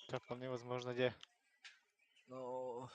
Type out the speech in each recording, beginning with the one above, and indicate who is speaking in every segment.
Speaker 1: Да, вполне возможно, где.
Speaker 2: Но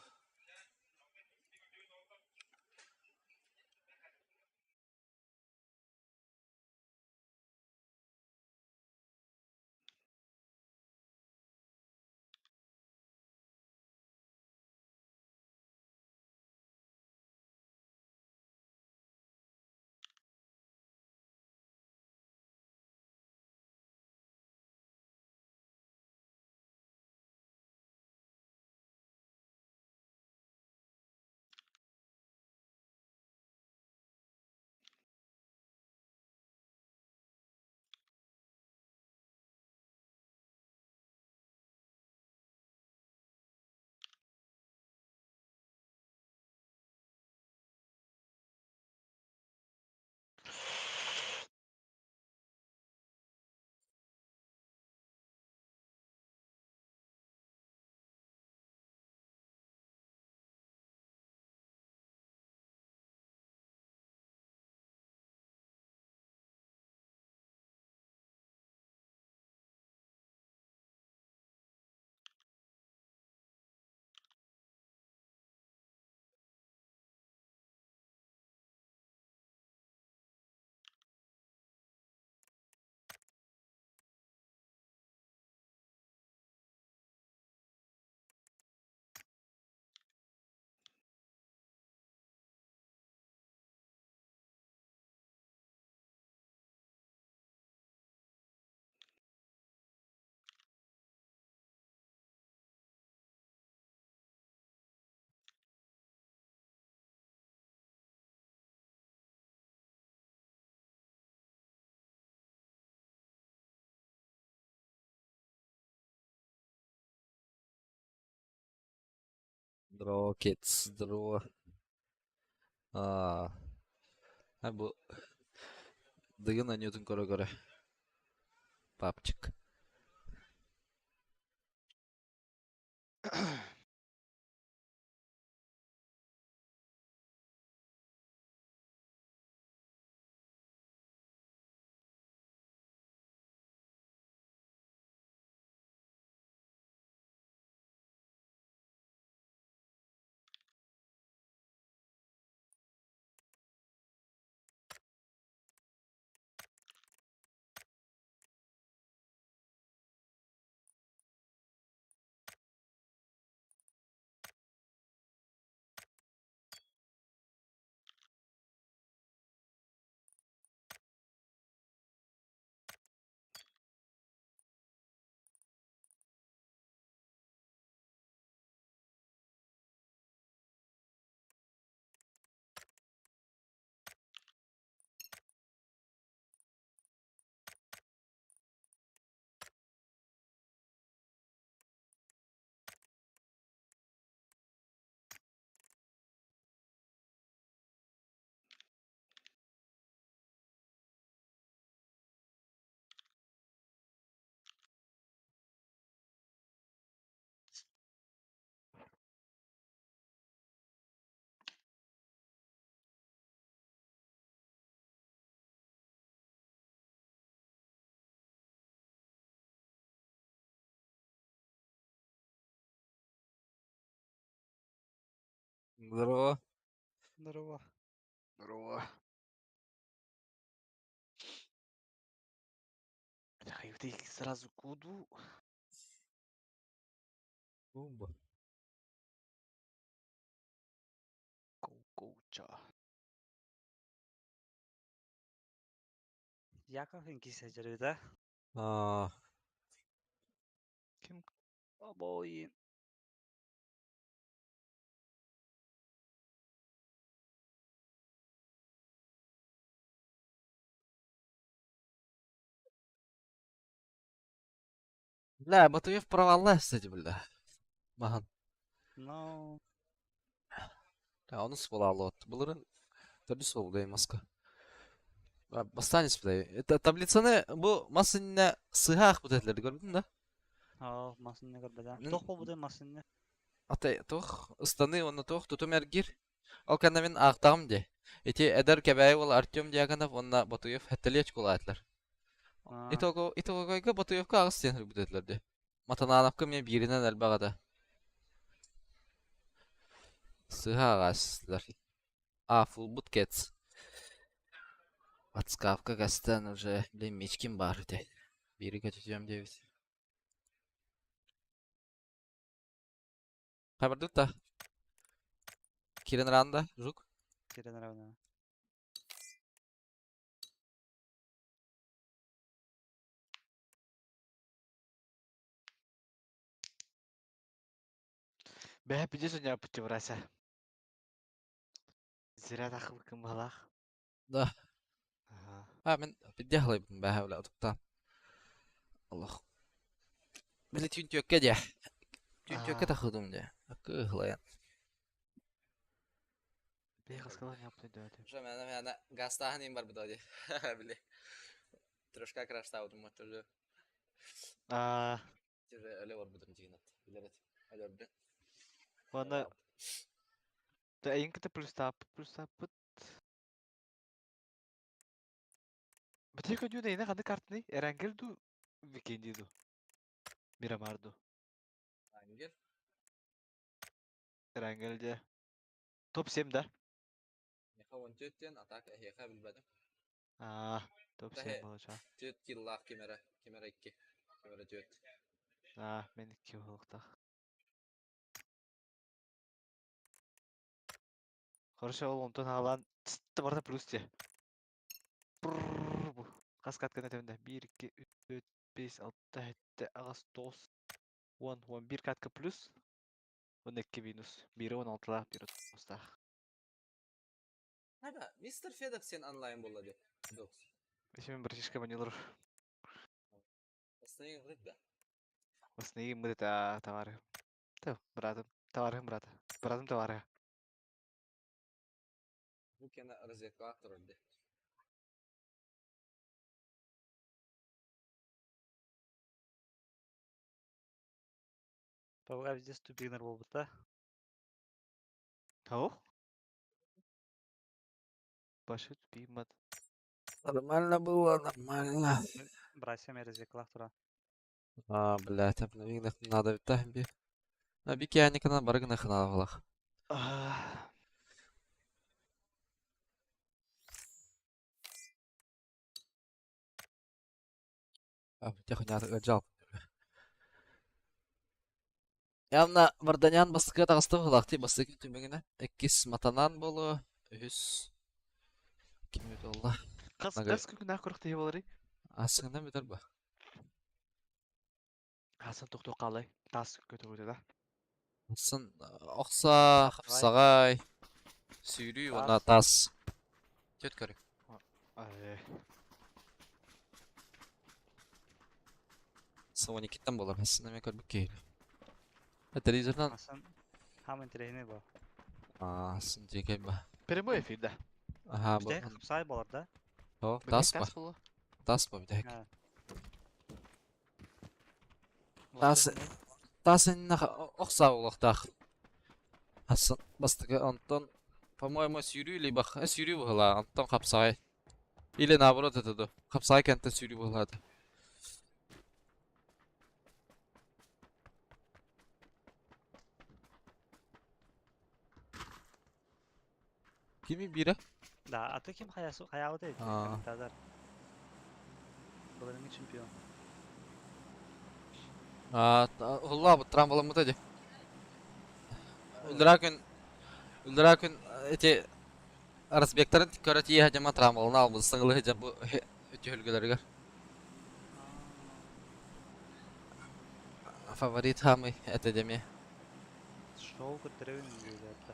Speaker 2: Здорово, Китс, здорово. Аа, бу Дыгын анньыытын көрө-көрө папчик. Здорово.
Speaker 1: Здорово.
Speaker 3: Здорово. Бля, сразу куду.
Speaker 2: Бумба.
Speaker 3: Коу-коуча.
Speaker 4: Яков инкисэ да?
Speaker 2: Аа,
Speaker 3: Ким?
Speaker 4: Обои.
Speaker 2: Бля, Батуев провалла, кстати, бля. Махан.
Speaker 4: No.
Speaker 2: Бля, онус буолааллыбат. Былырын төрдүс буолбут маска. Бастаан бля. Это таблицаны бу мас иннэ сыһаах бут этилерди көрбүтүн да?
Speaker 4: Аа, масынны көрбөтө. Туох буолбутуй масынны?
Speaker 2: Ата туох ыстаныы уонна туох тутум эргиир. Ол кэннэ мин аахтаҕым дии. Ити эдэр Кэбээйи уола Артем Дьяконов уонна Батуев сэттэлии очколаатылар.
Speaker 4: Аа.
Speaker 2: Итого итогойга Батуевка аҕыс диэн ырбыт этилэр дии. Матанаановка эмиэ бииринэн элбэх этэ. Сыһа аҕаастылар. А, фулбут кэтс. Подсказка кэстэн уже, блин, мечкин баар этэ. Биири көтүтүөм диэбит. Хабардыт да. Кирен ранда, жук.
Speaker 4: Кирен равна.
Speaker 3: Бэһэ пидес оñааппыт Врася. Зря тахыбыккын баһылаах.
Speaker 2: Да.
Speaker 3: Аха.
Speaker 2: А, мен пиддяхлайбын бэһэ бля утуктаан. Олох. Били түүн түөккэ дьэ. Түүн түөккэ
Speaker 3: Аа.
Speaker 2: тахыдым дьэ. Кыһылайан.
Speaker 3: Бэйэ хаскалах оñааппыт өйдөөтүм.
Speaker 2: Уже мээнэ мээнэ газтааһын иин барбыт оди. Били. Трошка краштаабытым моччолу.
Speaker 3: Аа.
Speaker 2: Уже өлө барбытым дигинат. Билер Өлөрдүн.
Speaker 3: Уонна эйин кытта плюстааппыт плюстааппыт. Бэтэ көрдүүн эйинэ ханнык картыный? Эрангел дуу, Викинди дуу? Мирамар дуу?
Speaker 2: Ангел.
Speaker 3: Эрангел дьэ. Топ 7 да?
Speaker 2: Меха 14 диэн, атака эһиэхэ билбэтим.
Speaker 3: Аа, топ 7
Speaker 2: Тэһэ.
Speaker 3: болоча.
Speaker 2: Түөрт киллаах ким эрэ, ким эрэ икки, ким эрэ түөрт.
Speaker 3: Аа, мен икки буолуохтаах. Хорошо, ол онтон хаалаан барыта плюс дьэ. Бу. Хас катканы этэмдэ? 1, 2, 3, 4, 5, 6, 7, 8, 9, 10, 11 катка плюс. 12 минус. Биирэ 16-лаах, биирэ 9-таах.
Speaker 2: Хайда, мистер Федок сен онлайн буолла дии. Федокс.
Speaker 3: Еще братишка манилар.
Speaker 2: Основные говорит, да.
Speaker 3: Основные мы это товары. Да, братом. Товарым брата. Братом товары.
Speaker 2: Бу кена разведкалаах турар дии.
Speaker 4: Павга везде тупигнер буолбута.
Speaker 3: Того? Башы тупик
Speaker 2: Нормально было, нормально.
Speaker 4: Братья разведкалаах турар.
Speaker 2: А, блядь, обновить надо би. На бике аникана барыгына хынаалах.
Speaker 3: Аа.
Speaker 2: Жал. Явно Варданян бастыкы таҕыста быһыылаах бастакы түмүгүнэ. Иккис Матанан буолуо, үһүс ким буолла?
Speaker 3: Хас
Speaker 2: Нага-
Speaker 3: хас күннээх күрэхтэһии буоларый?
Speaker 2: Ассыгына бүтэр ба.
Speaker 3: Хасан тохтуу хаалай. Таас көтөҕүтэ да.
Speaker 2: Сын охса, хапсаҕай, сүүрүү уонна таас. Түөрт көрүҥ.
Speaker 3: Э,
Speaker 2: Сын 12-тэн буолар. Сын эмиэ көрбүт киһи. Телевизордан
Speaker 4: Асан хам интересный бу.
Speaker 2: Аа, сын дьиэкэй ба.
Speaker 3: Прямой эфир да.
Speaker 2: Аха, бу.
Speaker 4: Бүтэһик хапсаай буолар да?
Speaker 2: О,
Speaker 3: Бүтэһик
Speaker 2: таас ба.
Speaker 3: таас буолуо.
Speaker 2: Таас ба бүтэһик.
Speaker 4: Аа.
Speaker 2: Таас таас иннэ охса буолуохтаах. Асан бастакы онтон по-моему сүүрүү либо сүүрүү быһыылаах, онтон хапсаҕай. Или наоборот это ду. Хапсаҕай кэнтэн сүүрүү быһыылаата. Кими биирэ?
Speaker 4: Да, а то ким хаясу хаябыт эбит
Speaker 2: Аа.
Speaker 4: комментатор. Былырыҥҥы чемпион.
Speaker 2: Аа, уһуллаабыт трамваламмыта дии. Өллөрөө күн өллөрөө күн ити разбегтарын көрө тиийэ дьама трамвалана албын саҥалыы дьэ бу үтүһүлгэлэригэр. Фаворит хамый это деми.
Speaker 4: Шоу көрдөрөбүн үөрдэ.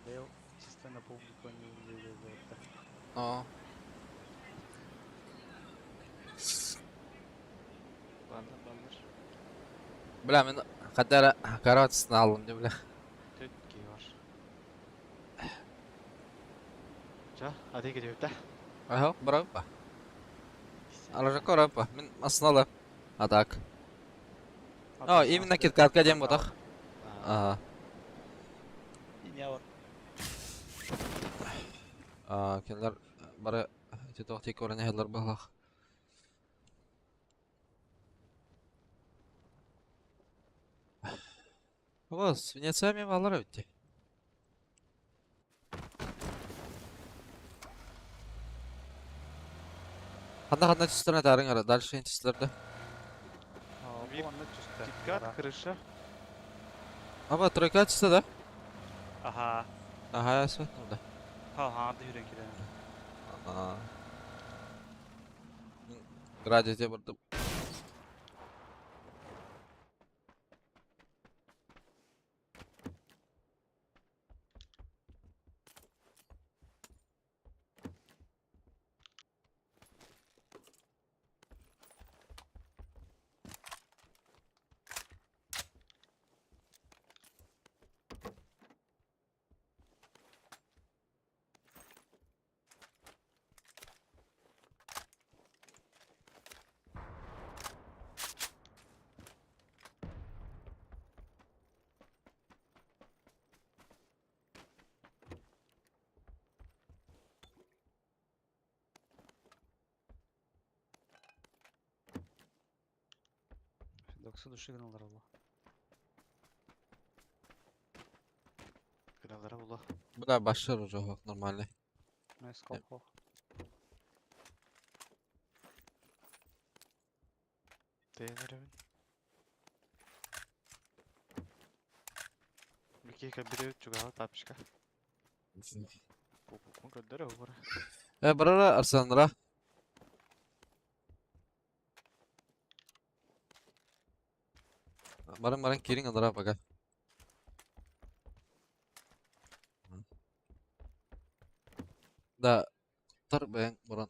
Speaker 4: Быйыл чисто на публику не үөрдэ.
Speaker 2: Оо.
Speaker 1: Баллар, баллар.
Speaker 2: Бля, мин хадда эрэ короче аллым дии бля.
Speaker 3: Төрт киһи бар. Ча, атын кетебит да.
Speaker 2: Аһа, барабыппа. Алажакка барабыппа. Мин массыналам. А так. О, именно киткатка диэн ботах. Ага.
Speaker 4: Иня
Speaker 2: Аа, кинилэр бары ити туох тиик көрөн иһэллэр быһыылаах. Вас, Венеция мен балар өтте. Ханна-ханна түстэрин этээриҥ эрэ, дальше түстүлэр да.
Speaker 4: Бу онно түстэ.
Speaker 3: Киткат, крыша.
Speaker 2: Аба, тройка түстэ да?
Speaker 4: Аха.
Speaker 2: Аха, ясмет да.
Speaker 4: Ха, ха, да жүрен кирен.
Speaker 2: Aa. Градите бардым.
Speaker 4: Доксы души гыналар ола.
Speaker 3: Гыналара була.
Speaker 2: Бля, башыр уже нормальный.
Speaker 4: Найс колхо.
Speaker 3: Değineremin. Бикека бире чугала тапочка. Кукукун көддөрө угура.
Speaker 2: Э, барара Арсенра. Баран баран кирин алара пока. Да, тар бэйэн баран.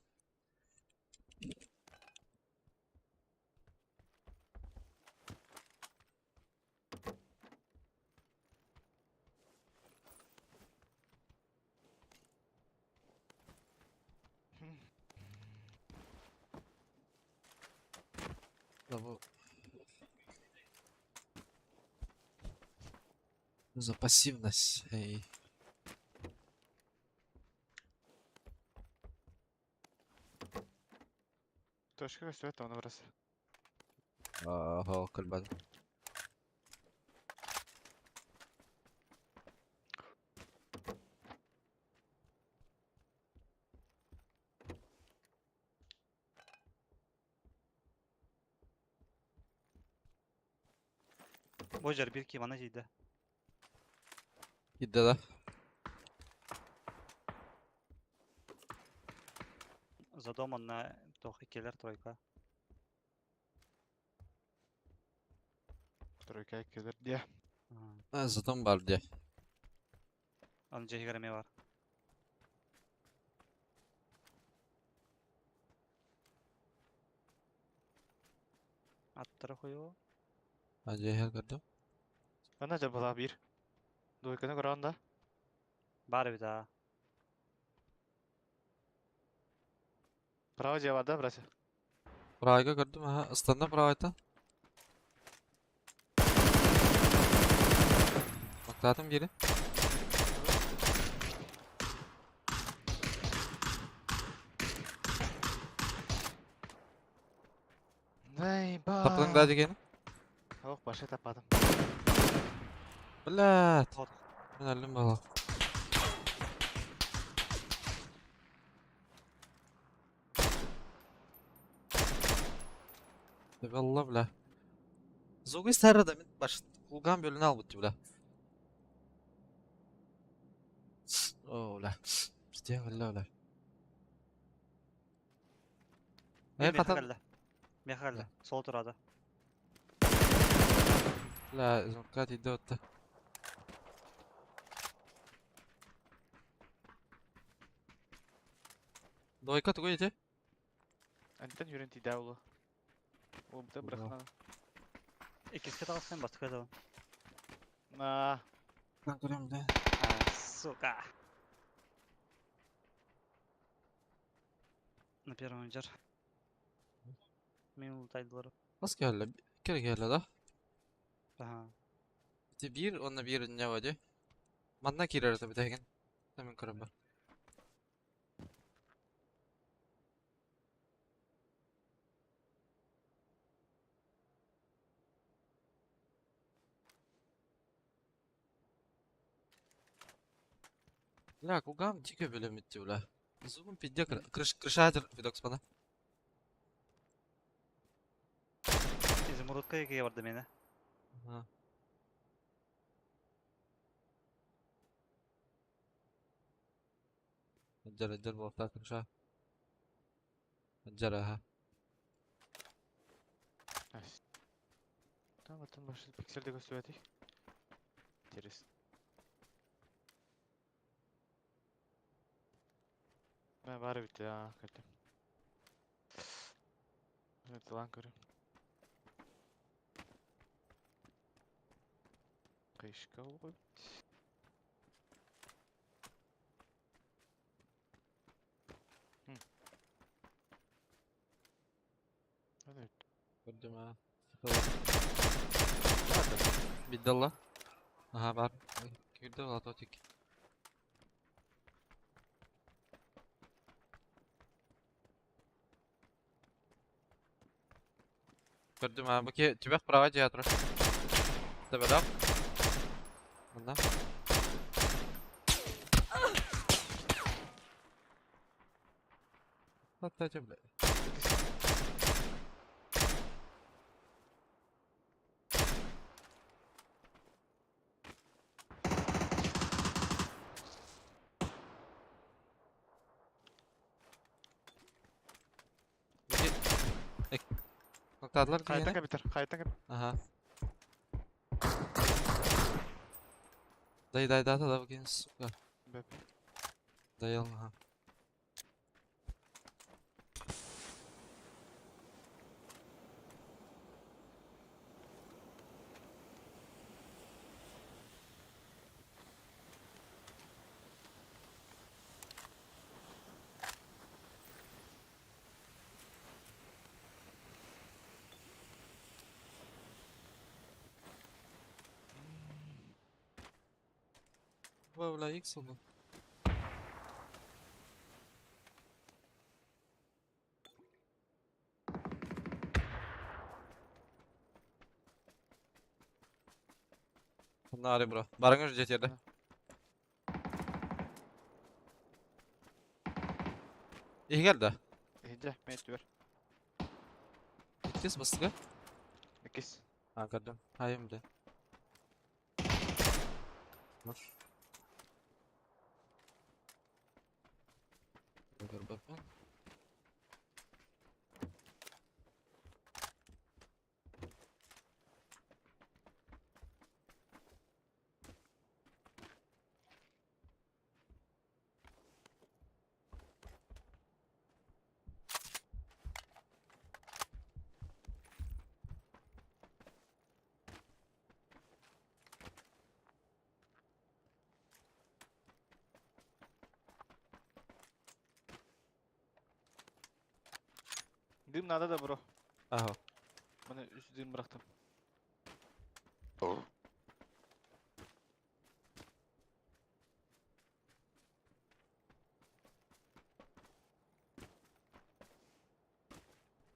Speaker 2: Да бу За пассивность. Эй.
Speaker 3: Точка көстүбэт оны барас.
Speaker 2: Ага, кэлбэт.
Speaker 4: Божар bir ki bana жейді.
Speaker 2: Идда да.
Speaker 4: За домом на тохи келер тройка.
Speaker 3: Тройка келер дия.
Speaker 2: А, затон бар дия.
Speaker 4: Аны жейгер эме бар. Аттара хуё.
Speaker 2: А, жейхер көрдүм.
Speaker 3: Ана жабыла бир. Двойканы көрөн да.
Speaker 4: Бар бит а.
Speaker 3: Право жеба да, брася.
Speaker 2: Прайга көрдүм, аха, ыстанда правайта. Мактатым бири.
Speaker 3: Ней ба.
Speaker 2: Таптың да дегени?
Speaker 3: Ох, башы таппадым.
Speaker 2: Блядь.
Speaker 4: Вот.
Speaker 2: Мен өлдүм бала. Валла бля. Зугы сәрі да мен баш кулган бөлүнө албыт бля. О, бля. Бизде бля, бля. Э, катан.
Speaker 4: Мехалла. Сол турады.
Speaker 2: Бля, звонка тиде отты. Двойка тугой ити?
Speaker 3: Антен жүрен тиде улу. Ол бите
Speaker 2: Ура.
Speaker 3: бырахна.
Speaker 4: Икиске тагылсын баска да.
Speaker 3: На.
Speaker 2: Мен көрөм да.
Speaker 4: Сука. На первом жер. Мен ултайдылар.
Speaker 2: Бас келді? Кere келді да.
Speaker 4: Аха.
Speaker 2: Ити бир, онна бир не вади. Манна кирер да битеген. Мен көрөм бар. Бля, кулгам дико бөлөмүттү, бля. Зубом пизде крыш, крышатер видокспана.
Speaker 4: Изумрудка екеге барды мені.
Speaker 2: Ага. Аджар, аджар буолта крыша. Аджар, аха.
Speaker 3: Там атын башы пикселде көстүбэтий. Интересно. Мен бары бит я кеттим. Evet lan көрүм. Кышка болбойт. Evet.
Speaker 2: Көрдүм аа. Бидалла. Аха бар. Кирде латотик. Көрдүм аа. Бу ки түбэх права театр. Табадап. Мында. Аттачы бля. Ноктадылар
Speaker 3: Қайтан
Speaker 2: киһини.
Speaker 3: компьютер, қайтан компьютер.
Speaker 2: Аха. Дай дай дай да да сука.
Speaker 3: Бэп.
Speaker 2: Даял аха. Бля, X oldu. Bunlar bro. Барыңыз жетерді. İyi geldi.
Speaker 3: Иһиджэ, мен түбэр.
Speaker 2: Иккис бастыгы.
Speaker 3: Иккис.
Speaker 2: Ha gördüm. Hayım de. Dur. Dur bakın.
Speaker 3: Дым надо да бро.
Speaker 2: Аха.
Speaker 3: Мына үс дым бырахтым.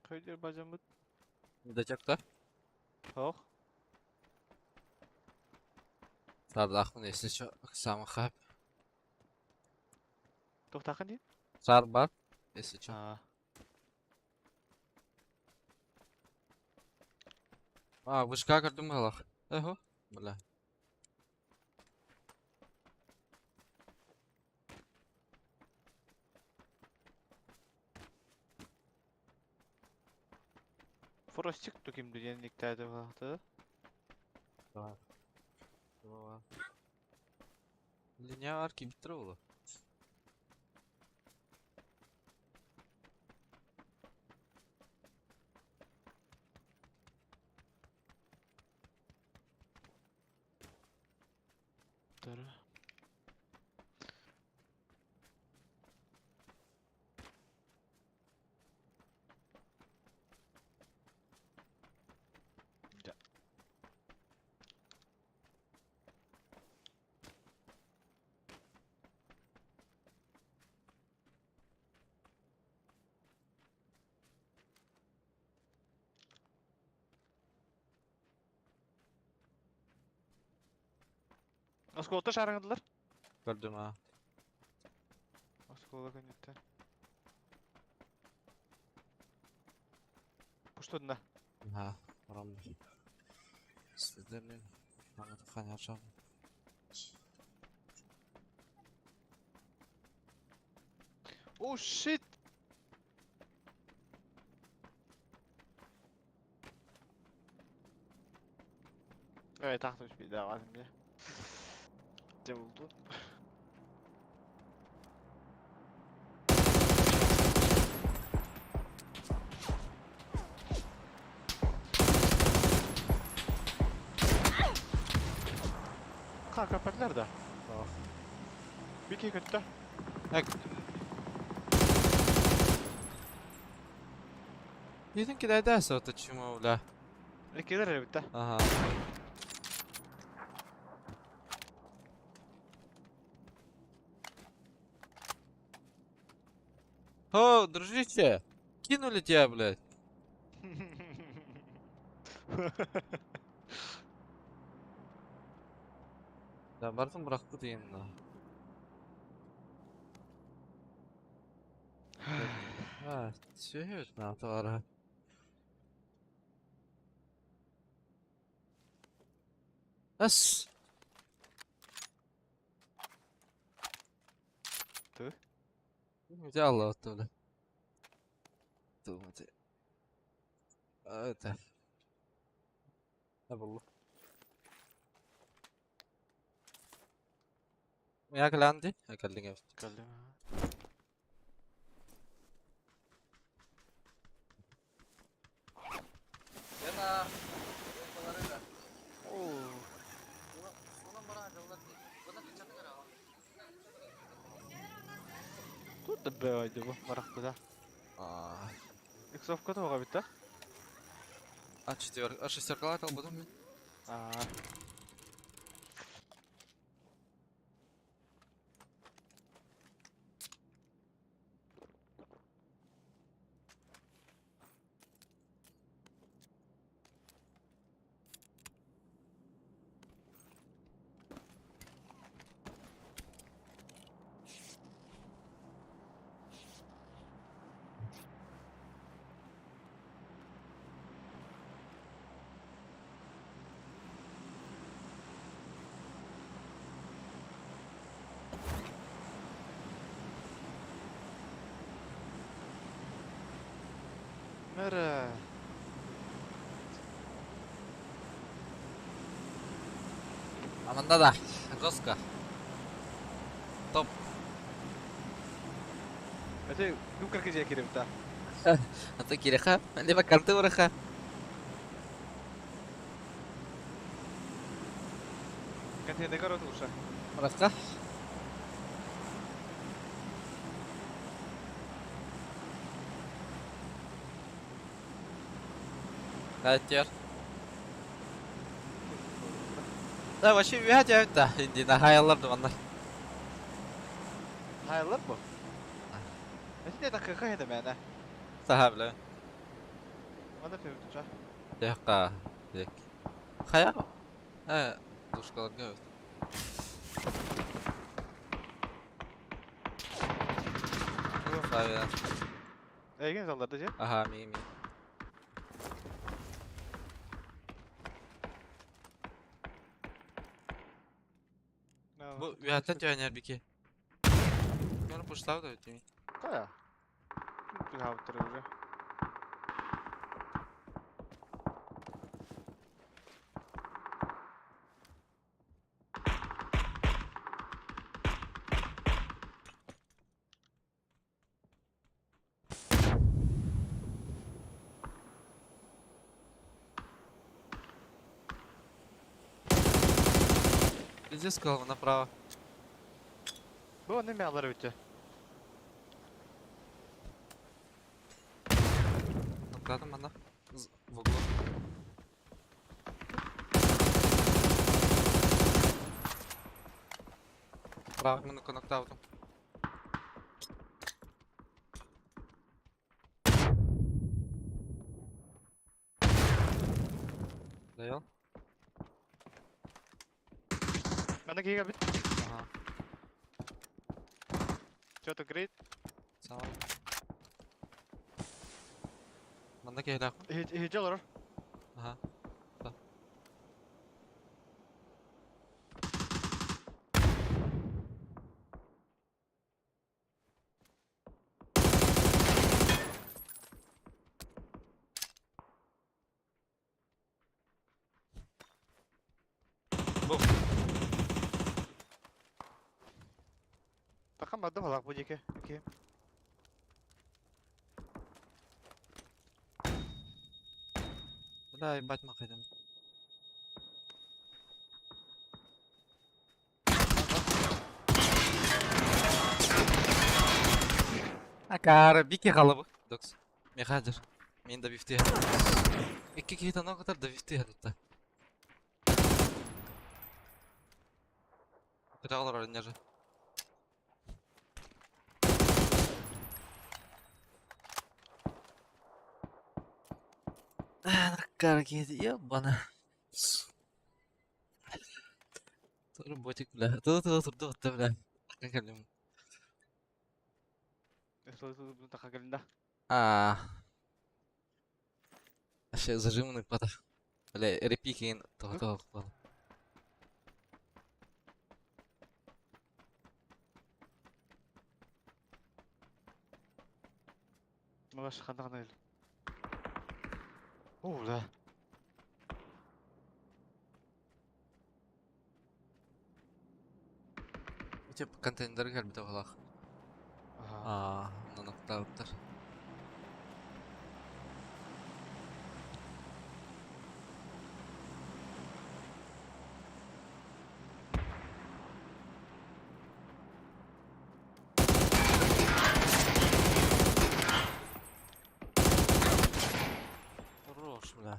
Speaker 3: Köydür bacım bu.
Speaker 2: Дачакта.
Speaker 3: Ох.
Speaker 2: Сардахмын, если чё, самый хайп.
Speaker 3: Тоқтақын дейін?
Speaker 2: Сар бар, если чё.
Speaker 3: А,
Speaker 2: А, вышка көрдүм галах. Эхо, бля.
Speaker 3: Frostik tukimdi yeniliklerdi baktı.
Speaker 2: Давай. Давай. Линия арки биттер болу.
Speaker 3: Doğru. Ja. Осколта шарыңдылар.
Speaker 2: Көрдүм а.
Speaker 3: Оскуола кэнниттэн. Пуштудна.
Speaker 2: Ha, oramda. Сидерли. Ханяшам.
Speaker 3: Oh shit! Evet tahtmış bir daha var şimdi. Ne buldu? Kanka kapattılar da. Bir iki kötü.
Speaker 2: You think that that's what the бля.
Speaker 3: Иккилэр эрэ бүтэ.
Speaker 2: Ага. О, дружище! Кинули тебя, блядь. Да, бардым bıraktı diyeyim да. Ha, сөйөт на Эс.
Speaker 3: Ту?
Speaker 2: Взяла оттуда. Думайте. Это. Буллу. Я кэлэнди? Кэллиҥ эбит.
Speaker 3: Кэллим.
Speaker 2: Яна.
Speaker 3: Оо. Тут да бэйди бу барахпыта.
Speaker 2: А,
Speaker 3: Иксовка тоҕо бүтэ.
Speaker 2: а четверка, а шестерка лакал потом мен.
Speaker 3: Аа. Мэрэ.
Speaker 2: Аманда да. Жестко. Топ.
Speaker 3: Это ну как же кирим-то.
Speaker 2: А то киреха, либо карты ураха.
Speaker 3: Контейнер город лучше.
Speaker 2: Ураха. Катер. Да, вообще вядя да, иди на хайлар да
Speaker 3: Хайлар бу. Это так какая это мена?
Speaker 2: Саха бля.
Speaker 3: Аны февтуча.
Speaker 2: Яка. Як. Хая. Э, душкаларга. Правильно.
Speaker 3: Эйген залларда же.
Speaker 2: Ага, ми ми. Бу үһәттен түйәнер бики. Мен пуштау да өтеми.
Speaker 3: Кая? Тут хавтыр уже.
Speaker 2: Иди сказал направо.
Speaker 3: Бу не мялар өтө.
Speaker 2: Накладом она. В углу. Право, мы на коннектауту. Доел?
Speaker 3: Мана киге бит.
Speaker 2: Ага.
Speaker 3: Что-то грейд.
Speaker 2: Саҥа. Манна киһилээхпин.
Speaker 3: Иһдьэ олорор.
Speaker 2: Аха. Да. Бу.
Speaker 3: Такам барды балак бу диэки. Окей.
Speaker 2: Бля, ебать махайдым. Акаары, бики халабы. Докс. Мехаджер. Мен да бифти. Икки киһи тонон кытар да бифти хатта. Кыта олорор нежи. Акаары киһи ебана. Туру ботик бля. Ту ту турду отта бля. Кэллим. Аа. Вообще зажиманный пата. Бля, репикин тоҕо тоҕо
Speaker 3: Маш ханна О, да.
Speaker 2: Тип контейнерга кэлбитэ быһыылаах. Аа, онон Хорош, бля.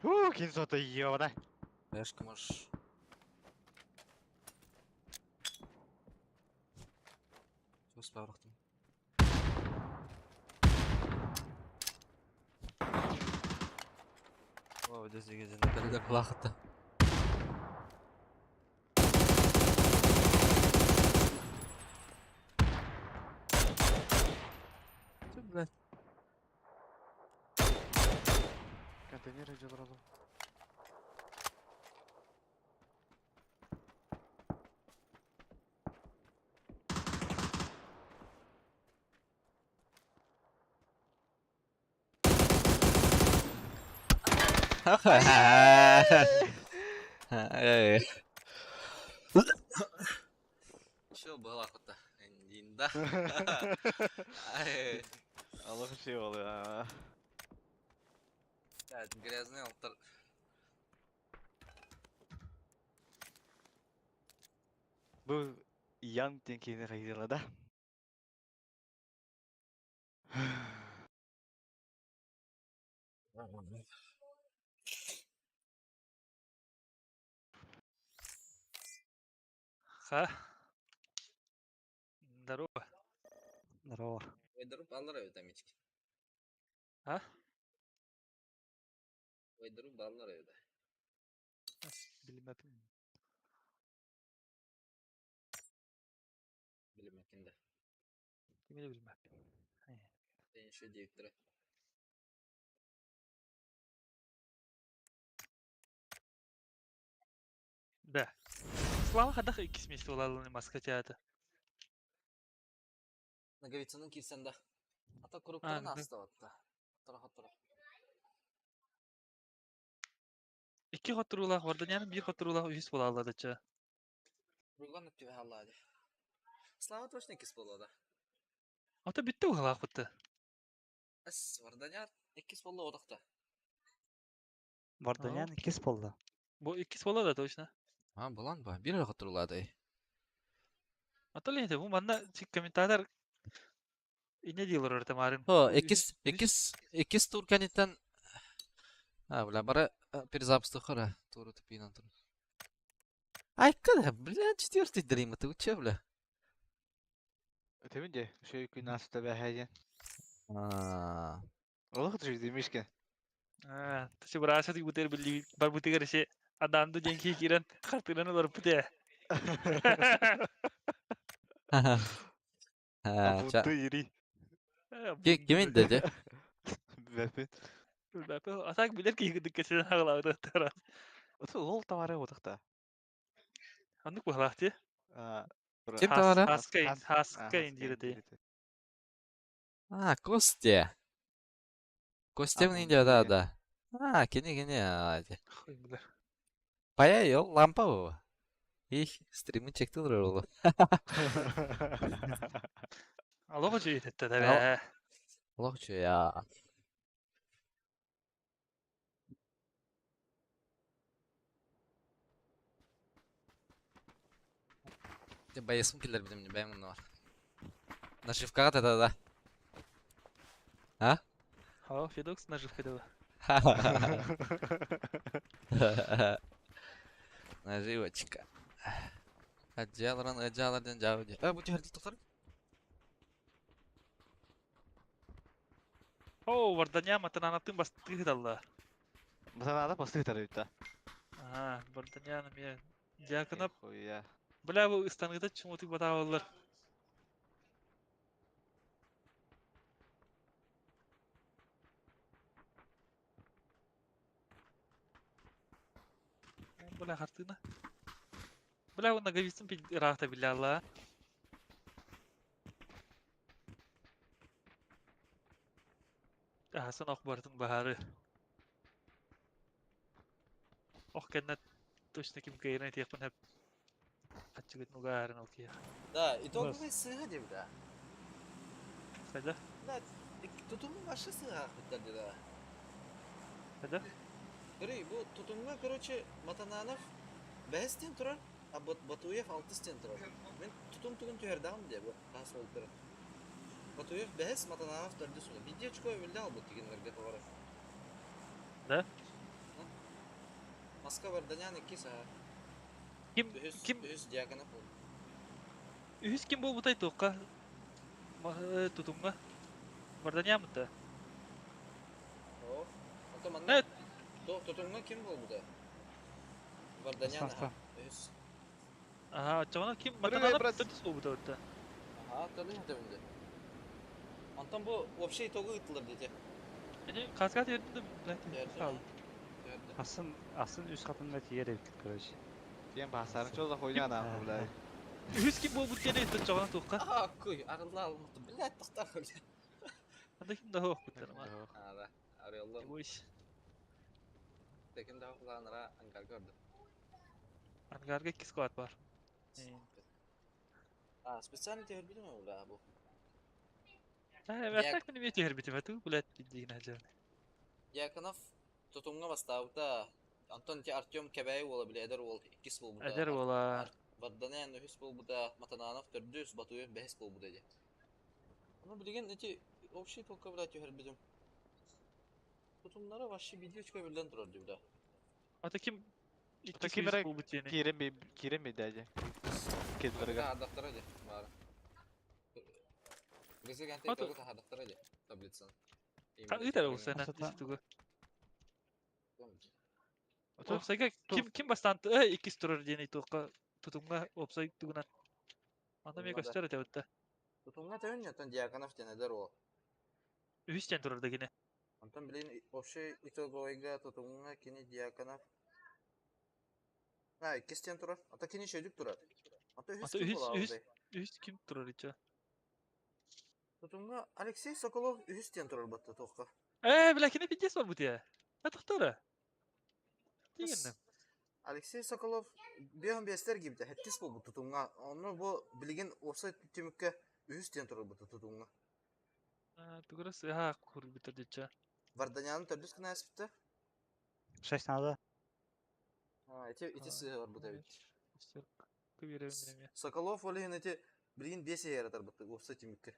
Speaker 3: Уу, кинзота ёбана.
Speaker 2: Решка можешь. Успел О, здесь где плохо-то. Чё, блядь?
Speaker 3: Контейнер идет сразу.
Speaker 2: Чё было хоть-то? Да.
Speaker 3: Аллах şey oluyor ha.
Speaker 2: Грязный алтар.
Speaker 3: Бу Ян диэн киһини хайдыла да.
Speaker 1: Ха. Здорово.
Speaker 4: Здорово.
Speaker 2: Ойдырып алыр эбит эмички.
Speaker 1: А?
Speaker 2: Ойдырып баллар эбит.
Speaker 1: Билбэппин.
Speaker 2: Билбэппин да.
Speaker 1: Кими да билбэппин.
Speaker 2: Еще диэбиттэрэ.
Speaker 1: Да. Слава хайдах иккис миэстэ буолаллын Москва
Speaker 2: Наговицының кирсен да. Ата куруктарын астабатта. Хотора хотора.
Speaker 1: Икки хотторуулаах Варданян биир хотторуулаах үһүс буолаллар дача.
Speaker 2: Руган өттүбэ халлаады. Слава точно иккис буолла да.
Speaker 1: Ата бүттэ уһалаах бутта.
Speaker 2: Эс Варданян иккис буолла отохта.
Speaker 4: Варданян иккис буолла.
Speaker 1: Бу иккис буолла да точно.
Speaker 2: А, булан ба. Бир хотторулаады.
Speaker 1: Ата лете бу манна комментатор инне диир тамарын.
Speaker 2: О, иккис иккис иккис тур кэнниттэн А, бля, бары перезапуск хара. Туру тупинан тур. Айка да, бля, четвертый дрим, ты че, бля?
Speaker 3: Өтөбүн де, шөй күн аста бэһэйэн.
Speaker 2: А,
Speaker 3: Олох түжү мишке.
Speaker 1: Аа, тasi бырааса бутер билли бар бутыгар се адамды ден кирен хартыраны бар путе.
Speaker 2: Ha, ça.
Speaker 3: Abuntu iri.
Speaker 2: Kimin dedi?
Speaker 3: Бэпин.
Speaker 1: Атак билер киһи кесен хагалаабыттара.
Speaker 3: Оту ол тавары отакта.
Speaker 1: Аннык бухалаах ти.
Speaker 2: Ким тавара?
Speaker 1: Хаска хаска индирде.
Speaker 2: А, Костя. Костя Индия, да, да. А, кини кини.
Speaker 1: Хуй билер.
Speaker 2: Пая yol лампа bu. Их, стримин чекти олорор ол.
Speaker 1: Алого жүйететте да бе.
Speaker 2: Олох я. Байысым келер битим, бәйм мында бар. Нашивкаға да да. А?
Speaker 1: О, Федокс наживка да.
Speaker 2: Наживочка. Аджаларан, аджалардан жабы. А, бу жерде токтор.
Speaker 1: О, Варданя матананатын бастыгы далла.
Speaker 3: Матанада бастыгы тарыйта.
Speaker 1: А, Варданяны мен Дьяконов.
Speaker 3: Хуя.
Speaker 1: Бля, бу ыстаныгыта чумотук батабыллар. Бля, хартына. Бля, он наговицын пи рахта билялла. Ахасан ох бартын бахары. Ох кеннет точно ким кейрен тиякпын хеп. Хатчыгыт нугарын ол кия.
Speaker 2: Да, итоговый сыга деп да.
Speaker 1: Хайда?
Speaker 2: Да, тутумун башы сыга биттерди да.
Speaker 1: Хайда?
Speaker 2: Көрей, бу тутумга, короче, Матананов 5 турар, а Батуев 6 турар. Мен тутум тугун түһәрдәгым де бу, тас болуп турар. Батуев 5, Матананов 4 суны. Видео очко билде ал бу дегенлерге товары.
Speaker 1: Да?
Speaker 2: Москва Варданян 2 саа.
Speaker 1: Ким
Speaker 2: Үһүс,
Speaker 1: ким
Speaker 2: үһүс Дьяконов бол.
Speaker 1: үһүс ким болбутай тоққа? Тутумга. Варданя мыта.
Speaker 2: О, ата манна.
Speaker 1: Evet.
Speaker 2: Тутумга ким болбу да? Варданян.
Speaker 4: Аста.
Speaker 2: Үһүс.
Speaker 1: Ага, чоғана ким
Speaker 3: Привет,
Speaker 1: Матананов
Speaker 3: брат.
Speaker 1: төртүс болбута өтті.
Speaker 2: Ага, төрдүн өтөмүндө. Антон бу вообще итогу ыттылар дети.
Speaker 1: Эне каскат yerinde блядь,
Speaker 2: Yerdi.
Speaker 1: kaldı.
Speaker 2: Төрдү.
Speaker 4: Асын, асын үс катында тиер эбит, короче.
Speaker 3: Тиен басарын чол да хуйня на, бля.
Speaker 1: Үһүс ким болбут диэн өттө чоғана тоққа.
Speaker 2: А, куй, арылла алмыты. Блядь, токтар.
Speaker 1: Анда ким да хоқ буттар ма.
Speaker 2: А, да. Арылла.
Speaker 1: Ой.
Speaker 2: Текин дагы куланыра ангар көрдүм.
Speaker 1: Ангарга 2 склад бар.
Speaker 2: А, специально тербидим бля бу.
Speaker 1: А, так мен мете тербитим, а блядь, деген ажар.
Speaker 2: Дьяконов тутумга бастабыта. Антон ти Артем Кебей бола биле эдер бол иккис болбута.
Speaker 1: Эдер бола.
Speaker 2: Варданян үһүс болбута, Матананов төрдүс, Батуев бэһис болбута ди. Аны билген эти общий толка блядь тербидим. Тутумнара вообще видео чыга билден турар ди бля.
Speaker 1: Ата ким
Speaker 3: Ата
Speaker 1: иккис
Speaker 3: ким
Speaker 1: үһүс
Speaker 3: эрэ
Speaker 1: болбут диэни.
Speaker 3: Кирен би кирен би дәже. Кетберге.
Speaker 2: Адактара ди. Бар. Бизге генте
Speaker 1: Ата-
Speaker 2: итогу адактара ди таблицаны.
Speaker 1: Ка ыйтар ол сен
Speaker 4: Ата-
Speaker 1: тугу.
Speaker 3: Ото
Speaker 1: Опсайга ким ким бастан иккис турар диэни тоққа тутумга опсай тугунан. Анда мен
Speaker 2: Тутумга да.
Speaker 1: көстөр өтө өттө.
Speaker 2: Тутумга төбүн Антон Дьяконов ден эдер ол.
Speaker 1: Үһүс тен турар дегене.
Speaker 2: Антон билин вообще итоговойга тутумга кини Дьяконов. А, иккистен турар. Ата кини шөйдүк турар. Ата үһүс
Speaker 1: Ата
Speaker 2: ким
Speaker 1: үһүс-
Speaker 2: була
Speaker 1: үһүс-
Speaker 2: алды?
Speaker 1: Үһүс ким турар иче?
Speaker 2: Тутумга Алексей Соколов үһүстен турар батта тоққа.
Speaker 1: Э, бля, кини пиздец бар бутия. А тоқтара. Дегенне.
Speaker 2: Алексей Соколов беһон бестер гибде хеттис болбу тутумга. Оны бу билген опсай түмүккө үһүстен турар батта тутумга.
Speaker 1: Тугура сыха кур битер диче.
Speaker 2: Варданяны төрдүс кына эспитте.
Speaker 4: Шесть надо.
Speaker 2: А, эти эти сыһы бар бу бит.
Speaker 1: Көберем.
Speaker 2: Соколов олehen эти билген бес яратар батта опсай түмүккө.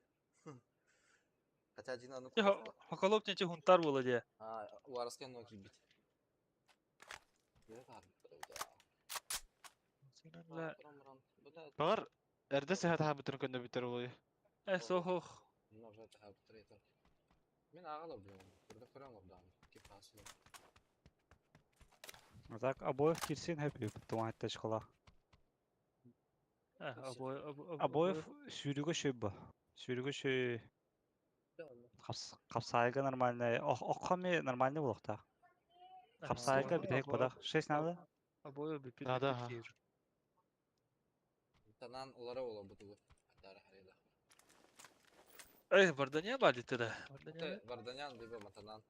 Speaker 2: Хотя один аны
Speaker 1: Хоколоп нече хунтар бола дия.
Speaker 2: А, уараскен но кибит.
Speaker 3: Багар эрдә сәһәт ха бөтен көндә битер булый.
Speaker 1: Э, сохох.
Speaker 2: Мен ағалар білемін. Көрді көрем ордан. Кеп асылы.
Speaker 4: А так обоих кирсин хэппи, потому что школа. Обоев сүүрүгэ шөй бу. Сүүрүгэ шөй хапсаайга нормальный. Оххами нормальный буолуохтаах. Хапсаайга бүтэһик бодах. 6 надо?
Speaker 1: Обоев бүппүт.
Speaker 3: Надо.
Speaker 2: Танан улара олорбутугу. Атара харыйда.
Speaker 1: Эй, Варданян бар дите да. Варданян.
Speaker 2: Варданян либо Матанан.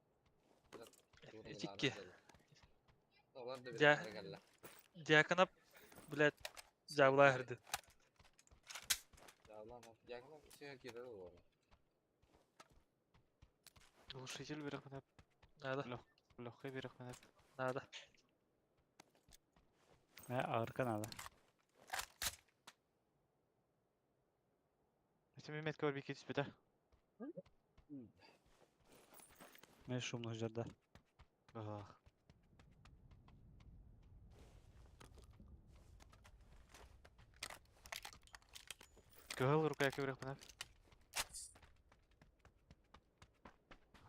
Speaker 1: Итикки.
Speaker 2: Олар да
Speaker 1: Дя.
Speaker 2: бир
Speaker 1: Дьяконов, блядь, дьаабылаа иһэрди.
Speaker 2: Дьяконов сыһа киирэр олору.
Speaker 3: Глушитель берехмин.
Speaker 1: Надо,
Speaker 3: Легкий берехмин.
Speaker 1: надо.
Speaker 4: Мэ агырка надо.
Speaker 3: Эти метка бар бики түспүтэ.
Speaker 4: Мэ шумно жерде.
Speaker 3: Ах. Кыһыл рукоятка берехмин.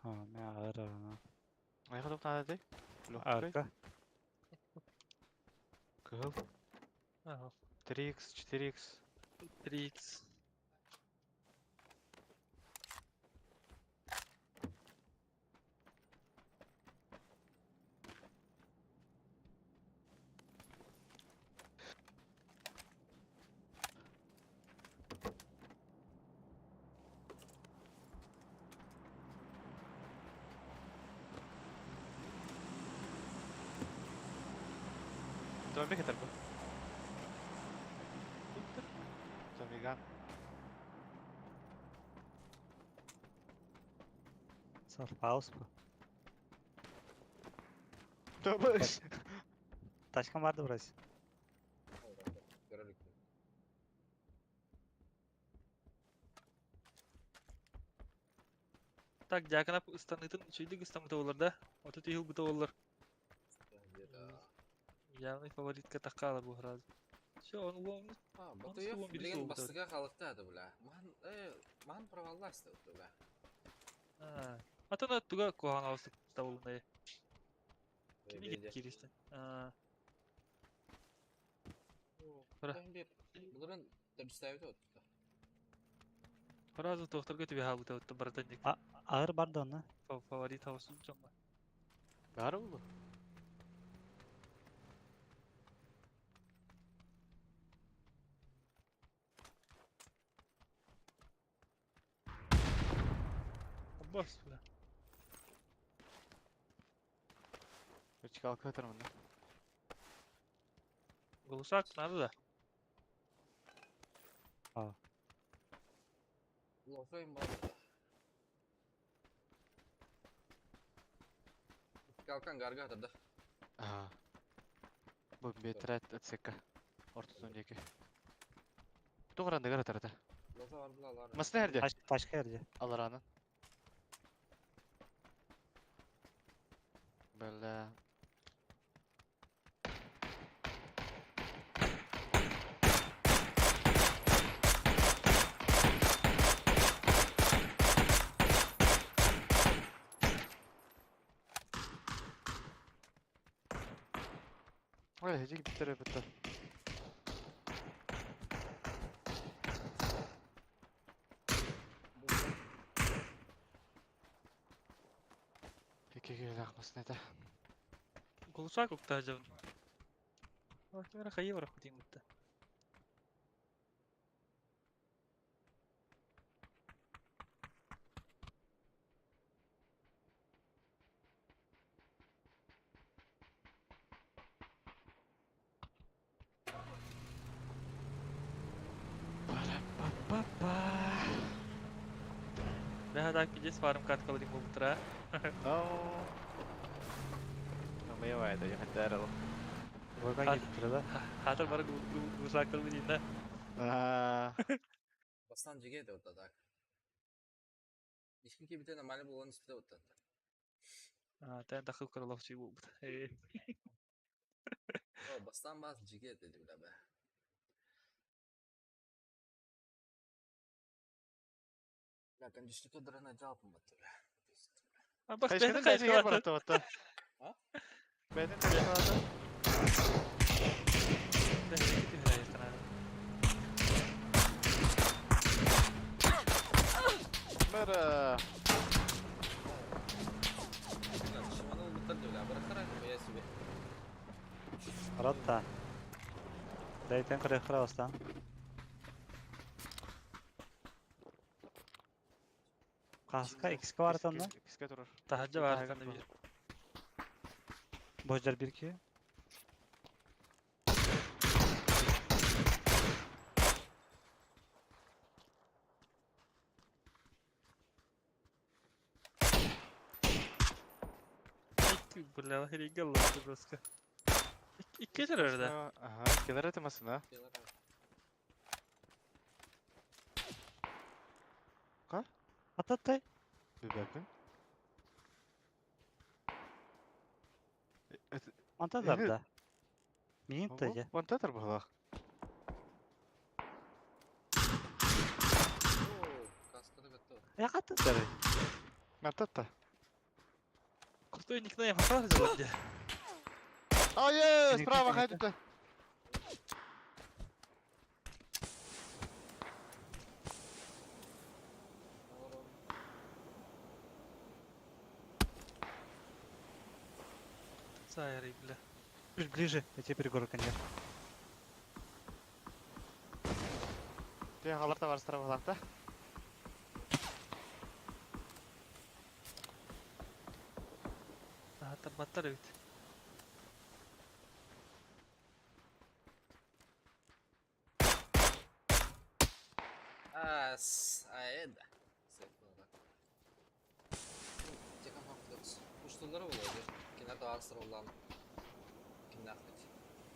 Speaker 4: А, мэ агыр ана.
Speaker 3: Айха топ надо дей. Легкий.
Speaker 4: Агырка.
Speaker 3: Кыһыл.
Speaker 1: Ага.
Speaker 3: 3x, 4x.
Speaker 1: 3x.
Speaker 3: Томми кетер бу. Томмиган.
Speaker 4: Сарпаус бу.
Speaker 3: Тобыш.
Speaker 4: Тачкам барды вроде.
Speaker 2: Көрөлүк.
Speaker 1: Так, Дьяконов ыстаныытын үчүйдүк ыстаммыта буолар да. Отут иһил бута буолар. Явный фаворитка таккаалар бу сразу. Все, он уон
Speaker 2: А,
Speaker 1: Он
Speaker 2: Батыев
Speaker 1: суон бир
Speaker 2: билген
Speaker 1: суол бутар.
Speaker 2: бастыга халыкта ады була. Махан махан провалласты була.
Speaker 1: Атана туга кухан алыстык табылындай. Кими киристен? А, Бара.
Speaker 2: Буларын төрүстәбит от.
Speaker 1: Сразу тохторго түбэ хаалбыта отто братанник.
Speaker 4: Агыр барды онно.
Speaker 1: Фаворит хавасун чоңго.
Speaker 3: Бары булу.
Speaker 1: Бас бля.
Speaker 3: Вертикалка кетер мында.
Speaker 1: Глушак надо да.
Speaker 2: Лофейм бар. Калкан гарга атырды.
Speaker 3: Аа. Бу бетрет отсека. Ортотун диэки. Тугран дэгэр атарата.
Speaker 2: Лофа бар була алар.
Speaker 3: Масына эрде.
Speaker 4: Тачка жерде.
Speaker 3: Аларанын. Бля. Ой, хежик биттер битте. Пекеге лахмасын это.
Speaker 1: Глушак укта жабын. Ах, хайы бар хутин бутта.
Speaker 3: Па-па-па.
Speaker 1: Бэха так пиздец фарм каткаларым болуптура.
Speaker 3: No. No me va a я хотел.
Speaker 4: Бойган
Speaker 1: А-
Speaker 4: келип турат да.
Speaker 1: Хатыр бар глушактар билейин да.
Speaker 3: Аа.
Speaker 2: Бастан жиге деп отта так. Ишкин кебите нормально болгон испите отта.
Speaker 1: А, тэн тахыл крылов чүй болбут.
Speaker 2: О, бастан бас жиге деди була бе. Бля, кондишнике драна жалпым батты бля.
Speaker 1: А бах
Speaker 3: Хайшканы
Speaker 1: бэхэ
Speaker 3: бәйден
Speaker 1: хайшкалата.
Speaker 3: баратта батта.
Speaker 2: А?
Speaker 3: Бәйден баратта. Мэра.
Speaker 4: Ротта. Дайтен көрөхрө бастан. Хаска икске бар онно.
Speaker 3: Икске турар.
Speaker 1: Таһырдьа баар ханна биир.
Speaker 4: Бождар бир ки.
Speaker 1: Икки бля, херигел лапты доска. Икки турар да.
Speaker 3: Ага, килер это машина.
Speaker 4: Ататтай.
Speaker 3: Бибәкин.
Speaker 4: Манта дарда. Миин тажа.
Speaker 3: Вон театр была.
Speaker 4: Я каты дары.
Speaker 3: Мартатта.
Speaker 1: Крутой никнейм хапар сделать.
Speaker 3: А, е, справа хайдута.
Speaker 1: Сайры, бля.
Speaker 4: Чуть ближе, я тебе перегорка нет.
Speaker 3: Ты халарта бар справа халарта.
Speaker 1: Ага, табаттар ведь.
Speaker 2: А, с аэда. Уштулары болады. Кинер да арсыр олан. Кинахмет.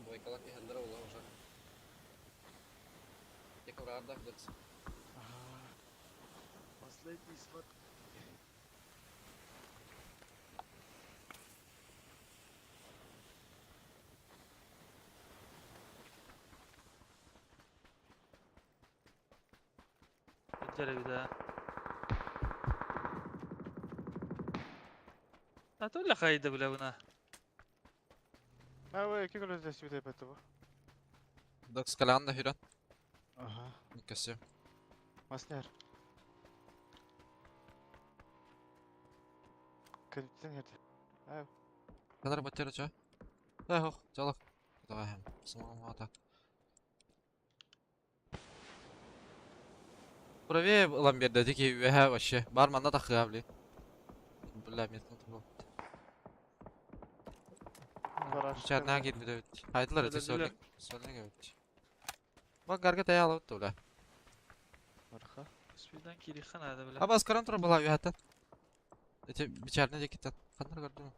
Speaker 2: Бойкалак ихелдер ола уже. Текаврарда гдекс.
Speaker 3: Последний слот.
Speaker 1: Өтері да. А то ля хайда бля буна.
Speaker 3: А вы какой здесь себе этого?
Speaker 2: Декс каланда хүрен.
Speaker 3: Ага.
Speaker 2: Никасе.
Speaker 3: Маснер. Кондиционер. А,
Speaker 2: Kadar батера ча. Эх, ох, жалах. Давай, самому так. Правее ламберде дики үһә вообще. Бар манда да хыабли. Бля, метно тугу.
Speaker 3: гараж.
Speaker 2: Чарна кирбит бит. Хайдылар эти
Speaker 1: Өлөлүлөр.
Speaker 2: сөлек. Сөлек бит. Бак гарга тая алып тула.
Speaker 3: Марха.
Speaker 1: Спидан кирихан ада бля.
Speaker 2: Абас каран тура була үһәтен. Эти бичарны дикитен. Ханнар көрдүм.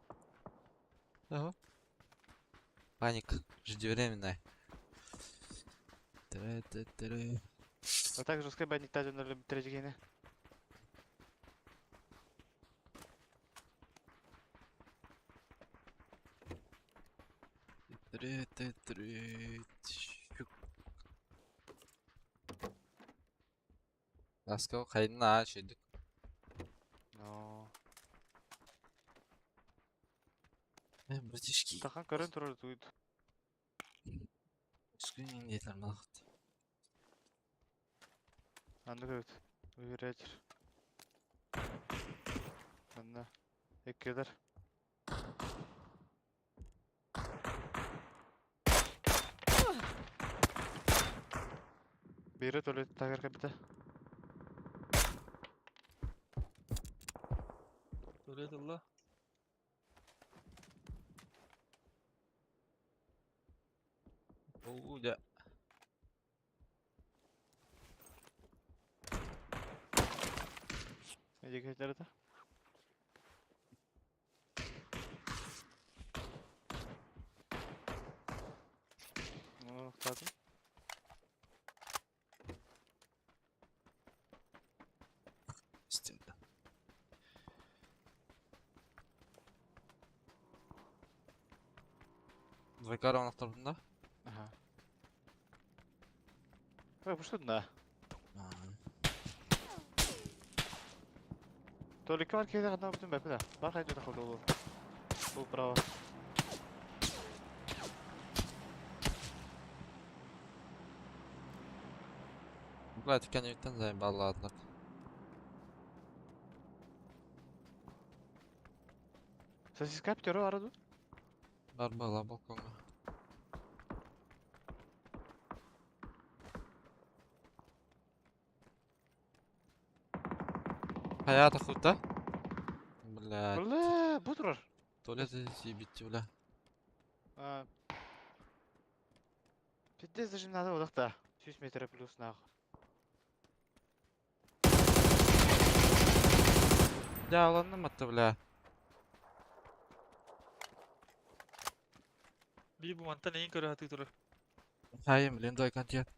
Speaker 2: Ага. Паник преждевременная. Тре-тре-тре.
Speaker 3: А также жесткая бандит тазен на третий
Speaker 2: Тре-тре-тре. Ласкау хайна шедик.
Speaker 3: Но.
Speaker 2: Э, братишки.
Speaker 3: Тахан көрөн турар туйд.
Speaker 2: Скрин дейтер малахт.
Speaker 3: Аны көт. Уйрәчер. Анна. Эккелер. Бире төлөт тагар кабита.
Speaker 1: Төлөт Allah.
Speaker 2: Уу, да.
Speaker 3: Эдиге да. Ну, кстати.
Speaker 2: Стенда. Двойкара анахтарбында.
Speaker 3: Ага. Ой, что да? Толика бар кейде гана бүтүн бәпе да. Бар кайда да калды ол. Бул право.
Speaker 2: Бля, тикен юттан займ балладылар.
Speaker 3: Сосиска пятеро араду.
Speaker 2: Бар была балконга. Хаята хута. Блядь.
Speaker 3: Бля, бу турар.
Speaker 2: Туалет ебите, бля.
Speaker 3: А. Пиздец, даже надо удахта. 100 метра плюс нах.
Speaker 2: Да, ладно, мата, бля.
Speaker 1: Биир бу мантан эйин көрө хатыы турар.
Speaker 2: Хайым, блин, дай контент.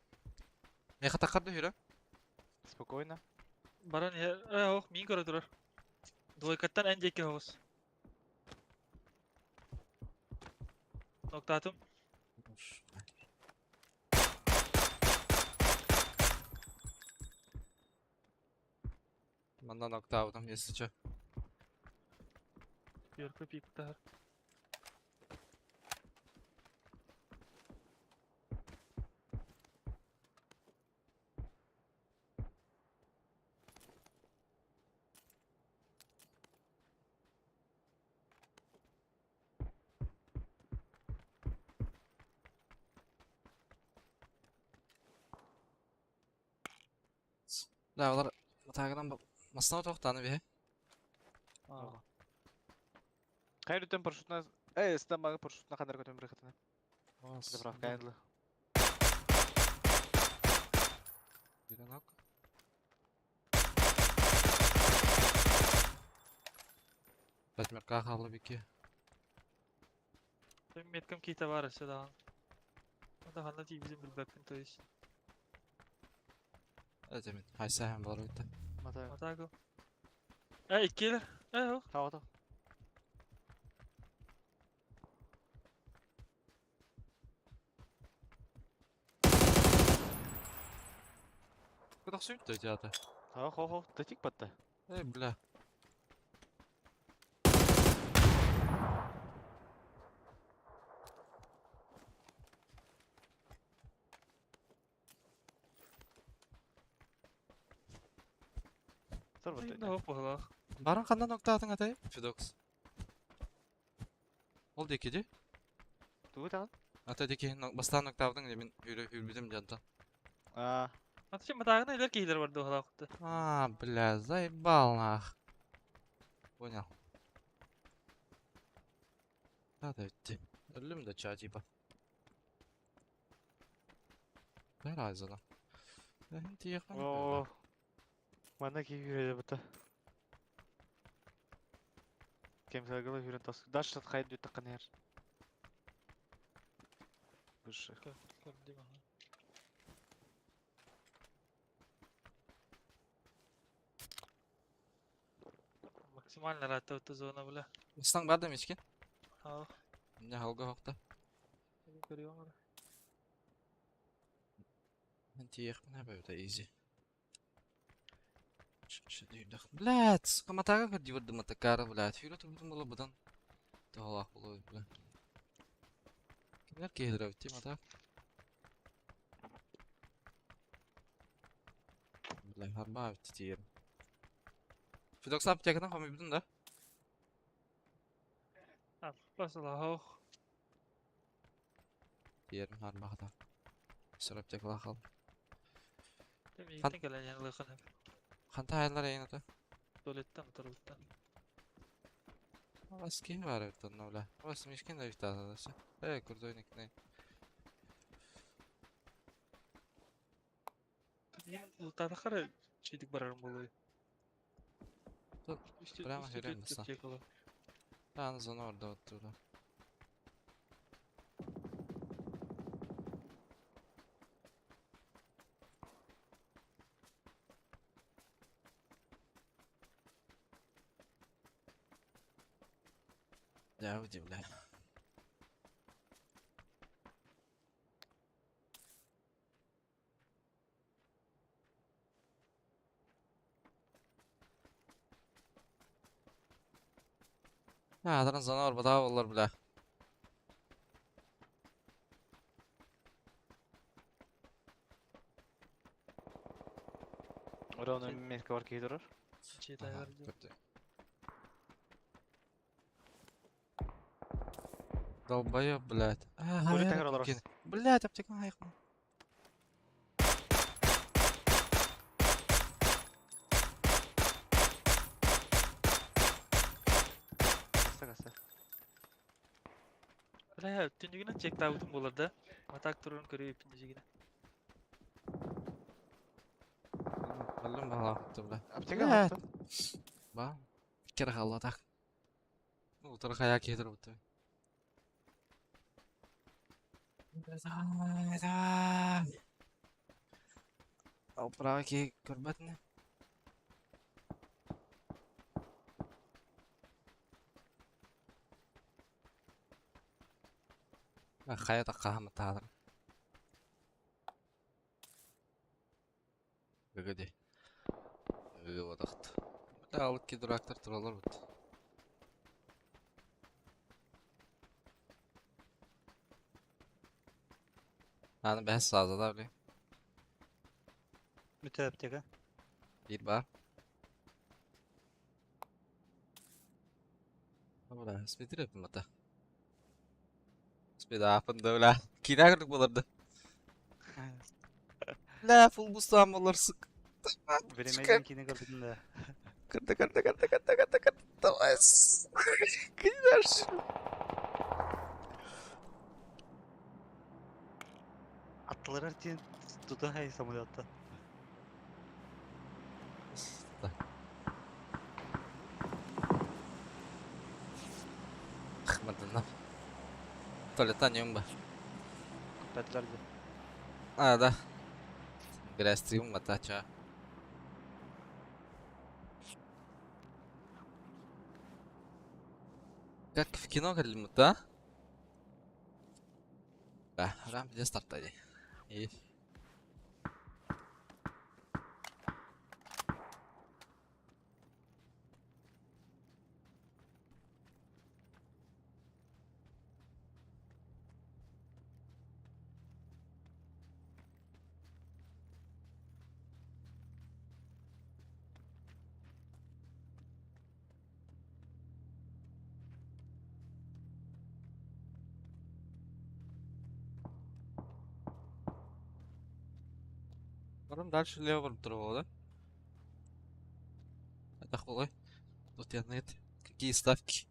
Speaker 2: Меха такарды хүрө.
Speaker 3: Спокойно.
Speaker 1: Баран иһэр. Э, ох, миин көрө турар. Двойкаттан эн диэки оҕус. Ноктаатым.
Speaker 2: Мандан октавдым, если чё.
Speaker 1: Пиорка пииптаһар.
Speaker 2: Да, олар тагынан масына тоқтаны бе.
Speaker 1: Аа.
Speaker 3: Хайрутен парашютна... Эй, стан мага парашютна хандар көтөн бір хатына. Заправка айнлы.
Speaker 2: Биранок. Пятмерка халы бики.
Speaker 1: Меткам кита бар өссө даҕаны. Онда ханна тиийбитин билбэппин то есть.
Speaker 2: Этемин. Хайса хам бар өтті.
Speaker 3: Мата.
Speaker 1: Матаго. Э, иккилэр. Э, ох.
Speaker 3: Тау
Speaker 2: Куда сүйт театр?
Speaker 3: Тау, хо хо, тетик батта.
Speaker 2: Эй, бля.
Speaker 3: Сор батта.
Speaker 1: Ох, баһылаах.
Speaker 2: Баран қандан октаатын атай? Федокс. Ол деки де?
Speaker 3: Тугу тагын?
Speaker 2: Ата деки бастан октавдың мен хүрі хүрбідім жантан.
Speaker 3: А,
Speaker 1: Аты матаагына илэр киһилэр бар дуһалаах.
Speaker 2: А, бля, заебал нах. Понял. Надо идти. Өлүм да ча типа. Бәрайзана.
Speaker 3: о. Мана ки хүреді бұта. Кемсагылы хүрен тас. Даш сат хайд дүт таққан ер. Выше.
Speaker 1: Максимально ыраатта зона бля.
Speaker 2: Мыстаң бар да мечкен?
Speaker 1: Аа.
Speaker 2: Не халга хоқта.
Speaker 1: Көрүөм ара.
Speaker 2: Мен тиехпин әбәуді изи. Блядь, каматага көрдү матакара, блядь. Хүрі турбутун болу бұдан. Тоғалақ болу, бля. Кимдер кейдір өтті матак? Бля, харба өтті тиерім. Федокс аптекадан қомай бұдын да?
Speaker 1: А, басылаах.
Speaker 2: Тиерім харба хата. Сүр аптекала қал.
Speaker 1: Миигиттен кэлэн иһэн ылыахын
Speaker 2: Қанта айлар эйін ата?
Speaker 1: Туалеттан утарылыттан.
Speaker 2: Бас ким бар өттін, бля. Бас мешкен да өтті атадасы. Э, көрдойник не.
Speaker 1: Ултаатахара чийдик барарым болуй.
Speaker 2: Тут прямо хүрэн баса. Аны зона орда өтті, бля. Я удивляю. А, зона орбата болар, бля.
Speaker 3: Ораны метка бар кейдірір.
Speaker 2: Ага, көрдү. Долбоёб, блядь.
Speaker 3: Туалет
Speaker 2: Ага,
Speaker 3: таҥар олорор.
Speaker 2: Блядь, аптека айхма.
Speaker 3: Касса касса.
Speaker 1: Бля, түннүгүнэн чектаабытым буолар да. Атак турарын көрүө дьигинэ.
Speaker 2: Аллым балаахты, бля.
Speaker 3: Аптека
Speaker 2: Блядь.
Speaker 3: оттон.
Speaker 2: Ба. Кere халла так. Ну, утары хая кетір бутты. Ал право ки көрбәтне. Хая таққа тағыр. Гыгыди. Гыгы бодақт. Бля, алып ки дурактар туралар бут. Аны бәс сазада бля.
Speaker 4: Бүтэ аптека.
Speaker 2: Bir бар. Бля, спидер мата. Спида апында бля. Кина кырдык боларды. Бля, фул бустан болар сык.
Speaker 4: Беремейден кини көрдүм да.
Speaker 2: Кырды, кырды, кырды, кырды, кырды, кырды. Давай. Кидаш.
Speaker 4: Аттылар тиен тута хай самолетта.
Speaker 2: Хмадана. Туалеттан юм ба.
Speaker 4: Көпәтләр дә.
Speaker 2: А, да. Грязь мата ча. Как в кино кэллимут, да? Да, рам где старта И Потом дальше лево барып да? Это хуй. Тут я нет. Какие ставки?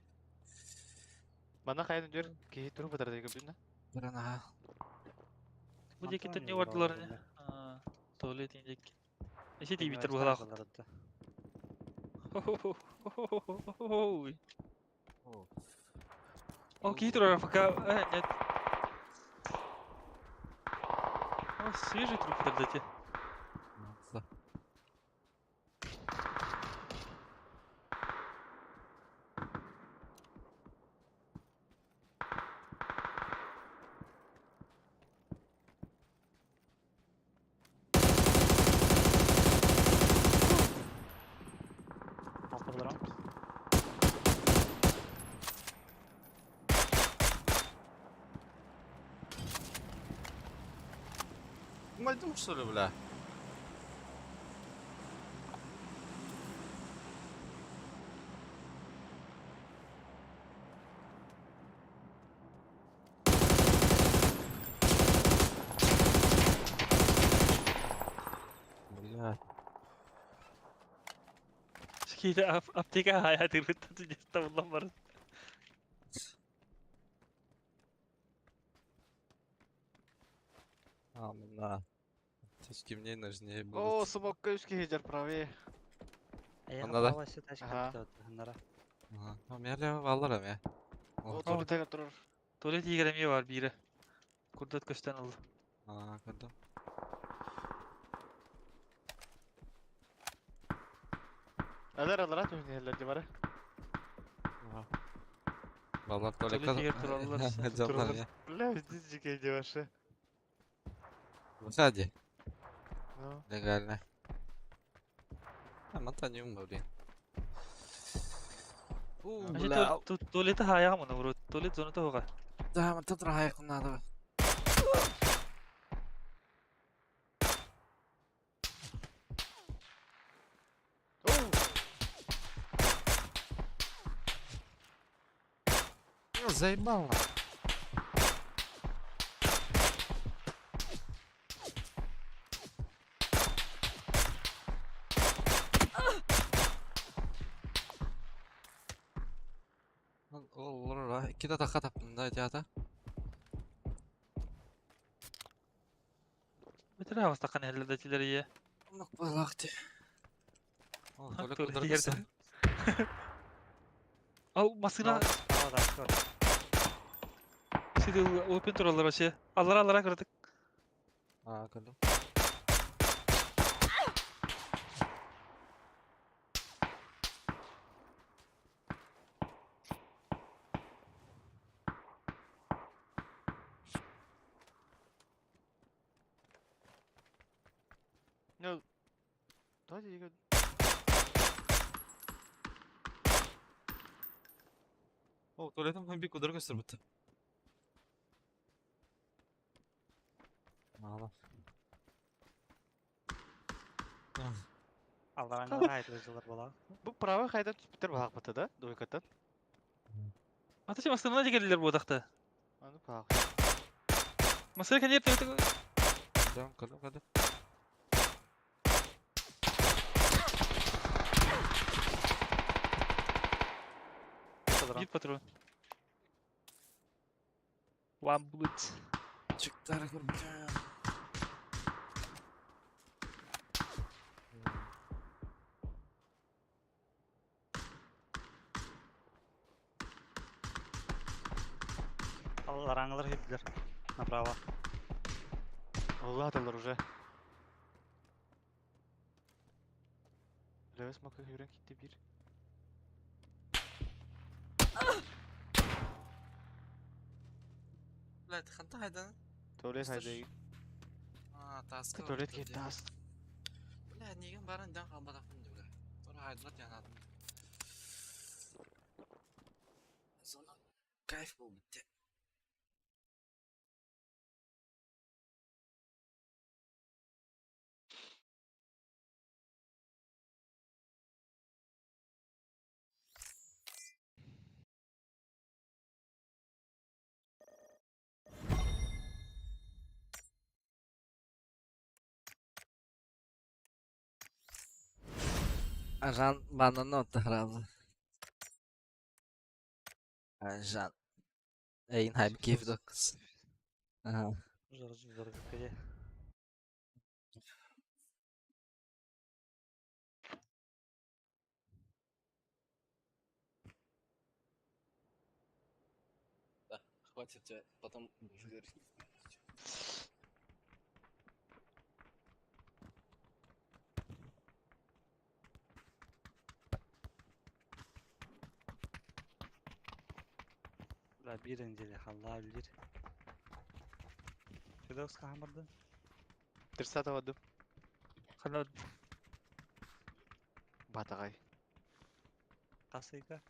Speaker 3: Манна хайын дүр киһи туру батар диye көрдүн да.
Speaker 2: Баран, ага.
Speaker 1: Бу диэки не бардылар не? Туалет индек. Эси тиибиттер быһалаах. О, киһи турар пока. Нет. О, свежий труп подождите.
Speaker 2: Да.
Speaker 4: Алтылар.
Speaker 2: Мальдум, что ли, бля? Бля.
Speaker 1: Киһи аптека хая тырыттан түнестә буллан бар.
Speaker 2: А, на. Точки мне нужнее
Speaker 3: О,
Speaker 2: будут.
Speaker 3: смокка үс киһи жар правее.
Speaker 2: Онда да.
Speaker 3: Ага.
Speaker 4: Ага.
Speaker 2: Ага. А, меня лево валлар, я.
Speaker 3: О, туалет таҥар турар.
Speaker 1: Туалет иһигэр бар биирэ. Курдат көстөн ылла.
Speaker 2: А, когда?
Speaker 3: Алар алар түһүн бары.
Speaker 2: Баллар
Speaker 1: Туалет
Speaker 2: только...
Speaker 1: иһигэр тураллар.
Speaker 2: Дьоннор, я.
Speaker 3: Бля, здесь жике деваше.
Speaker 2: Выходи.
Speaker 3: Ну.
Speaker 2: Легально. А, мотанем, блин. У, бля.
Speaker 1: Туалеты хаяҕа муну урут. Туалет зоната хоға.
Speaker 2: Да, вот тут райх надо.
Speaker 3: Оу!
Speaker 2: Ну, заебало. Икки атахха таптым да ити
Speaker 1: Бэтэрээ бастакан иһэллэр да этилэр ийэ.
Speaker 2: Оннук быһыылаах дии. Ол Толик
Speaker 1: Тула
Speaker 2: ударгыса.
Speaker 1: иһэрдэ. Ал массыына сиди опен тураллар вообще. Аллара аллара кыратык.
Speaker 2: Аа, көрдүм.
Speaker 3: Ну, давайте я
Speaker 2: О, туалетым һәм бик удар көстөр бітті. Мало.
Speaker 4: Аллараңа айтылышылар бола.
Speaker 3: Бу правый хайдан түспүттэр баһаакпыта да, двойкаттан.
Speaker 1: Ата че массыына дегеллер буотахта.
Speaker 3: Аны баһаак.
Speaker 1: Массыына кэнниэр төбөтө
Speaker 2: Көрдүм, көрдүм, көрдүм.
Speaker 1: Bir патрон. One bullet.
Speaker 2: Чыктары көрдүм.
Speaker 4: Аллараңалар хитлер. Направо.
Speaker 3: Алла аталар уже. Левес мака хүрен китти бир.
Speaker 2: Блядь, ханта хайдан.
Speaker 3: Туалет
Speaker 2: Слышь.
Speaker 3: хайда.
Speaker 2: А, таска.
Speaker 3: Туалет кетти ас.
Speaker 2: Бля, нигин барын ден қалбадақпын деп, бля. Тура хайдылат янадым. Зона кайф был бітті. Ажан бананы оттахрабы. Ажан. Эйн хайб кейф докс. Ага.
Speaker 4: Жор жор көде.
Speaker 2: Хватит тебя, потом будешь говорить.
Speaker 4: Бля бир инделе халла билир. Федокс хамырды.
Speaker 3: Тирсата бадым.
Speaker 1: Хана
Speaker 3: Батагай.
Speaker 4: Касыйга.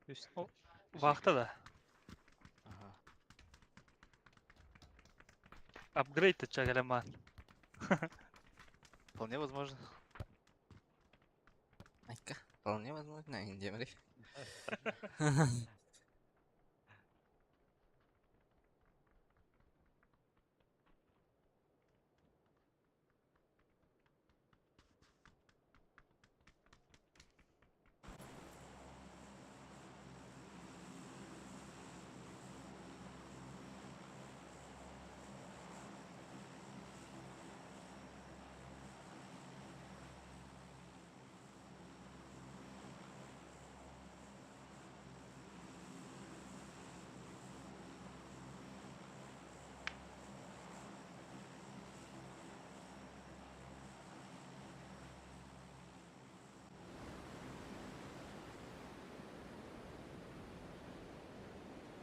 Speaker 4: Үс.
Speaker 1: О. вахта да.
Speaker 3: Ага.
Speaker 1: Апгрейд чагалама.
Speaker 3: Вполне возможно.
Speaker 2: Айка, вполне возможно, индемри.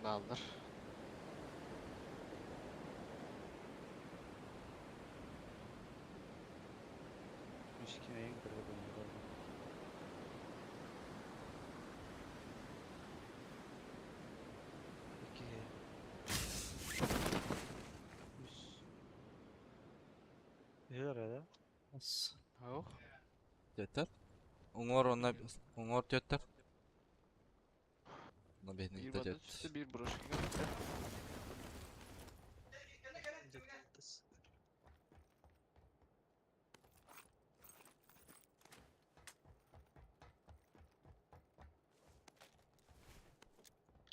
Speaker 3: Наллар.
Speaker 4: Үс кимейин көргө бөлүнү. Икки. Үс. Нелер да?
Speaker 2: Ас.
Speaker 3: Ох.
Speaker 2: Төттер. Уңор онна уңор төттер. На бедный
Speaker 3: Бир
Speaker 2: төттер.
Speaker 3: бады түстү, бир брошка.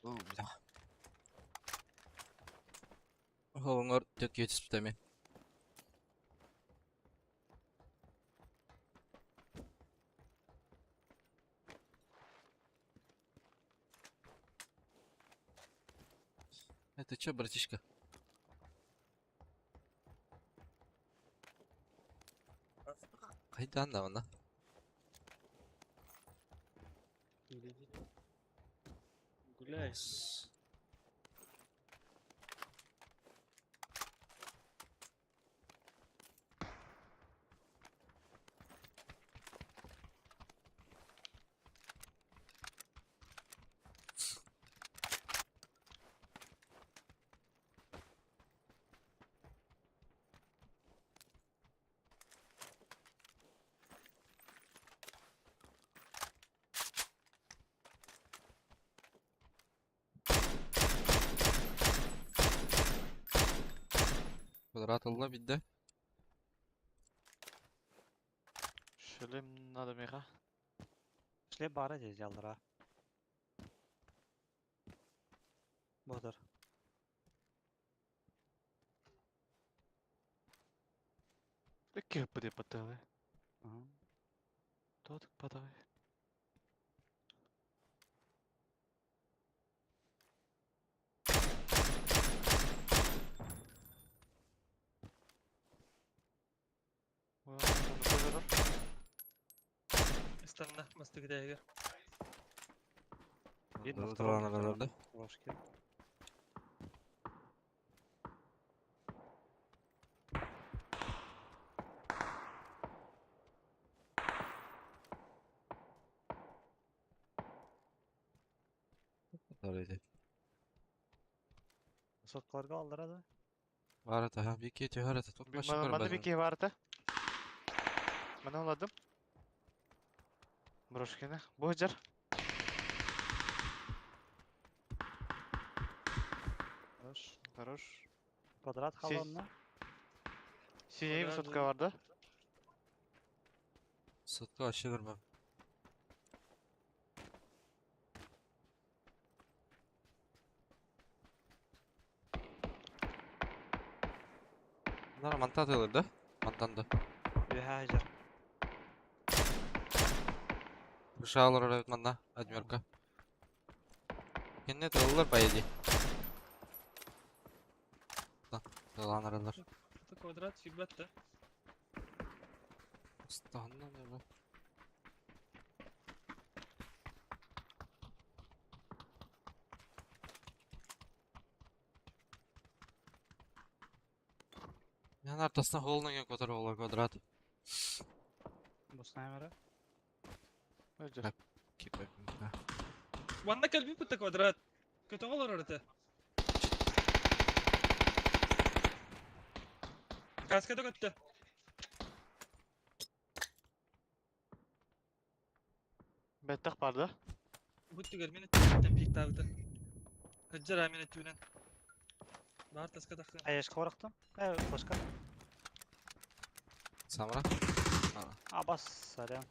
Speaker 2: О, бля. Холоҥор түөрт түспүтэ эмиэ. Это чё, братишка? Хайдаан даҕаны.
Speaker 1: Гуляй.
Speaker 2: Квадрат ылла бидде.
Speaker 3: Шлем надо меха.
Speaker 4: Шлем баара дии дьаллара. Бодор.
Speaker 3: Икки хыппы деп батталы. Тотук падай.
Speaker 1: Ыстанна мастык дээгэр.
Speaker 4: Биир на втором
Speaker 2: Туран
Speaker 4: ложке. Соткаларга алдыра да.
Speaker 2: Бар ата, bir iki tühör ata. Çok başı
Speaker 3: Манна
Speaker 2: көрбөтүм.
Speaker 3: бики барда. Мана уладым. Брошкина. Бу жар. Хорош, хорош.
Speaker 4: Квадрат халанна.
Speaker 3: Синий
Speaker 1: Квадрат,
Speaker 3: высотка барда.
Speaker 2: Сотка aşı görmem. Bunlar mantı atıyorlar da. Mantan da.
Speaker 4: Үһэ ажар.
Speaker 2: Ушалар oraya manna. Admirka. Кенне тыллар байди. Lan aralar.
Speaker 1: Это квадрат фигбат да.
Speaker 2: Станна не бу. Yani ortasına holuna көтөр ола квадрат.
Speaker 4: Бу снаймера.
Speaker 3: Бу жар.
Speaker 2: Кипе.
Speaker 1: Манна кэлби бутта квадрат. Көтөҕө олорор этэ. Каскада көттө.
Speaker 3: Беттах барда.
Speaker 1: Бут түгэр мин өттүнэн пиктаабыта. Хыджар мин өттүнэн. Баар таска тахсан.
Speaker 4: Аяшка барахтым. Э, флешка.
Speaker 2: Самра.
Speaker 4: Абас, сорян.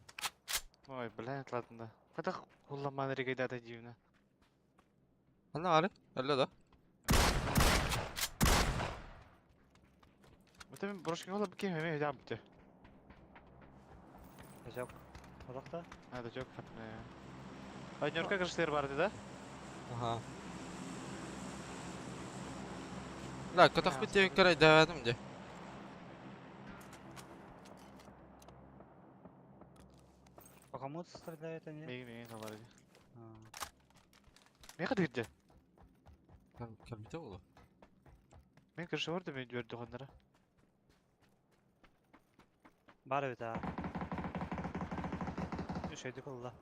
Speaker 3: Ой, блядь, ладно. Катах хулламан регайдата дивна.
Speaker 2: Ана ары. Әллә да.
Speaker 3: Мата мен брошкина ола бики хеме жабты.
Speaker 4: Жок. Одакта.
Speaker 3: А, да жок хатны. Аднерка кырыштер барды да?
Speaker 2: Аха. Ла, көтөх бит деп көрәй дәвәдем де.
Speaker 4: По кому стреляют они?
Speaker 3: Меги меги салар.
Speaker 4: А,
Speaker 3: Мега дирде.
Speaker 2: Кәлбите олы.
Speaker 3: Мен кырышы бар да мен жөрдү хондара.
Speaker 4: Бар бит а. Үшөйдүк олла.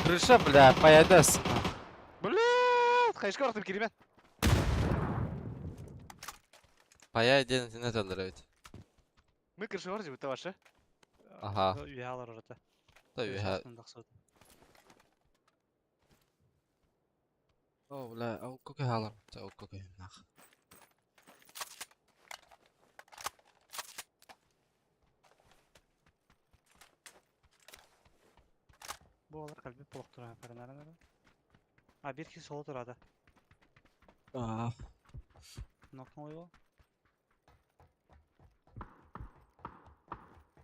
Speaker 2: Крыша, бля, паядас.
Speaker 3: Блядь, кайышка барактым киримен.
Speaker 2: Пая ден сине талдыр бит.
Speaker 3: Мен кырышы бар жибите башы.
Speaker 2: Аха.
Speaker 4: Үйе алар ората.
Speaker 2: Та үйе. О, бля, ау көке алар. Та ау көке нах.
Speaker 4: Бу алар калби полок тура фарнарана. А бир ки сол турада.
Speaker 2: Аа.
Speaker 4: Нокнул его.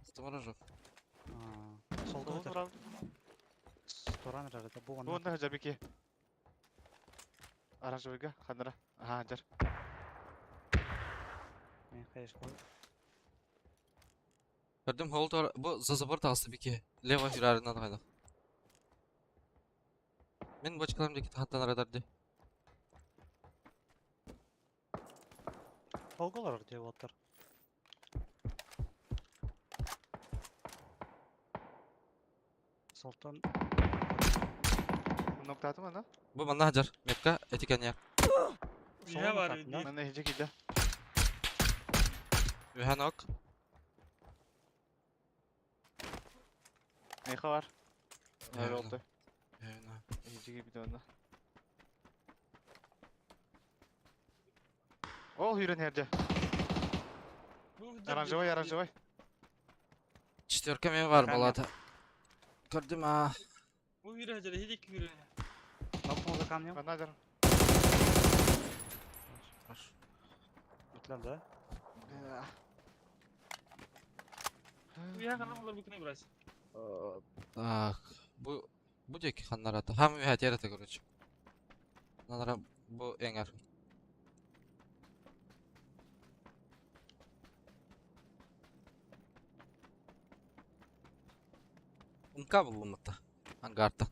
Speaker 2: Сторожев.
Speaker 4: Солда өтөр. Туран эрэр это бу
Speaker 3: Бу онно жабики. Оранжевыйга ханара. Аха, жар.
Speaker 4: Мен конечно.
Speaker 2: Көрдүм хол тор бу за забор таҕыста бики. Лево фирарынан хайдах. Мин бочкаларым диэки тахантан аратар дии.
Speaker 4: Холга олорор дии уолаттар. Солтан
Speaker 3: Ноктаатым ана.
Speaker 2: Бу манна сылдьар. Метка этикэньэ.
Speaker 1: Үйэ бар
Speaker 4: Солон
Speaker 3: Манна иһдьэ киирдэ.
Speaker 2: Үһэн ок.
Speaker 3: Меха бар.
Speaker 2: Эвна.
Speaker 3: Oldu.
Speaker 2: Эвна.
Speaker 3: Иһдьэ киирбит онно. Ол yürün herce. Оранжевый, оранжевый.
Speaker 2: Четверка мен бар
Speaker 4: Камера.
Speaker 2: балата. Көрдүм аа.
Speaker 1: Бу yürü hacı, hiç yürü.
Speaker 4: Нокнул за камнем.
Speaker 3: Манна жар.
Speaker 2: Хорошо.
Speaker 4: Бүтләр да.
Speaker 1: Үйэ ханна булар бу күнэ брась.
Speaker 2: Так, бу бу диэки ханнарата. Хам үһэ тиэрэтэ короче. Нанара бу эҥэр. Умка буллуммутта. Ангарта.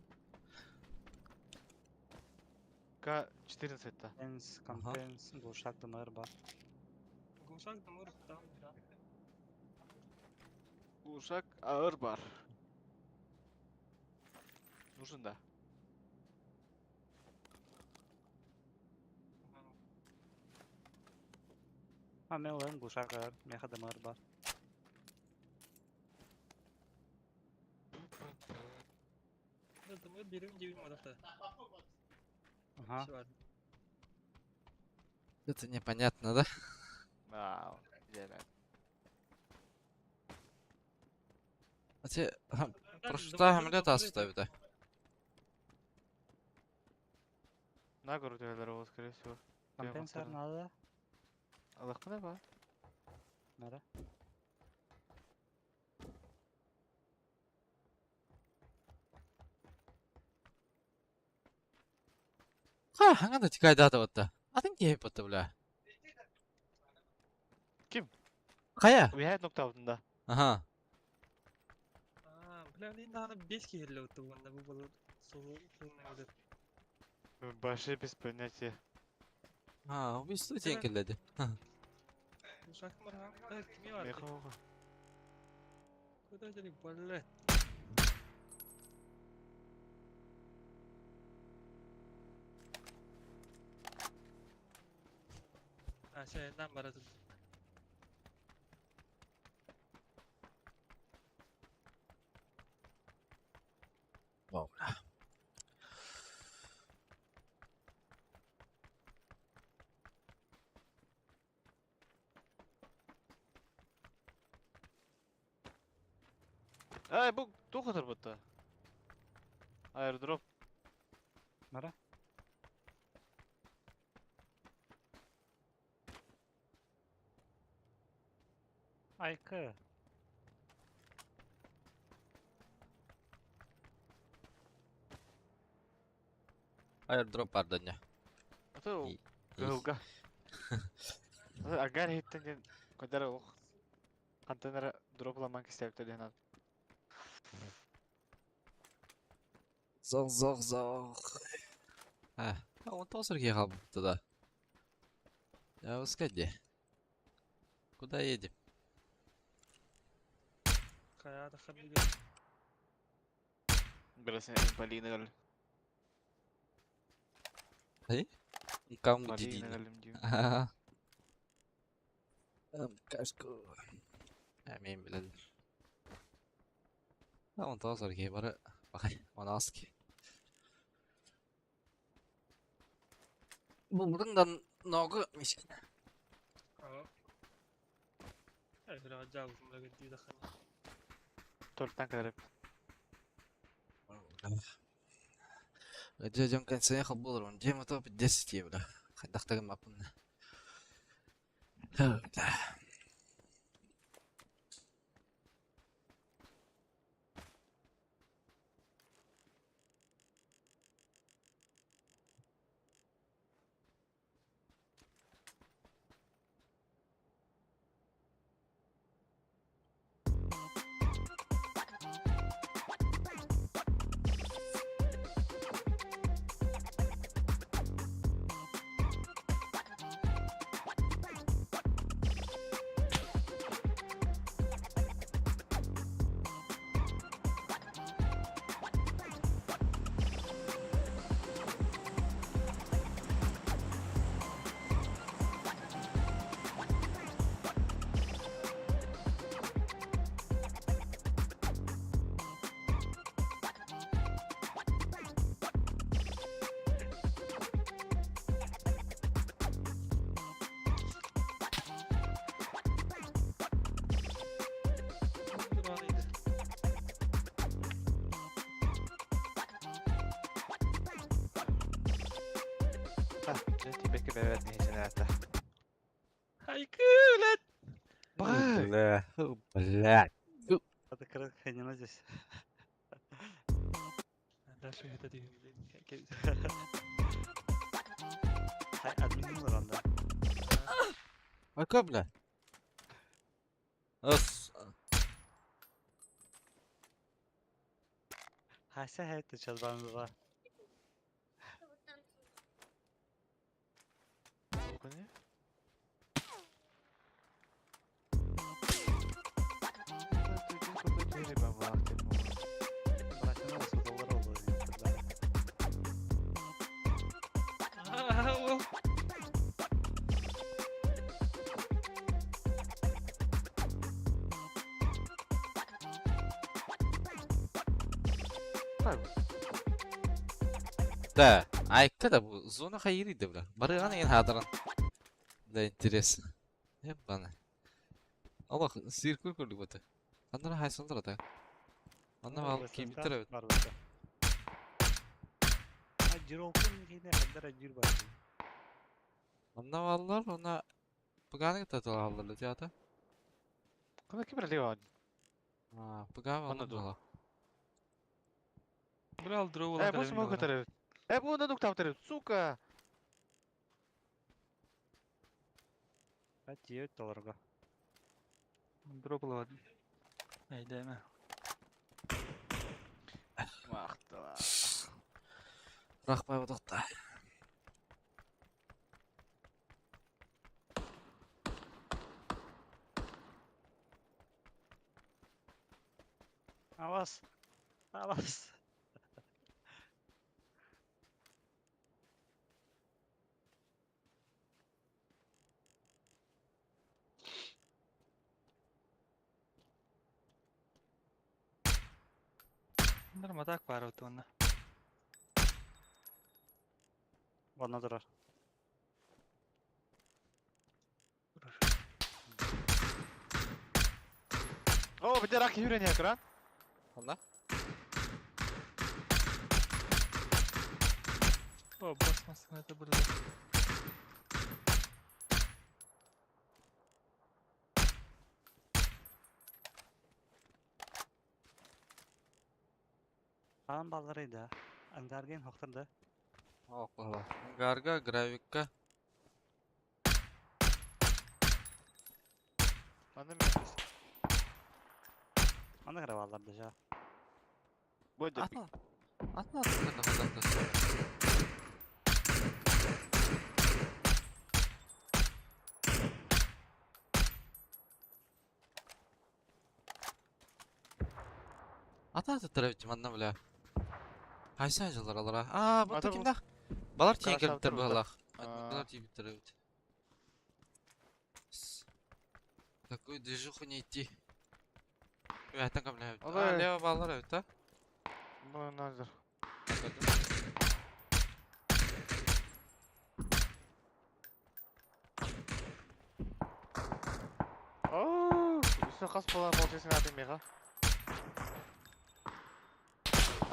Speaker 3: К-14 та.
Speaker 4: Компенс, компенс, глушак ДМР бар.
Speaker 1: Глушак да мөр там.
Speaker 3: Uşak ağır бар. Нужен да.
Speaker 4: А мен ылым глушак ар, меха ДМР бар.
Speaker 1: Да мөр берем дебин мадахта.
Speaker 4: Ага.
Speaker 2: Это непонятно, да?
Speaker 3: Вау. Дьэ.
Speaker 2: А те прошта хамлет аставит.
Speaker 3: На гору төһөлөр ол, скорее всего.
Speaker 4: Компенс ар надо.
Speaker 3: Аллахпына ба.
Speaker 4: Надо.
Speaker 2: Ха, ханганда тикайда да. Атын киһи бутта бля.
Speaker 3: Ким?
Speaker 2: Хайа?
Speaker 3: Уяһат ноктаутында.
Speaker 2: Ага.
Speaker 1: Аа, бля, мен даҕаны 5 киһи өттө уонна бу болор суол суол
Speaker 3: Вообще без понятия.
Speaker 2: А, убийство тиэн кэллэди.
Speaker 1: Глушак мөр хам. Кими бар?
Speaker 3: Меха оҕо.
Speaker 1: Куда дели балле. А, сен бара тут.
Speaker 2: Вау, бля.
Speaker 3: Ай, бу туох бутта. Аэродроп.
Speaker 4: Надо. Айка.
Speaker 2: Аирдроп бардanya.
Speaker 3: Ата
Speaker 2: И-
Speaker 3: кыһылга. Агар хиттен ден кадар ох. Кантанара дропламан кистәптер ден.
Speaker 2: Зох, зох, зох. А, он тоже ехал туда. Я где? Куда едем?
Speaker 1: Хайа да хабига.
Speaker 3: Белесен Полина гал.
Speaker 2: Кому
Speaker 3: Полина
Speaker 2: дидини?
Speaker 3: галим дию.
Speaker 2: Ага. Кашку. Мен билелер. А, он тоже бары. Бакай, он аски. Бу мурундан ногу мишкен.
Speaker 1: Аа. Ай, бля, жабы мага ди да хана.
Speaker 3: Толтан кадar.
Speaker 2: Дядям конце ехал был, он дем это 10 евро. Хайдах да гыммаппын.
Speaker 3: Тибекке бэбэт нехсенээта.
Speaker 1: Айкы, блядь!
Speaker 2: Бля, блядь.
Speaker 4: Это хрена здесь.
Speaker 1: Дальше это ты.
Speaker 4: Хай админ олар
Speaker 2: Айка, бля. Ыс.
Speaker 4: Хайса хайты чалбанызға.
Speaker 3: Күнү?
Speaker 4: Братина осы доллар oldu.
Speaker 1: Аа,
Speaker 2: Да, айка да бу зона хайырыйды бля. Барыган ен хадыран. Да интересно. Ебана. Аллах, сиркүр көрдүк бата. Аннара хайсылдар ата. Анна ал кийбиттер эбит.
Speaker 4: Бар бата. Жир кейне хандар жир бар.
Speaker 2: Анна аллар, она пыганы таталалар театр.
Speaker 3: Кына ким бир
Speaker 2: А, пыган
Speaker 3: Онно ду.
Speaker 1: Бля, ал дроу
Speaker 3: Э, бу смог көтөрөбүт. Э, бу онда дуктап сука.
Speaker 4: 9 долларға.
Speaker 1: Дроп алады. Айдайма.
Speaker 3: Мактала.
Speaker 2: Рахмай бодокта.
Speaker 4: Авас. Авас.
Speaker 1: Норматак бар отуна.
Speaker 4: Онна турар.
Speaker 3: О, бите рак юрен экран.
Speaker 2: Онда?
Speaker 1: О, басмасын это было.
Speaker 4: Аан балларыйда. Ангарген хоқтырды.
Speaker 2: Ок, Гарга, гравикка.
Speaker 3: Аны мен.
Speaker 4: Аны кара балларды жа.
Speaker 3: Бу деп.
Speaker 2: Атна. Атна атна. Ата ата манна бля. Хайса жылар алара. А, бу
Speaker 3: Ата бу-
Speaker 2: кимдах? Балар тиен
Speaker 3: Карашап
Speaker 2: келиптер
Speaker 3: тур бу.
Speaker 2: балах.
Speaker 3: А.
Speaker 2: Балар тиен бит. Такую движуху не идти. Этен камля. А,
Speaker 3: Ой.
Speaker 2: лево балар это.
Speaker 3: Бу назар. О, үстү кас бола болчу атын мега.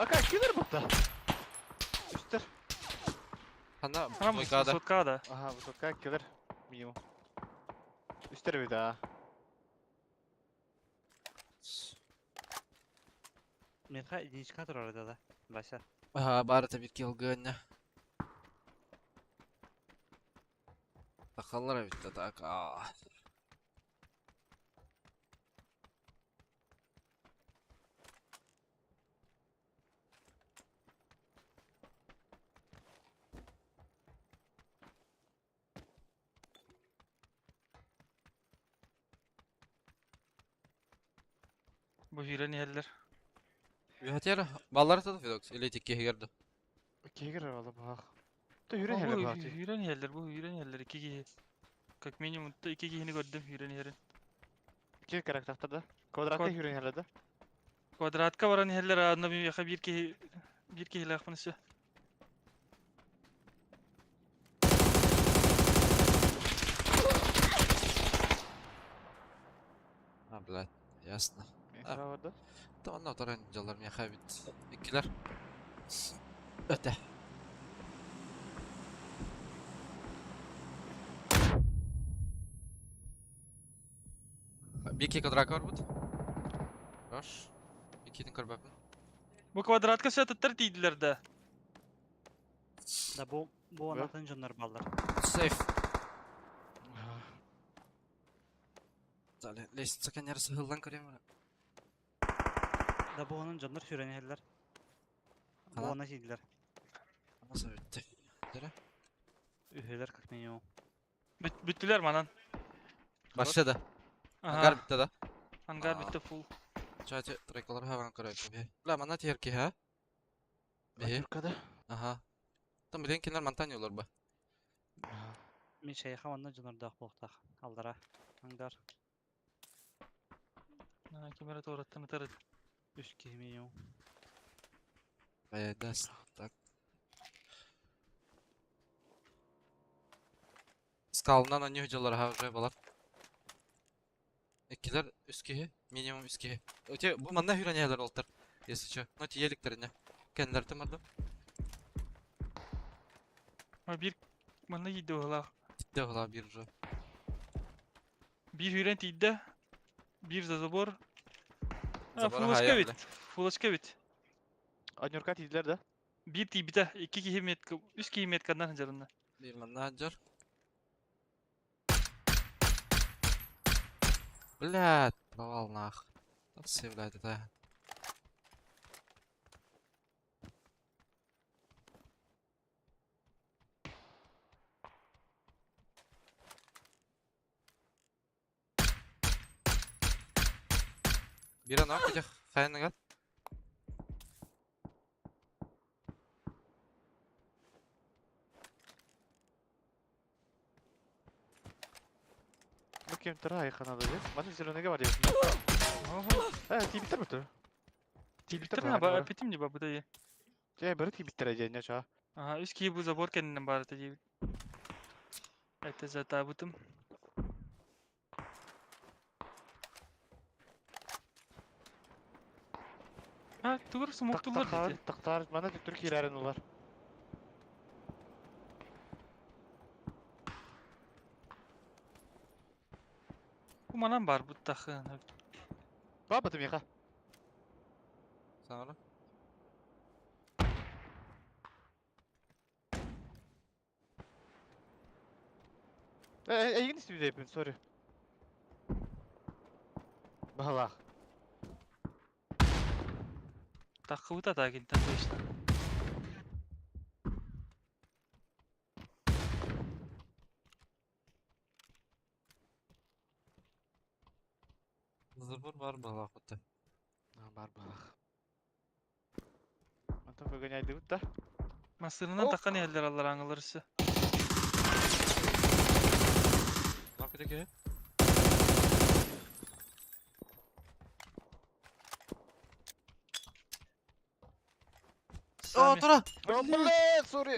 Speaker 3: Ака, килер бутта. Үстер.
Speaker 2: Ханна
Speaker 1: Хана
Speaker 2: двойкада.
Speaker 1: высоткада.
Speaker 3: Аха, высотка кэлэр минимум. Үстэр эбит аа.
Speaker 4: Миэхэ единичка турар да, Вася.
Speaker 2: Аха, баар это бир килгыанньа. Тахаллар эбит да так. Аа.
Speaker 1: Бу сүүрэн иһэллэр.
Speaker 2: Үһэтиэр баллар да Федокс или тикки да.
Speaker 3: Киһигэр ала баах. Та хүрэн
Speaker 1: Бу
Speaker 3: хэлэ баах дии.
Speaker 1: сүүрэн иһэллэр, бу сүүрэн иһэллэр икки киһи. Как минимум икки киһини көрдүм сүүрэн иһэрин.
Speaker 3: Киһи карактахтар да. Квадратка хүрэн хэлэ да.
Speaker 1: Квадратка баран иһэллэр, аанна миэхэ биир киһи биир киһилээхпин өссө.
Speaker 2: А, блядь, ясно.
Speaker 3: Миэхэ бар да.
Speaker 2: Та онно таран дьаллар миэхэ эбит. Иккилэр. Өтө. Бики квадратка барбыт. Хорош. Иккитин көрбөппүн.
Speaker 1: Бу квадратка сөтөттөр тиийдилэр да.
Speaker 4: Да бу бу анатын дьоннор баллар.
Speaker 2: Сейф. Далее, лестница кэннэрэ сыһыллан көрөм.
Speaker 4: Да бу онон дьоннор сүүрэн иһэллэр. Бу
Speaker 2: Ханан?
Speaker 4: она тиийдилэр.
Speaker 2: Nasıl bitti? Nere?
Speaker 4: Үһүлэр как минимум.
Speaker 1: Бүттүлэр манан.
Speaker 2: Başladı. Ангар
Speaker 1: Аха,
Speaker 2: bitti да.
Speaker 1: ангар
Speaker 2: Аа.
Speaker 1: бүттэ фул.
Speaker 2: Чати тройкалар хаван көрөйм. Бля, мана тиэр ки ха? Бе.
Speaker 3: Түркада.
Speaker 2: Аха. Там билен кинер мантан yollar ба.
Speaker 4: Мин шейха онно дьоннордоох буолуохтаах. Аллара. Ангар.
Speaker 1: Камера туораттан ытар.
Speaker 4: Үс киһи минимум.
Speaker 2: Бэдас. Так. Скалынан они жалар ха уже балар. Иккилер үс киһи, минимум үс киһи. Өте бу манна хүрэнэлэр олтар. Если чё. Ну тиеликтерине. Кеннерти мардым.
Speaker 1: Ма биир манна тиийдэ быһыылаах.
Speaker 2: Титте була бир уже.
Speaker 1: Биир сүүрэн тиийдэ. Биир за забор. А,
Speaker 2: Забора
Speaker 1: фулочка
Speaker 2: хая,
Speaker 1: бит.
Speaker 2: бля.
Speaker 1: Фулочка бит.
Speaker 3: Анюрка тиийдилэр да.
Speaker 1: Биир тиийбитэ. Икки киһи метка, үс киһи метканнан сылдьарына.
Speaker 2: Бир манна жар. Блядь, провал нах. Так блядь, это. Бир ана кутях хайныгат.
Speaker 3: Бу кем тара айханада дии. Маны зеленыйга бар диэбит. Э, тиийбиттэр буту. Тиийбиттэр
Speaker 1: Тиийбиттэр ба, эппитим дии бабыта дии.
Speaker 3: Дьэ, бары тиийбиттэрэ диэн чаа.
Speaker 1: Аха, үс киһи бу забор кэннинэн баарата диэбит. Это затаабытым. А, тугур смоктулар
Speaker 3: Тахтар,
Speaker 1: дии.
Speaker 3: тахтар, мана төттөр киирэрин улар.
Speaker 1: Бу манан бар буттахын.
Speaker 3: Баба миэхэ.
Speaker 2: Саңара.
Speaker 3: Э, эйигин истибит сори. Баһалаах.
Speaker 1: Таххыбыта таагинтан точно.
Speaker 2: Забор бар была хута.
Speaker 3: Бар баһалаах. Антон выгоняйдыбыт да.
Speaker 1: Массыынанан
Speaker 3: Ок.
Speaker 1: таххан иһэллэр аллар аңылар өссө.
Speaker 2: Нах кутя О,
Speaker 1: Сами.
Speaker 2: тура!
Speaker 3: Блин, сори.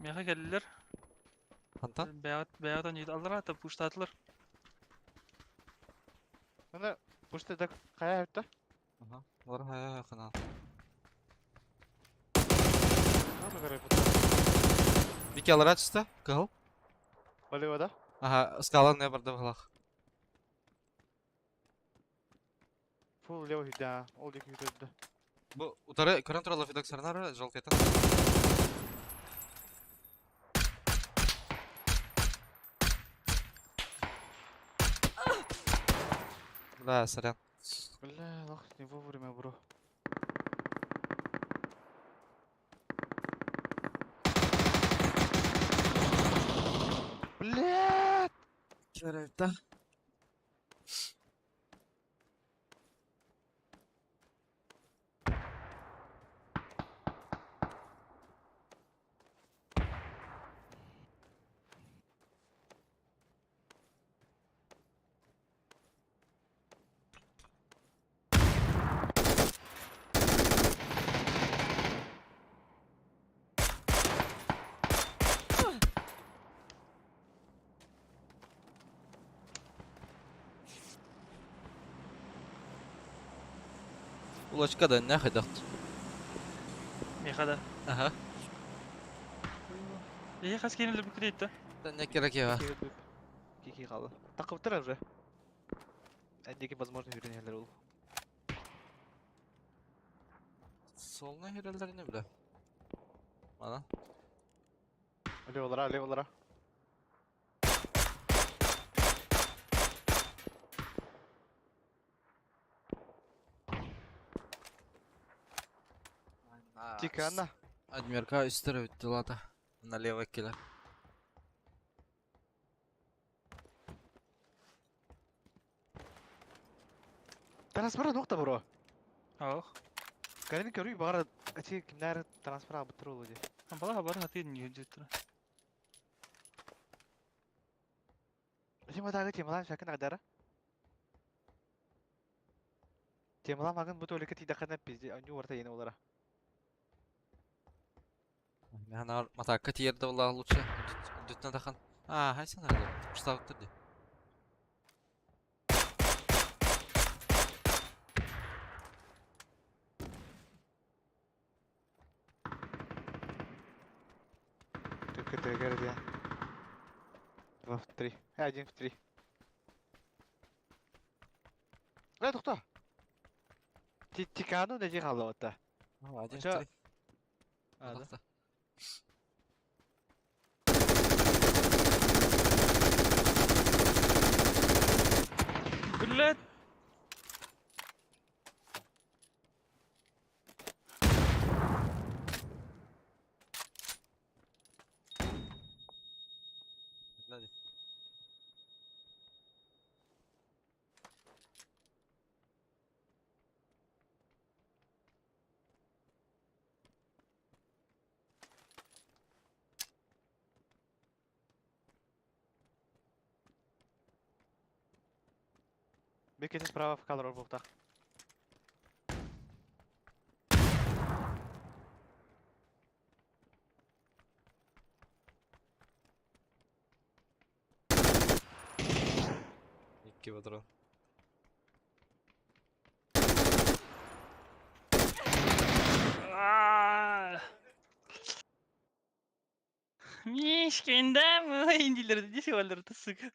Speaker 1: Миэхэ кэллилэр.
Speaker 2: Антон?
Speaker 1: Бэйэҕит бэйэҕит аньыыт аллара та пуштаатылар.
Speaker 3: Аны пушты да хайа да.
Speaker 2: Ага. Бар хая хана.
Speaker 3: Көрө.
Speaker 2: Бики алара түсті, кыһыл.
Speaker 3: Болево да?
Speaker 2: Ага, скалан не барды быһылах.
Speaker 3: Фул лево хүдә. Ол дикі хүдә.
Speaker 2: Бу утары көрөн туралар Федок сарнары желтый. Да, сорян.
Speaker 3: Бля, лох, не вовремя, бро. Блядь!
Speaker 2: Керепте. Улачка да не хайдахт.
Speaker 1: Мехада.
Speaker 2: Ага.
Speaker 1: Е хас кейнелер бүкү дейт да.
Speaker 2: Да не керек ева.
Speaker 3: Кики қалды. Тақып тұр уже. Әндекі возможно үйренелер ол.
Speaker 2: Солна херелер не биле. Мана.
Speaker 3: Леволара, леволара. Тикана.
Speaker 2: Адмирка үстері өтті лата. Налево келер.
Speaker 3: Трансфер нокта бро.
Speaker 1: Ох.
Speaker 3: Кәрін көрүй бағара әте кімнәр трансфер абыттыр ол ди.
Speaker 1: Бала бар хаты не жүттүр.
Speaker 3: Әте матағы темалан шакын ағдара. Темалан мағын бұт өлікі тидақана пизде, аню орта ені олара.
Speaker 2: Мен матакка тиерде була лучше. Дүттен тахан. А, хайсын арды. Штаб ди.
Speaker 3: Только триггер где? Два в три. Один в три. Тоқта. Тикану не қалды отта.
Speaker 2: Один в
Speaker 3: Ча-
Speaker 2: три.
Speaker 3: А, да?
Speaker 2: Тоқта.
Speaker 1: Блядь.
Speaker 2: Hadi.
Speaker 3: Бекете справа в кадр болтақ.
Speaker 2: Икки патрон.
Speaker 1: Мишкинда мы индилер десе балдар сука.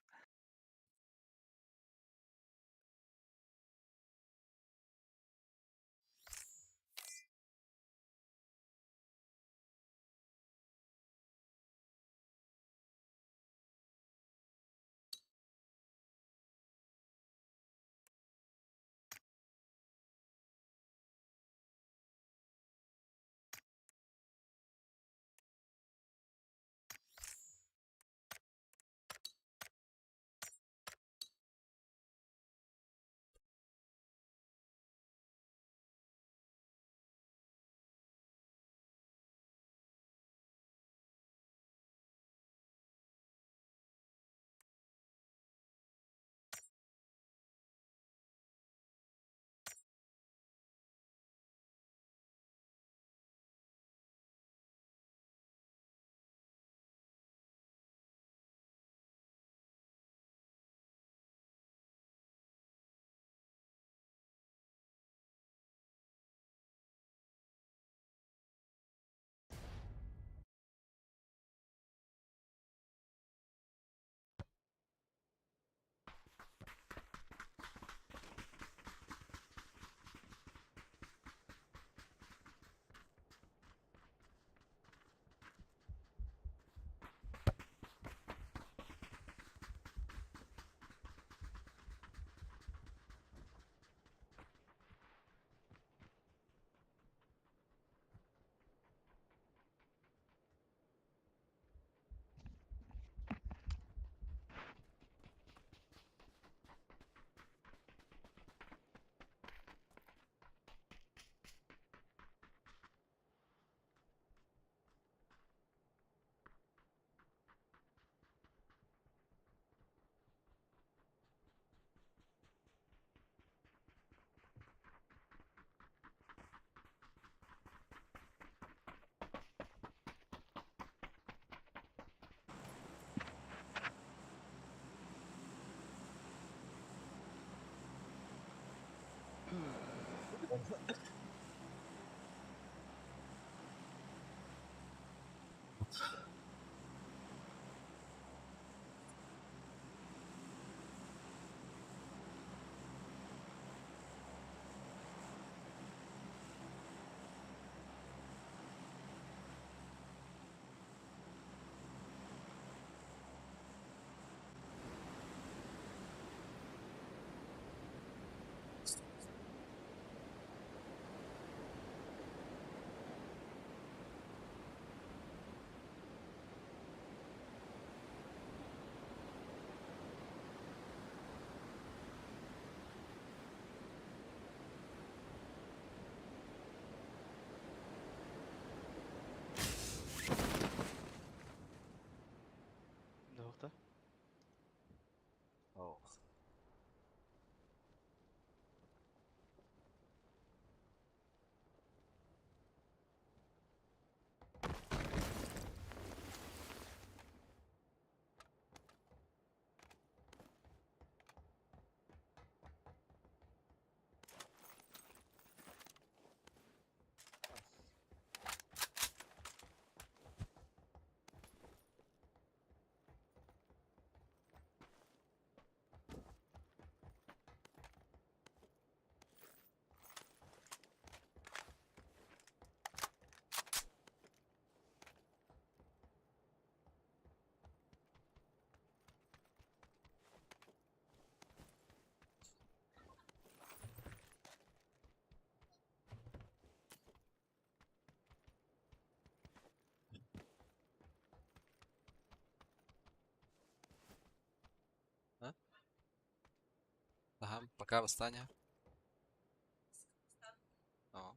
Speaker 3: Nokta.
Speaker 2: Oh. Ага, пока восстание. О.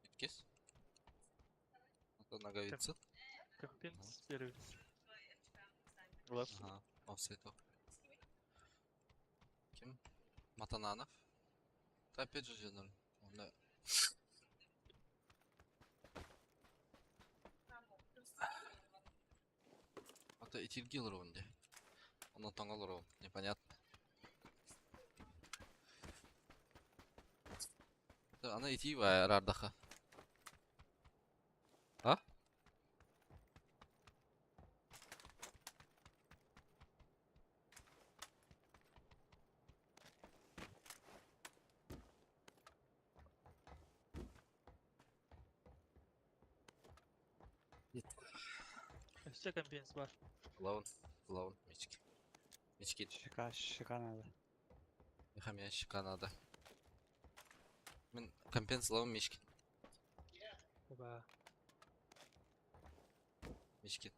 Speaker 2: Иккис. Это ноговица.
Speaker 1: Компенс первый.
Speaker 2: Ага, офсетов. Ким? Матананов. Да опять же Дженерал. Он да. Это Итильгил рунде. Он отонгал рун. Непонятно. Да, она идти рардаха. А?
Speaker 1: Все компенс бар.
Speaker 2: Лаун, лаун, мечки. Мечки.
Speaker 4: Щека, щека надо.
Speaker 2: Мехамия щека надо. Мен компенс лаун мечки.
Speaker 1: Оба.
Speaker 2: Мечки.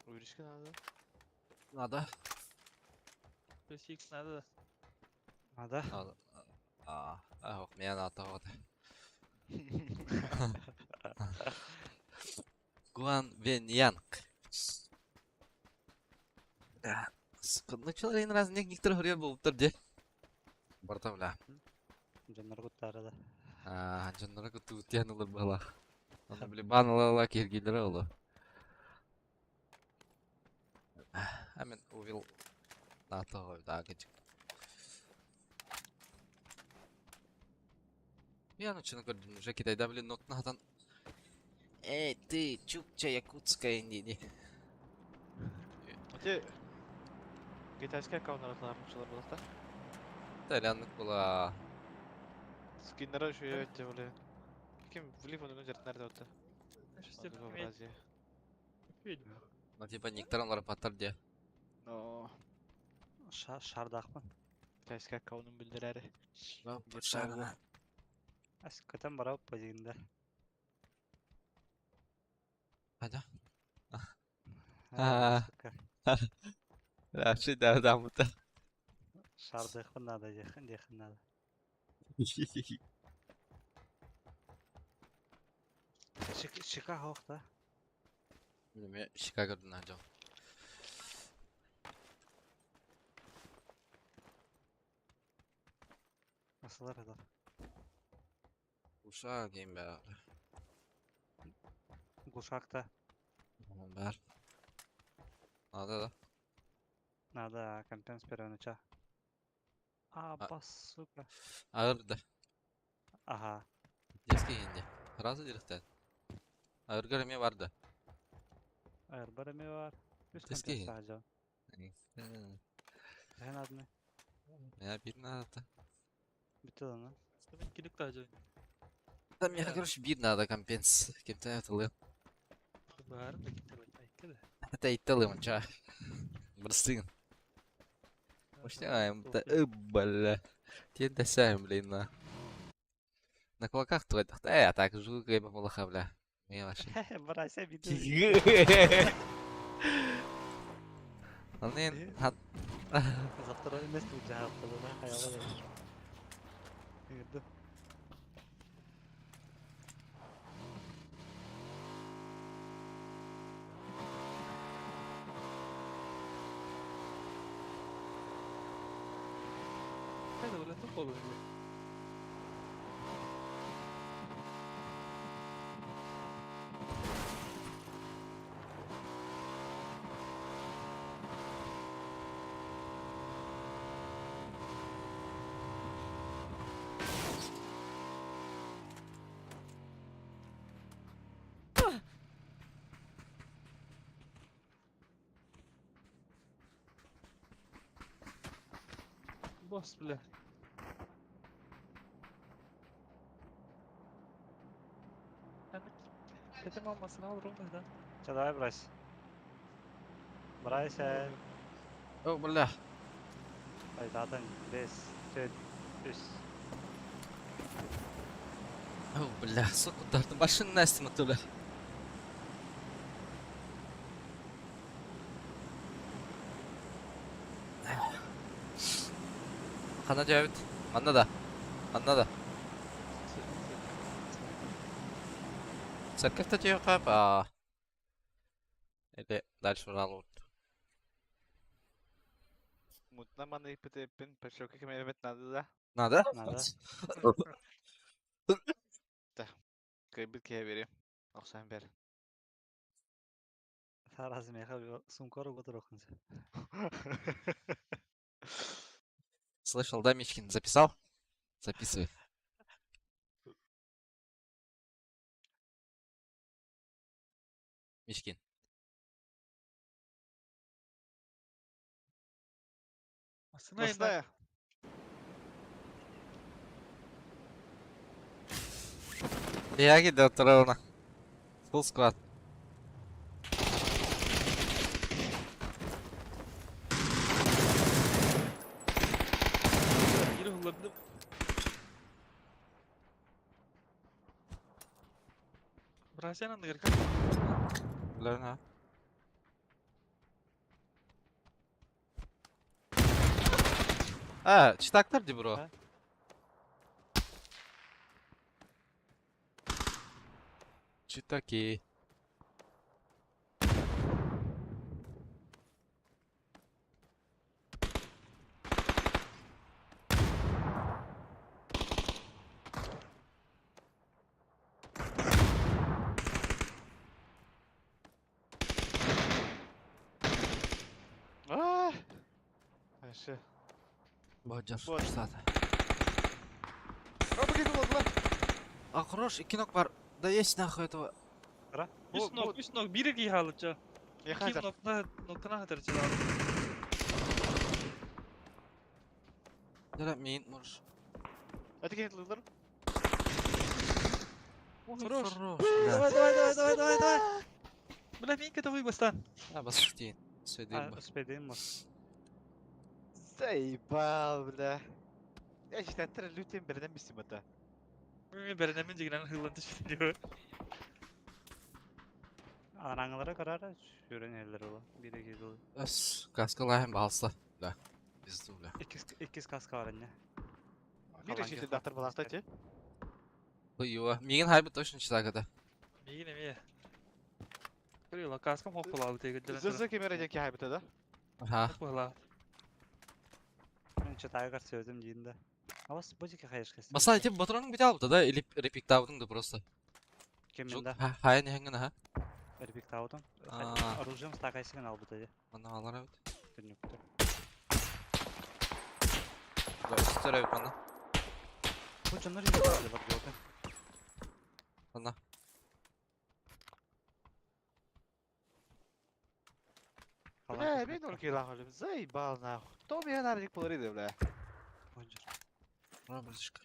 Speaker 3: Уйришка надо.
Speaker 2: Надо.
Speaker 1: Плюс икс надо.
Speaker 4: Надо.
Speaker 2: Надо. А, а, ох, меня надо вот. Гуан Вен Янг. Да. Сука, ну человек раз некоторых говорил был где. Барта бля.
Speaker 4: Дьоннор куттара да.
Speaker 2: А, дьоннор куту тянулар была. Оны били баналала киргилер олу. Амен увил на того, да, гачик. Я начну говорить, уже кидай, да, блин, нот натан. Эй, ты, чукча якутская, не, не.
Speaker 3: Те китайский аккаунт аратылар была, да?
Speaker 2: Итальяннык была.
Speaker 3: Скиннера еще я были. Ким влив он жерт нерде өттө.
Speaker 1: Шестерка видно.
Speaker 2: Ну, типа, некоторым ларпаттар де.
Speaker 3: Но
Speaker 4: Шардақпын.
Speaker 3: китайский аккаунтун билдирери.
Speaker 2: Шарна.
Speaker 4: Әс көтен барап позигінде.
Speaker 2: Қайда? А. Вообще, да, да, вот.
Speaker 4: Шардықпын надо, дехін, дехін надо. Щека хоқ да.
Speaker 2: Мен Чикагодан ажал.
Speaker 4: Асылар да.
Speaker 2: Уша дейм бәрі.
Speaker 4: Глушакта.
Speaker 2: Бәр. Надо, да?
Speaker 4: Надо компенс первонача. А, бас, сука.
Speaker 2: Ağır da.
Speaker 4: Аха.
Speaker 2: Детский инде. Сразу директен. Ağırгар эме бар да.
Speaker 4: Айырбар эме бар. Үс
Speaker 2: Детский.
Speaker 4: компьютер саһа Хэн адны.
Speaker 2: Я бир надо.
Speaker 4: Бүтэ аны.
Speaker 1: Мен киник та жой.
Speaker 2: Там я, короче, бир надо компенс. Кем-то это лым.
Speaker 1: Барын да китер айткы да.
Speaker 2: Это и лым, ча. Брыстыгын. Мощняем. Да, бля. Тен сам, блин, на. На кулаках твой. А так, жу, гейба малаха, бля. Мне вообще.
Speaker 4: Барася битэ.
Speaker 2: Анын
Speaker 4: Завтра эмес бул жаапты да хаялы. Ыгырды.
Speaker 1: Хайда бля топ болду. Бос, бля. Dedim almasını alır onu da.
Speaker 4: Ча давай брась. Брайся.
Speaker 2: О, бля.
Speaker 4: Айтатын бес, төрт, үс.
Speaker 2: О, бля, сука, тартым башын настим бля. Хана жабыт. Манна да. Манна да. Церковь-то тебе а. Или дальше урал.
Speaker 3: Мутна маны пытеппин, пачок кемеребет надо да.
Speaker 2: Надо?
Speaker 4: Надо.
Speaker 3: Кайбит кебери. Оксан бер.
Speaker 4: Сарасы меха сумкору которохунся.
Speaker 2: Слышал, да, Мичкин? Записал? Записывай. Мичкин.
Speaker 1: Асына енді.
Speaker 3: Басная.
Speaker 2: Я киде ровно. Full squad.
Speaker 1: Yürü hullandım. Брасян андыгар как?
Speaker 2: Бля, на. А, читактар ди бро.
Speaker 4: А?
Speaker 2: Читаки.
Speaker 3: Аа. Ашы.
Speaker 2: Баджар,
Speaker 3: Вот.
Speaker 2: штата.
Speaker 3: А, блин, ладно.
Speaker 2: А, хорош, и кинок бар. Да есть нахуй этого.
Speaker 1: Үс ног, үс ног бири ки халыча.
Speaker 3: Я
Speaker 1: Ким
Speaker 3: хазар.
Speaker 1: нокна ноктана хатырчы.
Speaker 2: Да, мин, можешь.
Speaker 3: А ты кетлилер?
Speaker 1: Хорош.
Speaker 2: Хорош. Да.
Speaker 4: Давай, давай, давай, давай, давай, давай.
Speaker 1: Бля, минка то выбастан.
Speaker 2: А, басштин. Сөйдейм
Speaker 4: А, успейдейм мо.
Speaker 3: Заебал, бля. Я считаю, лютен берден бисим это.
Speaker 1: Мен беренемен жигинен хылланты түшүнү.
Speaker 4: Араңылара карара сүрен эллер ола. Бире киди.
Speaker 2: Өс, каскалайым балса. Да. Пизду, бля.
Speaker 4: Иккис иккис каска бар инне.
Speaker 3: Бир ишите дактар балакта те.
Speaker 2: Хуёво. Мигин хайбы точно читак это.
Speaker 1: Мигин эме. Көрү каскам хоп кылалы теге дилен.
Speaker 3: Зызы кемере жеке хайбыта да.
Speaker 2: Ага.
Speaker 1: Кыла.
Speaker 4: Мен читайга сөзүм дейин да. Абас бу жеке хайышкасы.
Speaker 2: Баса тип батроның бите алды да или репиктаудың да просто.
Speaker 4: Кемин да.
Speaker 2: Хайын хәңгін аха.
Speaker 4: Репик таудым.
Speaker 2: А.
Speaker 4: Оружием стакайсыгын албыта де.
Speaker 2: Мана алар бит.
Speaker 4: Түнүктө.
Speaker 2: Үстер эбит манна.
Speaker 4: Бу дьоннор иһэллэр буолта.
Speaker 2: Манна.
Speaker 3: Бля, мен ол килах өлүм. Заебал нахуй. Кто меня нарник болар бля.
Speaker 2: Ура, братишка.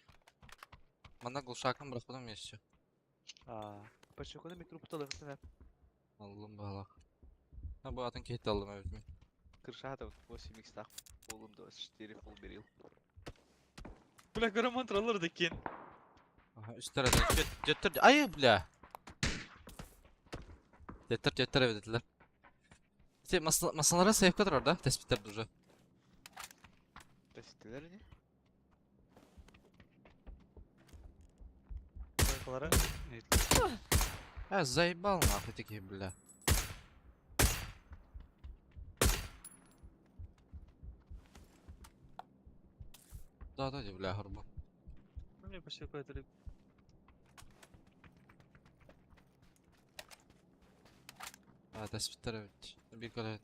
Speaker 2: Манна глушакын бырахпытым еще.
Speaker 4: Аа.
Speaker 3: Почему микрофон
Speaker 2: Аллым баһалаах. Ha bu атын киһитте аллым эбит мин.
Speaker 3: Крышата 8 икс так полум 24 фул берил.
Speaker 1: Бля, көрөмөн тураллар да киэн.
Speaker 2: Аха, үстер эден. Жеттер. Ай, бля. Жеттер, жеттер эбит этилер. Те масалара сейфка турар да? Теспиттер уже.
Speaker 3: Тестилер не?
Speaker 4: Койкалары.
Speaker 2: А, заебал нахуй такие, бля. Да, да, бля, горбу.
Speaker 1: Мне почти какой-то
Speaker 2: А, теспиттер эбит. Bir kere.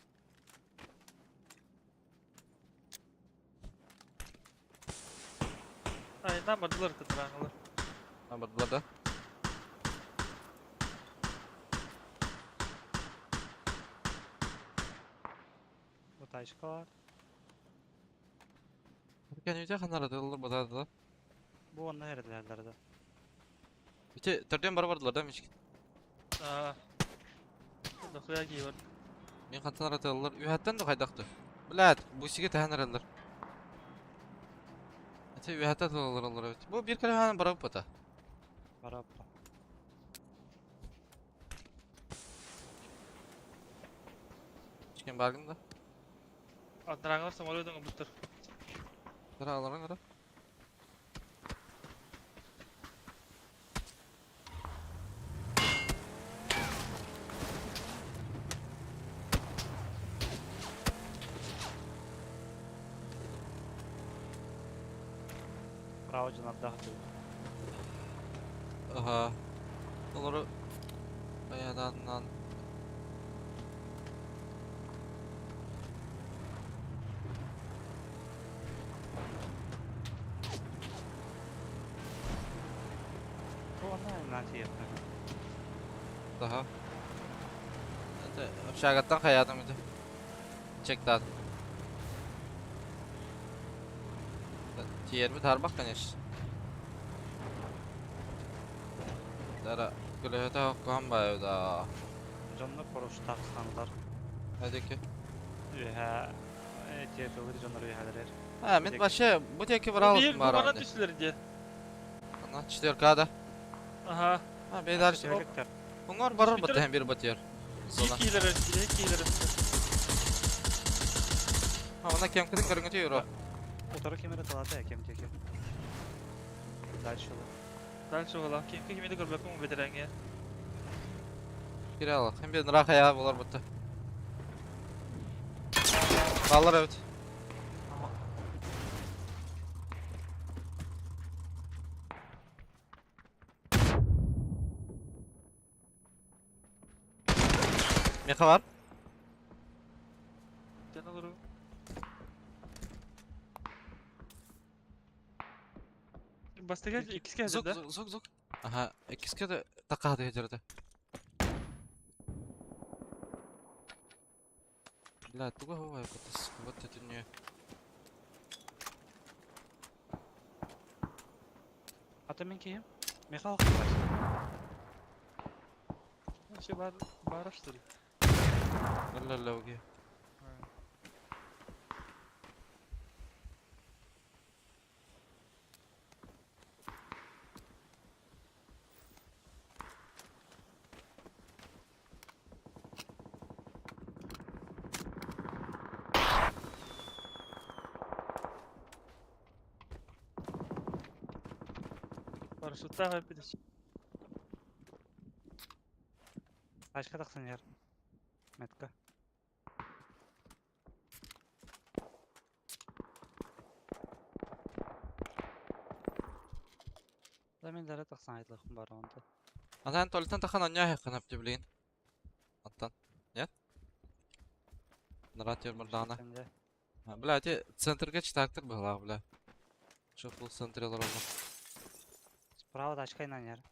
Speaker 1: Ай, нам бардылар тытыраңылар.
Speaker 2: А, бардылар да?
Speaker 4: Бу тачкалар.
Speaker 2: Кән өйдә ханара дыллар бадады да.
Speaker 4: Бу онна эрделер да.
Speaker 2: Бите төрден бар бардылар да мички.
Speaker 1: Аа. Дохуя кии бар.
Speaker 2: Мин хантан аратыллар. Үһәттән дә кайдакты. Блядь, бу сиге тәһән аралар. Ате үһәттә тылалар алар бит. Бу бир кere хан барып бата.
Speaker 4: Барап.
Speaker 2: Чикен баргын да.
Speaker 1: Андыраңылар самолетың бұттыр.
Speaker 2: Кара аларың кара.
Speaker 4: Право жонардаах дуу.
Speaker 2: Аха. Олары баяданнан.
Speaker 4: Бу онна нати
Speaker 2: Daha. Ате общагаттан хаятым ите. Чектат. Тиерби тарбак, конечно. Дара күлөһөтө хоккоһон баайы да.
Speaker 4: Дьонно поруштаах стандар.
Speaker 2: Әдеки.
Speaker 4: Үһә тиэтылыр дьоннор үһәлерер.
Speaker 2: А, мен вообще бу теки баралым
Speaker 1: Бир
Speaker 2: бар.
Speaker 1: бана түслер де.
Speaker 2: Ана 4К да.
Speaker 1: Аха.
Speaker 2: А, бей дальше.
Speaker 4: Түһэликтер.
Speaker 2: Оңор барар бат бир батыр. Зона.
Speaker 1: Киилер, киилер.
Speaker 2: А, она кем кытын көрүнгө юро.
Speaker 4: Утары кемере талата кем теки. Дальше.
Speaker 1: Дальше ола. Ким кимеде көрбөкүм бетереңе.
Speaker 2: Кире алак. Хем бир нырак ая болар бутта. Баллар evet. Меха бар.
Speaker 1: Жан олору. Бастыга икиске
Speaker 2: Зук,
Speaker 1: да?
Speaker 2: зук, зук, зук. Аха, икиске де такка хады Бля, туга хова катас. Вот это не.
Speaker 4: Ата мен кием. Михаил хабар.
Speaker 1: Вообще бар бар что ли?
Speaker 2: Ла ла уги.
Speaker 1: Парашютта хаппидис.
Speaker 4: Тачка тахсан яр. Метка. Да мен дәрі тахсан айтылықым бар онда.
Speaker 2: Антан толтан тахан аня хакын апты блин. Антан. Нет? Нарат юр мурдана. Бля, те центрге читактыр была, бля. Шеффилд центрелер олла.
Speaker 4: Справа тачка инан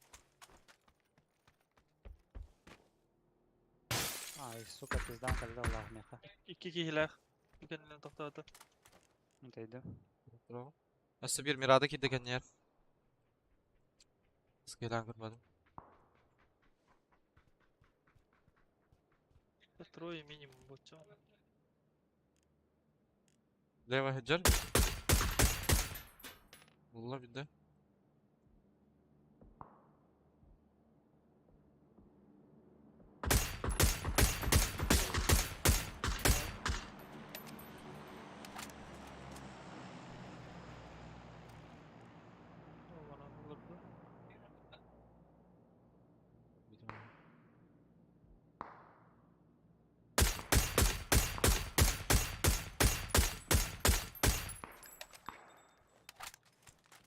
Speaker 4: Ай, сука, пиздан, когда Аллах меха.
Speaker 1: Икки киһилээх. Кэннинэн тохтоото.
Speaker 4: Интейдим.
Speaker 2: Өссө биир Мирада киирдэ кэнниэр. Скейлаан көрбөтүм.
Speaker 1: Трое минимум боччо.
Speaker 2: Лево хеджер. Булла бидде.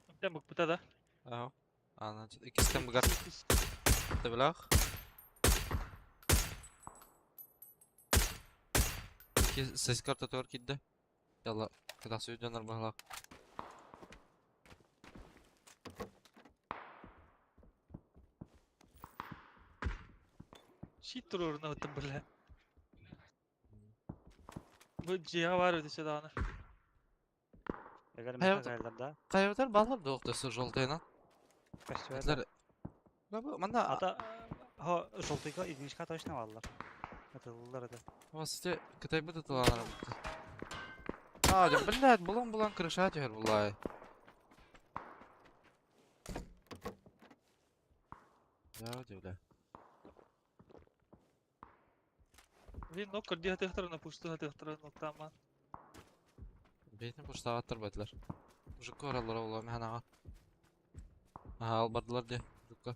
Speaker 1: Онтон букпута да.
Speaker 2: Аһа. Ана иккистен быгар табылах. Икки сес карта тор кидде. Яла кытасы өйдөнөр баһалах.
Speaker 1: Щит туруорuna оттон бля. Бу дьиэҕэ баар эбит өссө даҕаны.
Speaker 4: Эгер
Speaker 2: Хайа
Speaker 4: меха кайлар да.
Speaker 2: Хайабытар балар доохтосу желтыйынан.
Speaker 4: Костюм.
Speaker 2: Этлер. Бу манна
Speaker 4: Ата хо желтыйга единичка точно баллар. Атыллар это.
Speaker 2: Васите Кытай бу тыланар бу. А, дьэ, блядь, булан-булан крыша түһэр буллай. Да, дьэ,
Speaker 1: Блин, нок көрдүү хатыахтар, пусту хатыахтар, ноктаамаан.
Speaker 2: Бейтин пуштааттар батлар. Мужикка ораллар ола механаға. Аха, албардылар де. Мужикка.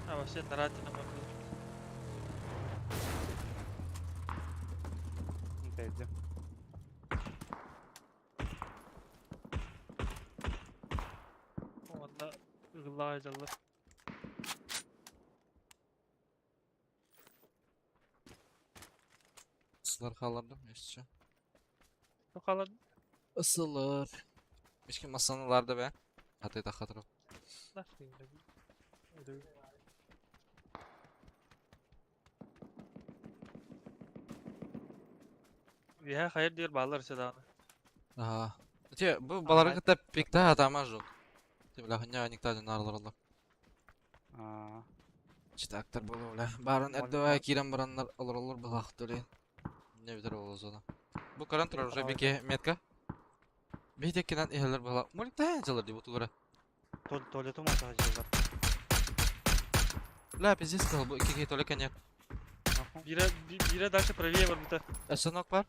Speaker 1: А вообще наратина могу.
Speaker 4: Интейдим.
Speaker 1: Онна ыгыллаҕа дьаллар.
Speaker 2: Ысылар қалардым, еще.
Speaker 1: Тоқалар
Speaker 2: Ысылар. Мешке масаналар да бә. Хаты да хатырып.
Speaker 1: нахуй. Үһэ хайыр диир баалар өссө даҕаны.
Speaker 2: Аха. Те, бу балары кытта пикта атама жоқ. Те, бля, хуйня никта нарлар олар.
Speaker 4: А,
Speaker 2: Читактар болу, бля. Барын эрдебай кирен бараннар олар олар булах төле. Не битер ол зона. Бу каран турар уже бике метка. Бейдеккенен эхелер була. Моликта жылар ди бу тугара.
Speaker 4: Туалету маса жылдар.
Speaker 2: Бля, пиздец кыл бу икки толе кене.
Speaker 1: Бира бира дальше правее бар бута.
Speaker 2: Эсенок бар.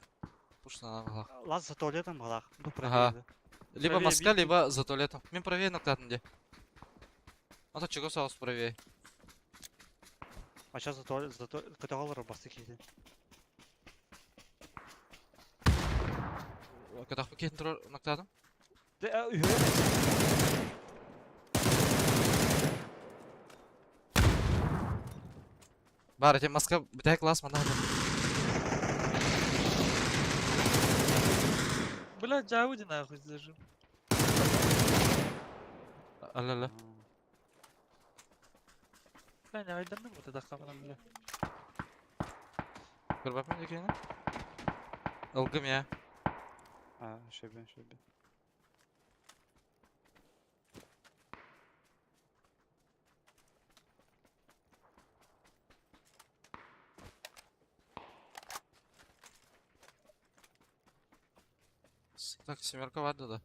Speaker 2: Пушна булах.
Speaker 4: Лаз за туалетом балах. Ду
Speaker 2: Ага.
Speaker 4: правее.
Speaker 2: Либо
Speaker 1: Правее
Speaker 2: маска,
Speaker 1: бить.
Speaker 2: либо за туалетом. Мен правее нактатын де. А то чего соус правее.
Speaker 4: А сейчас за туалет за туалет кытагалар басты кийди.
Speaker 2: Катах пакет тур нактадым.
Speaker 4: Де үһө.
Speaker 2: Бар, эти маска битә класс манда.
Speaker 1: Бля, джауди нахуй зажим.
Speaker 2: Алла.
Speaker 1: Бля, не айдарным вот это хамнам, бля.
Speaker 2: Көрбәпмен декені. Ылгым я.
Speaker 4: А, шебе, шебе.
Speaker 2: Так, семерка барды да.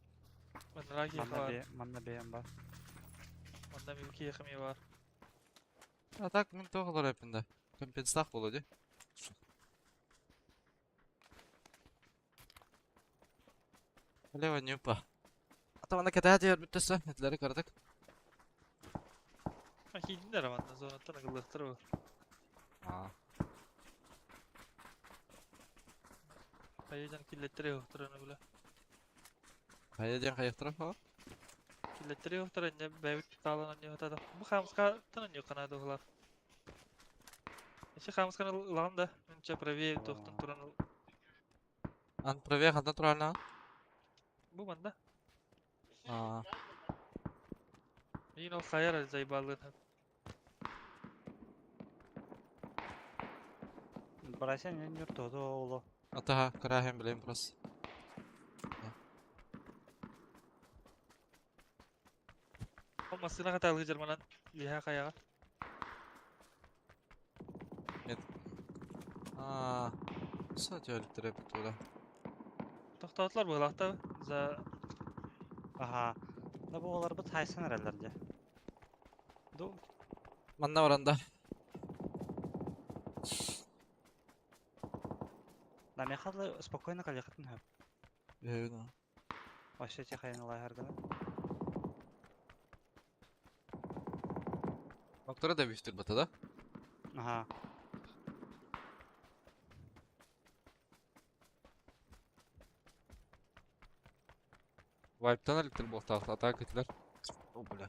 Speaker 1: Манраги
Speaker 4: Манна
Speaker 1: бар.
Speaker 4: бе, манна бе бар.
Speaker 1: Манна милки хами бар.
Speaker 2: А так, мен тоғылар әпінде. Компенсақ болады. Лево не упа. А там она катая дер бүттесі, нетлері көрдік.
Speaker 1: А хидинер манна зонаттан ыгыллыктыр бар.
Speaker 2: А,
Speaker 1: Хайыдан киллеттер yoктур аны бля.
Speaker 2: қая ден қайықтырып па?
Speaker 1: Киллеттер yoктур не бәбит таалан не отада. Бу хамска тан не канады улар. Эчи хамсканы ылан да, менче правее токтон туран.
Speaker 2: Ан правее хантан турарна?
Speaker 1: Бу манна.
Speaker 2: Аа.
Speaker 1: Мин ол хайар заебалыын.
Speaker 4: Брася не нюр то оло.
Speaker 2: Атаха караһын билем просто.
Speaker 1: Ол массыына хатаалыы дьарманан үөһэ хайаҕа.
Speaker 2: Нет. Аа. Сатя өлтөрө тула.
Speaker 1: Тохтоотулар быһылаахта за
Speaker 4: Аха. Да бу оларбыт хайсан эрэллэр дьэ. Ду
Speaker 2: Манна баранда.
Speaker 4: Да мехалы спокойно калехатын хөп.
Speaker 2: Өйүн.
Speaker 4: Вообще тихо лайхаргана.
Speaker 2: Доктора да бистир бата да?
Speaker 4: Аха.
Speaker 2: Вайптан электр болтаах атака кетилер. О, бля.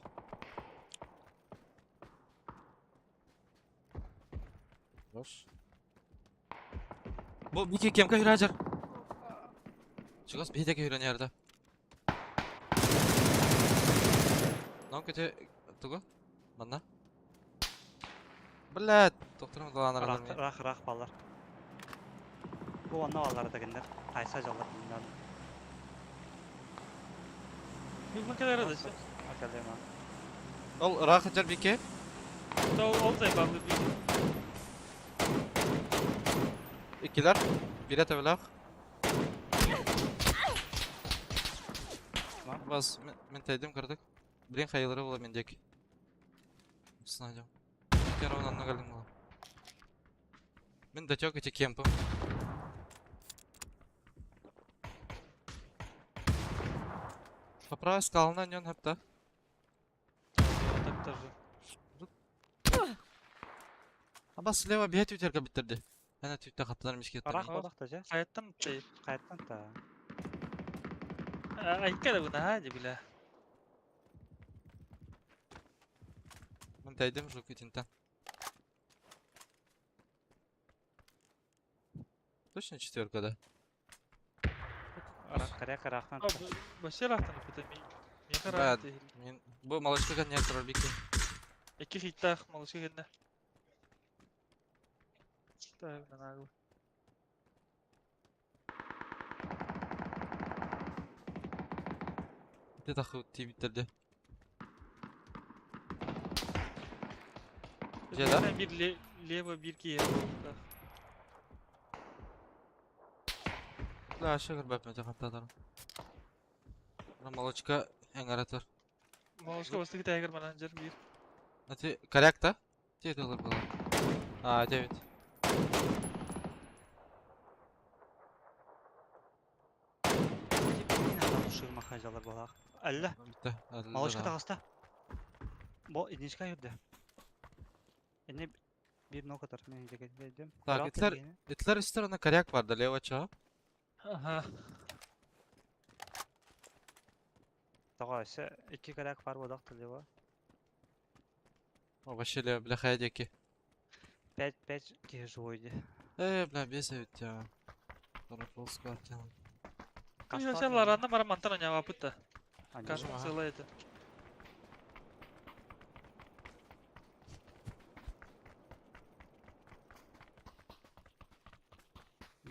Speaker 2: Хорош. Бу бики кемка хирajар. Чугас бихите хиран ярда. Нам кете тугу? Манна. Блядь, докторым даланар
Speaker 4: Рах рах рах балар. Бу онно балар дегеннер. Хайса жалар bundan.
Speaker 1: Билбин кэлэр да.
Speaker 4: Академа.
Speaker 2: Ол рах жар бике.
Speaker 1: Ол ол заебалыы бир.
Speaker 2: Иккилер. Бире төбөлөх. Бас, мен тәйдим кырдык. Блин, хайылары була мендек. Снайдем. Керон анна галим була. Мен датёк эти кемпы. Поправь скална нён хапта.
Speaker 1: Так тоже.
Speaker 2: Аба слева бьет үтерге биттерди. Әнә түттә каттылар мишке
Speaker 4: Рах болах та же.
Speaker 1: Хайаттан тей.
Speaker 4: Кайттан та.
Speaker 1: Айка да буна хади бля.
Speaker 2: Мен тәйдим жук итинтен. Точно четверка, да?
Speaker 4: Рах каряк рахтан.
Speaker 1: Вообще рахтан это ми.
Speaker 2: Да. Мен бу малышка не турар бике.
Speaker 1: Эки хиттах малышка кенне. Так, на
Speaker 2: Те тахы тибиттерди. Же да?
Speaker 1: Bir le лево bir ки.
Speaker 2: Да, шагыр бәп мен хаттадар. Малышка эңаратыр.
Speaker 1: Малышка бастыгы тайгер мананжер бир.
Speaker 2: Ати коряк та? Те доллар было. А, 9.
Speaker 4: Шырма жалар болах. Алла.
Speaker 2: Битте.
Speaker 4: Малышка тагаста. Бо единичка юрдө. Эне бир нокатар мен жеке дедим.
Speaker 2: Так, итлер үстер коряк бар да лево ча.
Speaker 1: Ага.
Speaker 4: Тага се iki коряк бар бодак тилева.
Speaker 2: О, вообще лево, бля, хайдеки.
Speaker 4: 5 5 ки живой.
Speaker 2: Э, бля, бесит я. Тарапол сквартин.
Speaker 1: Вообще ларанна мара мантана нява пытта. Кашма целая это.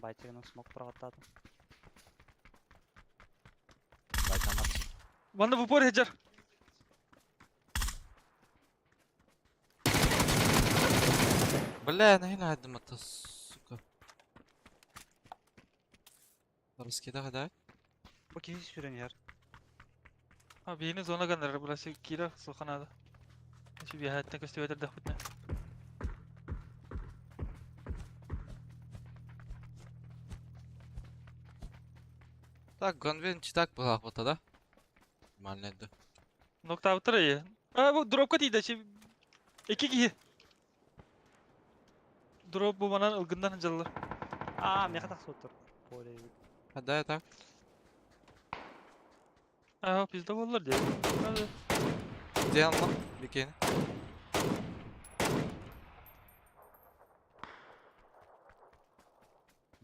Speaker 4: Байтигин смок проваттады.
Speaker 3: Байтамат.
Speaker 1: Манна в упор хеджер.
Speaker 2: Бля, нахина хаддым это, сука. Раскида хада.
Speaker 4: Бу кихи сүрен яр.
Speaker 1: А бейни зона гандар бурасы кира суханада. Şu bir hayatta köstüvedir de hutna.
Speaker 2: Так, гонвен читак была вот да? Нормально
Speaker 1: Nokta avtara iyi. Aa bu dropka değil de şey. İki kişi. Drop bu bana ılgından hıncalılar.
Speaker 4: Аа, меха тахсы отур. Поле.
Speaker 2: Хада так.
Speaker 1: Aa bizde olurlar diye. Hadi.
Speaker 2: Diyan lan бикени.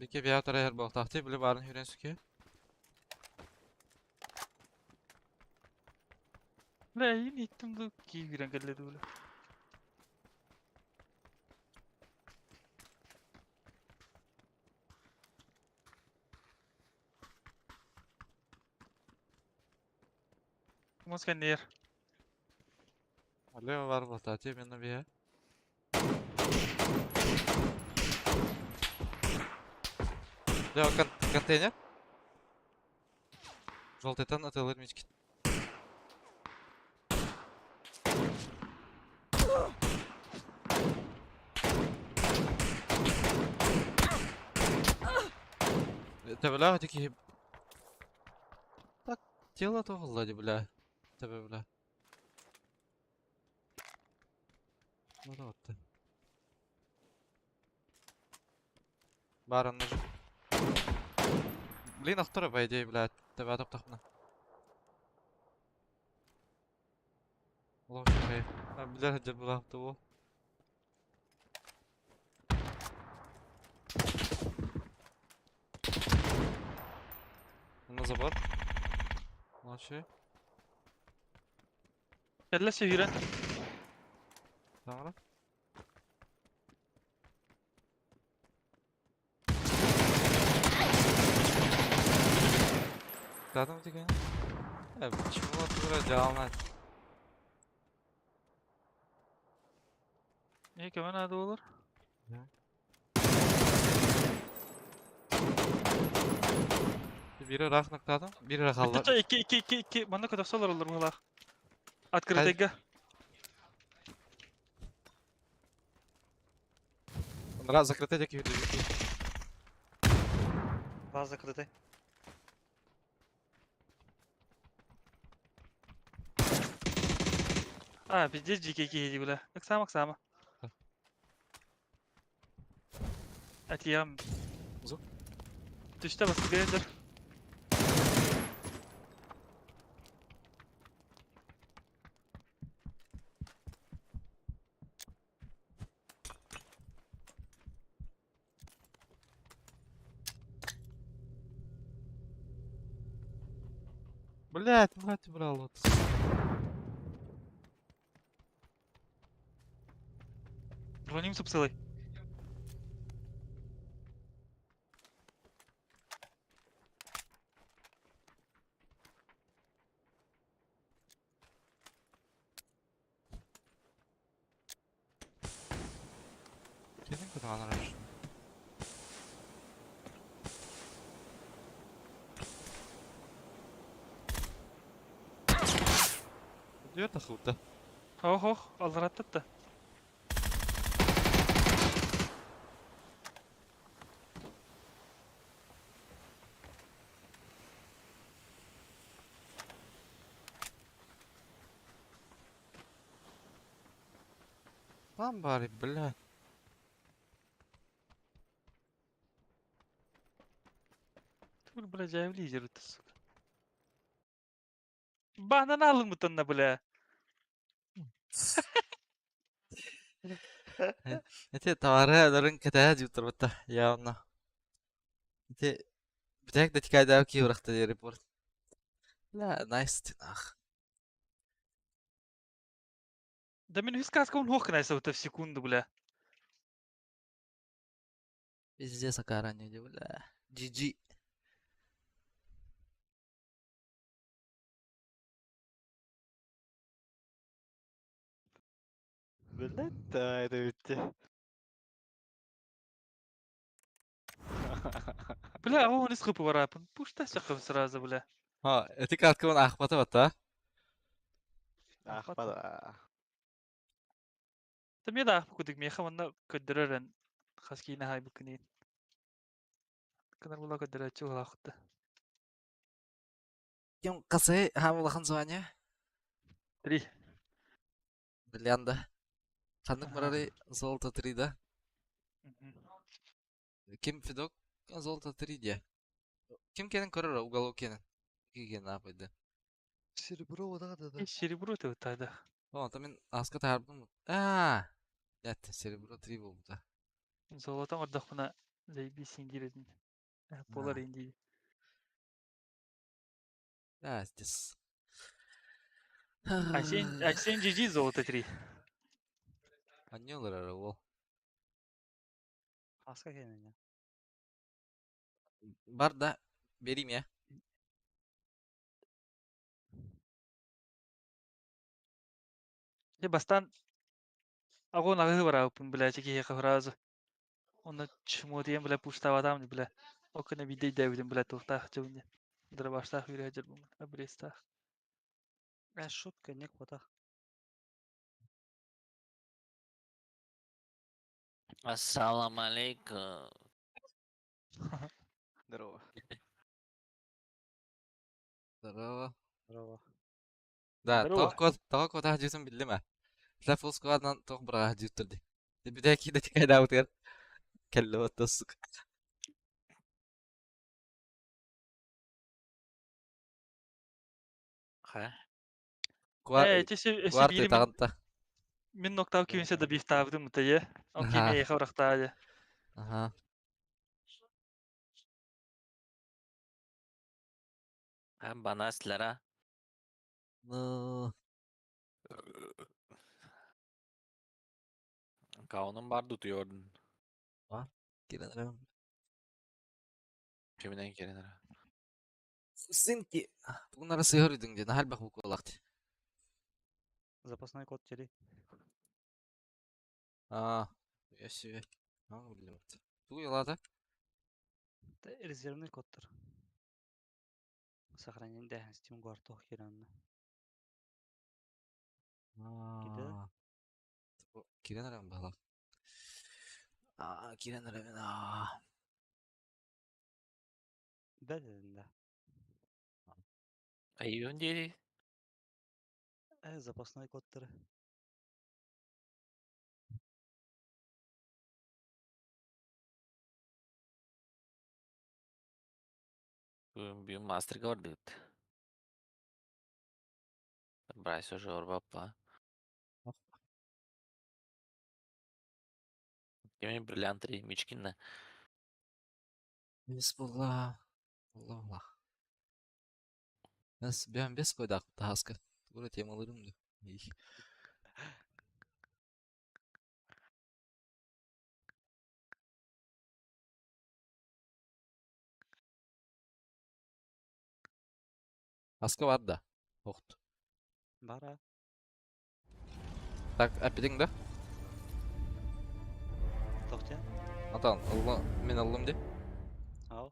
Speaker 2: Ики бия тарайар буолтаахтыы били баарын хүрэн сүкү.
Speaker 1: Бля, эйин иттим ду кии киирэн кэллэ дуу бля. Мус кэнниэр.
Speaker 2: Алло бар буолтаахтыы мен бия. Дьэ, контейнер. Желтыйтан атыылыыр мичкит. Төбөлөөх ити киһи Так, тело тоҕулла дии бля. Төбө бля. Ну Баар онно Блин, охторо по идее, блядь, төбө топтохпуна. Олох үчүгэй. Билэр сылдьар булаахта буол. На забор. Молодцы.
Speaker 1: Кэллэ сүүрэн.
Speaker 2: Таҥара. Кадам деген. Почему тура дьаална?
Speaker 1: Не көмө наада буолар?
Speaker 2: Бири ыраах нактаатым, бири эрэ хаалла.
Speaker 1: Бүттэ икки икки икки икки манна көтөхсө олороллор быһыылаах. Открытыйга.
Speaker 2: Раз закрытый диэки үрдүбүт.
Speaker 4: Баз закрытый.
Speaker 1: А, пиздец дьиикэй киһи дии бля. Ыксаама ыксаама. Атиям.
Speaker 2: Звук.
Speaker 1: Түстэ бастыгы дыр.
Speaker 2: Блять, мать брал вот.
Speaker 1: Броним сыпсылай.
Speaker 2: Кэлин кытаанар раньше. Дверь тахыбыта.
Speaker 1: Ох ох, аллараттатта.
Speaker 2: Там бары, бля.
Speaker 1: Тур, бля, дьээбили лидер сука. Баанан алыммытанна, бля.
Speaker 2: Эти товары кэтээ дьуттарбатта явно. Ити бүтэк да тикайдаа киурахта диэри репорт. Бля, найс тинах.
Speaker 1: Да мин үс каска он хох найса в секунду, бля.
Speaker 2: Пиздец акарани, бля. GG.
Speaker 3: Блядь, да, это ведь...
Speaker 1: Бля, он из хыпы варапын. Пушта сакым сразу, бля.
Speaker 2: Ha, эти каткабын ахпата бата.
Speaker 3: Ах, пада.
Speaker 1: Да мне да, кудык меха манна көддөрөрөн хаскина хай букунин. Кынар була көддөрөчү улахты.
Speaker 2: Ким касы ха улахан звание?
Speaker 1: Три.
Speaker 2: Бриллианда. Ханнык барары золото 3 да? Ким Федок золото 3 де. Ким кенен көрөр уголок кенен. Киген апайды.
Speaker 3: Серебро да да да.
Speaker 1: Серебро ты вот тогда.
Speaker 2: О, там мен аска тарбым. А, Нет, серебро 3 болду.
Speaker 1: Золотом ордохпуна Заебись диир этин. Буолар индии.
Speaker 2: Да, здесь.
Speaker 1: Айсен, Айсен GG золото 3.
Speaker 2: Анньылар эрэ уол.
Speaker 4: Хаска кэннэ.
Speaker 2: Бар да, берим я.
Speaker 1: Дьэ бастаан аҕуон аҕыһы бараабыппын бля киһиэхэ фразу. Онно чмо диэн бля пуштаабатаам бля. Ол кэннэ биирдэ өйдөөбүтүм бля туохтаах дьыбын диэн. Дробаштаах үүрэ сылдьар обрезтаах.
Speaker 4: Э, шутка, не квотах.
Speaker 5: Ассалам алейкум.
Speaker 3: Здорово.
Speaker 2: Здорово.
Speaker 4: Здорово.
Speaker 2: Да,
Speaker 1: Здорово.
Speaker 2: тоҕо код дьиэтин биллим ээ. Бля, full squad'ынан тоҕо быраҕа дьиэттэр дии. Бүтэ киирэ тикайдаабытыгар кэллэ вот сука.
Speaker 5: Ха?
Speaker 1: Э, эти өссө
Speaker 2: Кварты
Speaker 1: биири мин
Speaker 2: таҕынта.
Speaker 1: мин ноктау күүнсэ да бифтаабытым мытайы. Ол
Speaker 2: Аха.
Speaker 1: кими эйиэхэ бырахтаа
Speaker 2: Аха.
Speaker 5: Ха, банаслара.
Speaker 2: Ну,
Speaker 5: Каунун бар tutuyordun.
Speaker 2: кирен эрэ.
Speaker 5: Киминен кирен
Speaker 2: Синки. Тугунара сыһар үдүң диэн халбах букулахт.
Speaker 4: Запасной код тели.
Speaker 2: Аа, өссө. Аа, билим. Тугу ялата?
Speaker 4: Резервный кодтар. Сохранение дэһэн Steam гуар туох киранна.
Speaker 2: Аа. Кирен эрэ баалах. Аа, кирен эрэ аа.
Speaker 4: Да, да, да.
Speaker 5: Айюн дири.
Speaker 4: Э, запасной кодтар.
Speaker 5: Бүйүн мастерга бардыт. Брайс уже орбаппа. Кими бриллиант Мичкинна.
Speaker 2: Бес буолла. Алла алла. Нас бэм бес койдаах таһаска. Тугура темаларым да. Их. Аска бар да. Охт.
Speaker 4: Бара.
Speaker 2: Так, әппитиҥ да?
Speaker 4: Тохтя.
Speaker 2: Атан, ылла, мин ыллым дии.
Speaker 4: Ау.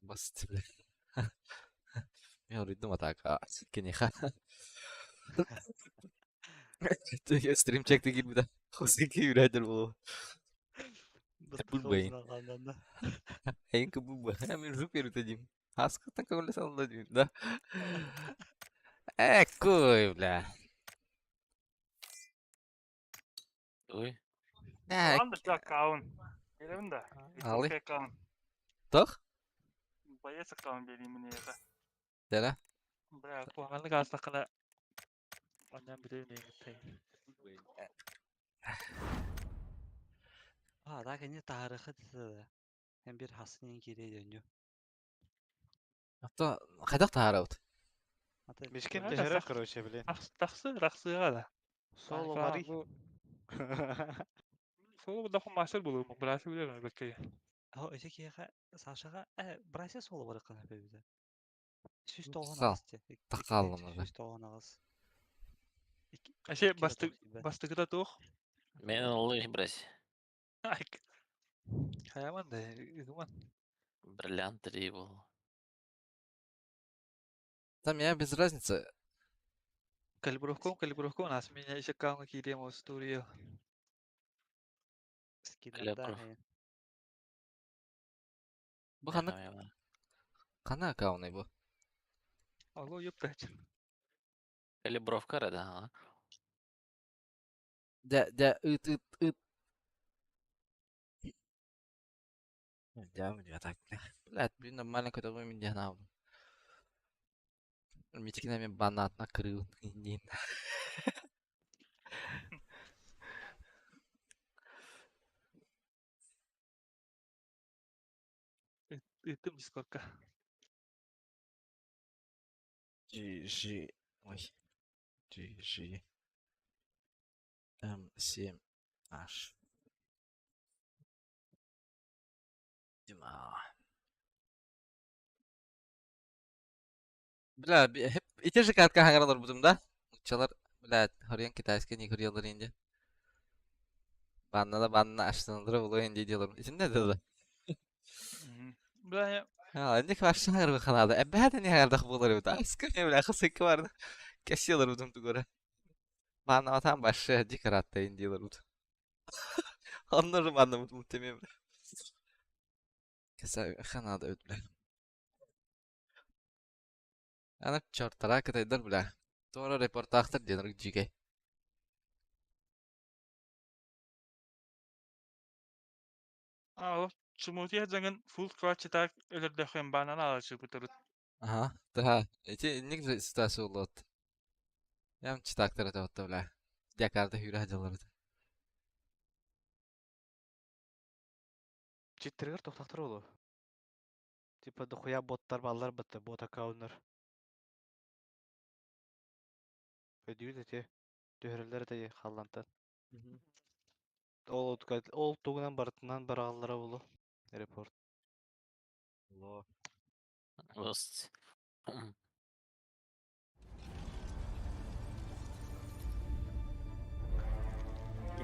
Speaker 2: Басты, бля. Мен уруйдум атака. Киниха. Стрим чекти киирбитэ. Хосики үрээдэр буолуо. Булбайын.
Speaker 4: Да.
Speaker 2: Эйинки булба. Мен супер дим. Аскыттан көңүллэ салла дим, да. Эккой, бля.
Speaker 5: Ой.
Speaker 2: Э,
Speaker 1: Андыр аккаунт. Беремин да.
Speaker 2: Алы.
Speaker 1: Аккаунт.
Speaker 2: Тох?
Speaker 1: Боец аккаунт берейин мин эйиэхэ.
Speaker 2: Дара.
Speaker 1: Бля, куһаҕаннык аастаххына онньоон бүтүн эйигиттэн.
Speaker 4: А, да, кини таарыхы да. Hem bir hasının киирей дөннү.
Speaker 2: Ата хайдах таһаарабыт?
Speaker 4: Ата
Speaker 3: Мишкин
Speaker 1: Это
Speaker 3: тэһэрэ,
Speaker 1: сах-
Speaker 3: короче, блин.
Speaker 1: Тахсы, тахсыаҕа да.
Speaker 3: Соло бари.
Speaker 1: Соло да мастер булуум, браси билэр бэккэй.
Speaker 4: О, эти киэхэ Сашаға э, Брайса соло барыккан эбит. Сүүс тоҕон
Speaker 2: Сал.
Speaker 4: аҕыс дии.
Speaker 2: Тахааллым уже.
Speaker 4: Сүүс тоҕон аҕыс.
Speaker 1: Әсе бастыгыта туох.
Speaker 5: Мен олы брась.
Speaker 1: Айк. Хаяман да, ыгыман.
Speaker 5: Бриллиант три был.
Speaker 2: Там я без разницы.
Speaker 1: Калибровком, калибровком, нас меня еще аккаунт киириэм история.
Speaker 4: Скиннерда.
Speaker 2: Бу ханнык ханна аккаунай бу?
Speaker 1: Алло, ёптать.
Speaker 5: Калибровка да, а?
Speaker 2: Дэ, дэ, ыт, ыт, ыт. Дэ, мне так, бля. Блядь, блин, нормально который меня на. Митикинами банат накрыл. Не.
Speaker 1: Ыыттым Дискордка.
Speaker 2: G, G, ой. G, G, М, 7, H. Дима. Бля, hep ити же катка хаҥаран олорбутум да. Нууччалар, бля, хоруйан китайскай не хоруйаллар инде. Банна да банна аштаналара булуо инде дияларым. Итиннэ да да.
Speaker 1: Бля,
Speaker 2: Инник вообще хаҥарбы ханаада. Эбэһэт не хаҥардах буолар эбит. Аска не бля, хасыкка барды. Кэсиялар бутум тугура. Банна башы дико раттайын диялар бут. Оннору банна бутум темем. Кэсэ ханаада өт бля. Ана чертара кытайдар бля. Туора репортаахтар диэн дьиикэй.
Speaker 1: А, чумутия дьаҥын full клатчытаак өлөрдөххүн баанан аалачыпытырыт.
Speaker 2: Ага, да. Эти инник ситуация болот. Ям читактар это вот бля. Дякарда хүрэ дьаллар.
Speaker 3: Читтеригэр тохтохтор олу. Типа дохуя боттар баллар бытты, бот аккауннар. Өдүүт эти түһэрэллэр эти халлантан. Ол ол тугунан барытынан барааллара булу. Репорт.
Speaker 2: Ло.
Speaker 5: Гость.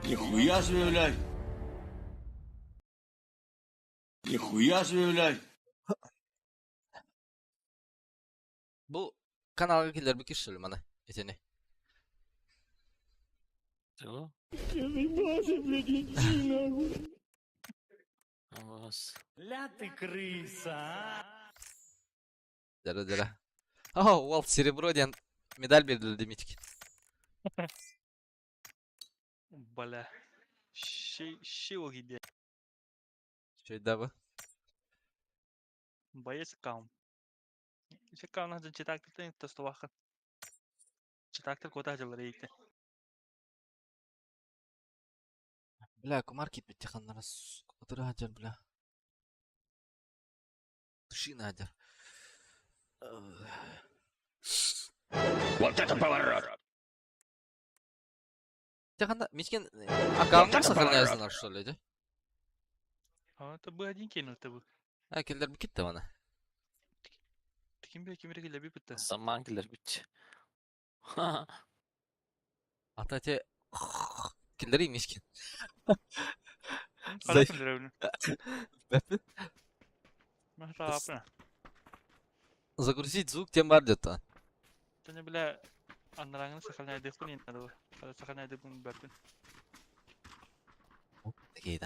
Speaker 6: Нихуя себе, блядь! Нихуя себе, блядь!
Speaker 2: Бу каналга киллэр бу кишсүл маны итини.
Speaker 5: Чего? Гос.
Speaker 7: Ля ты крыса, а!
Speaker 2: Дара дара. О, уол серебро диэн медаль бердилди митик.
Speaker 1: Бля. Щи, щи огиде.
Speaker 2: Чөйдә бу.
Speaker 1: Боец аккаунт. Isi аккаунт читактыр тостоваха. Читактыр кота дьаллар эйте.
Speaker 2: Бля, кумар кииппит ханнара отура сылдьар бля. Тушина сылдьар.
Speaker 6: Вот это поворот!
Speaker 2: Ханна Мичкин аккаунтын сохраняйсыңар что ли, дии?
Speaker 1: А это бы один кинул это бы.
Speaker 2: А киллер бу китте маны.
Speaker 1: Ким бе ким бе би битте.
Speaker 5: Саман киллер бит.
Speaker 2: Ата те киллери Мичкин.
Speaker 1: Хара ким деревне.
Speaker 2: Бәпі.
Speaker 1: Ма
Speaker 2: Загрузить звук тем бар где-то.
Speaker 1: Тәне бля аннараңны сохраняй дехпин инде бу. Сохраняй дехпин бәпин.
Speaker 2: Такие,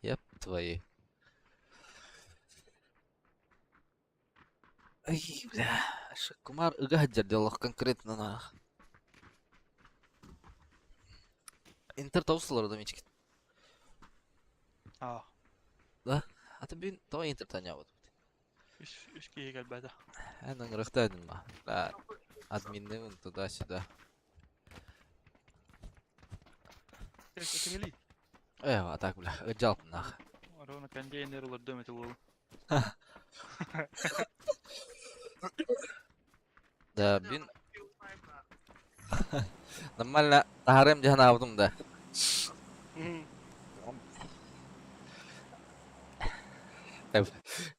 Speaker 2: Еп твои. Ай, бля, Кумар ыга делах конкретно на. Интер таусылар да мички.
Speaker 1: А.
Speaker 2: Да? Ата бин то интер таня вот.
Speaker 1: Үш үш киһи кэлбэтэ.
Speaker 2: Эн ыҥырыхта ма. Бля, админны туда-сюда.
Speaker 1: Кэтигели.
Speaker 2: Э, а так, бля, ыджалп нах.
Speaker 1: Ровно контейнер улардым это уолу.
Speaker 2: Да, бин. Нормально, тахарым дьаһан аабытым да.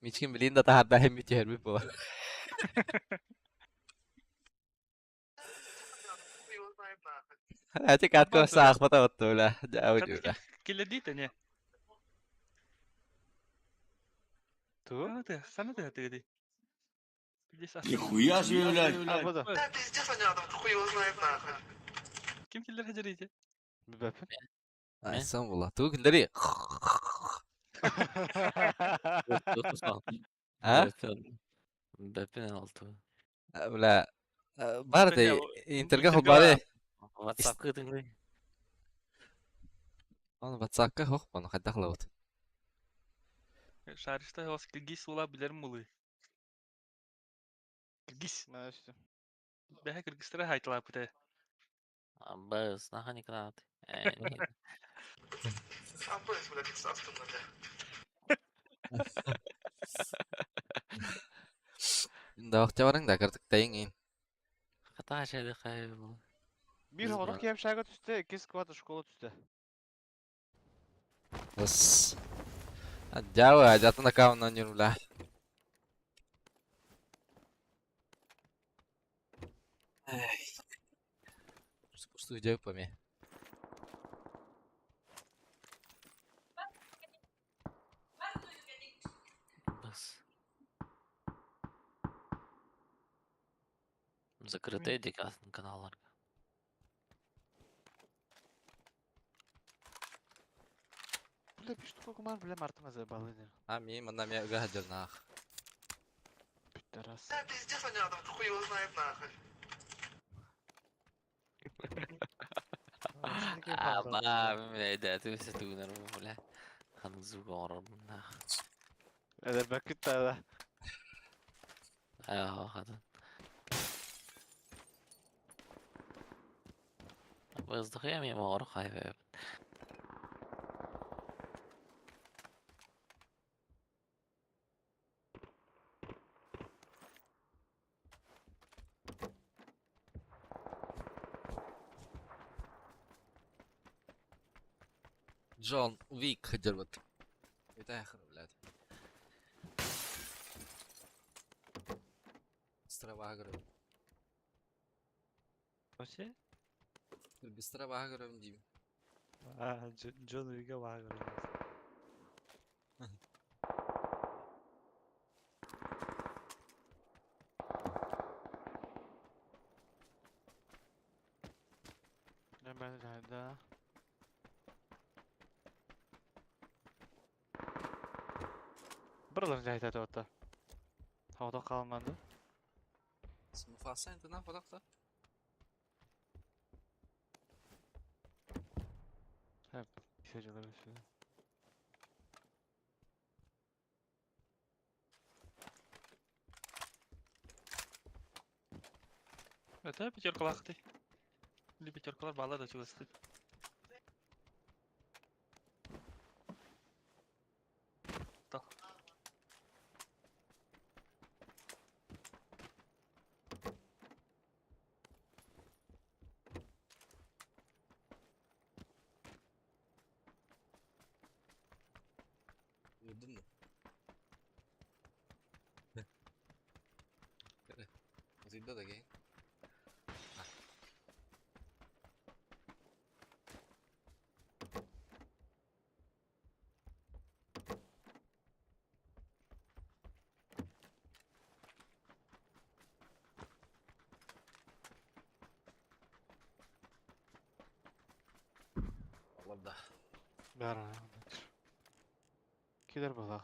Speaker 2: Мичкин билин да тахарда хем бүтүһэрбит буолар. Эти катка саахпата отту, бля. Дьэ, бля.
Speaker 1: Киллердиите не?
Speaker 3: Ту?
Speaker 1: Хана хана ты ты.
Speaker 6: Нихуя себе, блядь!
Speaker 3: А, бу да.
Speaker 8: Да, пиздец они адам, хуй его знает нахуй.
Speaker 1: Ким киллер хажарите?
Speaker 3: Бәпін.
Speaker 2: Айсан була. Ту киллери. А?
Speaker 5: Бәпін алты.
Speaker 2: Бля. Бар да интерга холбары.
Speaker 5: WhatsApp кытыңгы.
Speaker 2: Оны WhatsApp-ка хох, оны хайдах лабыт.
Speaker 1: Шарышта хос киргиз ула билер мулы. Киргиз. Бәһә киргизтер хайтла пыта.
Speaker 5: Абыз, наха не крат.
Speaker 8: Абыз, блядь, астында, бля.
Speaker 2: Даахтя барың да кырдыктайың ин.
Speaker 5: Хата шайды кай бу.
Speaker 3: Бир
Speaker 5: Biz
Speaker 3: хорох
Speaker 5: бар.
Speaker 3: киһи общага түстэ, икки сквад школа түстэ.
Speaker 2: Бас. Дьаабы, жатын аккаунтынан ойнуур бля. Пустую дьэ поме.
Speaker 5: Бас. Закрытый декатын каналлар.
Speaker 3: Бля, биш штука кумар, бля, мартыма забалыны.
Speaker 2: А ми манна ме ыга хаджарнаах.
Speaker 3: Пидорас.
Speaker 8: Да, пиздец понятно, хуй его знает нахуй.
Speaker 5: А, бля, да, ты все тугнар, бля. Ханын звук оңорор,
Speaker 3: Эдер бәккүт да.
Speaker 5: Аа, хатын. Воздухе я могу хайве.
Speaker 2: Джон Уик хаджарбат. Это блядь. Быстро говорю.
Speaker 4: Вообще?
Speaker 2: Быстро говорю, Дим.
Speaker 4: А, Джон Уига вагар.
Speaker 3: Ben de Buraların cahit hatta. Havada kalmadı.
Speaker 2: Муфаса это на подахта.
Speaker 3: Seyirciler üstüne.
Speaker 1: Это пятерка лахты. Или пятеркалар бала да чугасты. Та.
Speaker 2: Gördün mü? Зайда да гей. Аларда.
Speaker 3: Бәрі. Кидер балақ.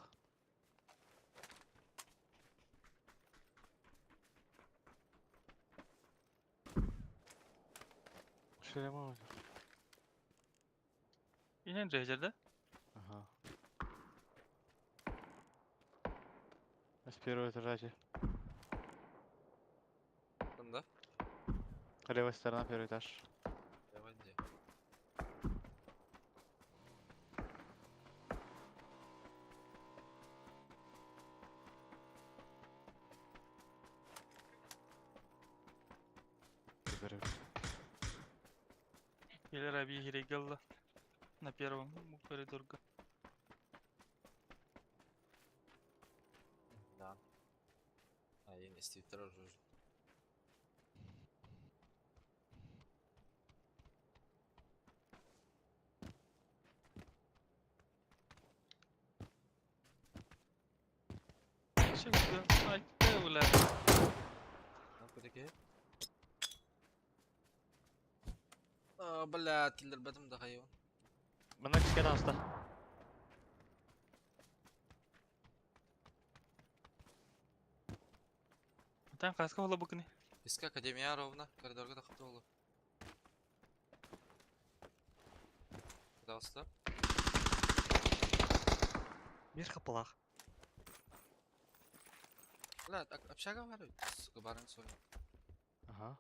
Speaker 3: Şöyle mi olacak?
Speaker 1: Инен жайжарда.
Speaker 3: Ага. С первого этажа.
Speaker 2: Кында?
Speaker 3: Левая сторона, первый этаж.
Speaker 2: Давай где?
Speaker 3: Выберем.
Speaker 1: Или Раби Гиригелла. На первом коридорга.
Speaker 2: Да. А я не стивтер уже.
Speaker 1: Şimdi ay бля.
Speaker 2: Нападеке. А, блядь, киллер бэтим да хайван.
Speaker 3: Мына кішкене аста.
Speaker 1: Там хаска хола букни.
Speaker 2: Иска Академия ровно, коридорга да хапты Пожалуйста.
Speaker 4: Бир хапалах.
Speaker 2: Бля, общага бар, сука, барын сорым.
Speaker 3: Ага.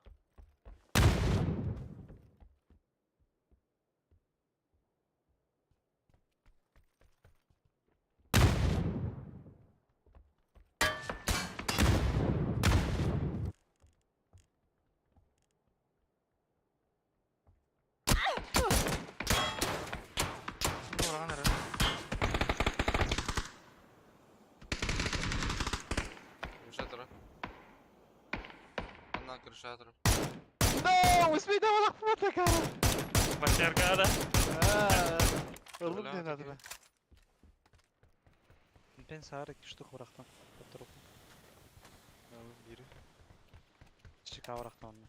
Speaker 2: Крыша турар.
Speaker 3: No, успейдавалах фотокара.
Speaker 1: Ватерка, да?
Speaker 3: Ыллым
Speaker 2: Бля,
Speaker 3: диэн
Speaker 2: такие.
Speaker 3: адыба.
Speaker 4: Пен саар икки штук бырахтым. Оттуруп.
Speaker 3: Бири.
Speaker 4: Чика бырахтым онно.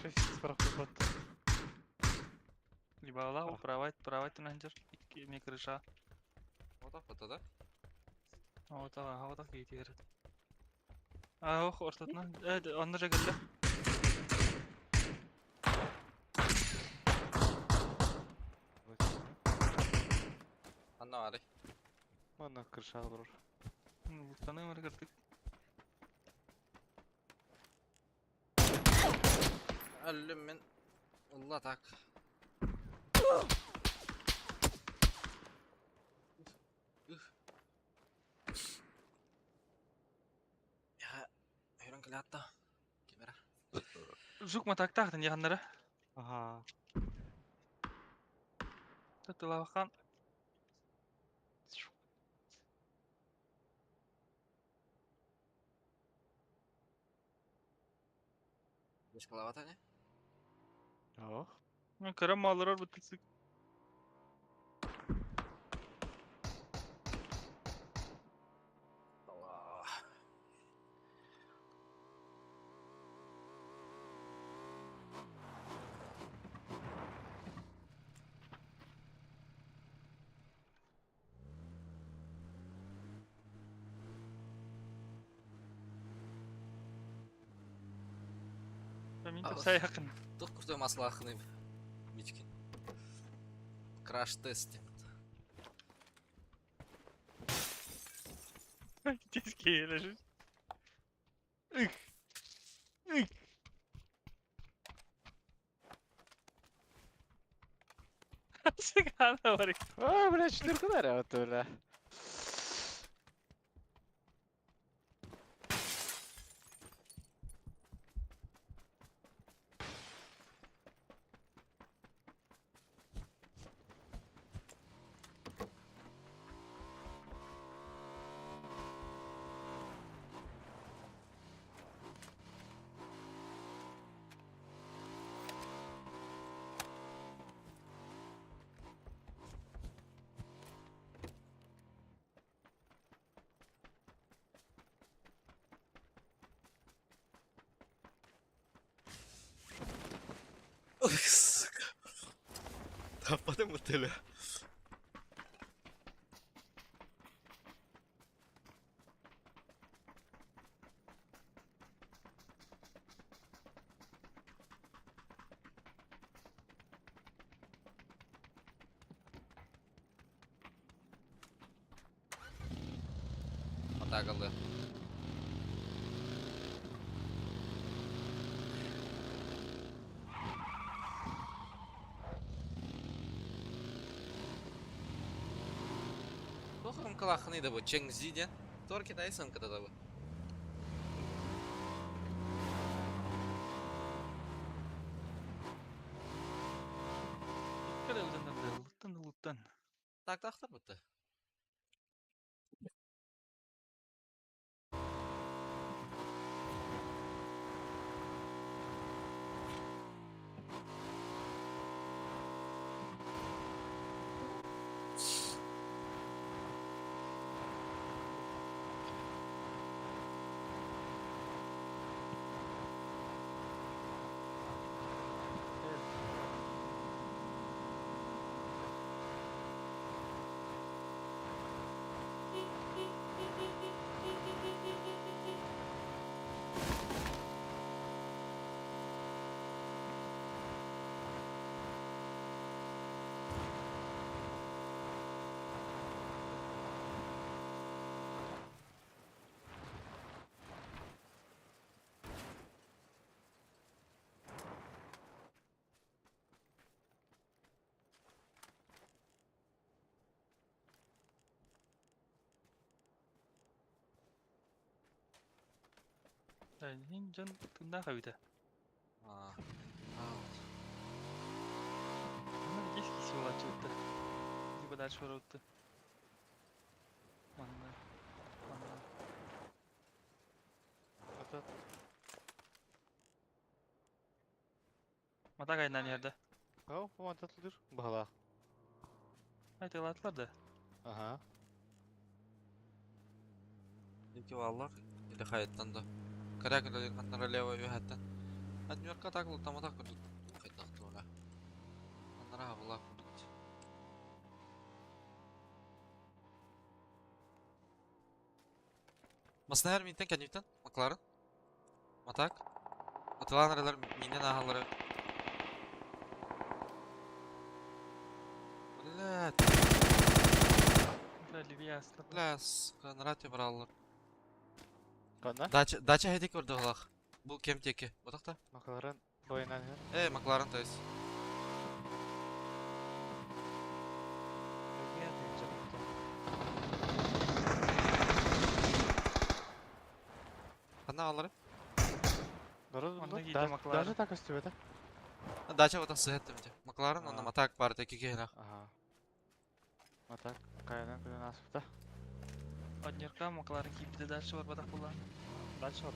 Speaker 3: Шесть бырахтым бат.
Speaker 1: Либо Аллаху, правать, правать менеджер. Икки крыша.
Speaker 2: Вот так вот, да?
Speaker 1: Вот ага, вот так иди. А, ох, ортатна. Онны же келді.
Speaker 2: Анна баарый.
Speaker 3: Манна крышаҕа олорор.
Speaker 1: Луктаны өмір кірдік.
Speaker 2: Өллүм мин. Улла так. Үх. Я өрөн кэлээтта. Кемера.
Speaker 1: Жук матактақтын яғаннары.
Speaker 4: Аха.
Speaker 1: Тылавақан.
Speaker 2: Бешкалавата не?
Speaker 3: Ох.
Speaker 1: Көрім малырар бұтысық.
Speaker 2: Алла.
Speaker 1: Мен
Speaker 2: Ағыс.
Speaker 1: тапса яқын.
Speaker 2: Тух куртой маслахны. Мичкин. Краш-тест.
Speaker 1: Тез келі. Үх. Үх. Сығана бар.
Speaker 3: А, бля, четырка даря вот, бля.
Speaker 2: Ох, сука. Таппатым бутылю. Атакалы. Тохрым калахны да бу Чэнгзи ден. Тор китайсын ката да бу.
Speaker 1: Кәрі Луттан, луттан.
Speaker 2: Так тахтар бутты.
Speaker 1: Хин жон тында қабита.
Speaker 2: А.
Speaker 1: Ана кес киси болачы өтті. Либо дальше бар өтті. Манна.
Speaker 3: Онтон
Speaker 1: Матак айынан иһэрдэ.
Speaker 3: Ау, онтон тылдыр. Баһалаах.
Speaker 1: Айтылаатылар да.
Speaker 3: Аха.
Speaker 2: Iki vallar. Или хайаттан да. Коряк или ханнара лево үһәттен. Аднерка так лутаматак курдук. Хайдахтыра. Ханнара хабыла курдук. Маснахар минтен кәнүтен Макларын. Матак. Атылан миннен ахалары. Блядь,
Speaker 1: Бля, Ливия астыр.
Speaker 2: бля, сука, браллар.
Speaker 3: Канна?
Speaker 2: Дача, дача хедик көрдө Бу кем теки? Ботакта?
Speaker 3: Макларен бойынан хер.
Speaker 2: Э, Макларен, то есть. Ханна алары?
Speaker 1: Онда кийде Макларен.
Speaker 3: Даже так өстүбөтө.
Speaker 2: Дача вот сыһаттым же. Макларен онна
Speaker 3: А.
Speaker 2: матак бар теки кehna.
Speaker 3: Аха. Матак кайдан күнөн аспыта.
Speaker 1: Однерка Макларен кийбите дальше бар батак булан.
Speaker 4: Дальше бар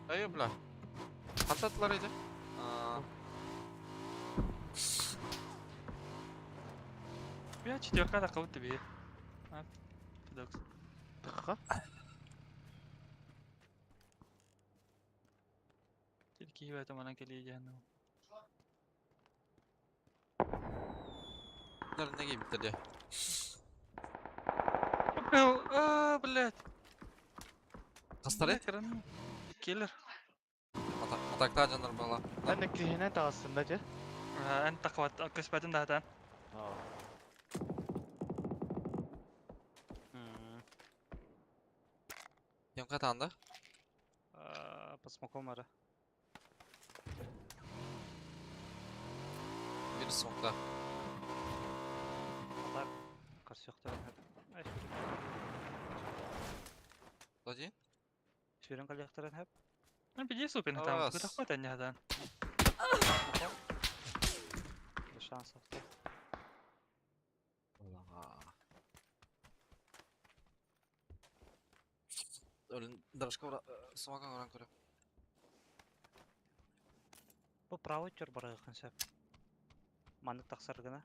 Speaker 2: Ай, бля. Хантатлар иде. А,
Speaker 1: Бля, четверка да кабыт тебе. А, пидокс.
Speaker 3: Тыкка.
Speaker 1: Кийб это манан келе жаһаннам.
Speaker 2: Нар неге биттерде.
Speaker 1: А, блядь.
Speaker 2: Кастары?
Speaker 1: Келер.
Speaker 2: Матакта жанар бала.
Speaker 3: Мен кихинен тагыстым да же.
Speaker 1: Эн такват көспәтин да
Speaker 2: Кем катанды?
Speaker 4: По смоком ара.
Speaker 2: Бир смокта.
Speaker 4: Атак. Карсы яктарын хәп. Ай,
Speaker 2: Один?
Speaker 4: Сүйрен калыяктарын хәп.
Speaker 1: Ну, беде супин там.
Speaker 2: Ас.
Speaker 1: Кутак ән ядан.
Speaker 4: Шанс авто.
Speaker 2: Өлін дырышка смока оран көрө.
Speaker 4: Бу правый төр барыгын сәп. Маннык таксар гына.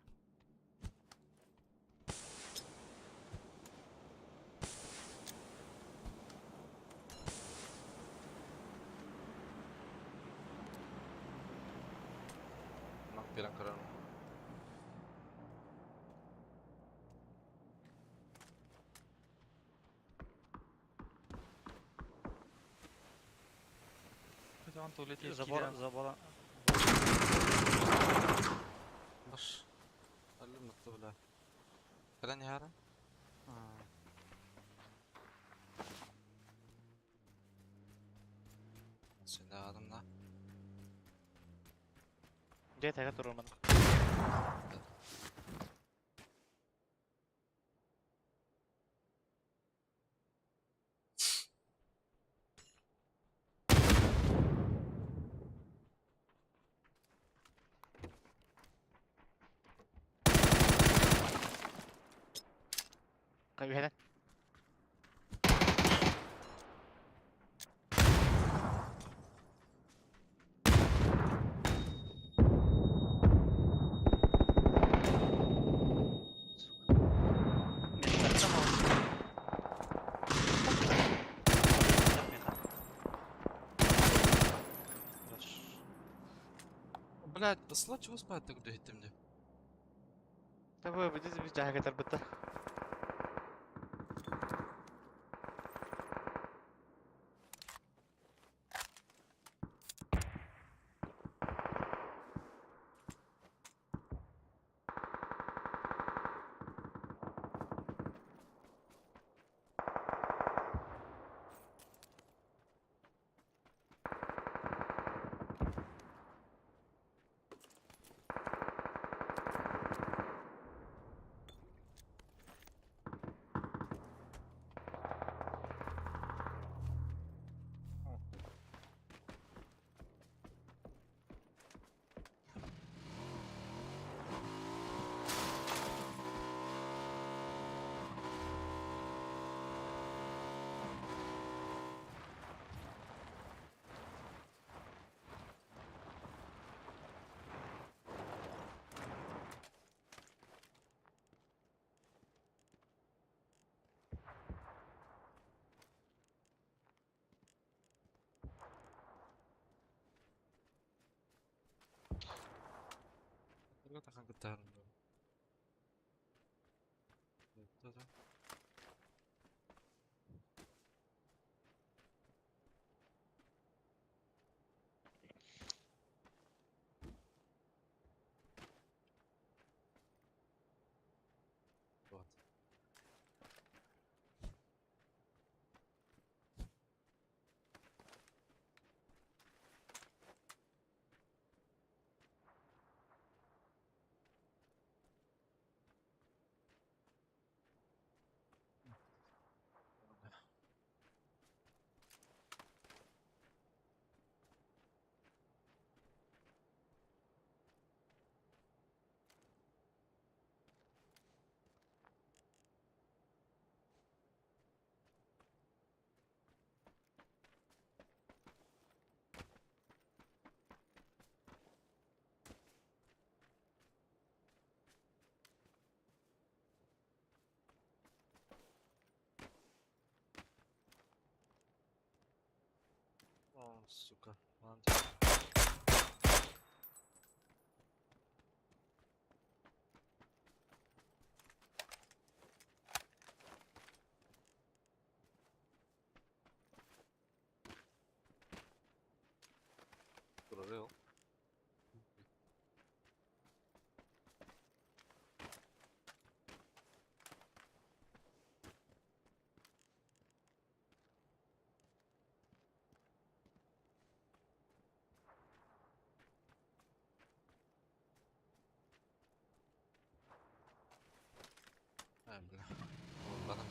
Speaker 2: Мак берен көрөм.
Speaker 1: Туалет
Speaker 4: Забор, забор.
Speaker 2: Баш. Әлі мытты бля. Кәлән яра? Сенде адамда.
Speaker 3: Же тага туруман. Кайбена.
Speaker 2: Блядь, ысла чего спать тогда иттимди?
Speaker 3: Табы биз биз жага кетер битте.
Speaker 2: Вот. О, сука. Ладно. Прорыл. А, бля. Ладно.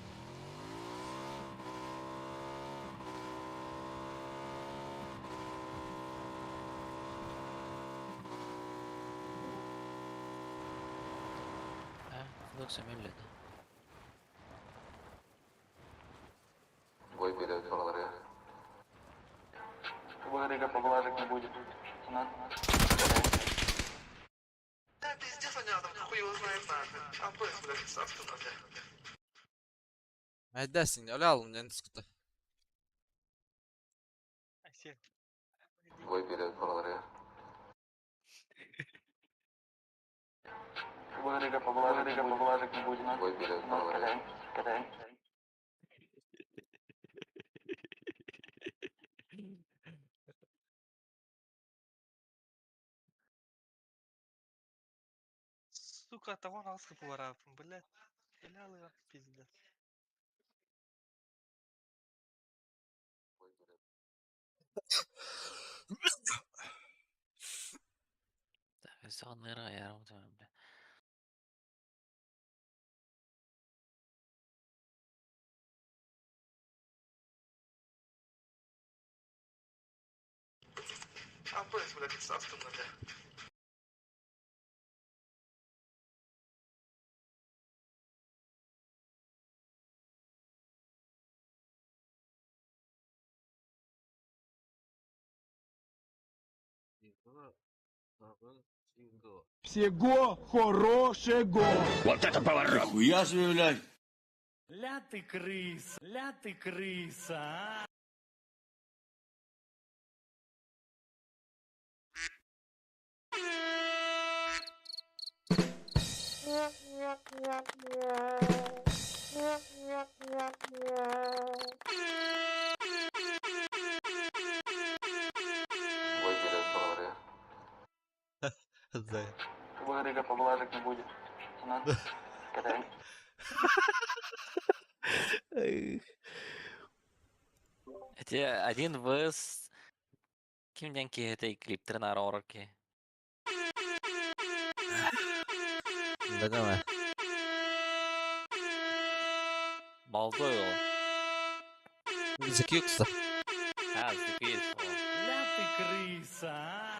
Speaker 5: А, лучше миллион.
Speaker 8: Да, пиздец, они там хуй его знает нахуй. А блядь, собственно, бля.
Speaker 2: Мәйдәсин, öyle alın yani sıkıntı.
Speaker 1: Айсен. Сука, того нас капуарапын, блядь. Бля, пиздец.
Speaker 5: Сағын ярым бля.
Speaker 8: А блядь, собственно, бля.
Speaker 7: Всего хорошего!
Speaker 6: Вот это поворот! Нихуя себе, блядь!
Speaker 7: Ля ты крыса, ля ты крыса, а!
Speaker 5: Эти один вс Кимден ки клиптерин ара ороки.
Speaker 2: Да давай.
Speaker 5: Молодой ол.
Speaker 2: Закикса.
Speaker 5: А, закис.
Speaker 7: Ля ты крыса, а!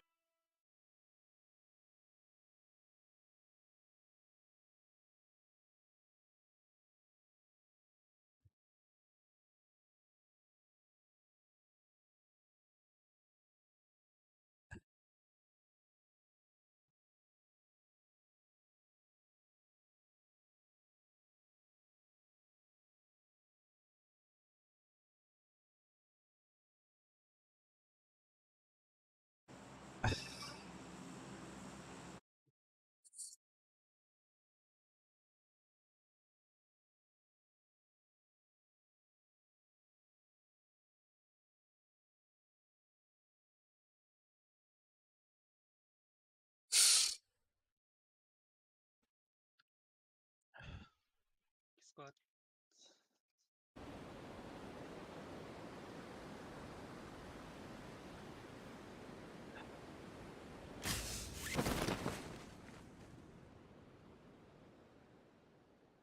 Speaker 1: Склад.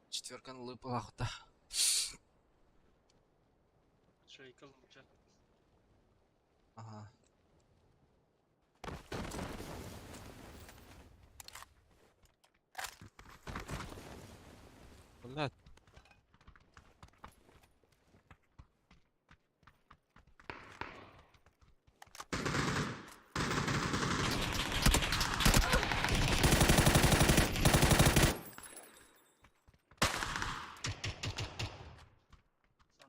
Speaker 2: Четверканы лыпалахта.
Speaker 1: Шейка лучше.
Speaker 2: Ага. Блядь.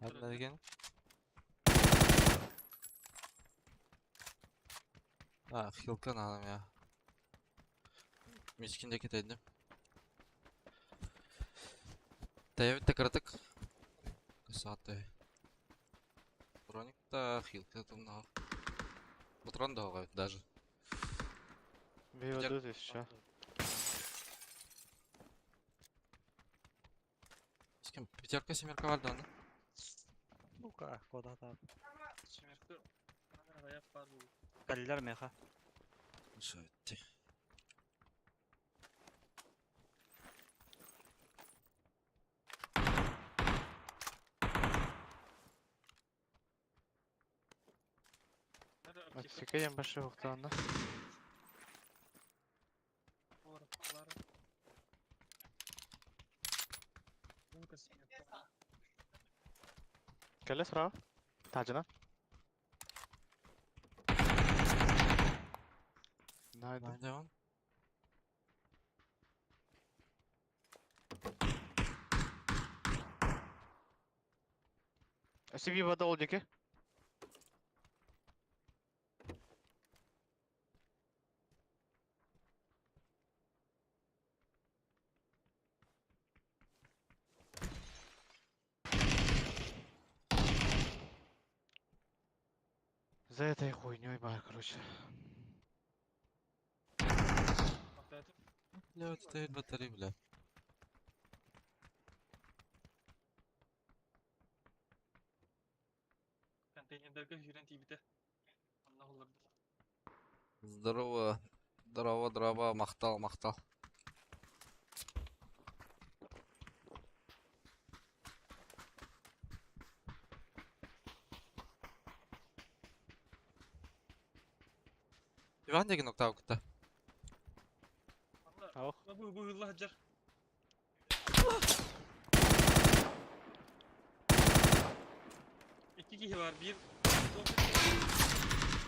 Speaker 1: Сантра
Speaker 2: Одна А, хилка надо мне. Мискин кетедим. Тәйбит кырытык. Сааты. Броник та хилка там Патрон да даже.
Speaker 3: Бейвадут еще.
Speaker 2: С кем? Пятерка, семерка вальда, да?
Speaker 4: Бука, куда там.
Speaker 1: Семерка. Ана бар бу.
Speaker 4: Каллер меха.
Speaker 2: Шайтти.
Speaker 1: Надо аптека.
Speaker 3: Отсекаем большой ухтан, да?
Speaker 1: Бар, бар. Бунка семерка.
Speaker 3: Кэлэ справа. Таджина. Найду.
Speaker 2: Найде он.
Speaker 3: Себе вода олдики. За этой хуйней бар, короче.
Speaker 1: Опять.
Speaker 2: Бля, стоит батарея, бля.
Speaker 1: Контейнердерге жүрен тибите. Анна оларды.
Speaker 2: Здорово. Здорово, здорово, махтал, махтал. Иван деген октав кытта.
Speaker 1: Анна
Speaker 3: Ох.
Speaker 1: бу бу хылла хаджар. İki kişi var. Bir çok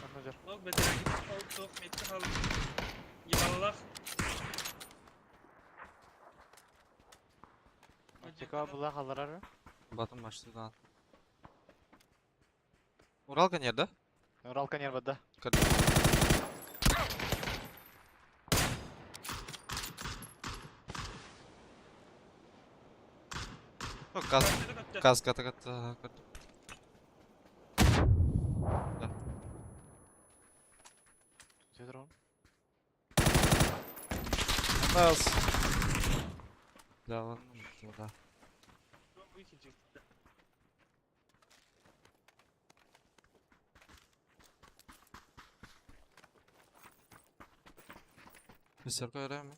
Speaker 3: Anlacar.
Speaker 1: Log beteragi al çok metti hal. Yıballah.
Speaker 3: Аптека була халарар.
Speaker 2: Батым başladı lan. Уралка nerede?
Speaker 3: Уралка нервы, да.
Speaker 2: Газ, газ ката ката ката.
Speaker 3: Зедрон.
Speaker 2: Нас. Да, ладно, да.
Speaker 1: Bu ikinci.
Speaker 2: Шестерка öyle mi?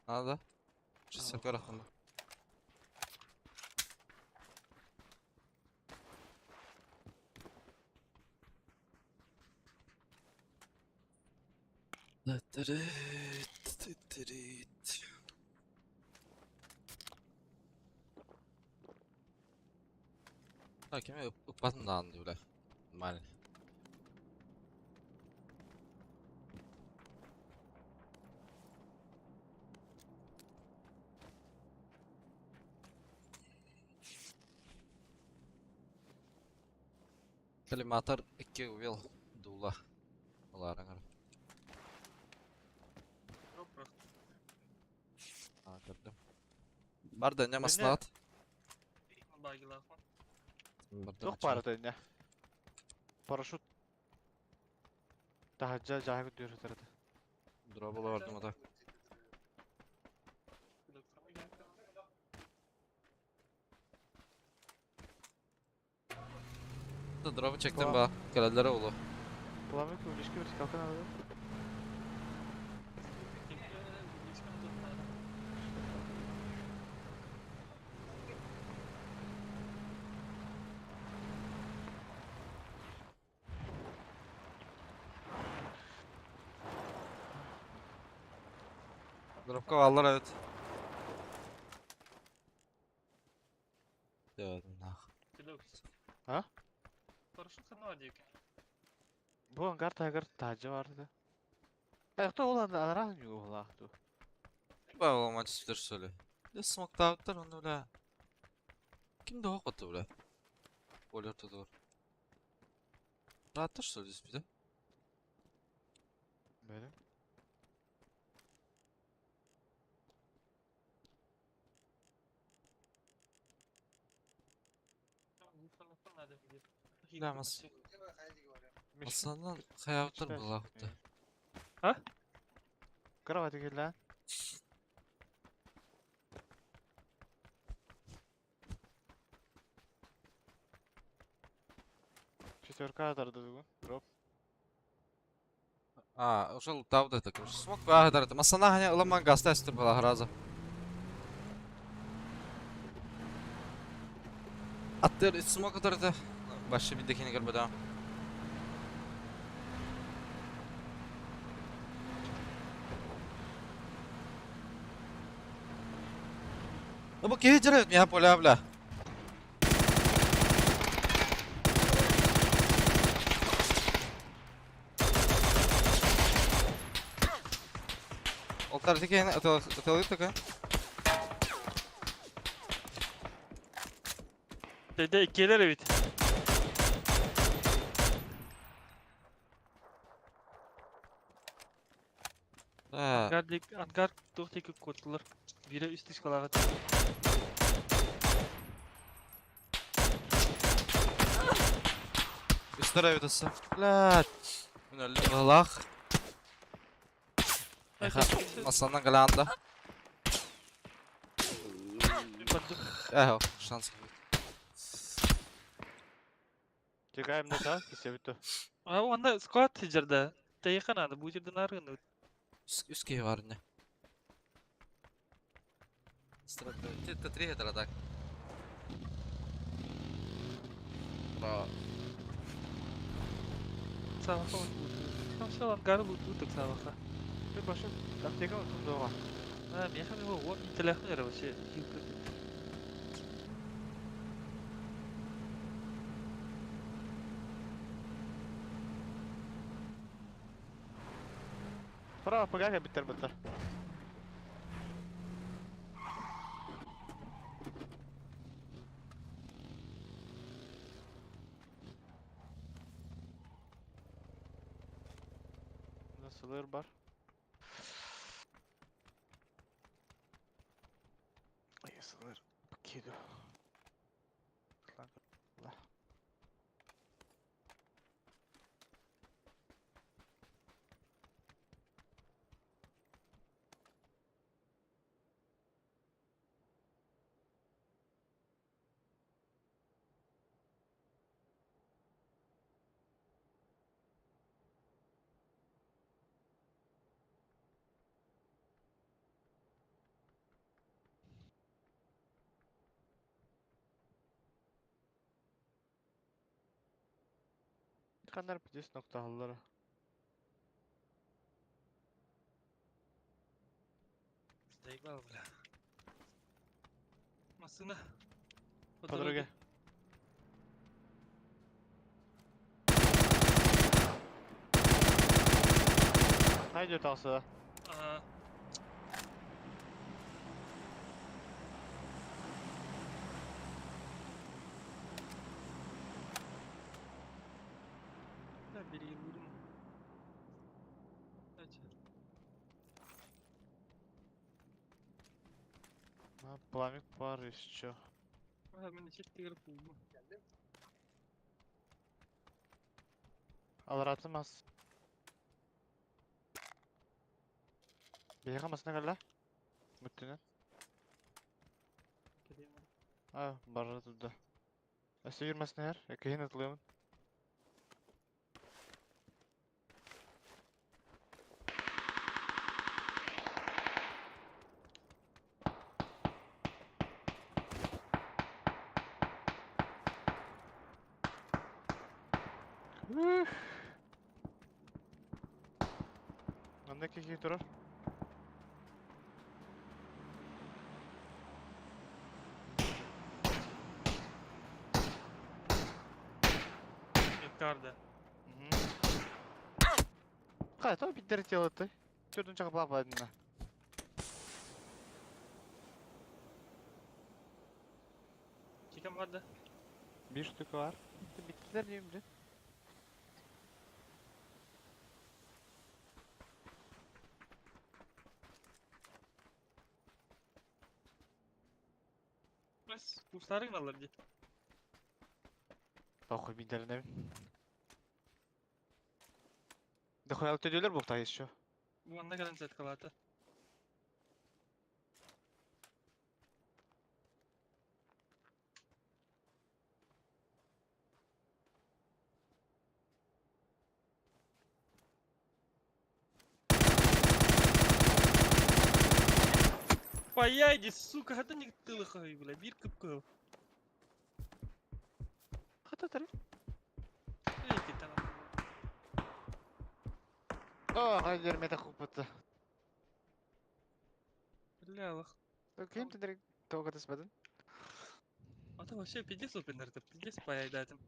Speaker 2: Надо. Шестерка рахында. Так, кеме ыкпатын даан бля. Нормально. Коллиматор 2 увел дула. Оларыңыр. А, көрдüm. Бар да не маслат.
Speaker 3: Туох баар это Парашют. Тахаджа жаһы дүр өтөрөтө.
Speaker 2: Дроба бардым ата. Да дробы чектен ба. Келелere ulu.
Speaker 3: Пламя кулички вертикалка надо.
Speaker 2: Dropka vallar evet. Evet, nah.
Speaker 3: А?
Speaker 1: Хорошо ханова диэки.
Speaker 3: Бу ангар тагыр тажы барды. Ayakta olan aran yuhlaktı.
Speaker 2: Ба ол maç ister söyle. Ne smoke dağıttılar onu bile. Kim de hok attı bile. Gol orta doğru. Rahatlar söylüyoruz bir de.
Speaker 3: Benim.
Speaker 2: Bilemez. Aslandan kayavtır mı la hukta?
Speaker 1: Ha?
Speaker 3: Кровать lan. Четверка atарdı bugün. Drop.
Speaker 2: А, ошол тавды это короче. Смок багдар. Масана ханя ыламан гаста истер бала раза. Аттыр смок атарды. Башы бидекini көрбөдө. Ну бу кеһи жарайт мия поля бля. Олтар тикен аталык така.
Speaker 1: Dede ikiler evet.
Speaker 2: Да.
Speaker 1: Ангар дик ангар тух тики котлар. Бире үст ишкалага.
Speaker 2: Үстер авидасы. Блядь. Мин өлдүм ылах. Эха, масандан галанда. Эхо, шанс.
Speaker 3: Чекаем да та, кесе битти.
Speaker 1: А онда склад жерде. Тейханады бу жерден аргын.
Speaker 2: Үс кеһи бар не. Стратегия три это так. Бра.
Speaker 1: Сабаха. Там все ангар бу тут сабаха.
Speaker 3: Bir başım аптека unuttum doğru.
Speaker 1: А, меха мего вот телефон вообще.
Speaker 3: Право погага битер битер. Nasıl var? Ay sılır. Bakıyordu. Allah. Kanlar pidesi nokta halılara.
Speaker 1: Заебал, бля. Масына. По
Speaker 3: По дороге. Найдет алса.
Speaker 1: Ага. Да, бери, будем.
Speaker 3: Пламик пар еще.
Speaker 1: Мен четтигер кулбу.
Speaker 3: Аларатым аз. Бейға масына кәлі? Мүттінен. А, бары туда. Әсі үйірмесіне әр, екейін атылаймын. Манна киһи турар.
Speaker 1: Меткарда.
Speaker 3: Хай, то биттер тело-ты. Төрдүн чакы баадына.
Speaker 1: Кикем барды.
Speaker 3: Bir штука var. Bittiler diyeyim de.
Speaker 1: Bas, kuşların alır diye.
Speaker 3: Тохуй бидернебин. Дохуй алты өйдөөлөр буолта еще.
Speaker 1: Bu anda kadar set kalata. Паяйди, сука, это не тылы бля, бир кып-кыл.
Speaker 3: Хата тары.
Speaker 1: Эй, там.
Speaker 3: О, хайдер мета хуппата.
Speaker 1: Бля, лох.
Speaker 3: Ким тендер тоға түспәдін?
Speaker 1: А то вообще пиздец опенер, пиздец паяйдатым.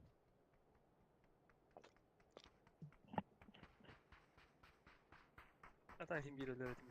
Speaker 1: А так им бир өлөр этим.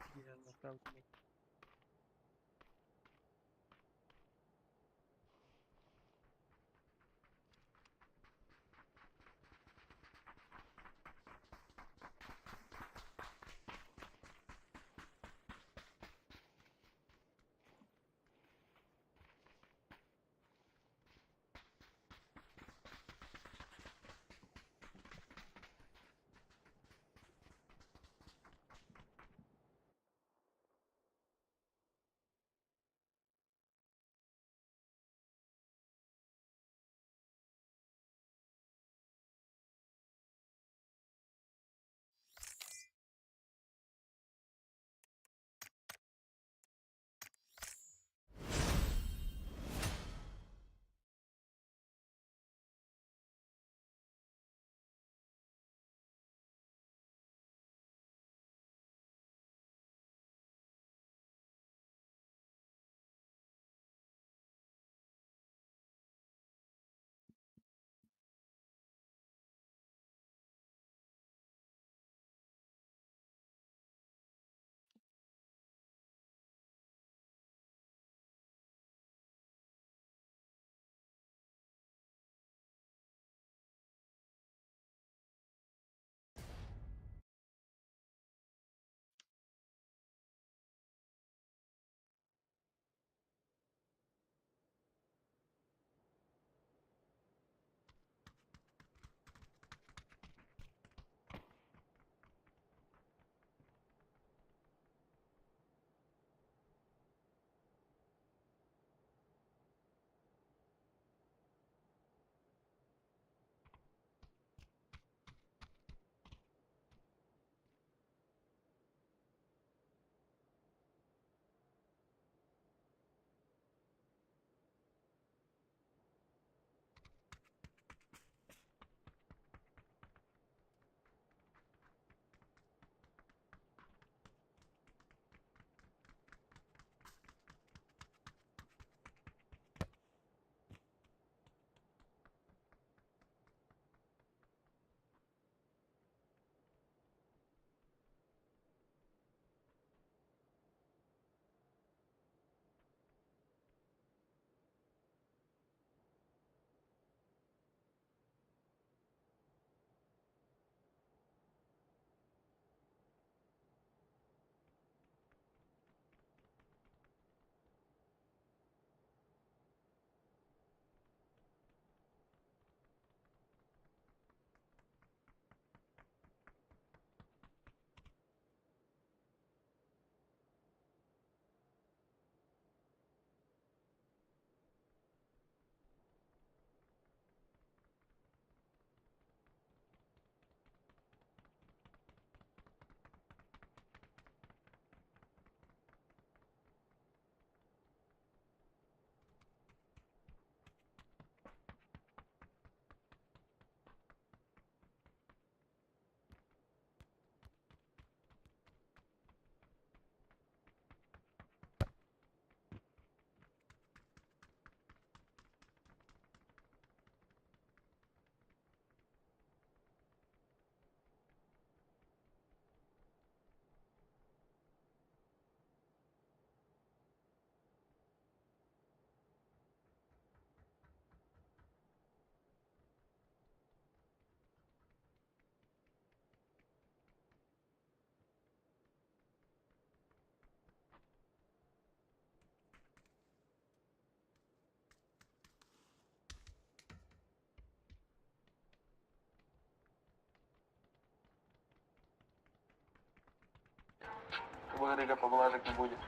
Speaker 8: ырыга поблажек не будет.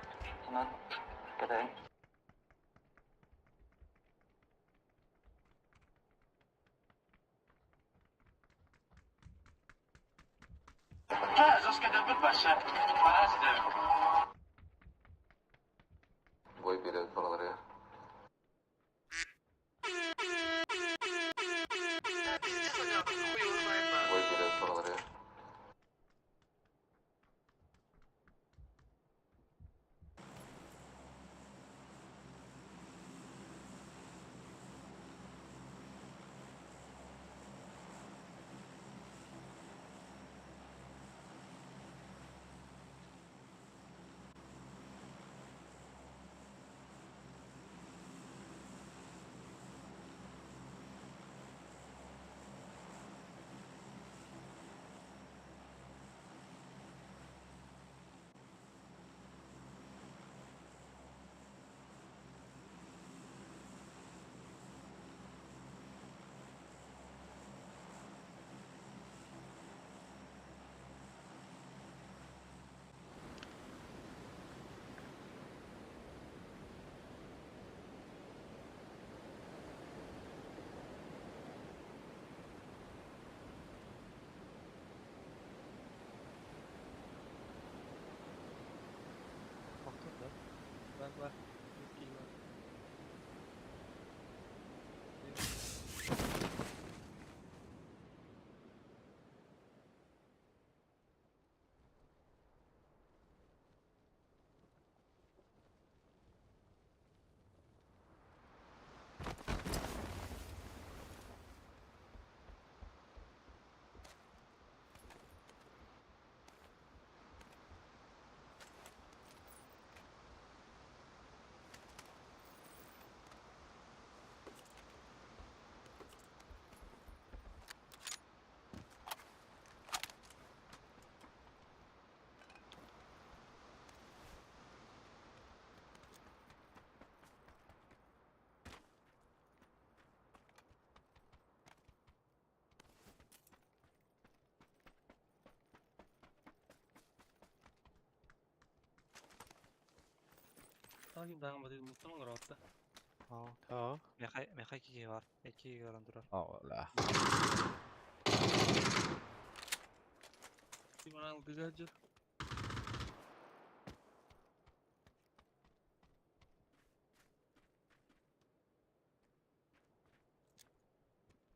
Speaker 8: Онон кэтэһиҥ. Бой биэрэр барыларыгар. Бой биэрэр барыларыгар.
Speaker 1: Тохтуур да? Бар бар. Икки бар.
Speaker 3: Аа.
Speaker 4: Мехай, мехай киһи бар. Икки киһи баран турар.
Speaker 2: Ола.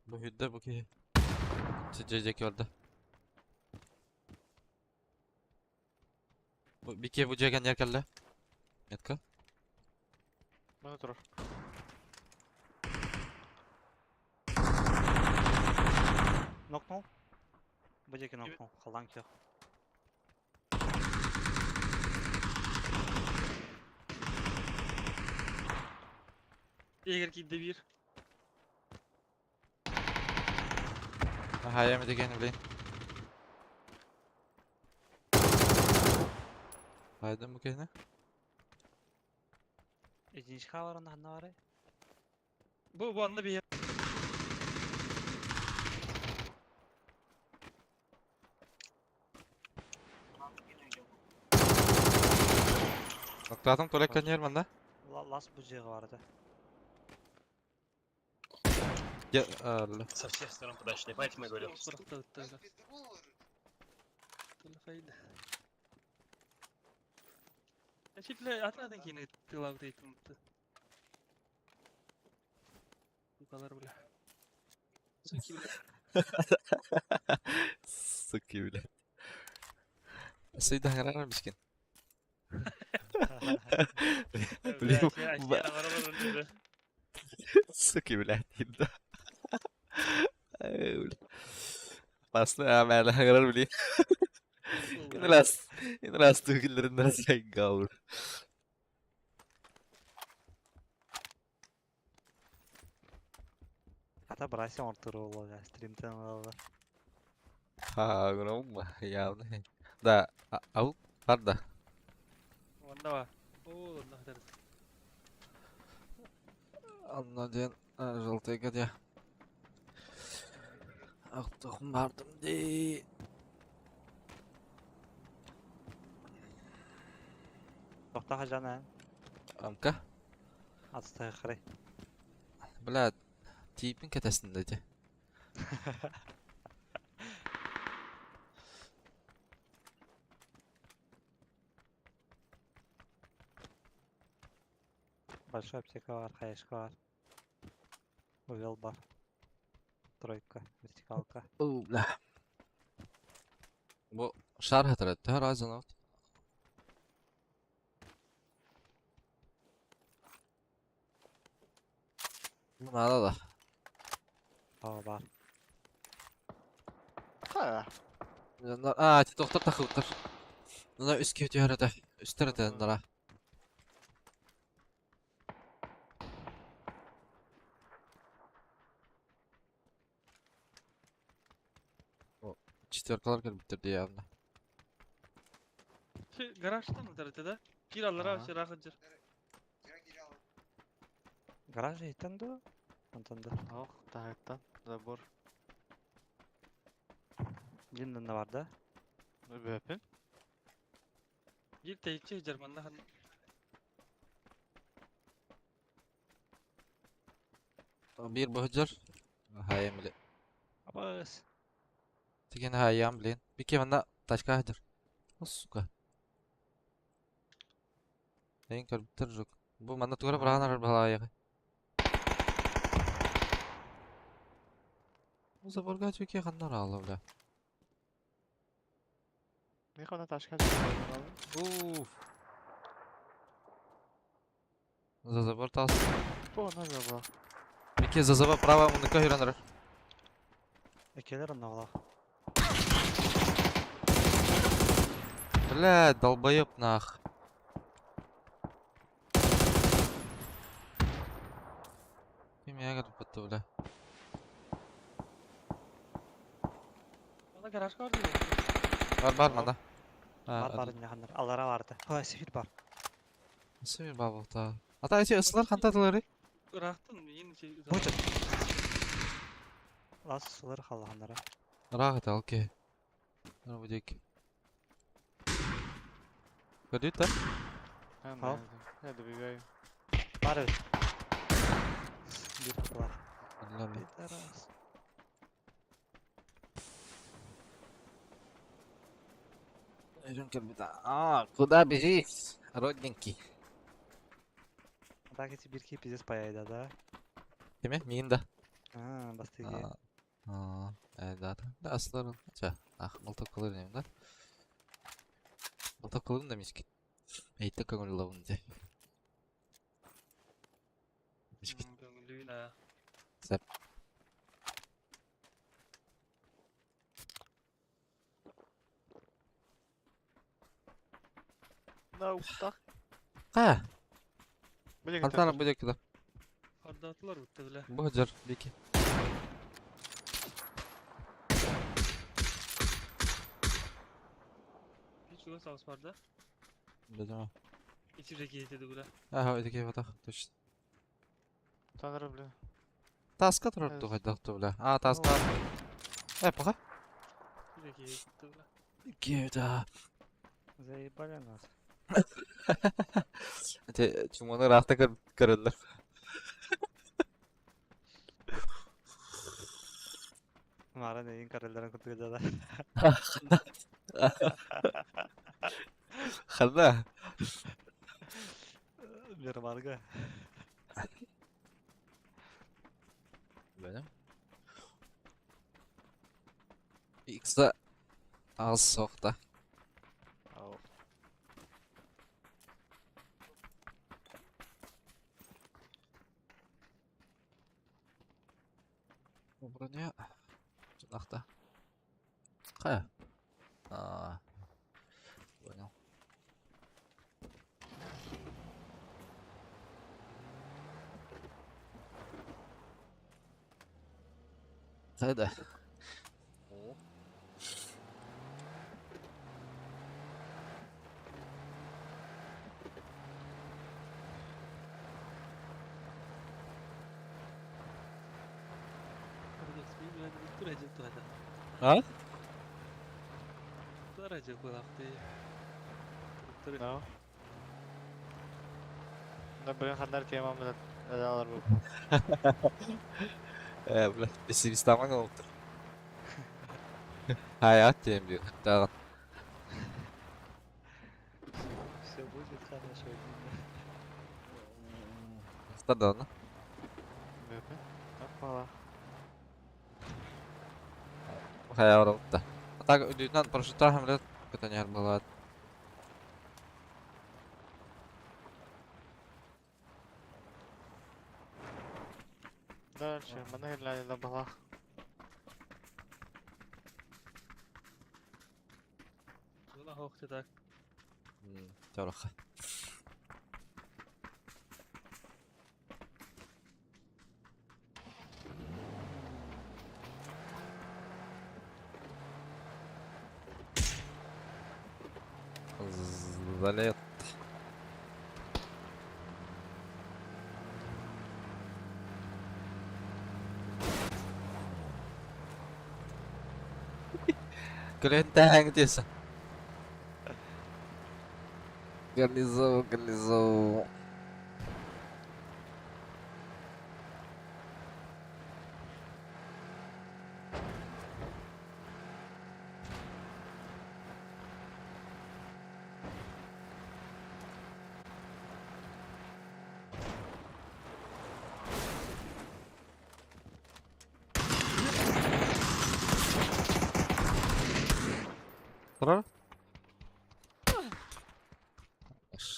Speaker 2: Бу хүдде бу киһи. Чэчэчэ көрдө. Бу бикке бу жеген yer кэллэ. Метка.
Speaker 3: Мана турар.
Speaker 4: Нокнул. Бу диэки нокнул. Халлаан күөх.
Speaker 1: Егер киирдэ биир.
Speaker 2: Хайа деген блин. Хайдам бу киһини.
Speaker 4: Единичка бар онно ханна барай?
Speaker 1: Бу бу анна биир.
Speaker 2: Ноктаатым толек каньер манда.
Speaker 4: Лас бу дьиэҕэ бар этэ.
Speaker 2: Я алла.
Speaker 7: Со всех сторон подошли, поэтому я говорю. Суки, блядь. Сыйда харара мискин. Блин, суки, блядь, да. Басны амәлі хаңарар блин. Инрас, инрас түгілдерін гаур.
Speaker 4: Хата брася оҥортур стримтен ылаллар.
Speaker 2: Ха, громко, явно. Да, ау, барда. Анна диэн желтыйга диэ. Ахтахым бардым дии.
Speaker 4: Тохта хажана.
Speaker 2: Амка.
Speaker 4: Астахры.
Speaker 2: Бля, тиипин кэтэстин да ити.
Speaker 4: Большой аптека бар, хаешка бар. Увел бар. Тройка, вертикалка.
Speaker 2: Уу, бля. Бу шар хатара, төһө разын от. Надо да.
Speaker 4: Aa бар.
Speaker 3: Ха.
Speaker 2: Аа, ти доктор тахыбыттар. Мына үс киһи түһэр этэ. Үстэр этэ нара. О, четверкалар кэлбиттэр дии явно.
Speaker 1: Гаражтан ытар этэ да? Кир аллара
Speaker 3: Ага.
Speaker 1: сыраах сылдьар.
Speaker 4: Гараж иһиттэн дуо? Онтон да.
Speaker 3: Ох, таһыттан забор.
Speaker 4: Диннен бар да.
Speaker 3: Бөпүн.
Speaker 1: Биир тэйиччи сылдьар манна хан.
Speaker 2: Биир быһыдьар. Хайам били.
Speaker 4: Абыс.
Speaker 2: Тиген хайам блин. Бике манна тачка хадыр. О, сука. Эйин көрбүттэр жук. Бу манна тугара бырахан арар балаайыгы. Бу заборга чүке ханнар аала бля.
Speaker 3: Михана ташка.
Speaker 2: Уф. За забор тас.
Speaker 3: Бу на забор.
Speaker 2: Бике за забор право муныка хүрен арар.
Speaker 4: Экелер онноҕолоох.
Speaker 2: Бля, долбоеб нах. Ким ягер бутты бля.
Speaker 1: Манна гаражка бар дии.
Speaker 2: Бар бар мана.
Speaker 4: Бар бар иннаханнар. Аллара барды. Ой, сифир бар.
Speaker 2: Сымир бабылта. Ата эти ысылар хантадылары?
Speaker 1: Ыраахтан миин чи.
Speaker 4: Бу Лас сылар халлаханнара.
Speaker 2: Ыраах это, окей. Ну, будик. Көрдүт да?
Speaker 4: Ал.
Speaker 3: Я добегаю.
Speaker 4: Бар эбит. Бир бар.
Speaker 2: Ладно.
Speaker 4: Пидорас.
Speaker 2: А, куда бежишь, родненький?
Speaker 4: Так эти бирки пиздец паяйда, да?
Speaker 2: Кеме? Миин да.
Speaker 4: А, бастыги.
Speaker 2: А, да, да. Да, асыларын. Ча, ах, мылтық кылыр нем да? Мылтық кылырын да мискин. Эйтте көңүл лабын де. Мискин.
Speaker 1: Көңүлүүн аа.
Speaker 2: Сәп.
Speaker 3: На уктах.
Speaker 2: Кая?
Speaker 3: Блин,
Speaker 2: Антана будет куда?
Speaker 1: Хардаатылар бутты бля.
Speaker 2: Бу жар, бики.
Speaker 1: Биир чугас аҕыс бар да?
Speaker 2: Билем.
Speaker 1: Ичирде киһитэ бля.
Speaker 2: Ага, эти батах, точно.
Speaker 3: Танры, блин.
Speaker 2: Таска турар тухайдах бля. А, таска. Э, пока.
Speaker 1: Ичирде киһитэ бля.
Speaker 2: Геда.
Speaker 4: Заебали нас.
Speaker 2: Те, чуманы рахта көрөллөр.
Speaker 4: Мара нейин кареллерин кутуга да.
Speaker 2: Ханна.
Speaker 4: Бир барга.
Speaker 2: Бөлем. Икса аз соқта.
Speaker 3: Ау.
Speaker 2: Броня. Жинақта. Қая? А. Понял. Қайда? А?
Speaker 1: Тура жыл булакты. Тура.
Speaker 3: No. Онно бүгүн ханнар темам алар бу.
Speaker 2: Бля, пессимистаман олуптур. Hayat diyeyim diyor. Hatta
Speaker 1: Все будет хорошо.
Speaker 2: Hatta da onu.
Speaker 3: Мөпе. Аппала.
Speaker 2: Hayal olupta. Так, үдүнэн парашюттар хамлет көтөнөр булат.
Speaker 3: Дальше, мана херлайда бала.
Speaker 1: Була хохты так.
Speaker 2: Чорох. Залет. Көлөнтәң тиесен. Гарнизон, гарнизон. Тұрар? Аш.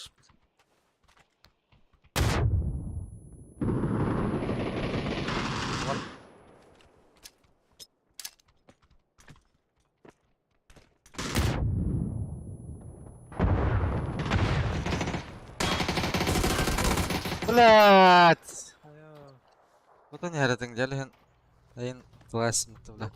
Speaker 2: Блять! Вот они харатың жалыһын айын тыласын бля.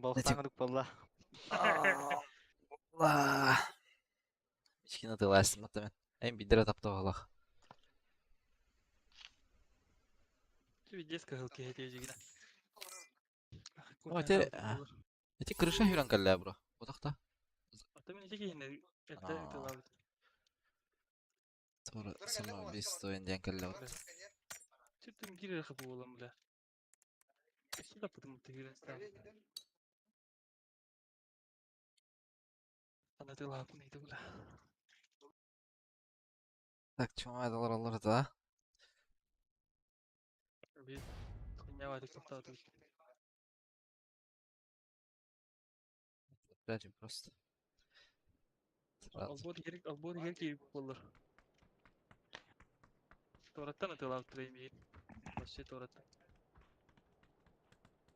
Speaker 3: Балықтаңдық болла.
Speaker 2: Ла. Мичкина тыласын мен. Айын бидер тапты алах.
Speaker 1: Пиздец кыһыл киһи тиэжигинэ.
Speaker 2: О, эти крыша хүрэн кэллээ бро. Отақта.
Speaker 1: Ата мен ити киһини этте
Speaker 2: Аа.
Speaker 1: тылабыт.
Speaker 2: Sonra самоубийство диэн кэллээ.
Speaker 1: Сүртүм киирэр хапы буолан бля. Сюда потому ты стал. Ана тылапын ити бля.
Speaker 2: Так, чумайдалар алар да.
Speaker 1: Би хуйня тоқтатып.
Speaker 2: Опять просто. Сразу.
Speaker 1: Албор керек кирип болар. Тораттан тылап турайм. Вообще тораттан.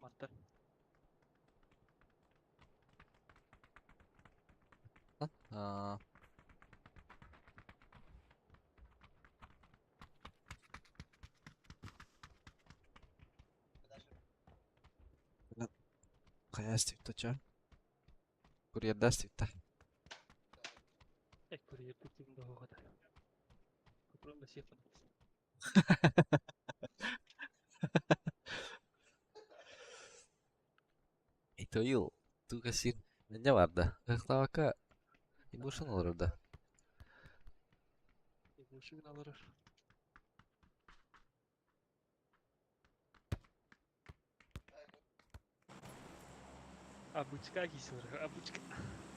Speaker 1: Матта.
Speaker 2: Аа. Хайас типта ча. Курьердас типта.
Speaker 1: Эк курьер типтим да хогата. Купром да сефан.
Speaker 2: Итоил туга сир менде бар да. Ыхтабака имушын олор да.
Speaker 1: Ушугун алыр. Обучка кисилер, обучка.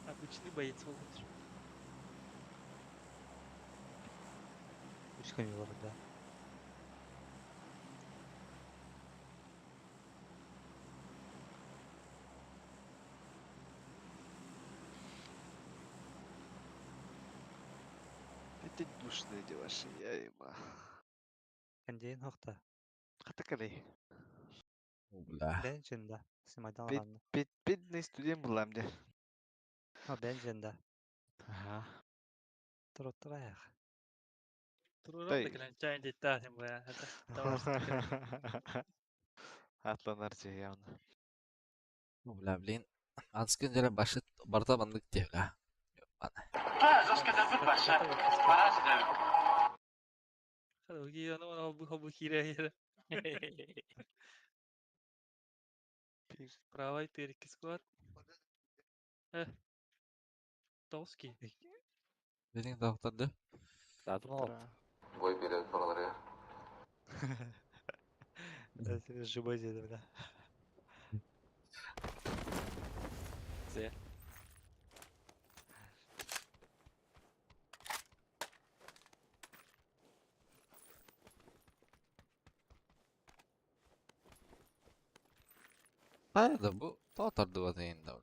Speaker 1: Обычный боец болот.
Speaker 4: Үч күн олар да.
Speaker 3: Это душные эти ваши, я ема.
Speaker 4: Кендейин хохта.
Speaker 3: Хатакалей.
Speaker 2: Бля.
Speaker 4: Бен да. Симайдан
Speaker 3: Бет-
Speaker 4: алганны.
Speaker 3: Бед, бедный студент булам де.
Speaker 4: А бен да.
Speaker 3: Ага.
Speaker 4: Туруттур аяқ.
Speaker 1: Турурап
Speaker 3: Дай.
Speaker 1: да келен чайын дейт да сен бля.
Speaker 3: Атланар же явно.
Speaker 2: Бля, блин. Анскын жале башыт барта бандык те, бля. Ана.
Speaker 1: Хобу киирэ Правай тыыр икки сквад. Тоҕус киһи.
Speaker 2: Билиң тахтарды.
Speaker 8: Бой берет балалары.
Speaker 4: Да, живой деді, бля.
Speaker 5: Зе.
Speaker 2: Хайа да бу тоҕо тардыбат эйин да.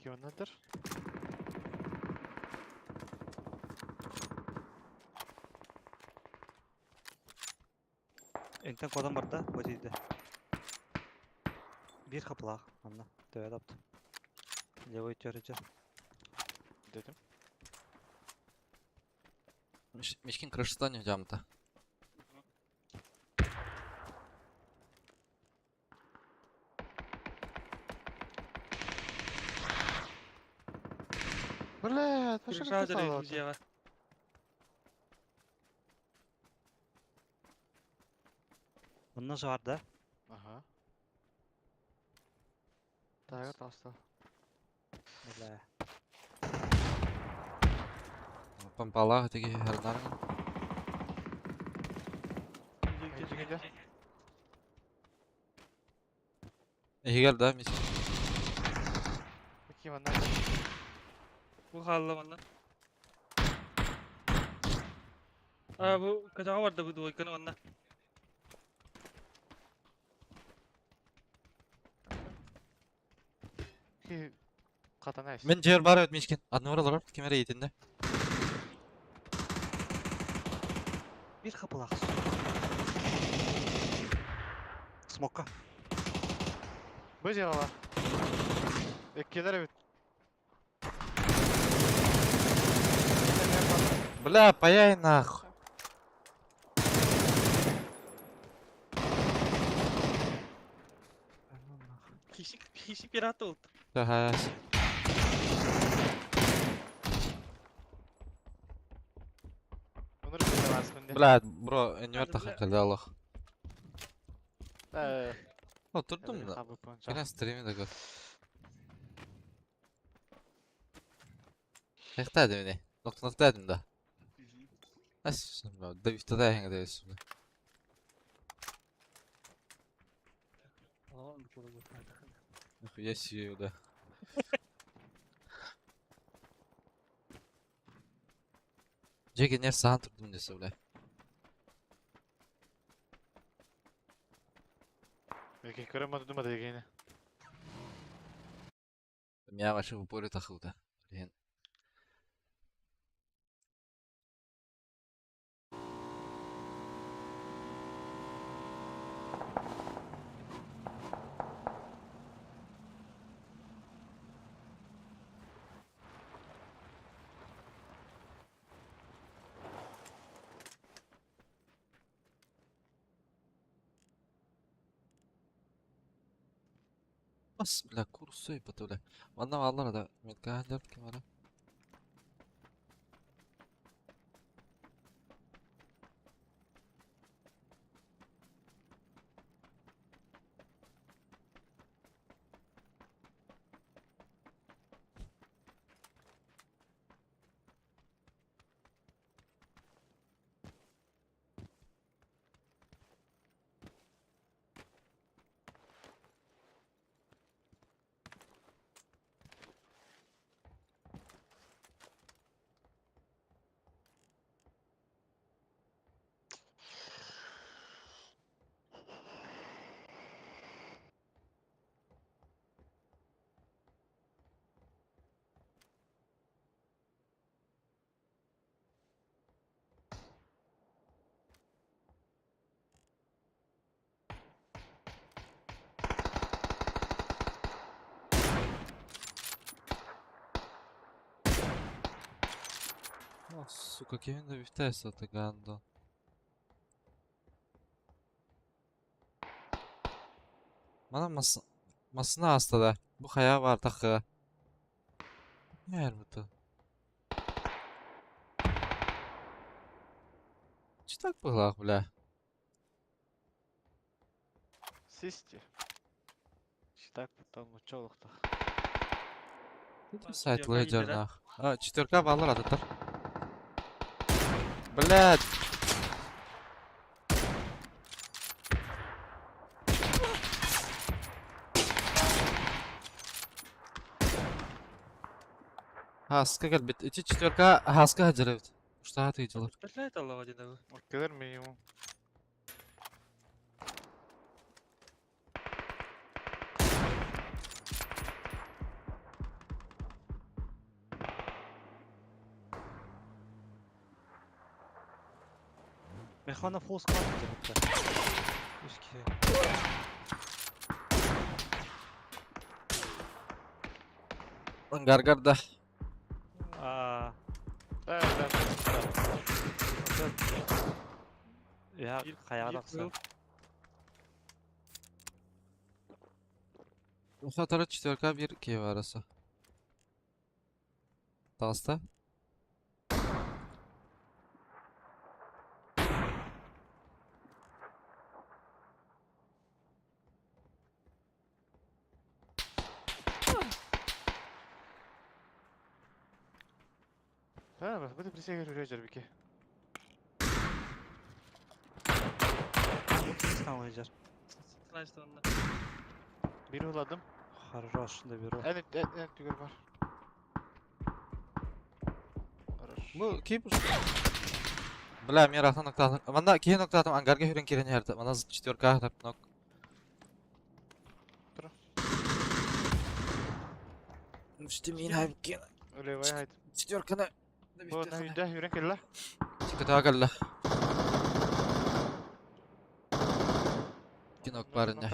Speaker 3: Кионадыр.
Speaker 4: Энтен кодан барда, бу дейді. Bir kapılaq, anla. Döve taptı. Левой төрөжө.
Speaker 3: Dedim.
Speaker 2: Мишкин крышыстан жамта.
Speaker 3: Бля, это что
Speaker 1: Крыша
Speaker 3: как
Speaker 1: дыры дьиэҕэ.
Speaker 4: Онно жаар да.
Speaker 3: Ага. Так, таста.
Speaker 4: Бля.
Speaker 2: Пампалах теги харнарың.
Speaker 3: Жигеде.
Speaker 2: Эхигер да мишкин.
Speaker 3: Ким ана?
Speaker 1: Бу хаалла манна. А бу качаҕа барда бу двойканы манна.
Speaker 3: Ки катанайс.
Speaker 2: Мен жер бар өт мишкин. Адны оралар кемере итинде.
Speaker 4: Bir kapılaq. Смокка.
Speaker 3: Бу жагала. Эккелер бит.
Speaker 2: Бля, паяй нахуй.
Speaker 1: Киши киши пират oldu.
Speaker 2: Ага.
Speaker 3: Өнөр бит барсын.
Speaker 2: Бля, бро, эньор тахып келди Аллах.
Speaker 3: Э.
Speaker 2: О, турдум да. Кена стриме да көр. Хайхта дэмне. Ноктонокта дим да. Ас, да хэнгэ дэвс. Нихуя себе, да. Жеке нер сахан турдум десе, бля.
Speaker 3: Эки көрөм дума дегени.
Speaker 2: Меня вообще в упоре тахылда. Блин. Бас, бля, курсой бля. Манна аллар да. Метка ким ара. Ох, сука, кимин да бүфтэ это гандон. Мана мас масына аста да. Бу хая бар тахы. Не бу? Читак было, бля.
Speaker 3: Систи. Читак там учолуктах.
Speaker 2: Сайт лейдернах. А, четверка баллар ататар. Блядь. Хаска кэлбит. Ити четверка хаска хаджарабит. Что ты делал?
Speaker 1: Блядь, Аллах один.
Speaker 3: Келер минимум.
Speaker 4: Механа full squad бітті. Үске.
Speaker 2: Гаргарда.
Speaker 4: Аа,
Speaker 3: Да, да.
Speaker 4: я қаяғадақсы.
Speaker 2: Хатара четверка bir Киев арасы. Таста.
Speaker 3: Да, бас бу присеге жүрө бики.
Speaker 1: Значит, он.
Speaker 3: Бир уладым.
Speaker 4: Хорош, доберу.
Speaker 3: En en en түгөр бар. Хорош.
Speaker 2: Бу Киев. Бля, мен рахтан ноктатым. Манда кийин ноктатым ангарга хүрен кирен ярды. Мана четверка хатап нок.
Speaker 3: Тура.
Speaker 2: Что мен хайп кен.
Speaker 3: Өле хайт.
Speaker 2: Четверканы.
Speaker 3: Бу на үйдө хүрен келла.
Speaker 2: Тика тагалла. Кинок бар не.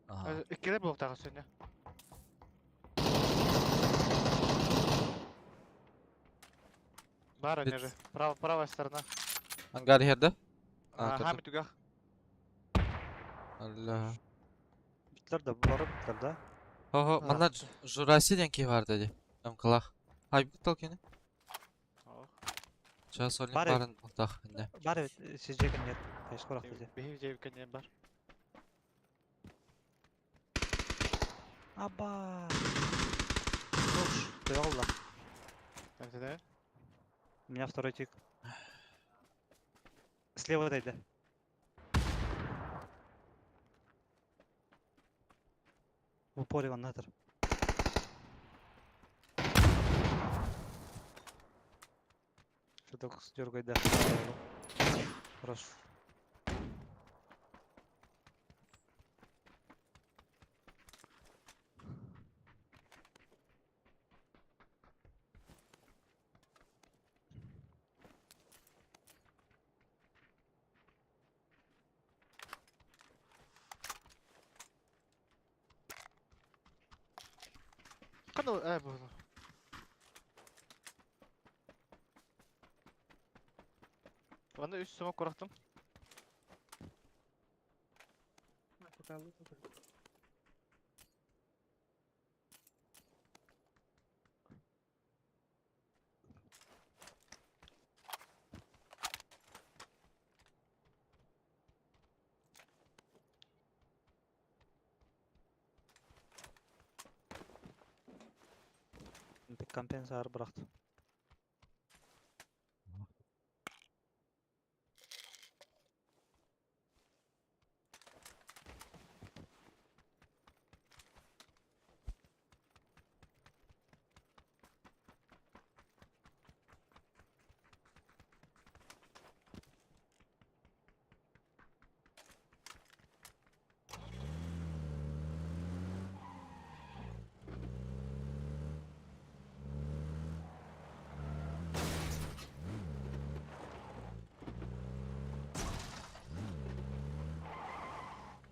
Speaker 2: Ага.
Speaker 3: Иккеле болуктагы сөне. Бар они же. Право, правая сторона.
Speaker 2: Ангар херде.
Speaker 3: А, хами түгах.
Speaker 2: Алла.
Speaker 4: Битлер да бары битлер да.
Speaker 2: Хо-хо, мана Жураси ден ки бар деди. Амкалах. Хай бит кени. Час олин
Speaker 4: Бар
Speaker 2: барын тах инде.
Speaker 4: Бар evet, сизжеген нет. Тайскорак деди.
Speaker 3: Бихи жебикенен бар.
Speaker 4: Аба. Хорош, довел
Speaker 3: Да?
Speaker 4: У меня второй тик. Слева дойди. В упоре вон натор. Что-то дергай, да. Хорош.
Speaker 3: Кана э бу. Аны үс сумок курактым.
Speaker 4: Компенсар бырақты.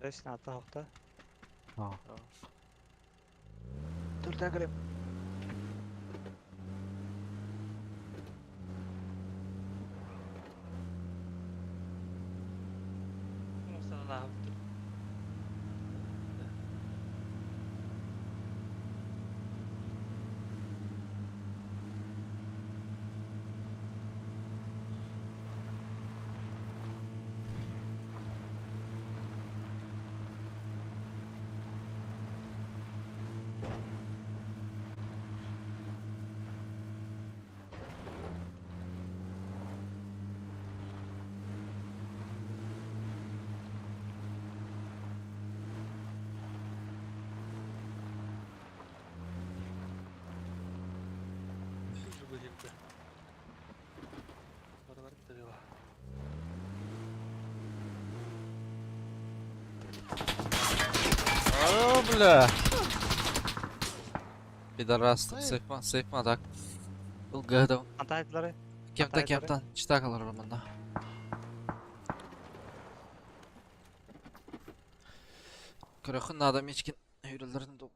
Speaker 4: Resmen hatta hafta.
Speaker 3: Dur da.
Speaker 2: О, бля! Пидорас, сейф ма, сейф ма так. Ылгыдым.
Speaker 4: Антайдылары.
Speaker 2: Кемтен
Speaker 4: Антайдылары.
Speaker 2: кемтен читак алар мында. Көрөхүн надо мечкин өйрөлөрүн ду.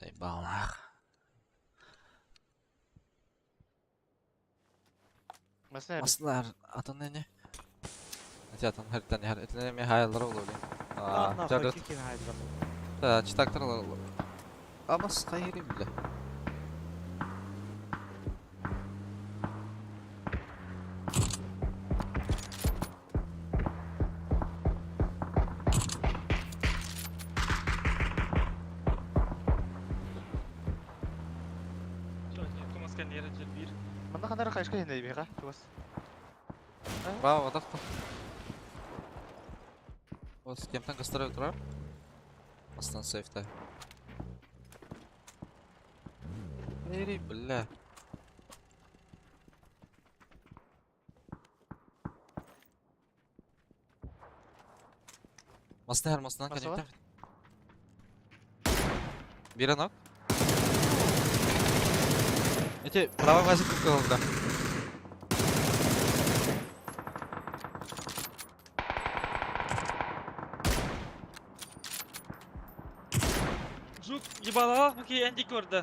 Speaker 2: Эй, балах.
Speaker 3: Масына
Speaker 2: Маслар атын не? Эти атын хәртән хәр. Этне ме хайлар олы. А,
Speaker 4: Нахуй
Speaker 2: жардыт.
Speaker 4: кикин хайдылар.
Speaker 2: Та, читактар олы. Амас кайри биле.
Speaker 1: Томас кэннигэр дьэр биир.
Speaker 3: Манна ханара хайышка хинде биха. Чугас.
Speaker 2: Браво, атакта. Ос кемтен кыстырып турар. Астан сейфта. Эри, бля. Масны хәр масынан
Speaker 3: Масы бар?
Speaker 2: коннектор. Бир анок. Эти право вазик кылды.
Speaker 1: Жук, ебалалах бу ки энди көрдө.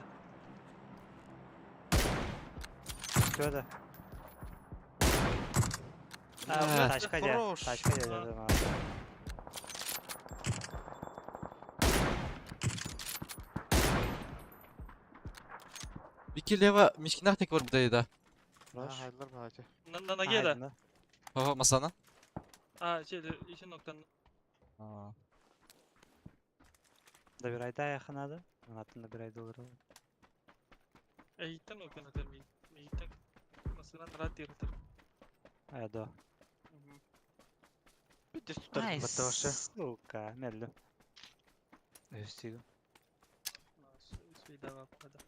Speaker 4: Көдө.
Speaker 2: Бля,
Speaker 4: Тачка же.
Speaker 2: хорош.
Speaker 4: Тачка же дедим abi.
Speaker 2: Бики лево мишкинах тек бар буда да.
Speaker 4: Хорош.
Speaker 3: Хайдылар баачы.
Speaker 1: На ноге да.
Speaker 2: Хо, масана.
Speaker 1: А, şey, işin noktanın.
Speaker 2: А.
Speaker 4: Да bir ayda yakın adı. Anlattın bir ayda olur.
Speaker 1: Eğitim noktanı termi. Eğitim. Масынан рад директор.
Speaker 4: Ayda.
Speaker 3: Бүт туттар баттабашы.
Speaker 4: Сука, меллю. Өстүгү.
Speaker 1: Свидава пада.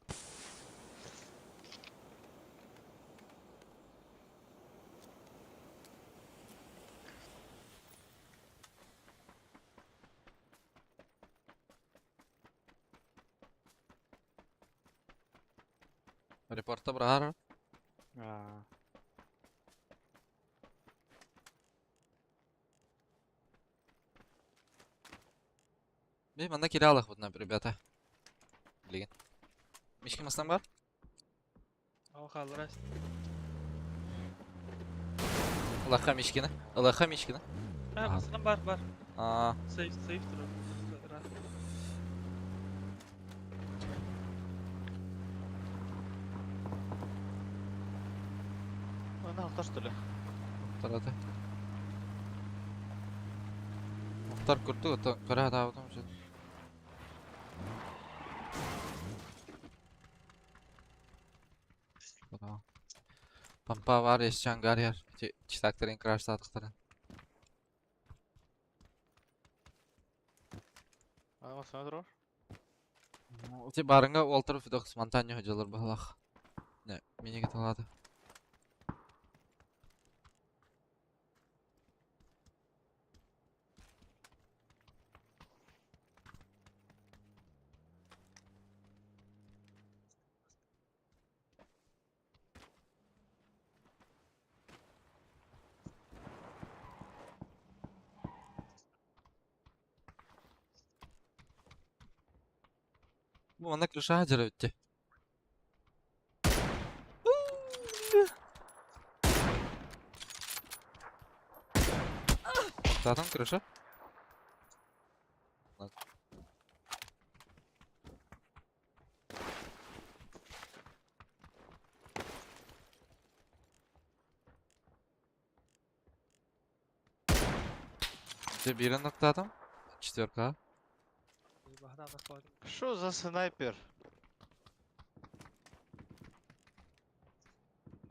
Speaker 2: Репорта брахар.
Speaker 4: Аа.
Speaker 2: Би манда кире алах вот ребята. Блин. Мишки мастан бар?
Speaker 1: Ау халрас.
Speaker 2: Аллаха мишкини. Аллаха мишкини.
Speaker 1: А,
Speaker 2: Ага.
Speaker 1: масынан бар бар.
Speaker 2: А,
Speaker 1: Сейф сейф тур.
Speaker 3: Ана алтар что ли?
Speaker 2: тараты. Мухтар күрдү, ото көрө атабытым же. Пампа бар, эсчан гар яр. Читактарын краш сатыктарын.
Speaker 3: Ана масына турар.
Speaker 2: Ути барыңга олтырып фидокс монтаньо ходжалар бахлах. Не, минеге талады. Бу манна крыша жара өтте. Там крыша? Ладно. Ты бирин аттадым. Четверка.
Speaker 3: Что за снайпер?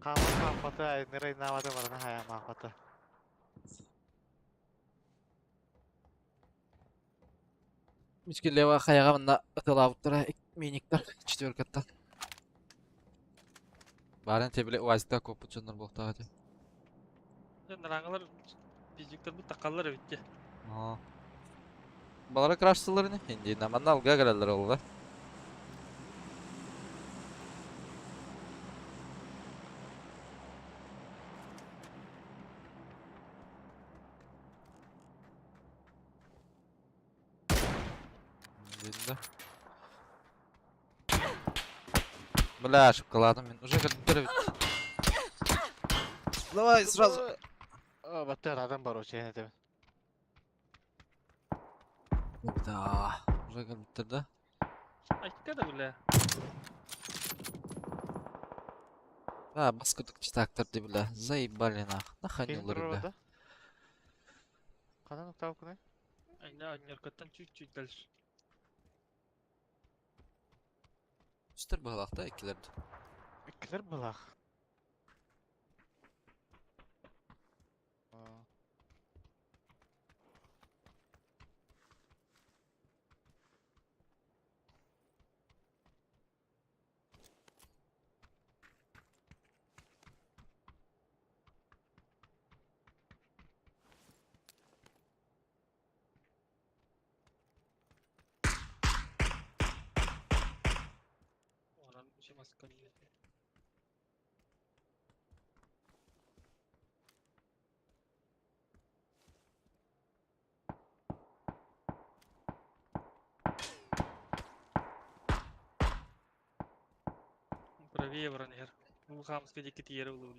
Speaker 3: Кама кампата, нерей наваты барна хая махата.
Speaker 2: Мички лева хаяга мында ытылабыттыра миниктер четверкаттан. Барын тебиле уазда көпүт жоннор болуктага те.
Speaker 1: Нараңалар бизиктер бу такаллар битте.
Speaker 2: Аа. Балары краштылар ини. Индиина. Манна алга кэлэллэр олла. Видно. Бля, ошибкаладым мин. Уже кэлбиттэр эбит. Давай сразу.
Speaker 3: Баттар адам бар очейін этебин.
Speaker 2: Да, уже кэлбиттэр да.
Speaker 1: Айка да бля.
Speaker 2: Да, бас курдук читактар ди бля. Заебали нах. Наханилар бля.
Speaker 3: Ханан уктаабыккыный?
Speaker 1: Айна аннеркаттан чуть-чуть дальше.
Speaker 2: Үстэр быһалаах да иккилэрди.
Speaker 3: Иккилэр былаах.
Speaker 1: Онон маскан Правее баран иһэр. Бу хаамыска диэки тиийэрэ улуу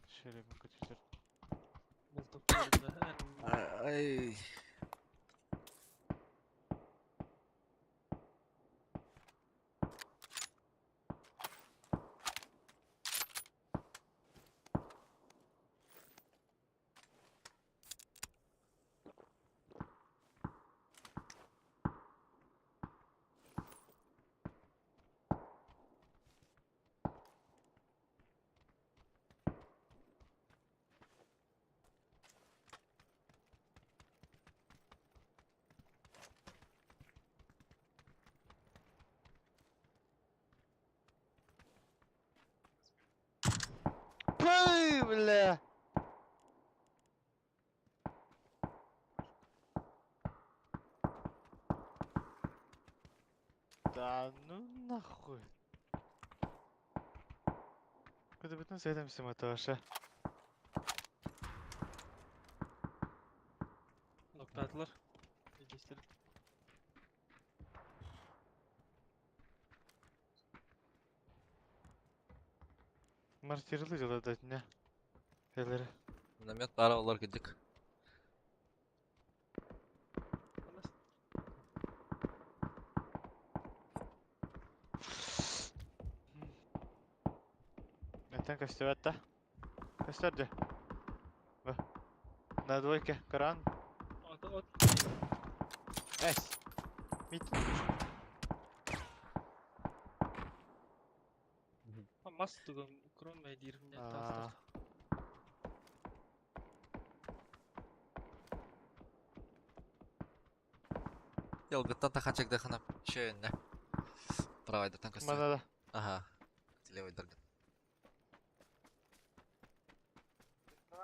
Speaker 3: Şöyle bir kötüdür.
Speaker 2: Ай.
Speaker 3: Пый, бля! Да ну нахуй. Куда бы там съедем всем это вообще?
Speaker 1: Ноктатылар. Егестер.
Speaker 3: Мартирлы дела дать не. Элери.
Speaker 2: Миномет бара олар кидик.
Speaker 3: Neden göster hatta? Gösterdi. Bak. На двойке. Кран.
Speaker 1: От, от.
Speaker 3: С. Мид.
Speaker 1: Мас тугун крон мәйдир мне тастар.
Speaker 2: Ялгыттан таханчак даханап. Шөйінне. Правайдатан көстер.
Speaker 3: Манада.
Speaker 2: Ага. Левый дорган.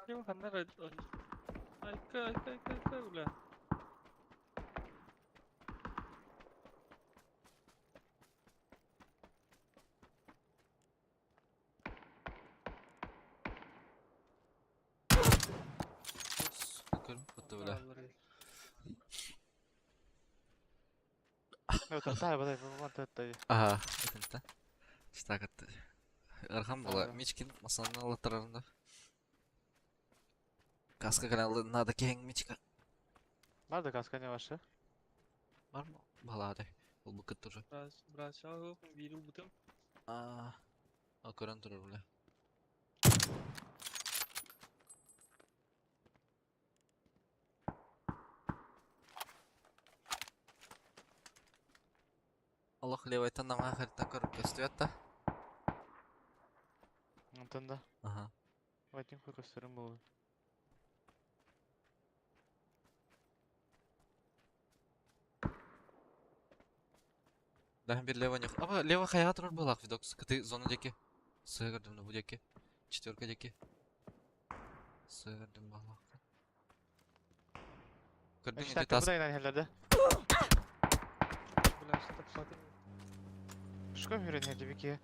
Speaker 1: Кем ханнар айка айка айка айка бля.
Speaker 2: Көрүм бутты бля.
Speaker 3: Ну, там, да, подай, вон тут.
Speaker 2: Ага, это. Читакат Архан була Мичкин масанна алаттарарында. Каска каналы надо кең Мичка.
Speaker 3: Бар да каска не ваша.
Speaker 2: Бар ма? Балады. Ол букыт тоже.
Speaker 1: Брачал биир ылбытым.
Speaker 2: Аа, көрөн турар бля. Олох левайтан намаа харта көрүп көстүбэт да.
Speaker 3: Онтон да.
Speaker 2: Аха.
Speaker 3: Вадим хуй көстөрүм буолуо.
Speaker 2: Даһын бир лево них. Аба лево хайаҕа турар буолаах видокс. Кыты зона диэки. Сыа көрдүм бу диэки. Четверка диэки. Сыа көрдүм буоллаах. Көрдүң ити тас.
Speaker 3: Куда иһэллэр да?
Speaker 1: Бля, таппатым.
Speaker 3: Шко хүрэн иһэллэ бики.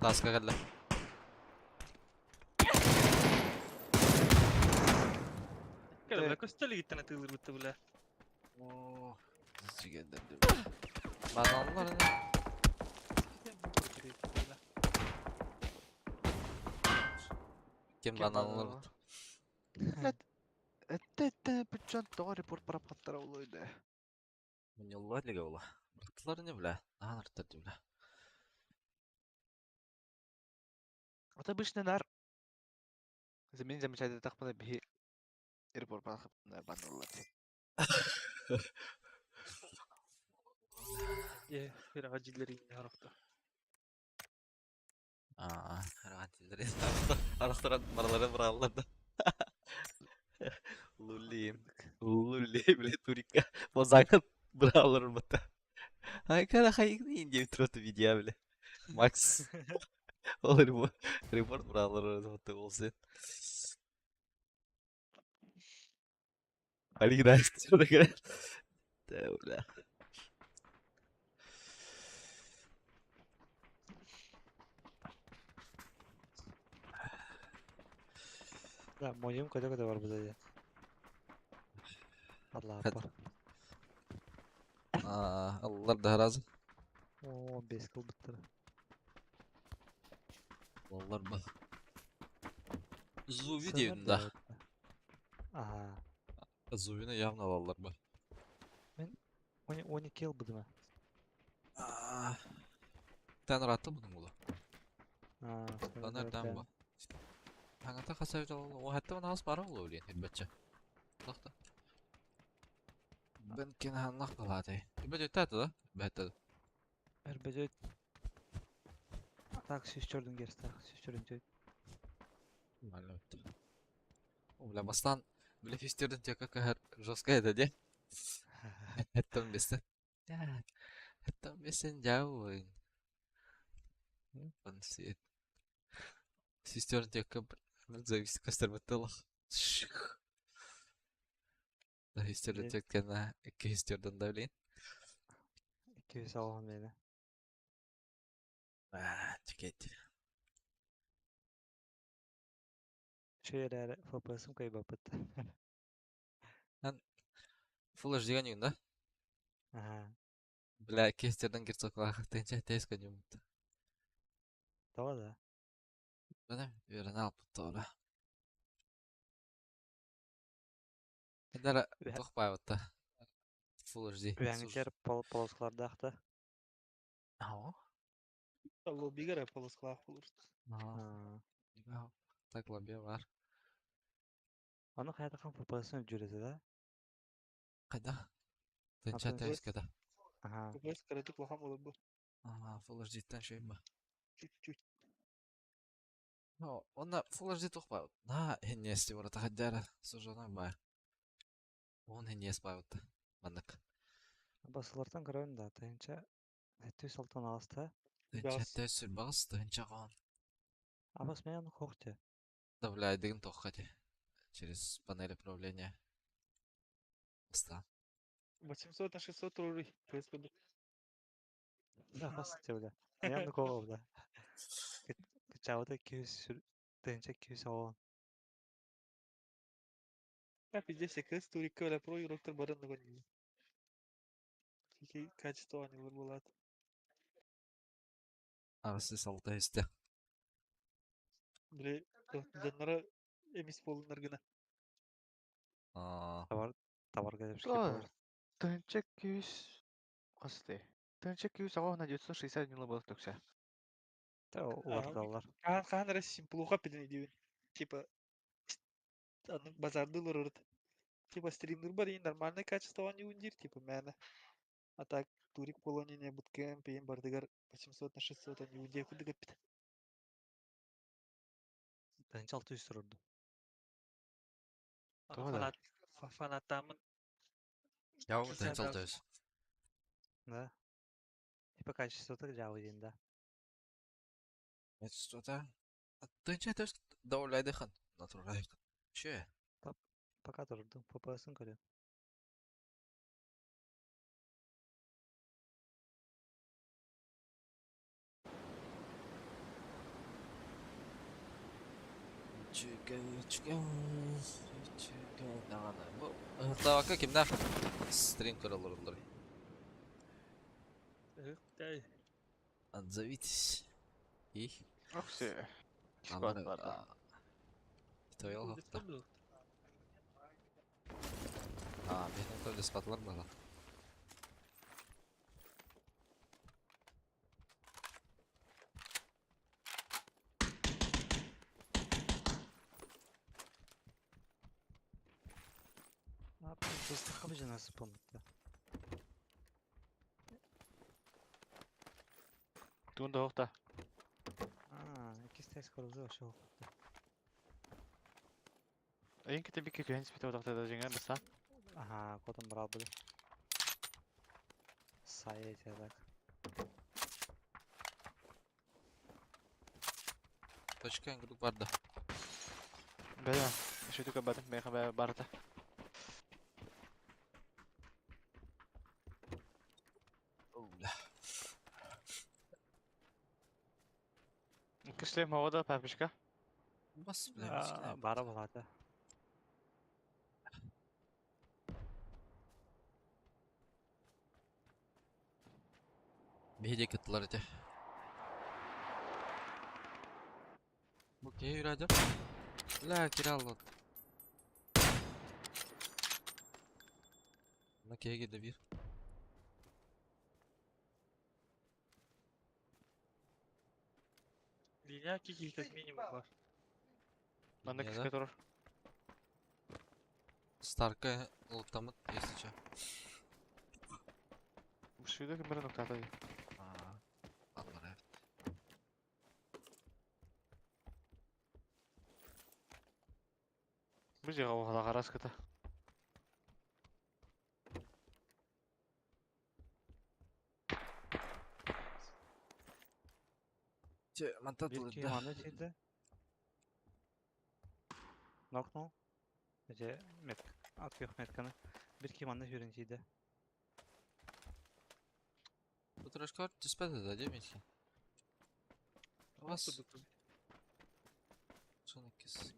Speaker 2: Таска кэллэ.
Speaker 1: Кэлэ, бля, көстөлүгүттэн атыылырбытта, бля.
Speaker 2: Оо. Баналлар. Ким баналлар?
Speaker 3: Этте бүтчөн тоҕо репорт барапаттара олуйда.
Speaker 2: Мунньуллар лига була. Бырахтылар не бля. Наан артар бля.
Speaker 3: Вот обычно нар Замени замечать тахпана биһи репорт барапаттара баналлар.
Speaker 1: Е, хираҕа дьиэлэрин харахта.
Speaker 2: Аа, хараҕа Арахтаран бараларын быраллар да. Лулли. Лулли, бля, турика. Бозаңын быраллар бата. Ай, кара хайыгны инде троту видео, бля. Макс. Ол репорт быраллар бата болсын. Али играет. Да, бля.
Speaker 4: Да, моем көтө-көтө барбыта дии. Аллааппар.
Speaker 2: Аа, аллар да разы.
Speaker 4: Оо, бес кылбыттар.
Speaker 2: Аллар ба. Зуви дейін да.
Speaker 4: Ага.
Speaker 2: Зувини явно алалар ба.
Speaker 4: Мен 12 ылбыдым.
Speaker 2: Аа. Тэн ыраатта будум була.
Speaker 4: Аа,
Speaker 2: Тан ба. Хаңата хасабит алал. О хатта аас бара болу билен хирбетче. Лахта. Бен кен ханнах балатай. Ибет өттәті да? Бәтті.
Speaker 4: Эрбежөт. Так, сүүсчөрдүн керстах, сүүсчөрдүн төт.
Speaker 2: Нормально өтті. О, бля, бастан, бля, фистерден тека кахар жестко это, де? Хэттон бестен. Хэттон бестен жауын. Пансит. Систерден тека зависит кастер баттылах. Да, фистерден теккена, икки фистерден да, блин.
Speaker 4: 200 алган мени.
Speaker 2: А, тикет.
Speaker 4: Шөйрәре FPS-ым кайбапыт.
Speaker 2: Full HD деген да?
Speaker 4: Ага.
Speaker 2: Бля, кестерден герцоклах тенче тез конюмт.
Speaker 4: Това да.
Speaker 2: Бля, верен алып тола. Дара тохпай отта. Full HD.
Speaker 4: Үәңитер полоскалардахта.
Speaker 2: Ау.
Speaker 1: Лоббигер полоскалаах болur.
Speaker 2: Аа. Так лобби бар.
Speaker 4: Аны кайда FPS-ын жүрөтө да?
Speaker 2: Кайда? Тенче тез када.
Speaker 4: Ага.
Speaker 1: FPS кыратык улахан болор бу.
Speaker 2: Аа, Full HD-тен шөйм ба.
Speaker 1: Чуть-чуть.
Speaker 2: Ну, онна Full HD тохпай. На, хеннести барата хаддара сужона ба. Он хеннес бай отта. Маннык.
Speaker 4: Басылартан көрөм да, тайынча түс алтан алыста.
Speaker 2: Тенче тез сүрбагыс, тенче гон.
Speaker 4: Абас мен хохте.
Speaker 2: Да, бля, дигин тоххати. Через панель управления. Оста.
Speaker 1: 800 на 600 рублей. FPS
Speaker 4: Да, хосте, бля. Мен кого, бля. Кычабыта 200 тайынча 200 алган.
Speaker 1: Я пиздец, кыз турикка бля про игроктар барын гонни. Ити качество оонньуулар буолаат.
Speaker 2: Аҕыс алта истэ.
Speaker 1: Били дьонноро эмис буоллуннар гына.
Speaker 2: Аа.
Speaker 4: Табар табарга деп
Speaker 3: Что? Тыһыынча күүс хасты. Тыһыынча күүс аҕа 960 ньыла буолар төксө.
Speaker 4: Уларыталлар.
Speaker 1: Хаһан хаһан эрэ симплуха пилин идиибин. Типа аны базардыы олорорут. Типа стримнурбар и нормальное качество оонньуубун диир, типа мээнэ. А так турик полонение буткэмп иин бардыгар 800 на 600 оонньуубун диэн курдук эппит.
Speaker 4: Тыһыынча 600 турорду.
Speaker 1: Аны
Speaker 3: Тоҕо да?
Speaker 1: фанат фанаттааммын
Speaker 2: Я тыһыынча 600.
Speaker 4: Да. Типа качествота дьаабы диэн да.
Speaker 2: Качествота. Тыһыынча төс довольно Натурально. Че?
Speaker 4: Пока турдум. ФПС-ын көрүм.
Speaker 2: Үчүгэй, үчүгэй, үчүгэй даҕаны. Бу ыһыктаабакка кимнээх стрим көрө олороллорүй?
Speaker 1: Ыһыктай.
Speaker 2: Отзовитесь. И?
Speaker 3: Окси.
Speaker 2: Анары
Speaker 3: Сквад барда.
Speaker 2: Тоял хахта. А, бихнен то дискатлар бала.
Speaker 4: Быстро жинасы помнит.
Speaker 3: Туун да оохта.
Speaker 4: А, иккис корузу ошол.
Speaker 3: Эйин ките бикки түһэн спите отахта да жеңер баста.
Speaker 4: Ага, котом брал были. Саете так.
Speaker 2: Точка групп барда.
Speaker 3: Бәя. Шөтүкө батын меха бә барда.
Speaker 2: Бля.
Speaker 3: Кишлем хавада папишка.
Speaker 2: Бас, бля,
Speaker 4: Бара булата.
Speaker 2: Биһиги кыттылар ити. Бу киһи үрэдэ. Бля, кираллот. На киһиге да бир.
Speaker 1: Линия кики как минимум бар.
Speaker 3: Манна
Speaker 2: Не, да?
Speaker 3: кишке турар.
Speaker 2: Старка луттамыт, если чё.
Speaker 3: Шүйді кім бір ноктата.
Speaker 2: Аллар evet.
Speaker 3: Бу жега оғала қарас кыта.
Speaker 2: Че, манта
Speaker 4: Бир ки
Speaker 2: да.
Speaker 4: маны тиде. Нокнул. Эже мет. Ат yok метканы. Бир ки маны хүрен тиде.
Speaker 2: Бу трошка түспәде да, демейки. Бас. Son ikisi.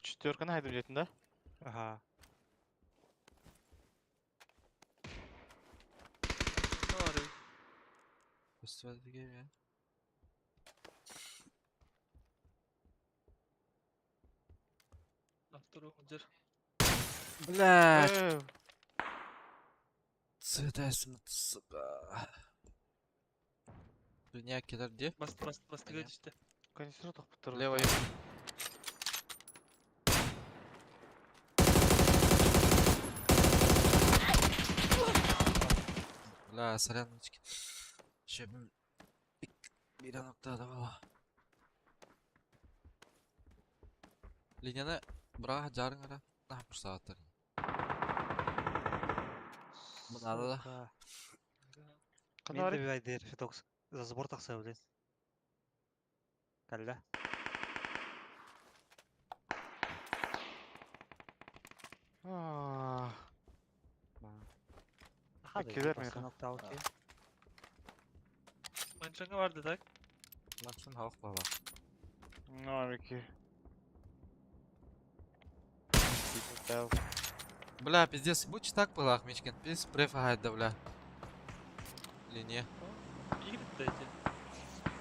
Speaker 3: Четверканы хайдым жетін да?
Speaker 4: Ага.
Speaker 1: Ne var ya?
Speaker 2: Festivalde game ya.
Speaker 1: Автор оңжыр.
Speaker 2: Бля,
Speaker 3: Э,
Speaker 2: цветайсың, сука. Dünya kenar diye.
Speaker 1: Бас бас бастыга
Speaker 2: Понятно.
Speaker 1: түштү.
Speaker 3: Канистр тоқпыттыр.
Speaker 2: Левый. Бля, сорян, мальчики. Şebim bir noktada valla. Linjаны бра жарың ара. На saatler. Мынада да.
Speaker 4: Сука.
Speaker 3: Қандай
Speaker 4: Мен
Speaker 3: бар
Speaker 4: де бир фитокс. За забор тақса блин. Калля.
Speaker 3: Аа,
Speaker 4: Аха,
Speaker 3: Эккилер меха.
Speaker 4: Нокдаут.
Speaker 1: Манчаңа барды так.
Speaker 2: Лапшын халық бала.
Speaker 3: Навики.
Speaker 2: Бля, пиздец, будь так была, Ахмечкин. Пиздец, префа хайда, бля. Линия.
Speaker 1: Игры дайте.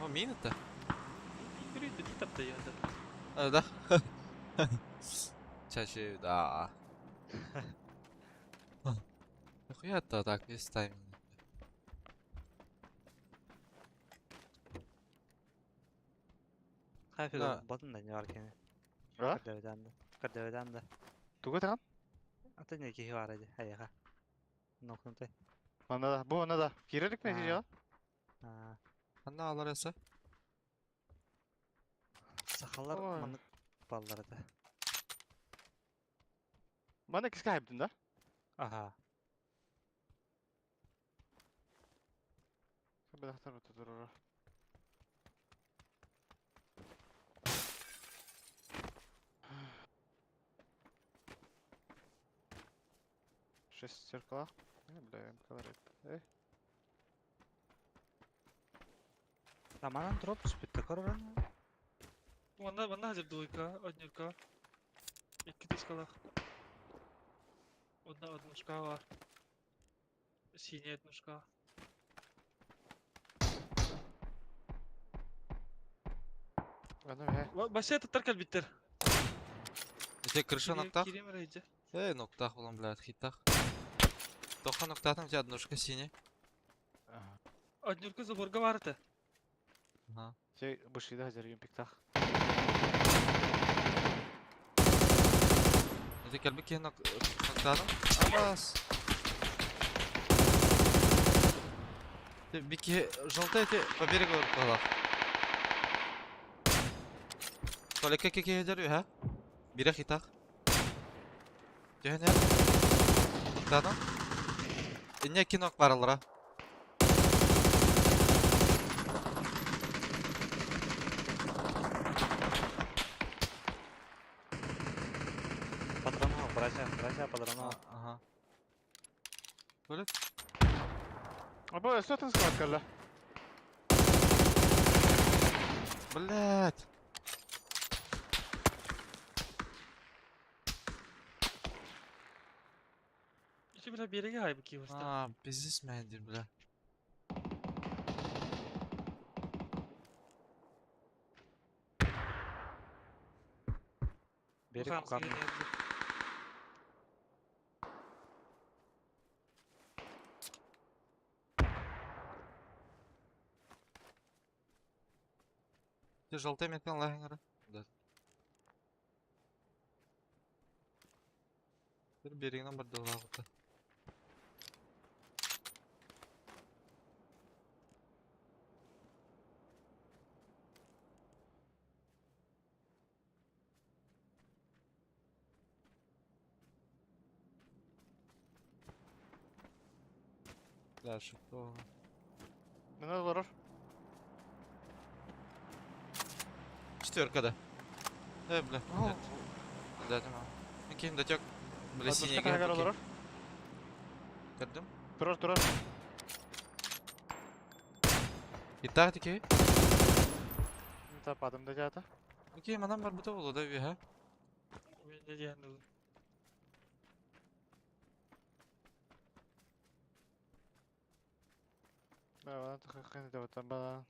Speaker 2: О, мина-то?
Speaker 1: Игры да тапта я да.
Speaker 2: А, да. Чаще, да. Нахуя-то так не ставим?
Speaker 4: Хайфи
Speaker 2: Да.
Speaker 4: батын да не бар кene.
Speaker 3: А?
Speaker 4: Көрдөбүтэн да. Көрдөбүтэн да.
Speaker 3: Тугу таган?
Speaker 4: Ата не киһи бар эди айаха. Нокнутай.
Speaker 3: Манна да. Бу манна да. Кирелик ме
Speaker 4: А.
Speaker 3: жига?
Speaker 4: Аа,
Speaker 2: Анна алар эсэ.
Speaker 4: Сахалар
Speaker 3: Ой.
Speaker 4: маннык баллар этэ.
Speaker 3: Манна киска хайбдын да?
Speaker 4: Аха.
Speaker 3: Бадахтар турар. Шестерка. Бля, МК Э,
Speaker 4: Таманан дроп түспүттэ көрөрөн.
Speaker 1: Манна манна хазыр двойка, однюрка. Икки дискалах. Одна однушка бар. Синяя однушка.
Speaker 3: аны э.
Speaker 1: Бася таттар кэлбиттер.
Speaker 2: Ите крыша ноктах?
Speaker 1: Кирем рейде.
Speaker 2: Эй, ноктах улам, блядь, хитах. Тоха ноктах, там у тебя однушка синяя.
Speaker 1: Однюрка заборга бар это.
Speaker 2: Ага.
Speaker 3: Сей бышыйда хазыр юмпиктах.
Speaker 2: Ите кэлби киһи ноктадым. Абас. Те бики желтый те по берегу была. Толика кики хедер ха? Бире хитах. Дөхне. Ноктадым. Инне кинок баралара.
Speaker 4: Патронал, братья, братья, патронал.
Speaker 2: Ага.
Speaker 3: Абы өстөтүн склад калла.
Speaker 2: Блять.
Speaker 1: Ити бля береге хайбы киоста.
Speaker 2: А, бизнесмен дир, бля.
Speaker 4: Берег кукан.
Speaker 2: Ты желтый меткен лахингара? Да. Бір берегінен бір дұға Дальше кто?
Speaker 3: Мына олорор.
Speaker 2: Четверка, да. Э, бля, нет. Да, там. Окей, да тек. Бля, синий
Speaker 3: Тагар олорор.
Speaker 2: Көрдüm.
Speaker 3: Турар турар.
Speaker 2: Итак, таки.
Speaker 3: Тападым да жата.
Speaker 2: Окей, манам бар бутı oldu da bir ha.
Speaker 1: Ne diyen
Speaker 3: Баа, тахын да батан баа.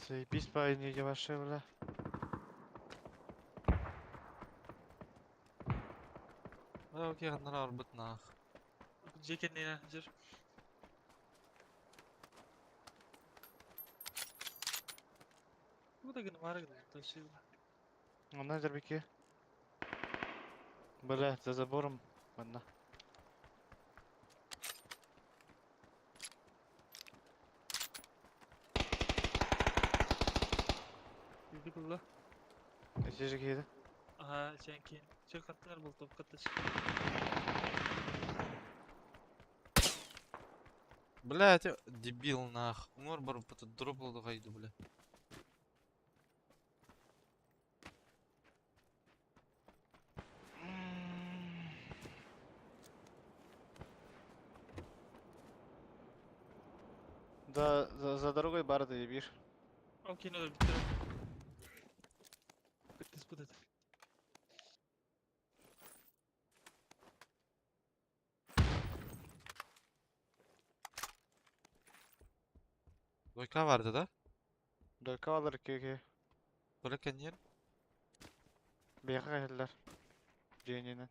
Speaker 3: Заебись по не ваши, бля.
Speaker 2: А, окей, аннара арбыт нах.
Speaker 1: Жекеннен жыр. Bu da günüm var günüm. Taşıyor.
Speaker 3: Онна жербеки. Бля, за забором. Манна.
Speaker 1: Bildi kulla.
Speaker 3: Эсежи киди.
Speaker 1: Aha sen ki. Çok katlar bul top katış.
Speaker 2: Бля, это дебил нах. Умор бар бутı дроп oldu гайду, бля.
Speaker 3: Да, за, за дорогой баар этэ биир.
Speaker 1: Ол киин өлөрбүттэрэ. Кыттыспыт этэ.
Speaker 2: Дойка vardı да.
Speaker 3: Дойка алар икки
Speaker 2: Böyle kendin.
Speaker 3: Биһиэхэ кэлэллэр. Дьиэнинэн.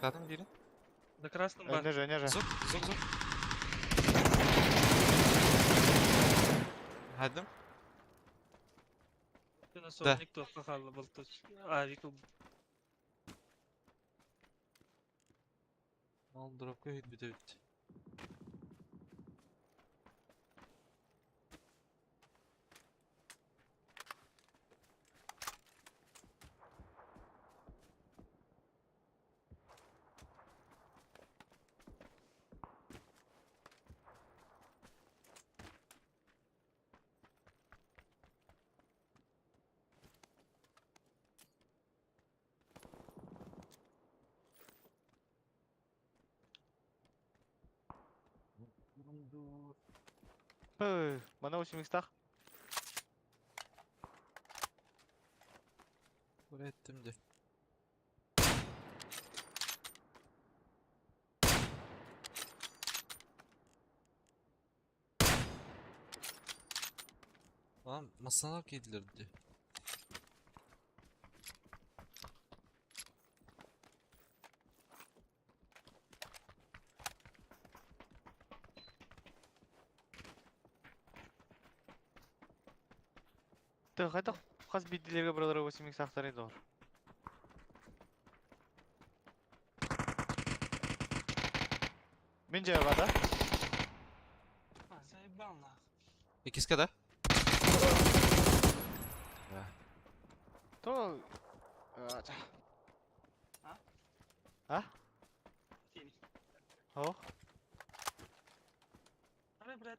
Speaker 2: Zaten biri.
Speaker 1: На красном бар.
Speaker 3: Энеже, энеже.
Speaker 2: Зук, зук, зук. Хадым.
Speaker 1: На соник туохха хаалла болтуч. Авик
Speaker 2: Ол дропка бүтэ бүт.
Speaker 3: Пы, мана 8 х
Speaker 2: Buraya ettim de. Lan masalar giydilerdi.
Speaker 3: Ты хайдах хас биирдиилэргэ баралара 8 х доор. Мин дьиэ бар да?
Speaker 1: А, заебал нах.
Speaker 2: Иккискэ да? Да.
Speaker 3: То
Speaker 1: А?
Speaker 3: А?
Speaker 1: Тини.
Speaker 3: О,
Speaker 1: Ары, блядь.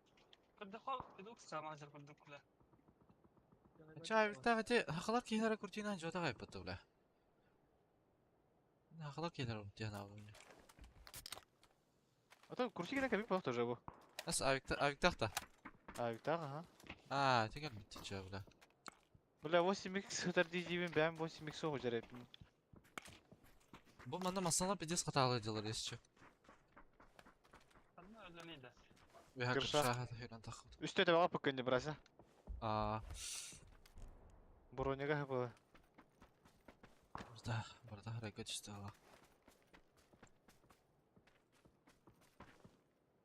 Speaker 1: Кырдахо, идук сама жар кырдык кула.
Speaker 2: Чай, бит хакалар кейләре куртина жота кайпатты бля. Хакалар кейләре куртина алып.
Speaker 3: а то курсигина кабик бар тоже бу.
Speaker 2: Нас авикта авиктахта.
Speaker 3: А, Виктор, ага.
Speaker 2: А, тегел бит чай бля.
Speaker 3: Бля, 8x хытар дии бэм 8x оҕу жареппин.
Speaker 2: Бу манда масалар пиздец хаталы делар если чё.
Speaker 1: Анна өлелейді.
Speaker 2: Веха
Speaker 3: Кырша.
Speaker 2: кырша хиран тахут.
Speaker 3: Үстө табаға пыккын браса.
Speaker 2: А,
Speaker 3: Броняга было.
Speaker 2: барда барда харакет чистала.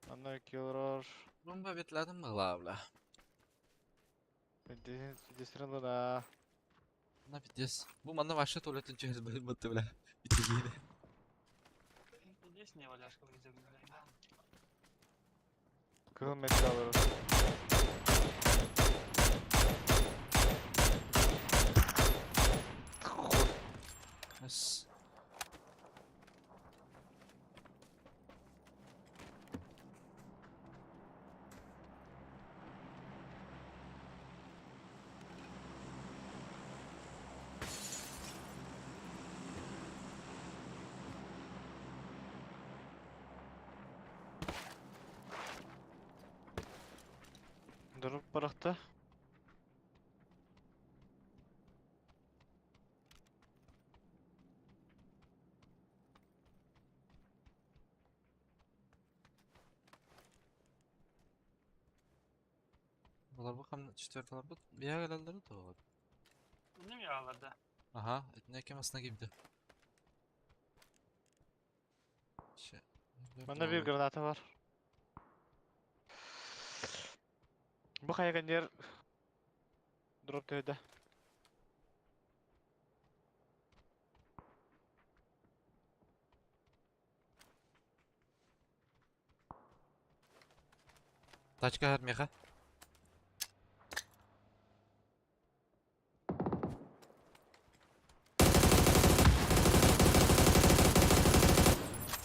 Speaker 3: Анна килрор.
Speaker 2: Румба бетләдем мыгла бля.
Speaker 3: Десрен да.
Speaker 2: На пиздец. Бу манда вообще туалеттен через битте бля. Битегене.
Speaker 1: Здесь не валяшка выйдет, блядь.
Speaker 3: Кыл металлар.
Speaker 2: Эс.
Speaker 3: Дроп барахта.
Speaker 2: Булар бу кам четверталар бу бия гелелдери то.
Speaker 1: Не яларда.
Speaker 2: Аха, этне кем астына кибди. Ше.
Speaker 3: Манда бир граната бар. Бу хайган ер дроп төдө.
Speaker 2: Тачка хар меха.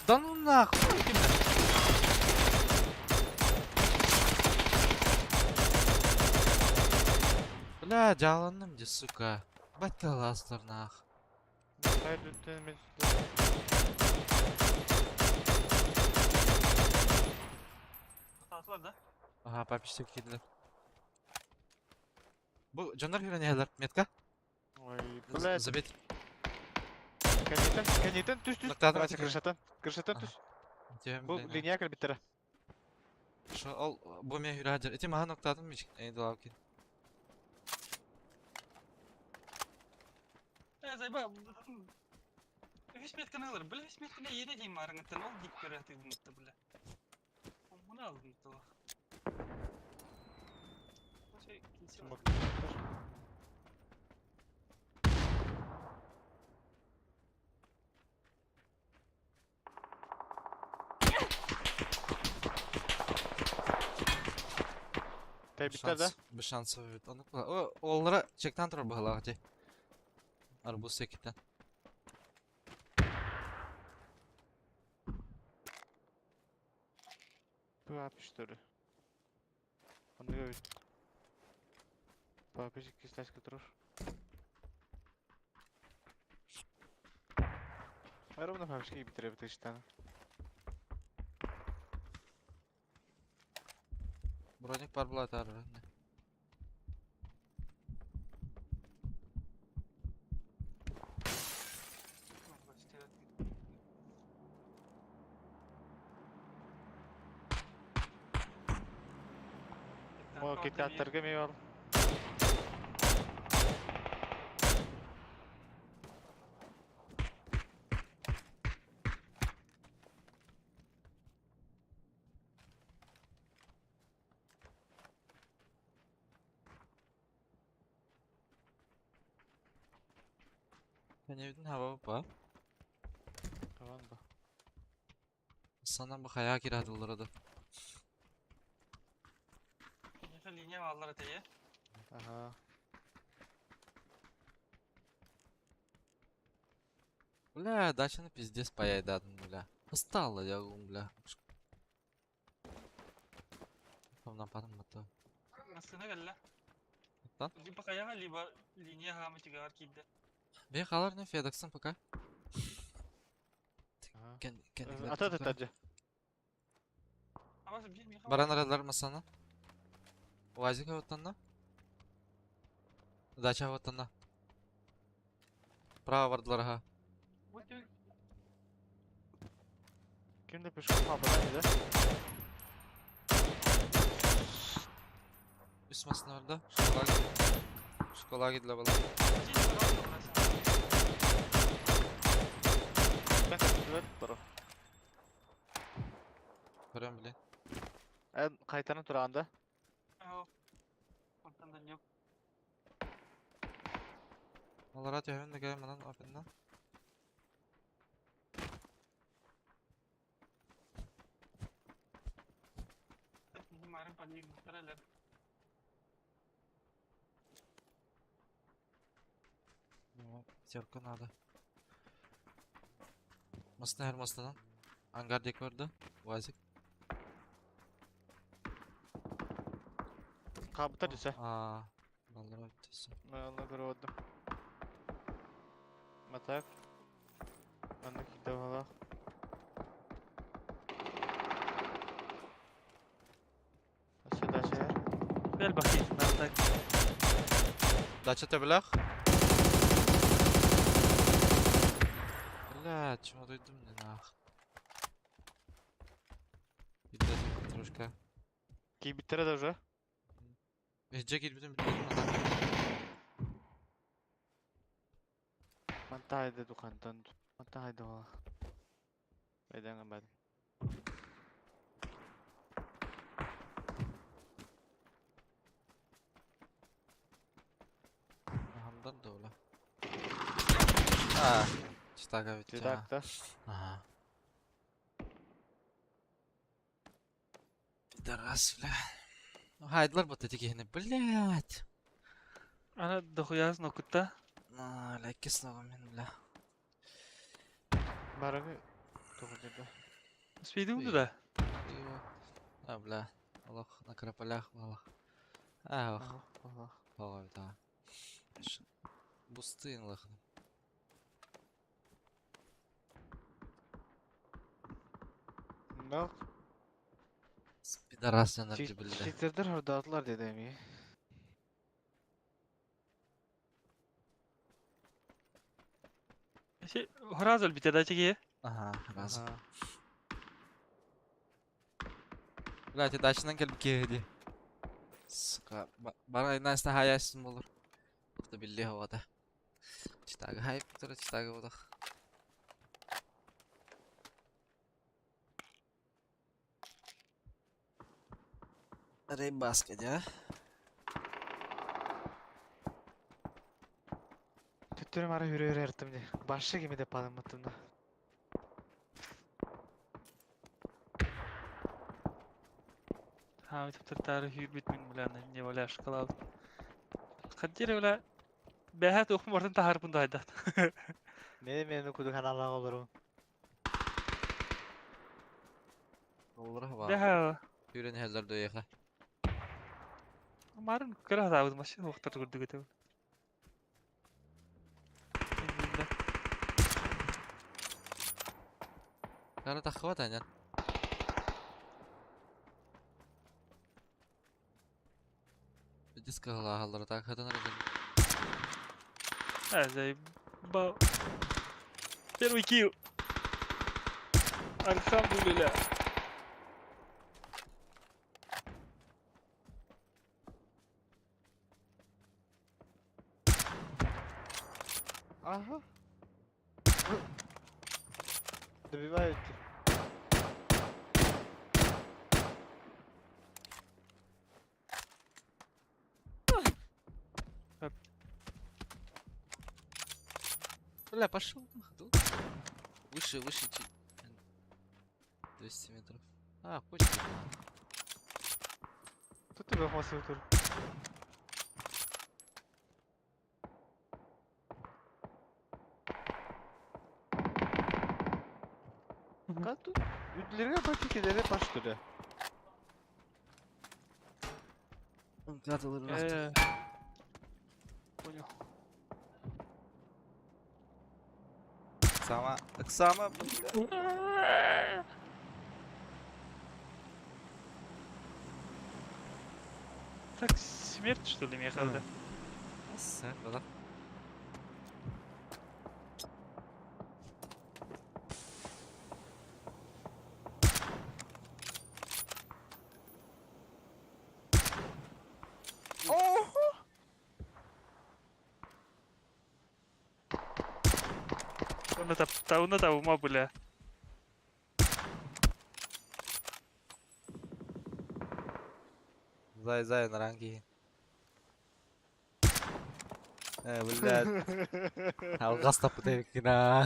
Speaker 2: Да ну нахуй, ким Бля, жаланным де, сука. Батталастар нах.
Speaker 3: Хайд үттен мен.
Speaker 1: Атылар да?
Speaker 2: Ага, папичтик киирдилэр. Бу дьоннор киирэн иһэллэр. Метка.
Speaker 3: Ой, блядь.
Speaker 2: Забить.
Speaker 3: Кэнниттэн, кэнниттэн түс түс.
Speaker 2: Ноктаатым
Speaker 3: Короче,
Speaker 2: ати
Speaker 3: крышаттан, крышаттан түс. Бу линия кэлбиттэрэ.
Speaker 2: Шо ол бу мен хүрэ Ити маһа ноктаатым мич эйдалавки.
Speaker 1: Э, зайба. Үс метканы ылар. Бля, үс метканы иэнэ диэн маарыҥыттан ол дип көрө тыыбымытта, бля. Муна алдым тылах.
Speaker 3: Смок. Тэбиттэр да?
Speaker 2: Без шансов бит. Оны О, оллара чектан турар быһалаах дии. Арбуз секиттен.
Speaker 3: Папиш что ли? Он говорит. Папиш кистачка турар. Ровно папишки битре битештан.
Speaker 2: Броник бар була тар.
Speaker 3: О, киткаттарга ми бар.
Speaker 2: Кеневдин хаба ба.
Speaker 3: Tamam ба.
Speaker 2: Санан бу хая кирадылар да.
Speaker 1: Линия аллар этее.
Speaker 3: Ага.
Speaker 2: Бля, дачаны пиздец паяйдадым, бля. Устала я, бля. Там потом это.
Speaker 1: Масына кэллэ.
Speaker 2: Тан?
Speaker 1: Либо хаяга, либо линия хаамы тигар киирдэ.
Speaker 2: Бе халар не Федексон пока.
Speaker 3: Ага.
Speaker 2: Кен кен.
Speaker 3: Ата ата ата.
Speaker 1: Абасы бир миха.
Speaker 2: Баран аралар масана. Уазик оттанна. Дача оттанна. Право бардылар ха.
Speaker 3: Кимде пешком хабара да?
Speaker 2: Үс масына барда. Школа. Школа гидле бала.
Speaker 3: Ben kaçtı бро.
Speaker 2: Көрөм биле.
Speaker 3: Эн кайтаран тураганда.
Speaker 1: Оттан да yok.
Speaker 2: Алара төһөн да кэлэн манан опенна.
Speaker 1: Марын паник таралар.
Speaker 2: Пятерка надо. Масына her масынан. Ангар дек көрді. Уазик.
Speaker 3: Кабыта түсэ.
Speaker 2: Аа. Баллар өттөсү.
Speaker 3: Аны көрөдүм. Матак. Аны киде бала. Асы дача.
Speaker 1: Бел бакый. Так.
Speaker 2: Дача төбелэх. Бля, чему дойдум не нах. Бидде трошка.
Speaker 3: Кийбиттере да уже.
Speaker 2: Эжже кирбитим билбедим ата.
Speaker 3: Мантайды дукантан. Мантайды бала. Байдаңа бадым.
Speaker 2: Хамдан да ола. А, читага бит.
Speaker 3: Читак да.
Speaker 2: Ага. Пидорас, бля. Ну, хайдлар вот эти гены, блядь.
Speaker 1: Ана дохуяс нокутта.
Speaker 2: На, ля, снова мен, бля.
Speaker 3: Барыңы тугудурда.
Speaker 1: Спидим да.
Speaker 2: А, бля. Аллах, на краполях, Аллах. А, ох.
Speaker 3: Ага.
Speaker 2: Да. Бустын лах.
Speaker 3: Но
Speaker 2: Спина. Пидорас дьоннор дьүбүллэ.
Speaker 3: Читердер хордаатылар деді эми.
Speaker 1: Сразу өлбүтэ да чиги.
Speaker 2: Ага, сразу. Бля, ти дачынан кэлбит киһи дии. Сука, бары айнаста хаясын болор. Кто билли хавата. Читага хайп, читага бодох. Рыбаска, да?
Speaker 3: Төттөрүм ара үрө-үрө эртим ди. Башы кими деп падыммыттым да.
Speaker 1: Ха, төптөр хүрбүт мин бля, не бля шоколад. Хаддир бля бэһэ туохпун бартын таһаарбын да айдат.
Speaker 3: Мен мени куду каналга олору.
Speaker 2: Олора баар.
Speaker 1: Бэһэ
Speaker 2: Түүрэн иһэллэр дөйэхэ.
Speaker 1: Марын көрө хатаабыт машина уохтар курдук этэ.
Speaker 2: Кара таххыбат анyan. Диск кыһалааһаллара так хатан эрэ
Speaker 1: А, заебал. Первый килл. Альхамдулилля.
Speaker 3: Ага. Добивают.
Speaker 2: Бля, пошел нахуй. Выше, выше, чуть. 200 метров. А, хочет.
Speaker 3: Тут тебе хвостик тур. Как тут? Үдлерге бакикелere баш түрі.
Speaker 1: Понял.
Speaker 2: Сама, сама.
Speaker 1: Так, смерть, что ли, Михаил?
Speaker 2: Сэр,
Speaker 1: Уна та ума, бля.
Speaker 2: Зай, зай, на ранги. Э, блядь. Алгас тапы кина.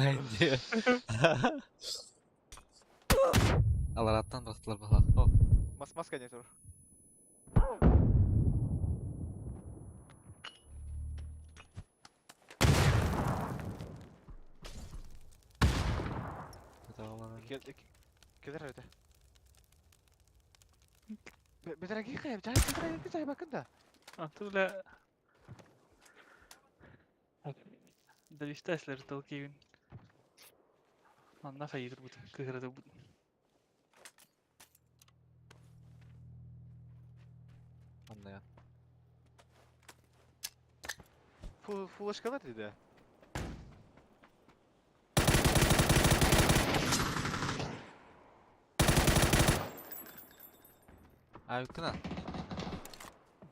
Speaker 2: Алараттан бактылар бала. О,
Speaker 3: Мас маска не тур. Келер öyle. Бетереги кайып, жай бетереги жай бакын да.
Speaker 1: А, ты, бля... Довестаслер толкивин. Манна хайыр бут, кыгырды бут.
Speaker 2: Анна.
Speaker 3: Фул фулашкалар dedi.
Speaker 2: А, кына.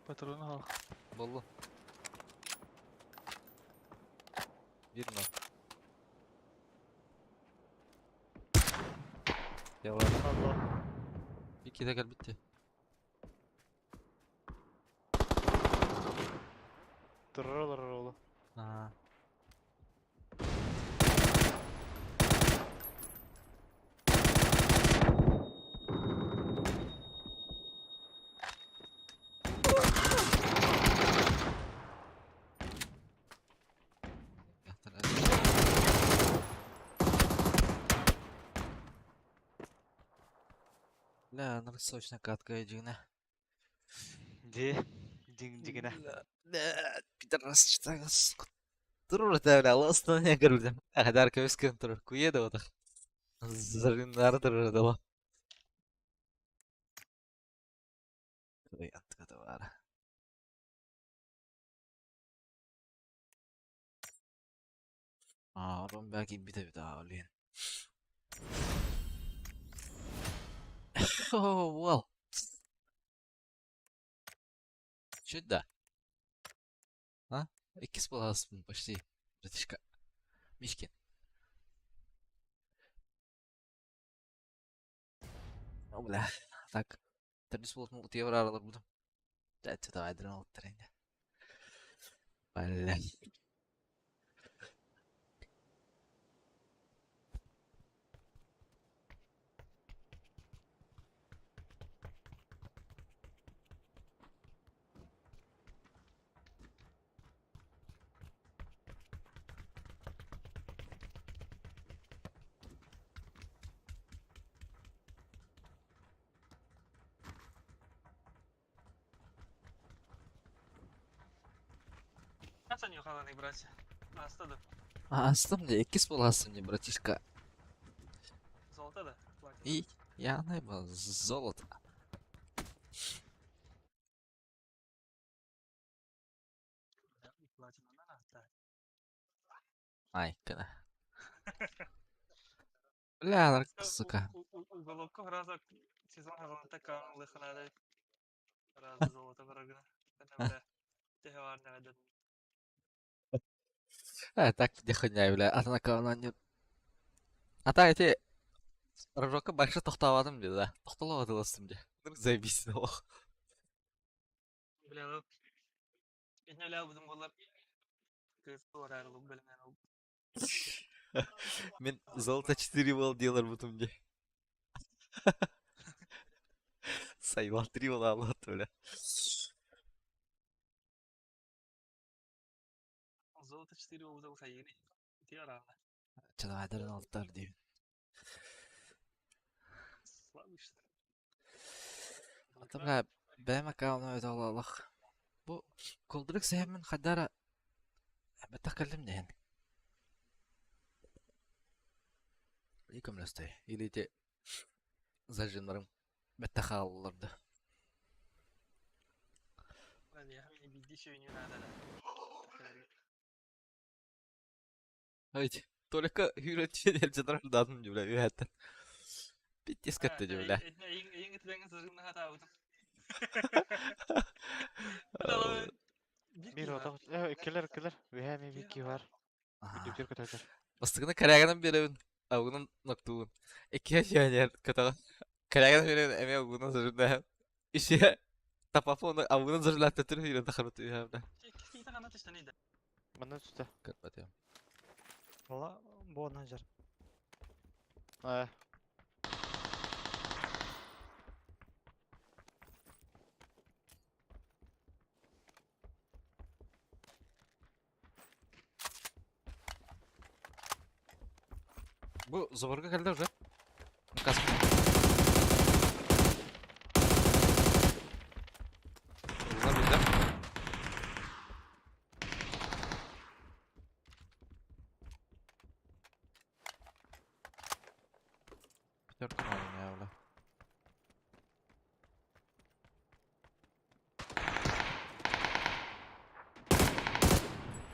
Speaker 1: Патроны ал.
Speaker 2: Болду. Бир ноль. Yalan.
Speaker 3: Allah.
Speaker 2: İki de gel bitti.
Speaker 3: Dururlar oğlu.
Speaker 2: Aa. Бля, она сочная катка дигне.
Speaker 3: Ди. Дин дигине.
Speaker 2: Бля, пидорас читагас. Турur да бля, ластан я көрдüm. Адар көбүскөн турur. Куе да отах. Зарин нары турur да. Кыай аттыгата баара. Аа, орон баа киирбит эбит аа, блин. Oh, well. Чудо. А? Иккис буоласпын почти. Братишка. Мишкин. О, бля. Так. Төрдүс буолтум утуйа бараары олорбутум. Дьэ, давай дрон олуттар инде. Бля.
Speaker 1: Хасан юхаланы, братья. Аста да.
Speaker 2: А, астым дии, иккис буолаастым дии, братишка.
Speaker 1: Золото да. Платина.
Speaker 2: И я найбал золото.
Speaker 1: Да, и платина на на, да.
Speaker 2: Ай, кына. Бля, нарк, сука.
Speaker 1: Уголовка раза сезон такая лыхнада. Раза золото врагна. Бля. Техварна да.
Speaker 2: Э, так где хуйня, бля, атын аккаунтан А та эти Рожокка больше тохтообатым дии да. Тохтолообат ылыстым дии. Заебись олох.
Speaker 1: Бля, ну. Инне будum болар. Кыз орарлы белмен.
Speaker 2: Мин золото 4 бол делар бутум дии. Сайвал 3 бол алат, бля.
Speaker 1: Золото 4 болду хайыны. Тиарана.
Speaker 2: Чалайдарын олтар дии.
Speaker 1: Слабый что.
Speaker 2: Ата бля, бэйэм аккаунум эбит олох. Бу кулдурик сэһэммин хайдара бэттэх кэллим диэн. И көмөлөстөй. Или ити зажимнарым бэттэх хааллар да.
Speaker 1: Бидди надо.
Speaker 2: Ой, только хүрэтчи жатар дадым дии бля үһэттэн. Пиздец кэтте дии бля.
Speaker 3: Бир отох, э, иккилэр, иккилэр. Үһээ ми бикки бар. Күндүктөр көтөтөр.
Speaker 2: Бастыгына корягынан беребин, аугунан ноктугун. Икки жанер катага. Корягынан беребин, эме аугунан зажимда. Ише тапапы аугунан зажимда төтөр хүрен тахарыт үһэ бля.
Speaker 3: Манна түстэ.
Speaker 2: Көрбөтөм.
Speaker 4: Вала бу жар.
Speaker 3: Э,
Speaker 2: Бу заборга келди уже. Каск. Ула билде. Пятерка надо мне,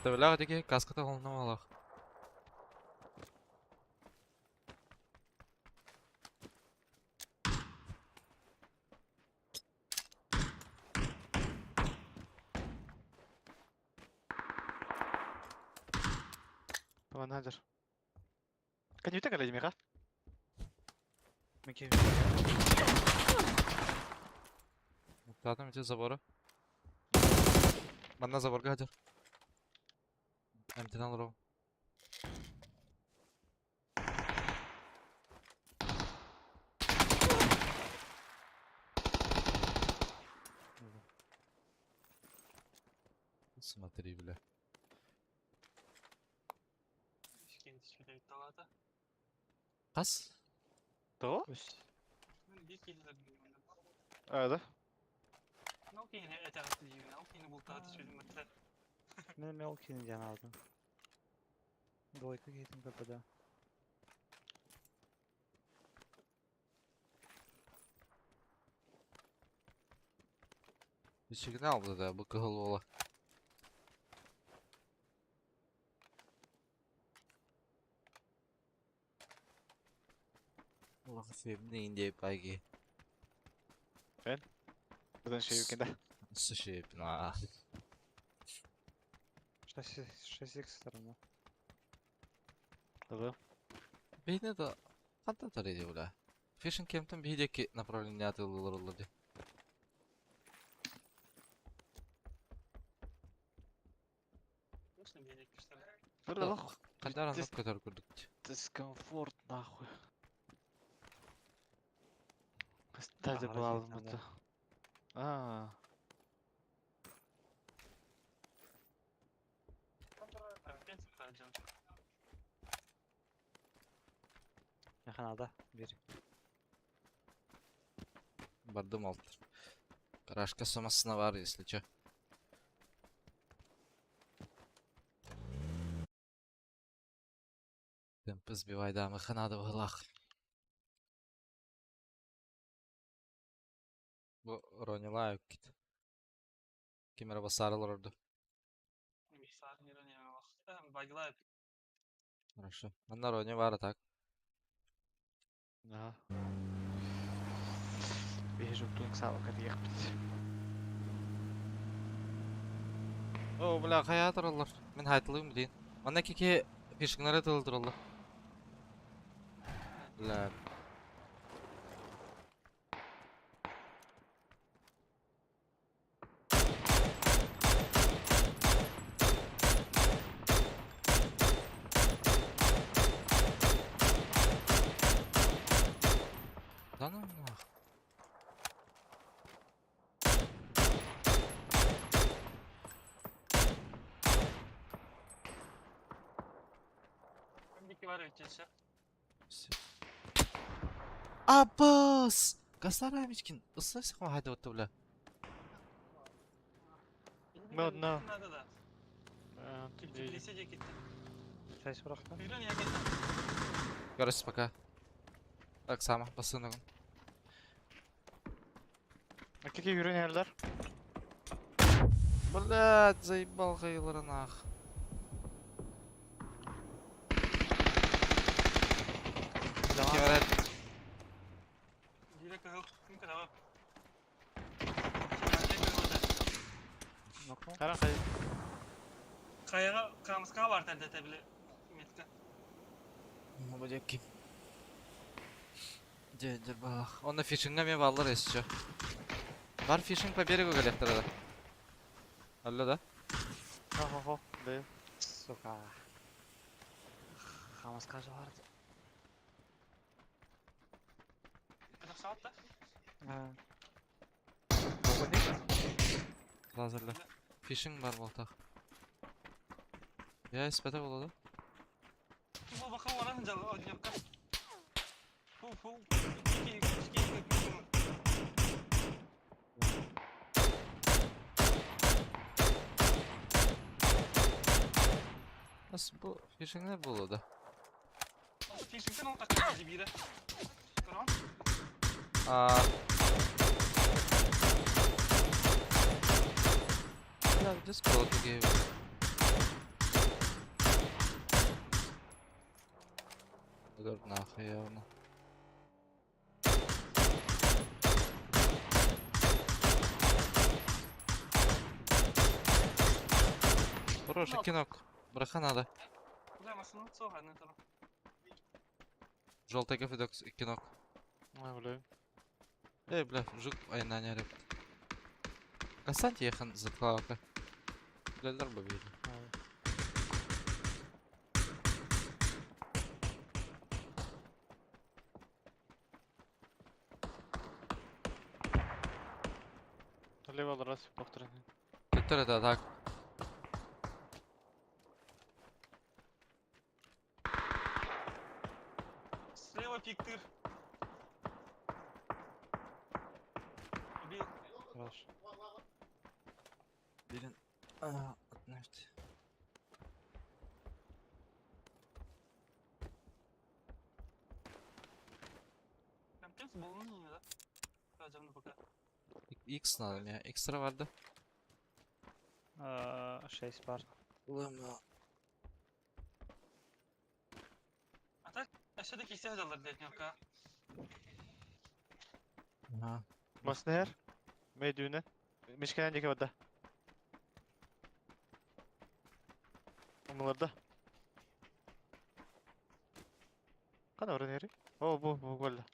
Speaker 2: бля. Бля, деги каската холно алах.
Speaker 3: Манна жар. Канюта кэлэ миха.
Speaker 4: Меки.
Speaker 2: Татым эти заборы. Манна заборга хадыр. Эмтен алыр Смотри, бля. Қас?
Speaker 3: То? А, да?
Speaker 4: Мен мен ол кини диэн алдым. Двойка киһитин КПД.
Speaker 2: Сигнал да бу кыһыл уола. Улахан сөбүнэ индия пайги.
Speaker 3: Buradan şey yok да.
Speaker 2: Слушай, на.
Speaker 4: 6 х сторона.
Speaker 3: Да.
Speaker 2: Бейне да хантан тарыйды бля. Фишинг кемтен биһидеки направление атылылар оллар ди.
Speaker 1: Точно меня не что ли?
Speaker 3: Бля, лох.
Speaker 2: Кайдар
Speaker 3: Дис-
Speaker 2: аннап көтөр көрдүк.
Speaker 3: Дискомфорт нахуй. Кстати,
Speaker 4: Ага,
Speaker 3: была
Speaker 4: разъехал, да.
Speaker 3: это. А,
Speaker 4: Механада bir.
Speaker 2: Бардым алтыр. Гаражка самасына бар, если чё. Темпы сбивай, да, механада в Бу Ронила кит. Кемера басарылар орду. Хорошо. Манна Рони бар а так.
Speaker 3: ага. Бежим тунг сава кадиях бит.
Speaker 2: О, бля, кая тураллар. Мен хайтылыйм дейин. Манна кеке фишкнары тылдыраллар. Бля. Да ну нах. Абас! Гасара Мичкин, ыссы хайды отты, бля.
Speaker 3: Ну, одна.
Speaker 4: Шесть bıraktı.
Speaker 2: Görüşürüz пока. Так, сама, басынығым.
Speaker 3: А какие юринерлер?
Speaker 2: Блядь, заебал хайлары нах. Кемерет.
Speaker 4: Нокну.
Speaker 3: Қара қай.
Speaker 1: Каяга камска бар тәрдете биле метка.
Speaker 2: Мобадеки. Дедер балах. Он на фишинга ме баллар еще. Бар фишинг по берегу галектара да. Алло да?
Speaker 3: Хо-хо-хо. Да.
Speaker 4: Сука. Хамаска vardı.
Speaker 1: Это саатта.
Speaker 4: Ha.
Speaker 2: Лазерлі. Фишинг бар болтақ. Я испэте болады.
Speaker 1: Бу бака варан жал однёкка. Фу фу. Ки ки ки.
Speaker 2: Nasıl bu фишингler болады?
Speaker 1: Фишингтен ол такка жибире. Көрөн?
Speaker 2: А. Бля, где сколоты гейв? Өлөр нахуй явно. Хороший кинок. Браха надо.
Speaker 1: Бля, машина цога не там.
Speaker 2: Желтый кафедок кинок.
Speaker 3: А, бля.
Speaker 2: Эй, бля, жук айна не реп. Касанти ехан заклалка. Бля, дарба видно.
Speaker 3: Лево раз повторяй.
Speaker 2: Көттөр это так.
Speaker 1: Слева пиктыр. Убил.
Speaker 4: Хорош.
Speaker 2: Бирин. А, отнефть.
Speaker 1: Там текст был, ну, да? Кажем, пока.
Speaker 2: X надо мне. Экстра vardı.
Speaker 4: 6 бар.
Speaker 2: Улама.
Speaker 1: А так, өссө да кисе сылдьаллар диэтиньокка.
Speaker 2: Ага.
Speaker 3: Маснер. Медүнен. Мишкенен диэки барда. Умуларда. Хана баран иһэрий? Оо, бу, бу буолла.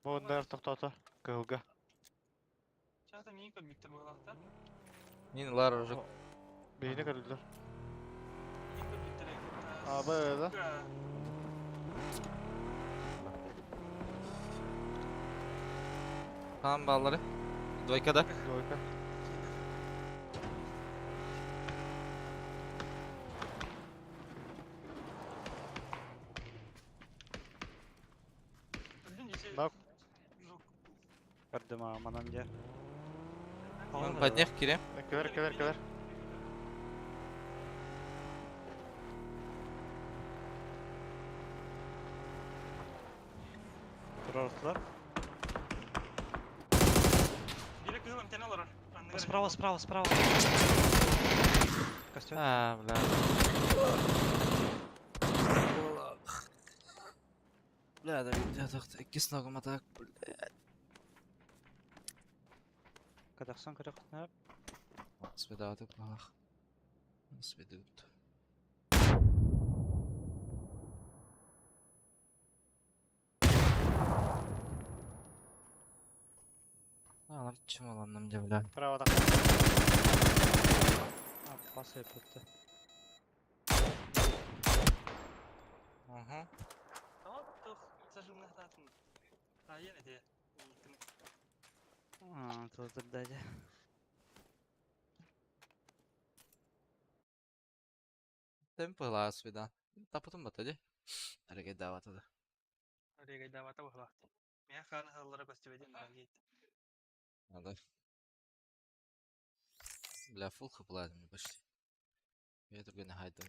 Speaker 3: Бу оннугар тохтоото. Кыһылга.
Speaker 1: Чаата миин көрбүттэр буолаахтар.
Speaker 2: Мин лар уже.
Speaker 3: Биһини көрдүлэр.
Speaker 1: Миин көрбүттэр
Speaker 3: А, бу да.
Speaker 2: Tamam bağları. Двойка да.
Speaker 3: Двойка. Нок.
Speaker 4: Көрдүм аа, манан дьэ.
Speaker 2: Мен поднях кирем.
Speaker 3: Кэлэр, кэлэр, кэлэр.
Speaker 4: Турар
Speaker 1: Бире кыһыл эмтэнэ олорор. Анныгар
Speaker 4: Справа, справа, справа. Костер.
Speaker 2: А, бля. Бля, да я так иккис ногум атак, бля.
Speaker 4: Кадахсан көрөхнө.
Speaker 2: Свидаты плах. Свидут. А, чему нам бля.
Speaker 3: Право
Speaker 4: Пас эппитте.
Speaker 2: Угу.
Speaker 1: Tamam, тух зажимныхтаатын. Айан эти.
Speaker 4: Аа, тылдырда дьэ.
Speaker 2: Темп была свида. Та потом батади. Арегайдава тогда.
Speaker 1: Регайдавата буолаахтар. Миэ хааны сыллара көстүбэтин наалиит.
Speaker 2: Надо. Бля, фул хп мне почти. Я другой на хайду.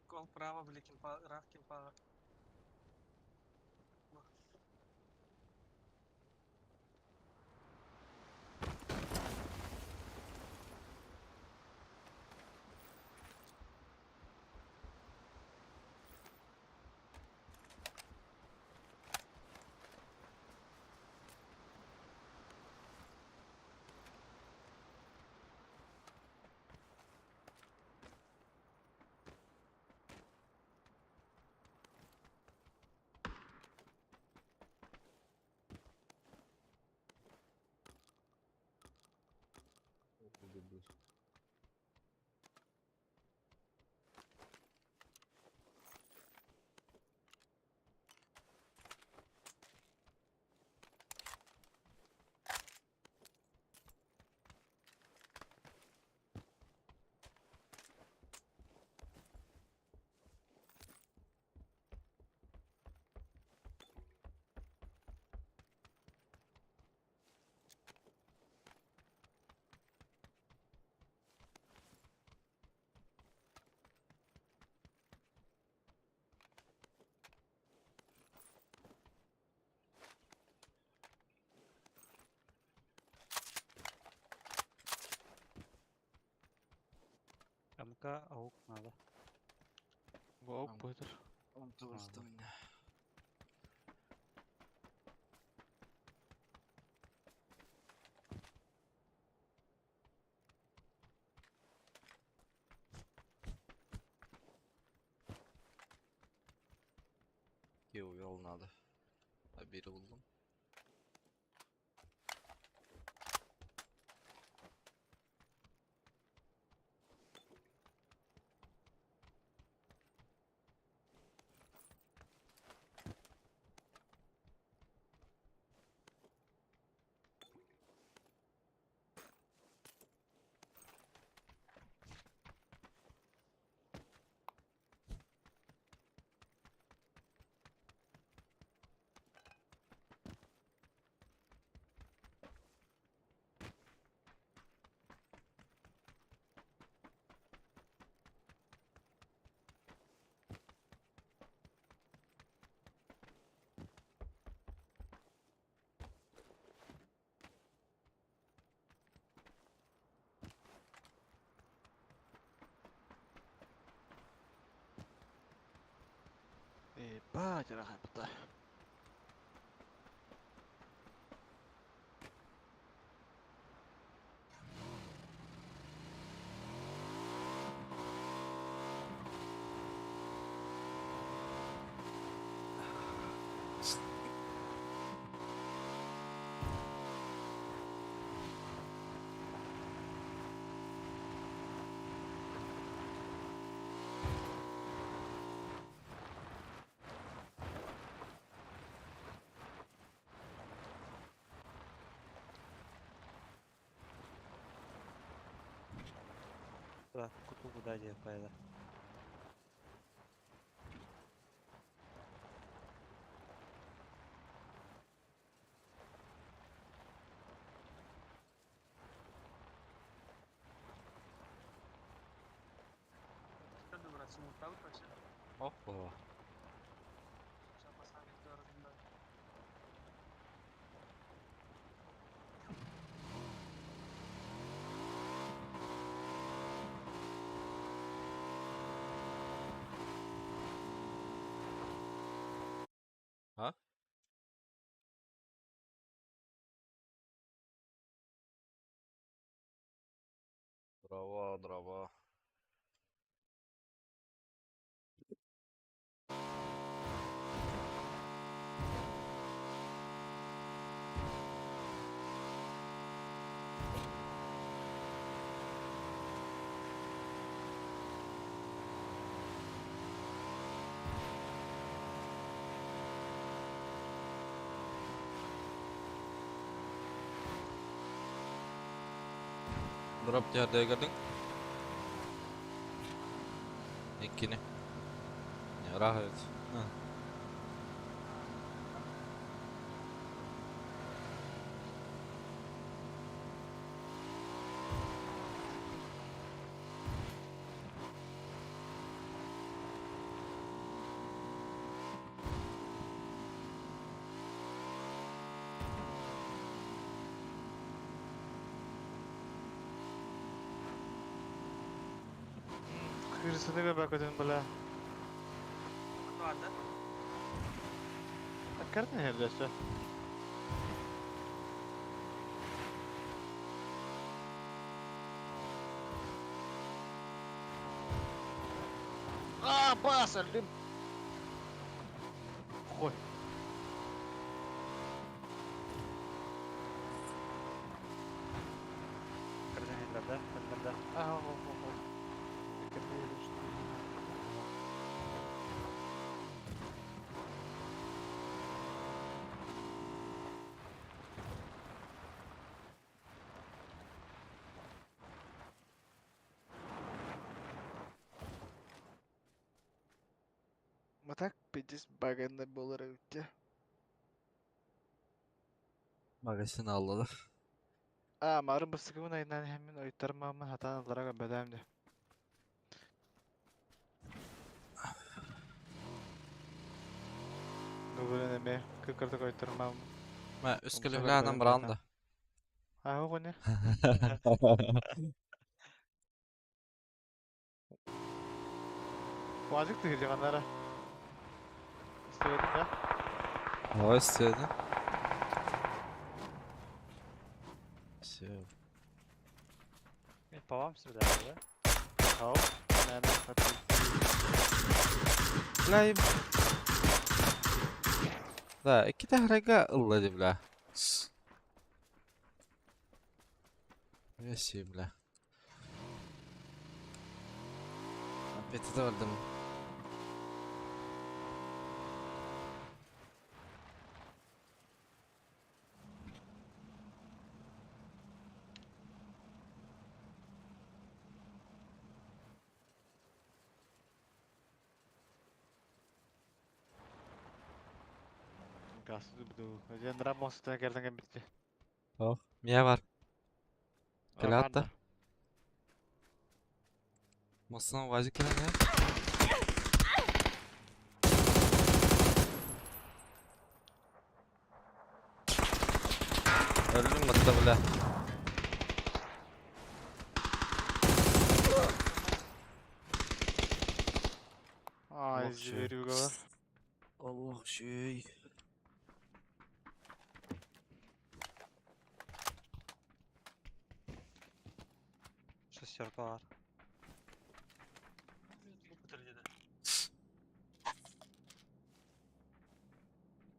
Speaker 8: Ол право, били, кимпа, ыраах кимпаҕа.
Speaker 4: МК аук надо.
Speaker 3: Бу бытыр.
Speaker 4: Ладно.
Speaker 2: Yo yol надо. Ha, biri buldum.
Speaker 3: Ебать, рахай.
Speaker 4: Да, куту куда де пайда.
Speaker 2: Опа. А? Дрова, дрова. Drop yerde gördün. İkini. Ya rahat. Ha.
Speaker 3: Кырсыны көрбөкөтүн бля. Аккартын herresi. Аа, бас өлдүм. Ой.
Speaker 4: Кырдан иһиллэр да, кырдан да.
Speaker 3: Аа, хо хо хо. Матак пиздец баганна болар эбитте.
Speaker 2: Магазин аллалар.
Speaker 3: Аа, марын бысыкыбын айынан хэммин ойуттармаммын хатаан ыллара көрбөтөөм дэ. Бүгүн эмэ кыкырдык ойуттармам.
Speaker 2: Мә, үс
Speaker 3: Умса
Speaker 2: көлөһлә анан
Speaker 3: көрбөтөм
Speaker 2: баран
Speaker 3: хатаан.
Speaker 2: да.
Speaker 3: Аа, оҕоне. Уазик тыгырдьаҕаннара. Истибэтин да?
Speaker 2: Ой, истибэтин. Все.
Speaker 4: Мен по вам стреляю, да?
Speaker 3: Ау. Мэ, хатыы.
Speaker 2: Бля, им... Да, икки тәһрәгә ылла ди, бля. Веси, бля. Опять это бардым.
Speaker 3: Газ буду. Дьэн Рамос та кэрдэн кэлбитти.
Speaker 2: Ох, мия бар. Кэлэ атта. Массана вазик кэлэн я. Өллүм батта, бля.
Speaker 3: Ай,
Speaker 2: Ох, шö.
Speaker 3: зверюга бар.
Speaker 2: Аллах шөй.
Speaker 4: Шестерка бар.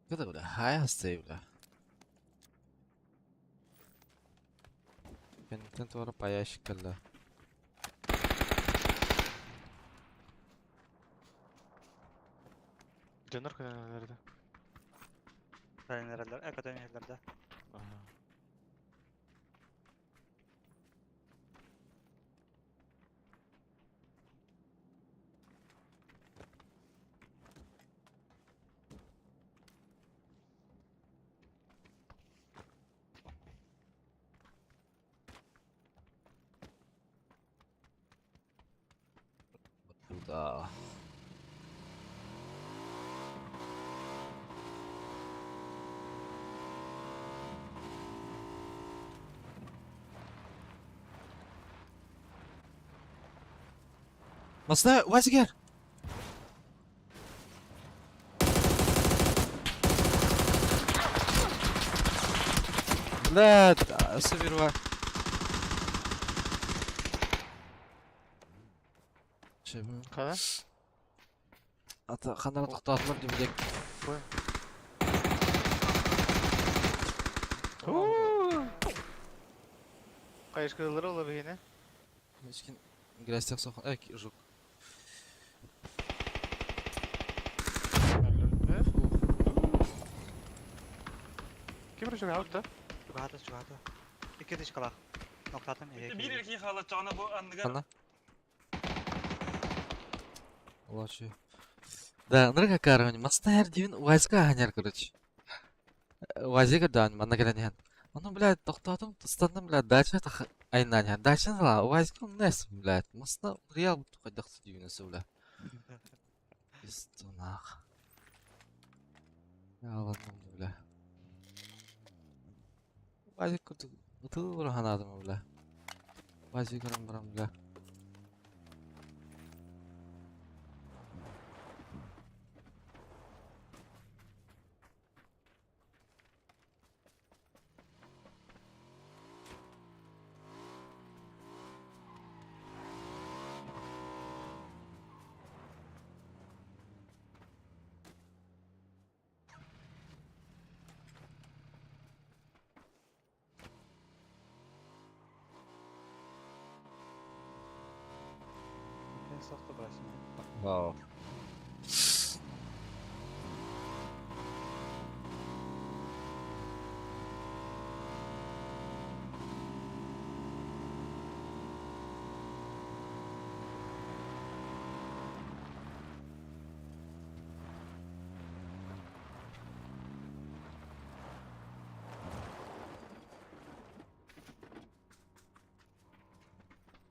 Speaker 2: Када, бля, хай хастай, бля. Кэнниттэн туора паящик кэллэ.
Speaker 3: Дьоннор кэлэн
Speaker 4: Кэлэн эрэллэр, көтөн иһэллэр да.
Speaker 2: Куда? Масна, Вазигер! Бля, сабирва. Чеб.
Speaker 3: Хана?
Speaker 2: Ата ханара тоқтатылар деп білек.
Speaker 3: Кайышкылары олар бигине.
Speaker 2: Мешкин грязтях соқ. Э, жук.
Speaker 3: Ким бир чуга алты?
Speaker 4: Чугаата, чугаата. Икки тышкалах. Ноктатым
Speaker 1: Биир эркин хаалар чаҕына бу анныгар
Speaker 2: Хана? Лачы. Да, нырга карвани. Маста эр дивин вайска ханяр, короче. Вазига дан, манна келен ян. Ону, блядь, тоқтатым, тустанным, блядь, дальше тах айнан ян. Дальше ла, вайска нес, блядь. Масна реал бут кайдаксы дивинесе, бля. Пиздунах. Яланным, бля. Вазик куту ханадым, бля. Вазик барам, бля.
Speaker 4: Сохто брасим.
Speaker 2: Вау.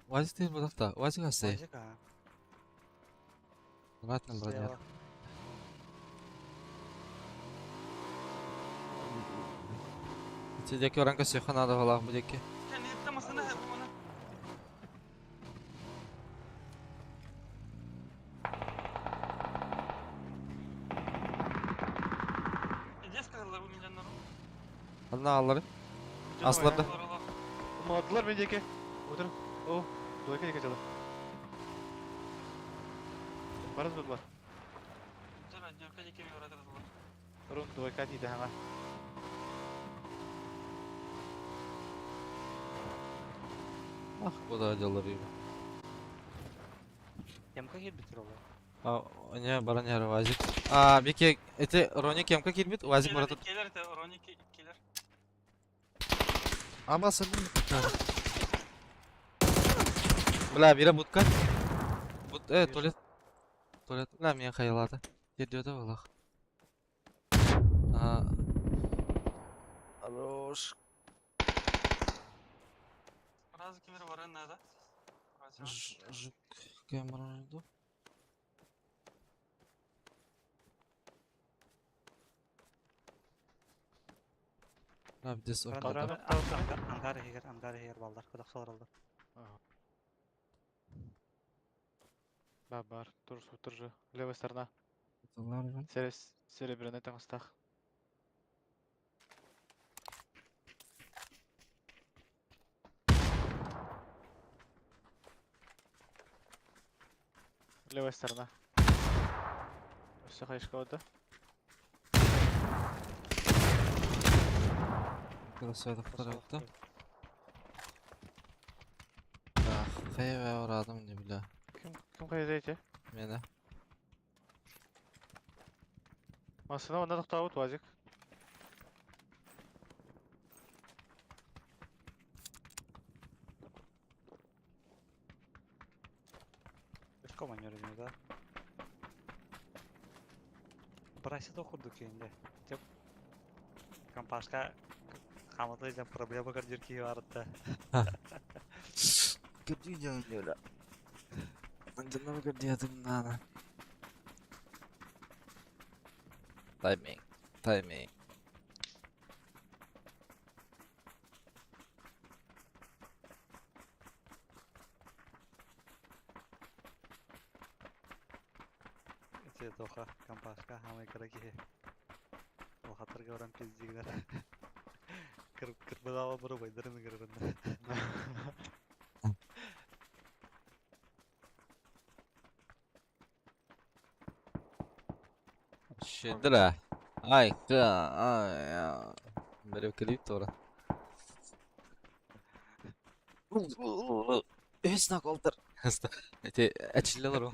Speaker 2: Уазик диэн буолуохта. Уазик астай.
Speaker 4: Уазик а.
Speaker 2: Обратно броня.
Speaker 4: Слева.
Speaker 2: Ити диэки баран көрсүөххэ наада баҕалаах бу диэки.
Speaker 1: Кэнниттэн масына оны. Здесь сказала, у меня на
Speaker 2: Ханна ааллары? Асларда.
Speaker 3: Умалаттылар мен диэки. Утыр. О, двойка диэки дьала. Барыс дудулар. Рун двойка тиийдэ хаҥа.
Speaker 2: Ах, куда дьаллар
Speaker 4: Ямка киирбит ол.
Speaker 2: А, не, баран иһэр Уазик. А, Бики, эти Рони кемка киирбит, Уазик бара тут.
Speaker 1: Келер, это Рони келер.
Speaker 2: Аба сабын. Бля, бира будка. Бут, туалет. Туалет. Бля, меня хайалата. Дердёта балах. А. Хорош.
Speaker 1: Раз кемер баран надо.
Speaker 2: Жук камера иду. Бля, здесь
Speaker 4: Ангар ангар иһигэр, ангар иһигэр баллар, кудахсалар алдар.
Speaker 3: Да, бар, тур, тур же. Левая сторона. Серебряный таҥастаах. Левая сторона. Все хайшка да?
Speaker 2: Красавица вторая. Хайа урадым не бля.
Speaker 3: Ким ким хайдайте?
Speaker 2: Мена.
Speaker 3: Массына онда тоқтауыт Вазик.
Speaker 4: Легко маневренный, да? Брайся до курдук енді. Теп компашка хаматлы дем проблема кардирки барытта.
Speaker 2: Көрдүү дьон бля. Андыннар көрдүятым нана. Тайминг. Тайминг.
Speaker 4: Эти тоха компашка хамай караки. Ол хатыр горан пиздигдер. Кыр кырбыдала бұры байдырын кырбында.
Speaker 2: Щедра. Ай, ка, ай, а. Бери клип тора. Үс наколтар. Эти эчилелер ол.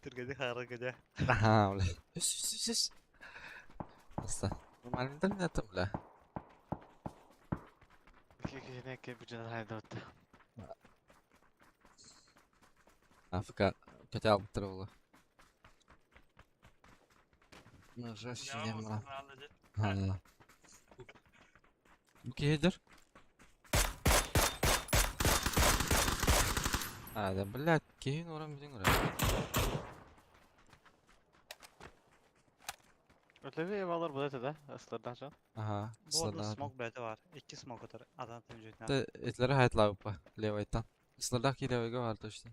Speaker 4: Түргеде хары гыда.
Speaker 2: Аха, бля. Үс, үс, үс, үс. Аста. Нормально интернетом, бля.
Speaker 3: Кихинеке бюджет хайдават.
Speaker 2: Африка хотя бы тролла. Ну, жесть, не мра. Кидер. А, да, блядь, кин урам билин ура.
Speaker 3: Ötlevi evalar bu da да, ıstırdan жан.
Speaker 2: Ага,
Speaker 4: Bu arada smoke bedi var. İki smoke atar. Adam temizliğinden.
Speaker 2: Да, этлere hayatlar bu левайтан. Ислардах левайга var точно.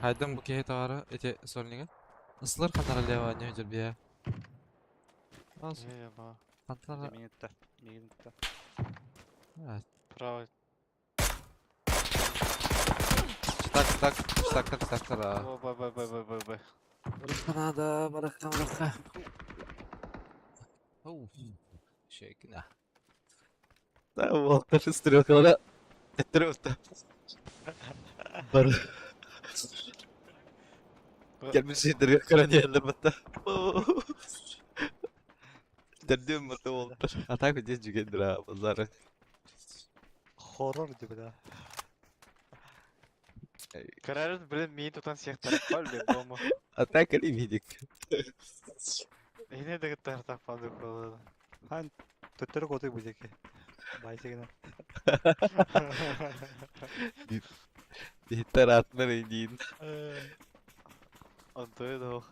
Speaker 2: Хайдам бу киһи товары эти сольнига. Ислар ханара лева не өтер бия. Аз
Speaker 3: Еба.
Speaker 2: хантара.
Speaker 4: Минутта. Минутта.
Speaker 3: Право.
Speaker 2: Так, так, так, так, так, так.
Speaker 3: Б, Б, Б, Б, Б, Б, Б.
Speaker 2: Барыхха наада, барыхха, барыхха. Оу, шейкина. Да, уолтар стрелкалара төттөрү ытта. Бар. Кэлбит сирдэргэ көрөн иһэллэр батта. Төрдүөн батта уолтар. А так здесь жүгендира базары.
Speaker 4: Хоррор диби да.
Speaker 3: Карарын блин миин тутан сиэхтэрэ бал дома.
Speaker 2: А так или видик.
Speaker 3: Ине да кытта таппады буолла.
Speaker 4: Хан төттөрү котуй бу диэки. Байсыгына.
Speaker 2: Биһиттэр аатынан өйдүүн.
Speaker 3: Онтой да ох.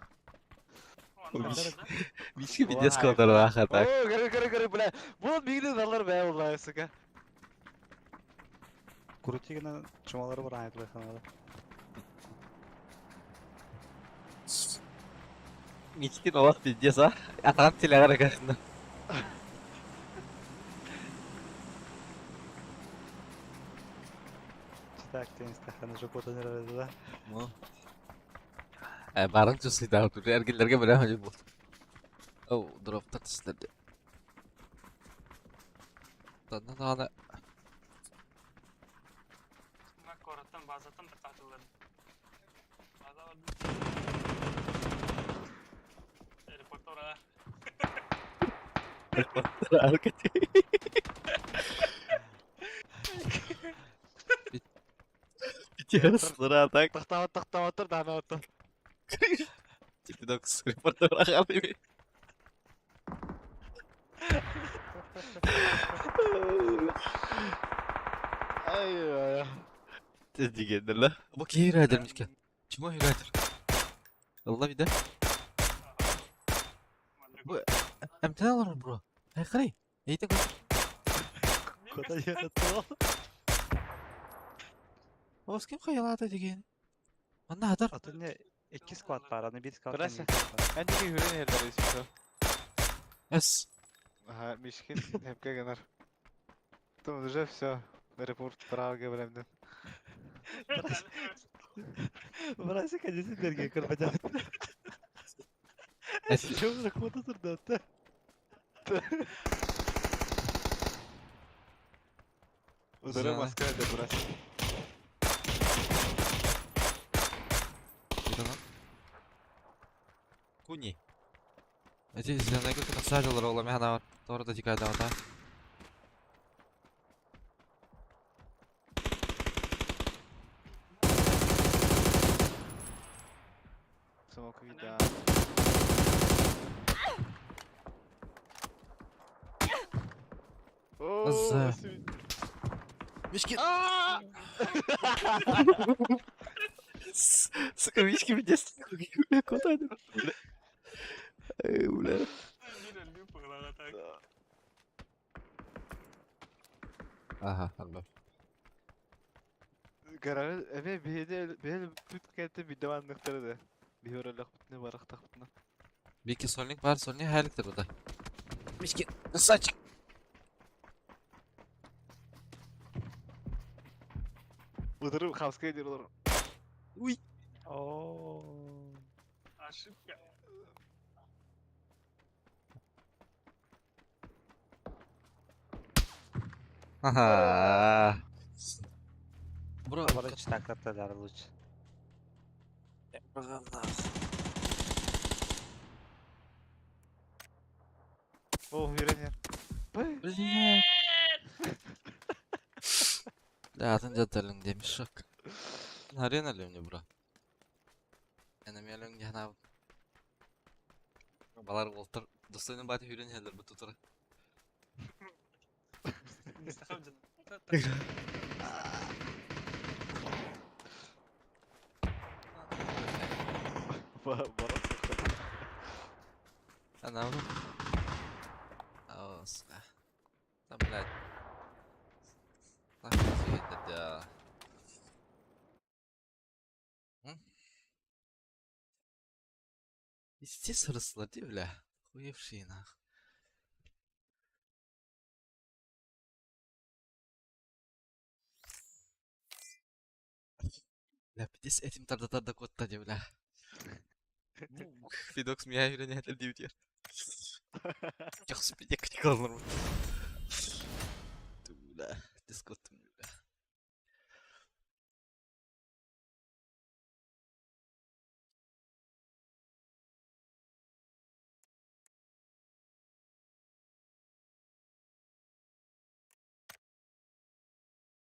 Speaker 2: Мишки пиздец кылтардаах а так.
Speaker 3: Оо, көрө көрө көрө бля. Бу биирде далар бෑ болла сука.
Speaker 4: Крутигина чумалары бар айтылы ханада.
Speaker 2: Мичкин олох пиздец а. Атаҕын тилэҕэр ыгахна.
Speaker 4: Так, теннис тахана жокотан эрэ да.
Speaker 2: Барын чусыйдаах тур эргиллэргэ бэрэ хожу буолт. Оу, дроптар түстэрди. Танна даҕаны
Speaker 1: Кораттан базаттан да катылар. База бар. Аэропортора.
Speaker 2: Пиздец, так.
Speaker 3: Тахтаабат тахтаабаттар даанабаттар.
Speaker 2: Типидокс репортер ахалыми.
Speaker 3: Ай ай.
Speaker 2: Дигендер Бу киһи райдер мишке. Чмо райдер? Allah bir de. Бу эмтен алар бро. Эй карай. Эйтен көр.
Speaker 4: Кота яраттı.
Speaker 2: Ос ким хаялата деген. Манна хатар.
Speaker 4: Атын не iki squad бар, аны bir squad.
Speaker 3: Бирася. Эндики хүрен херлер өсү.
Speaker 2: Эс.
Speaker 3: Ага, Мишкин хепке генер. Там уже все. Репорт правга белемден.
Speaker 4: Бирася кадesi берге кырбача.
Speaker 2: Эс.
Speaker 4: Çok кота турду атта.
Speaker 3: Удары
Speaker 2: За.
Speaker 3: Москва де бурас.
Speaker 2: Куни. Эти зеленый көтө сажалар ола механа бар. Doğru da dikkat edin.
Speaker 3: Смок вида.
Speaker 2: За. Мишки. Сука, Мишки пиздец. Куда это? Эй, бля. Ага, алба.
Speaker 3: Гарары эме биһиде биһи бүт кәтте бидаванныктары да. Биһөрөлөх бүтне барахтах бүтне.
Speaker 2: Бики сольник бар, сольник хайликтер буда. Мишки, красавчик.
Speaker 3: Удары хаска диролор.
Speaker 2: Уй.
Speaker 4: О.
Speaker 1: Ошибка.
Speaker 2: Ага. Бро,
Speaker 4: Бара читактар лучше.
Speaker 3: О, хүрен
Speaker 2: Блин. Да, атын жатталың демиш шок. Арена лемне бро. Эне мелең жана. Балар олтыр. Достойны баты хүрен хелер бу тутура. Ана бу. Ос. Там, блядь. Так, да. Пиздец росла, ты, бля. Хуевшие нах. Бля, пиздец этим тарда-тарда котта, бля. Фидокс миэхэ үрэн этэр диэбитигэр. Төхсүппүт диэки олорбут. Бля, дискоттум бля.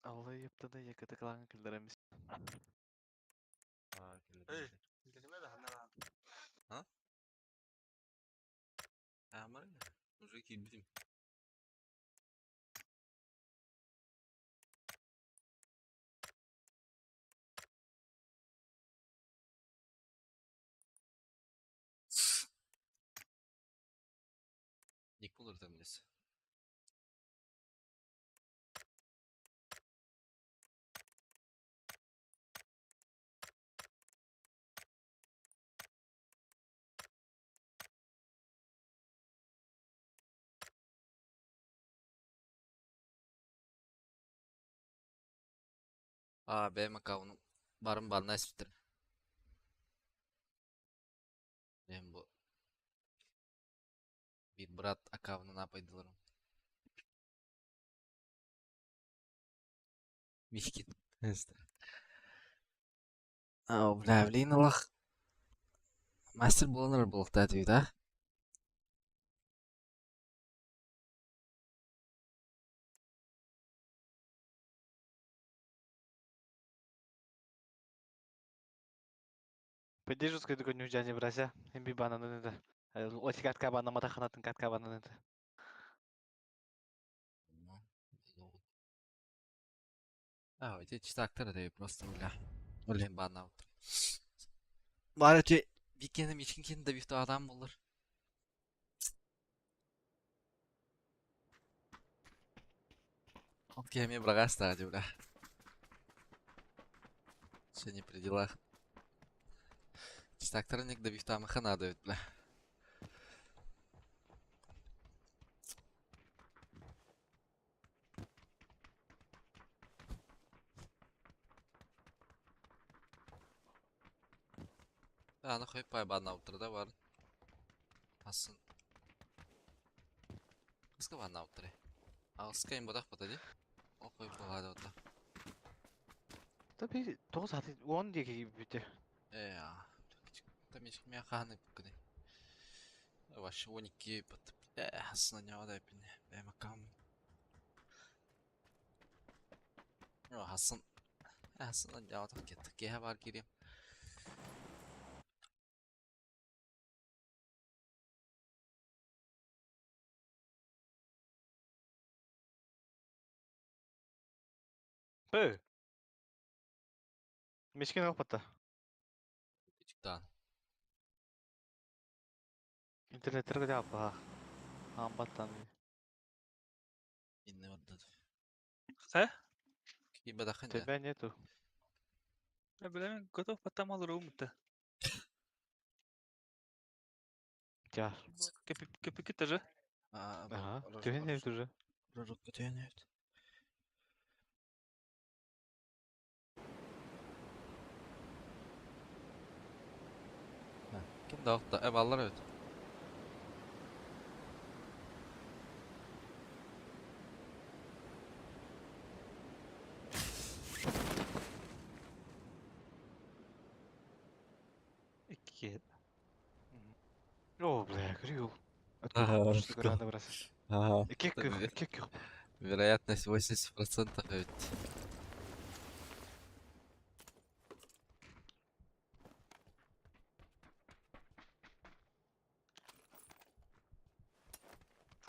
Speaker 3: Алла ептада якыты кылаҥа киллэрэмис.
Speaker 8: Эй,
Speaker 2: А? Амар уже киирбитим. Ник булыр да билес. А, бэйэм аккаунум барын банна эспиттэр. Бэйэм бу биир брат аккаунун аапайдыларым. Мишкин. А, бля, блин, Аллах. Мастер буолан эрэр буолуохтаах этибит, а?
Speaker 3: Поддерживай такой нюжа не брася. Имби бананы это. Оси катка банамата ханатын катка бананы это.
Speaker 2: А, эти читактар это просто, бля. Блин, банна. Бары те бикени мичкин да бифте адам болар. Он кеме брагас бля. Все не при делах. Читактар да бифте амаха надо, бля. Аны хойп пай банна да бар. Асын. Қысқа банна отыры. Ағысқа им бодақ бата де. Ол қойып болады ота.
Speaker 3: Да би 9 саат 10 диэки бүтэ.
Speaker 2: Э, там еш мен қаны бүкіні. Вообще 12 бат. Э, асына не одай пине. Бә макам. О, Хасан. Хасан не одай кетті. Кеhe бар кирем.
Speaker 3: Бö. Мишкин алпата.
Speaker 2: Чиктан.
Speaker 3: Интернеттер де апа. Амбаттан.
Speaker 2: Инне ордад.
Speaker 1: Хэ?
Speaker 2: Ки бадахан.
Speaker 3: Тебя нету.
Speaker 1: Я билемин готов потом алырым да.
Speaker 3: Тя.
Speaker 1: Кепики же.
Speaker 3: Ага. Тебя нет уже.
Speaker 2: Ророкка түйенет. Ким да оқта? Э, баллар өт.
Speaker 4: Икки.
Speaker 3: О, бля, крил.
Speaker 2: Ага,
Speaker 3: Откуда бросишь?
Speaker 2: Ага.
Speaker 3: Кек, кек.
Speaker 2: Вероятность 80% ведь.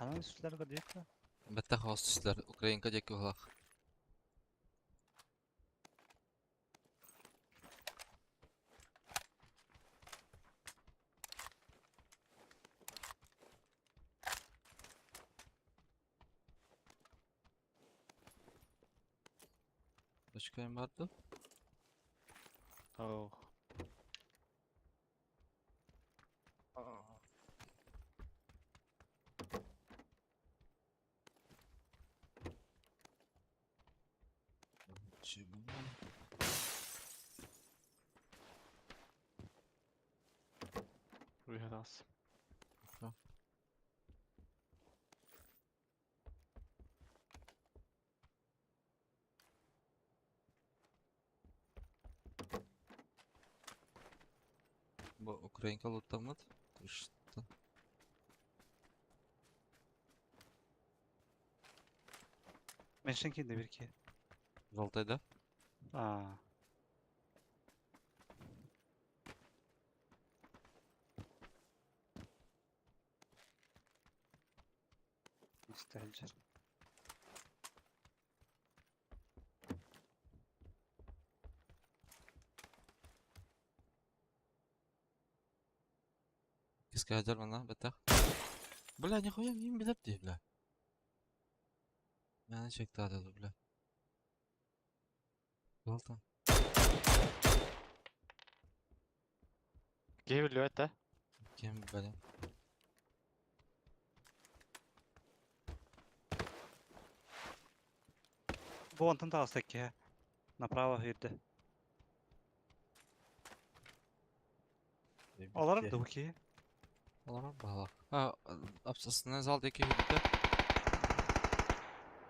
Speaker 4: Канал үстүлэр көрдүк.
Speaker 2: Бәтті хаос түстілер. Украинка декі ұлақ. Точка барды.
Speaker 3: О.
Speaker 2: Чего?
Speaker 3: Уйа таас.
Speaker 2: Бу Украинка луттаммыт. Что?
Speaker 4: Меншин киирдэ бир киһи.
Speaker 2: Желтый, да?
Speaker 4: Аа. Истэ сылдьар.
Speaker 2: Киска сылдьар манна, бэттэх. Бля, нихуя мин билэр дии, бля. Мээнэ чектаата бля. Туолтан.
Speaker 3: Киһи биллибэт да?
Speaker 2: Ким билбэтим.
Speaker 4: Бу онтон таҕыста иккиһэ. Направо сүүрдэ. Олорор да бу киһи?
Speaker 2: Олорор баһылаах. А, общественный зал диэки киирдэ.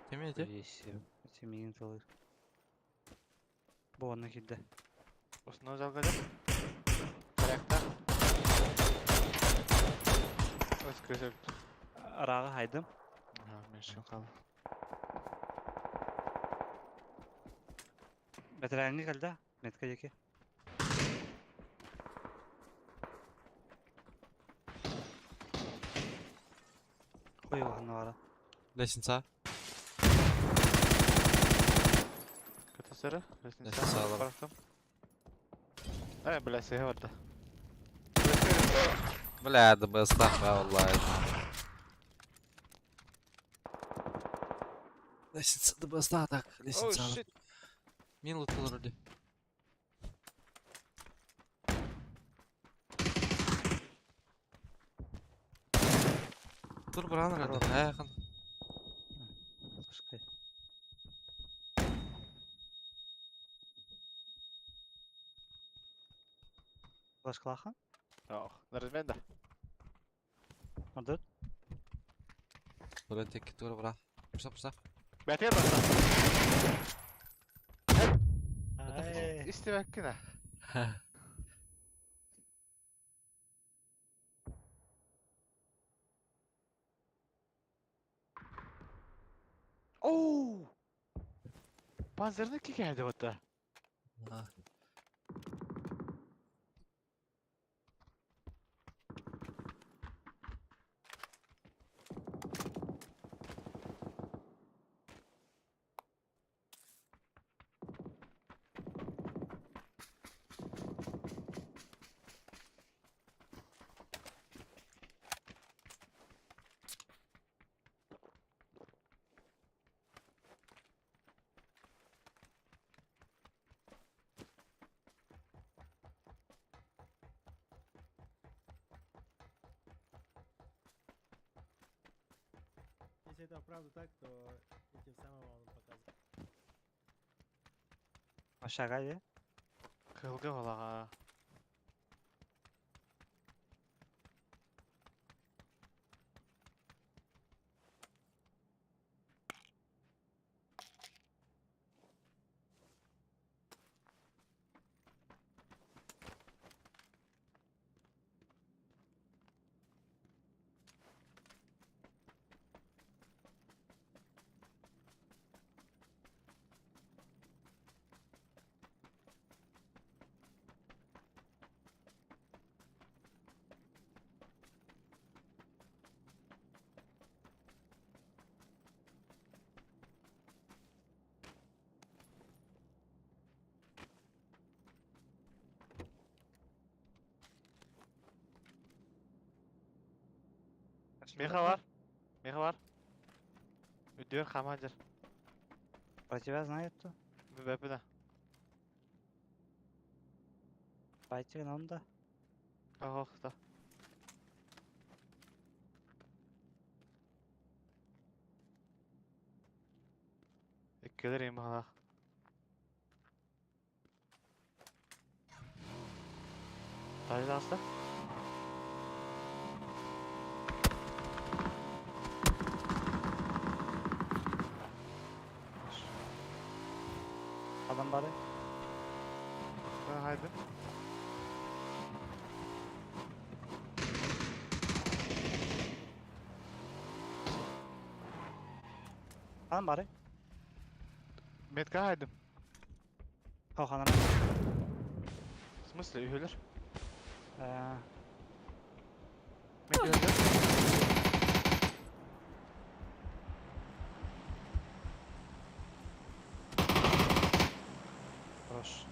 Speaker 2: Ким ити?
Speaker 4: Ити миигин тылыыр. Бу онно киирдэ.
Speaker 3: Основной залга да? Порядка. Ось крыса.
Speaker 4: Арааҕы хайдым.
Speaker 3: Ага, меньше хаалла.
Speaker 4: Бэтэрээҥҥэ кэллэ. Метка диэки. Хуй его баара.
Speaker 2: Лестница.
Speaker 3: Кытысыры, лестница.
Speaker 2: Лестница
Speaker 3: Бырахтым. Э, бля, сыһа барда.
Speaker 2: Бля, ДБС-тах валлаһи. Лестница ДБС-тах так,
Speaker 3: Oh,
Speaker 2: лестница.
Speaker 3: shit.
Speaker 2: Мин лутулар ди. Тур быран рады. Эх.
Speaker 4: Пускай. Флешкалаха?
Speaker 3: Ох, наразмен да.
Speaker 4: Ордут?
Speaker 2: Бля, тек тур бра. Пуса, пуса.
Speaker 3: Бэтэр барда.
Speaker 4: Ай.
Speaker 3: Истибэккин а. Оу! Панзерны кикәде вот.
Speaker 9: Если это правда так, то этим самым он показал.
Speaker 4: Aşağı ye.
Speaker 3: Кылгы балаға. Меха бар. Меха бар. Үдүөр хамаджар.
Speaker 4: Про тебя знает кто?
Speaker 3: Бэппина.
Speaker 4: Пойти нам да.
Speaker 3: Ох, да. Иккилер им баҕалаах. Таждаста?
Speaker 4: бары?
Speaker 3: Хайдым.
Speaker 4: Ханан бары?
Speaker 3: Метка хайдым.
Speaker 4: Хо ханан.
Speaker 3: В смысле, үһүлэр?
Speaker 4: Э,
Speaker 3: Мен үһүлэр.
Speaker 4: Хорош.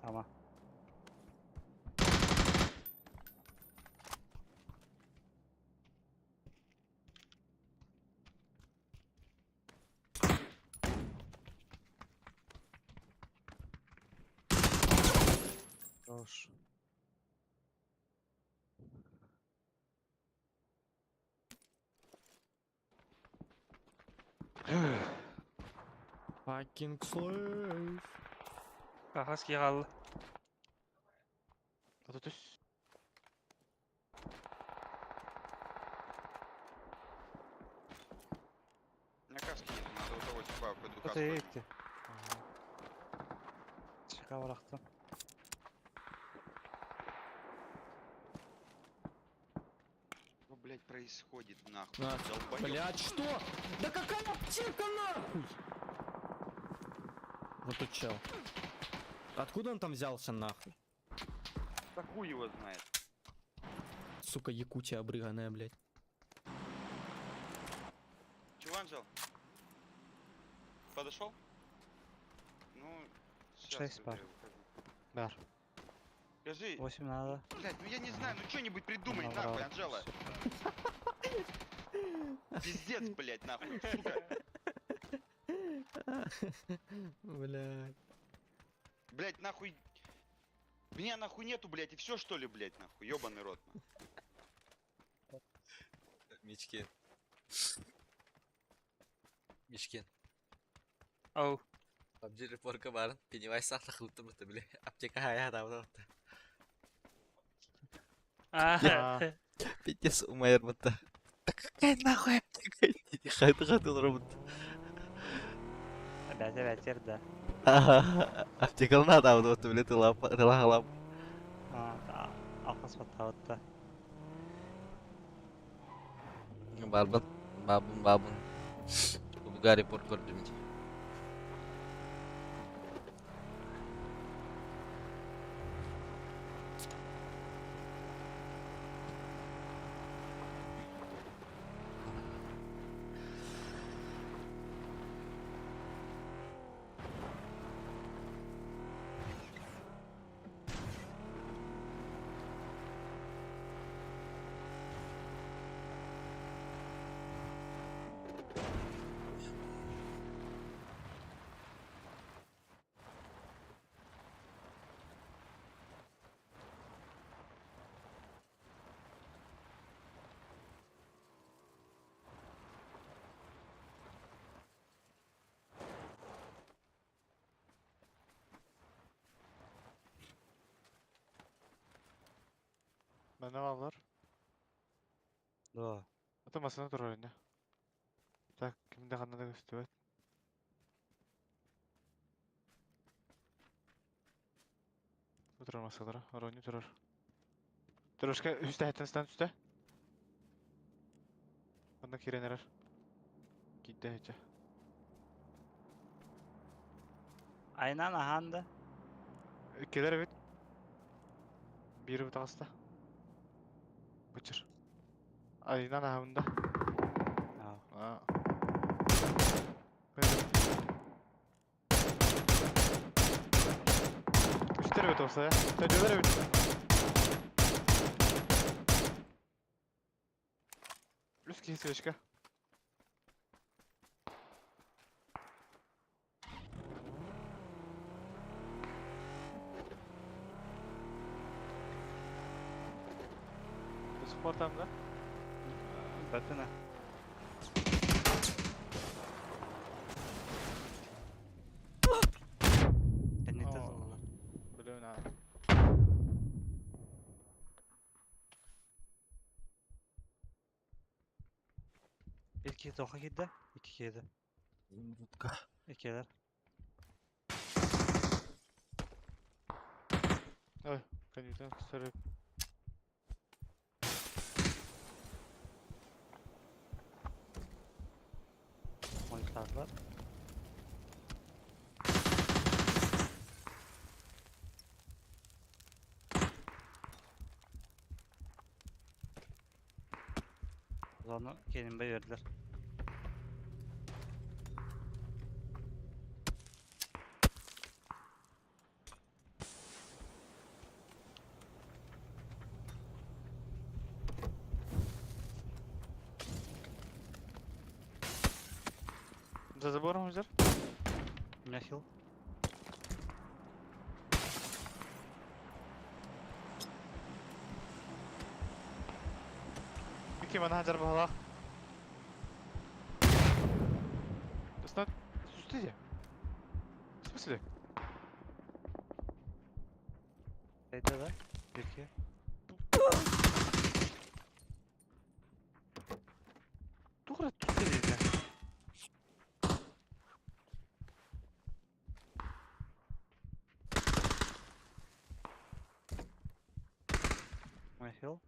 Speaker 4: Сама. Хорош.
Speaker 9: Fucking slave.
Speaker 1: Хас киһи хаалла.
Speaker 3: 33.
Speaker 8: У меня каски нет, надо у того типа пойду
Speaker 4: Это
Speaker 8: каску.
Speaker 4: эти. Чека бырахтым.
Speaker 8: Что, блядь, происходит нахуй?
Speaker 9: А,
Speaker 8: Долбоёб.
Speaker 9: Блять, что? Да какая аптека нахуй? Вот тут чел. Откуда он там взялся нахуй?
Speaker 8: Да хуй его знает.
Speaker 9: Сука, Якутия обрыганная, блять.
Speaker 8: Чего, Анжел? Подошел? Ну, сейчас
Speaker 4: Шесть пар.
Speaker 3: Бар.
Speaker 8: Скажи,
Speaker 4: 8 надо.
Speaker 8: блядь, ну я не знаю, ну что-нибудь придумай,
Speaker 4: Набрал.
Speaker 8: нахуй, Анжела. Пиздец, блядь, нахуй, сука.
Speaker 9: Блять.
Speaker 8: Блядь, нахуй. Меня нахуй нету, блядь, и все что ли, блядь, нахуй, ёбаный рот, нахуй.
Speaker 5: Мичкин. Мичкин.
Speaker 1: Ау.
Speaker 5: PUBG репорка барын Пеннивайз сахта хылтым бит биле. Аптека хая да
Speaker 1: А,
Speaker 5: Пиздец умайыр бытта. Да какая нахуй аптека? Хаты хаты робот.
Speaker 4: Опять, опять, да.
Speaker 5: Ага, аптекална да вот биле тыла тыла халап.
Speaker 4: А, да. Алқас баттабытта.
Speaker 5: Барбын, бабын, бабын. Буга репорт көрдүм.
Speaker 3: Bende var.
Speaker 4: Да.
Speaker 3: Ата masana турар инде. Так, кимде кандай да көстүбөт. Турар масалара, орони турар. Турушка үстә хәттән стан үстә. Анда киренерер. Китте хәчә.
Speaker 4: Айнан аханды.
Speaker 3: Келер бит. Бири бутагаста. Бычыр. Айнан ахында.
Speaker 4: А.
Speaker 3: А. Үстер бит olsa ya. Төдөлөр бит. Үс киһи свечка. Спортамда.
Speaker 4: Бәтіне. Кеннете зололар.
Speaker 3: Билем на.
Speaker 4: Bir Икки тоха киирдэ, икки киирдэ.
Speaker 5: Изумрудка.
Speaker 4: Иккилэр.
Speaker 3: Ой, конечно, сорок.
Speaker 4: Ойықтадылар. Зону келінбей берділер.
Speaker 3: За забором взял?
Speaker 4: У меня хил.
Speaker 3: Микки, мана хазар бахала. Снат, сустите. В смысле?
Speaker 4: Қайда да? Екі.
Speaker 3: Туғыра түсті дейді.
Speaker 4: У меня хил.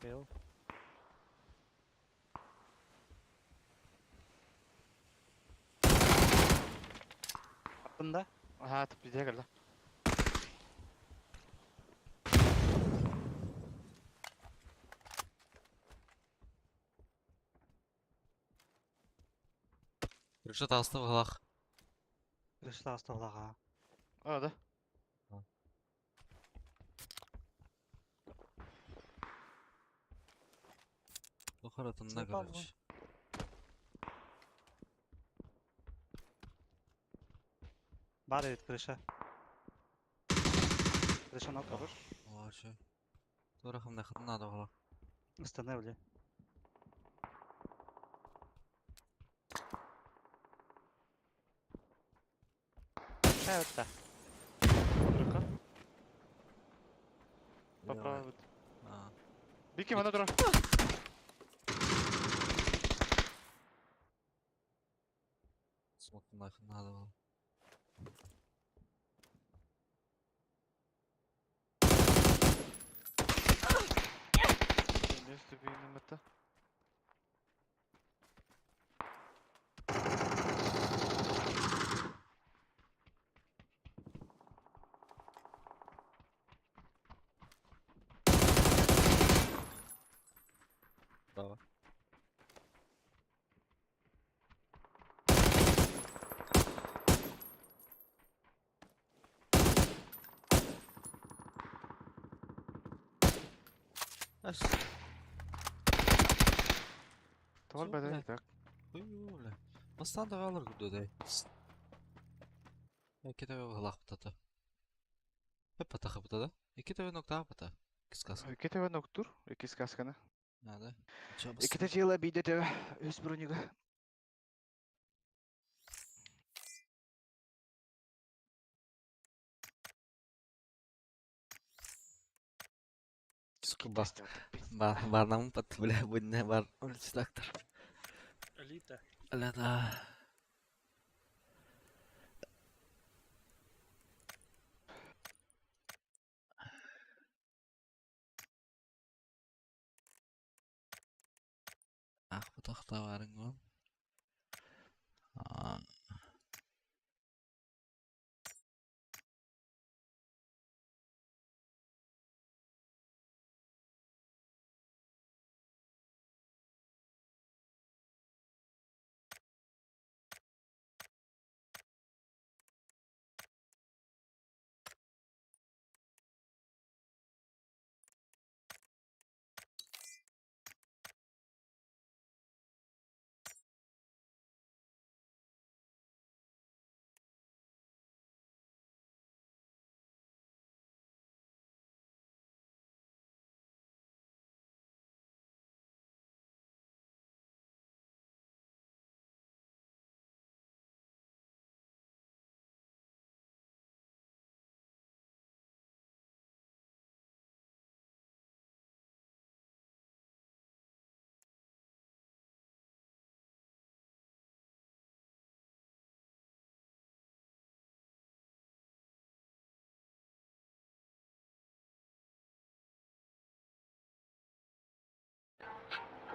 Speaker 4: Хил. Артында.
Speaker 3: Ага, тіп кірді.
Speaker 5: Крыша таста в глах.
Speaker 4: Крышта асталаға.
Speaker 3: А, да.
Speaker 5: Охоратынна,
Speaker 4: Слепал
Speaker 5: короче.
Speaker 4: Бар evet крыша. Крыша нок.
Speaker 5: Вообще. Турахым нахытын надо было.
Speaker 4: Остановили. Это.
Speaker 3: Рука. Поправа.
Speaker 5: А.
Speaker 3: Бики, мана тура.
Speaker 5: Смок нахуй надо было.
Speaker 3: Место бейнім это.
Speaker 5: Право. Аш,
Speaker 3: Товар
Speaker 5: Всё,
Speaker 3: бәдән
Speaker 5: блядь.
Speaker 3: так.
Speaker 5: хуй бля. Бастан да алыр гүдө Эки төбө глах бутата. Хеп патаха бутада. Эки төбө нокта бата. Кискас.
Speaker 3: Екі төбе ноктур, екі сказканы.
Speaker 5: Надо.
Speaker 3: Екі те жела бейді төбе, өз бронига.
Speaker 5: Сука, ба. Бар нам пат бля будне бар. Улиц доктор.
Speaker 1: Элита.
Speaker 5: Бля да. Ах, бутахта барың А.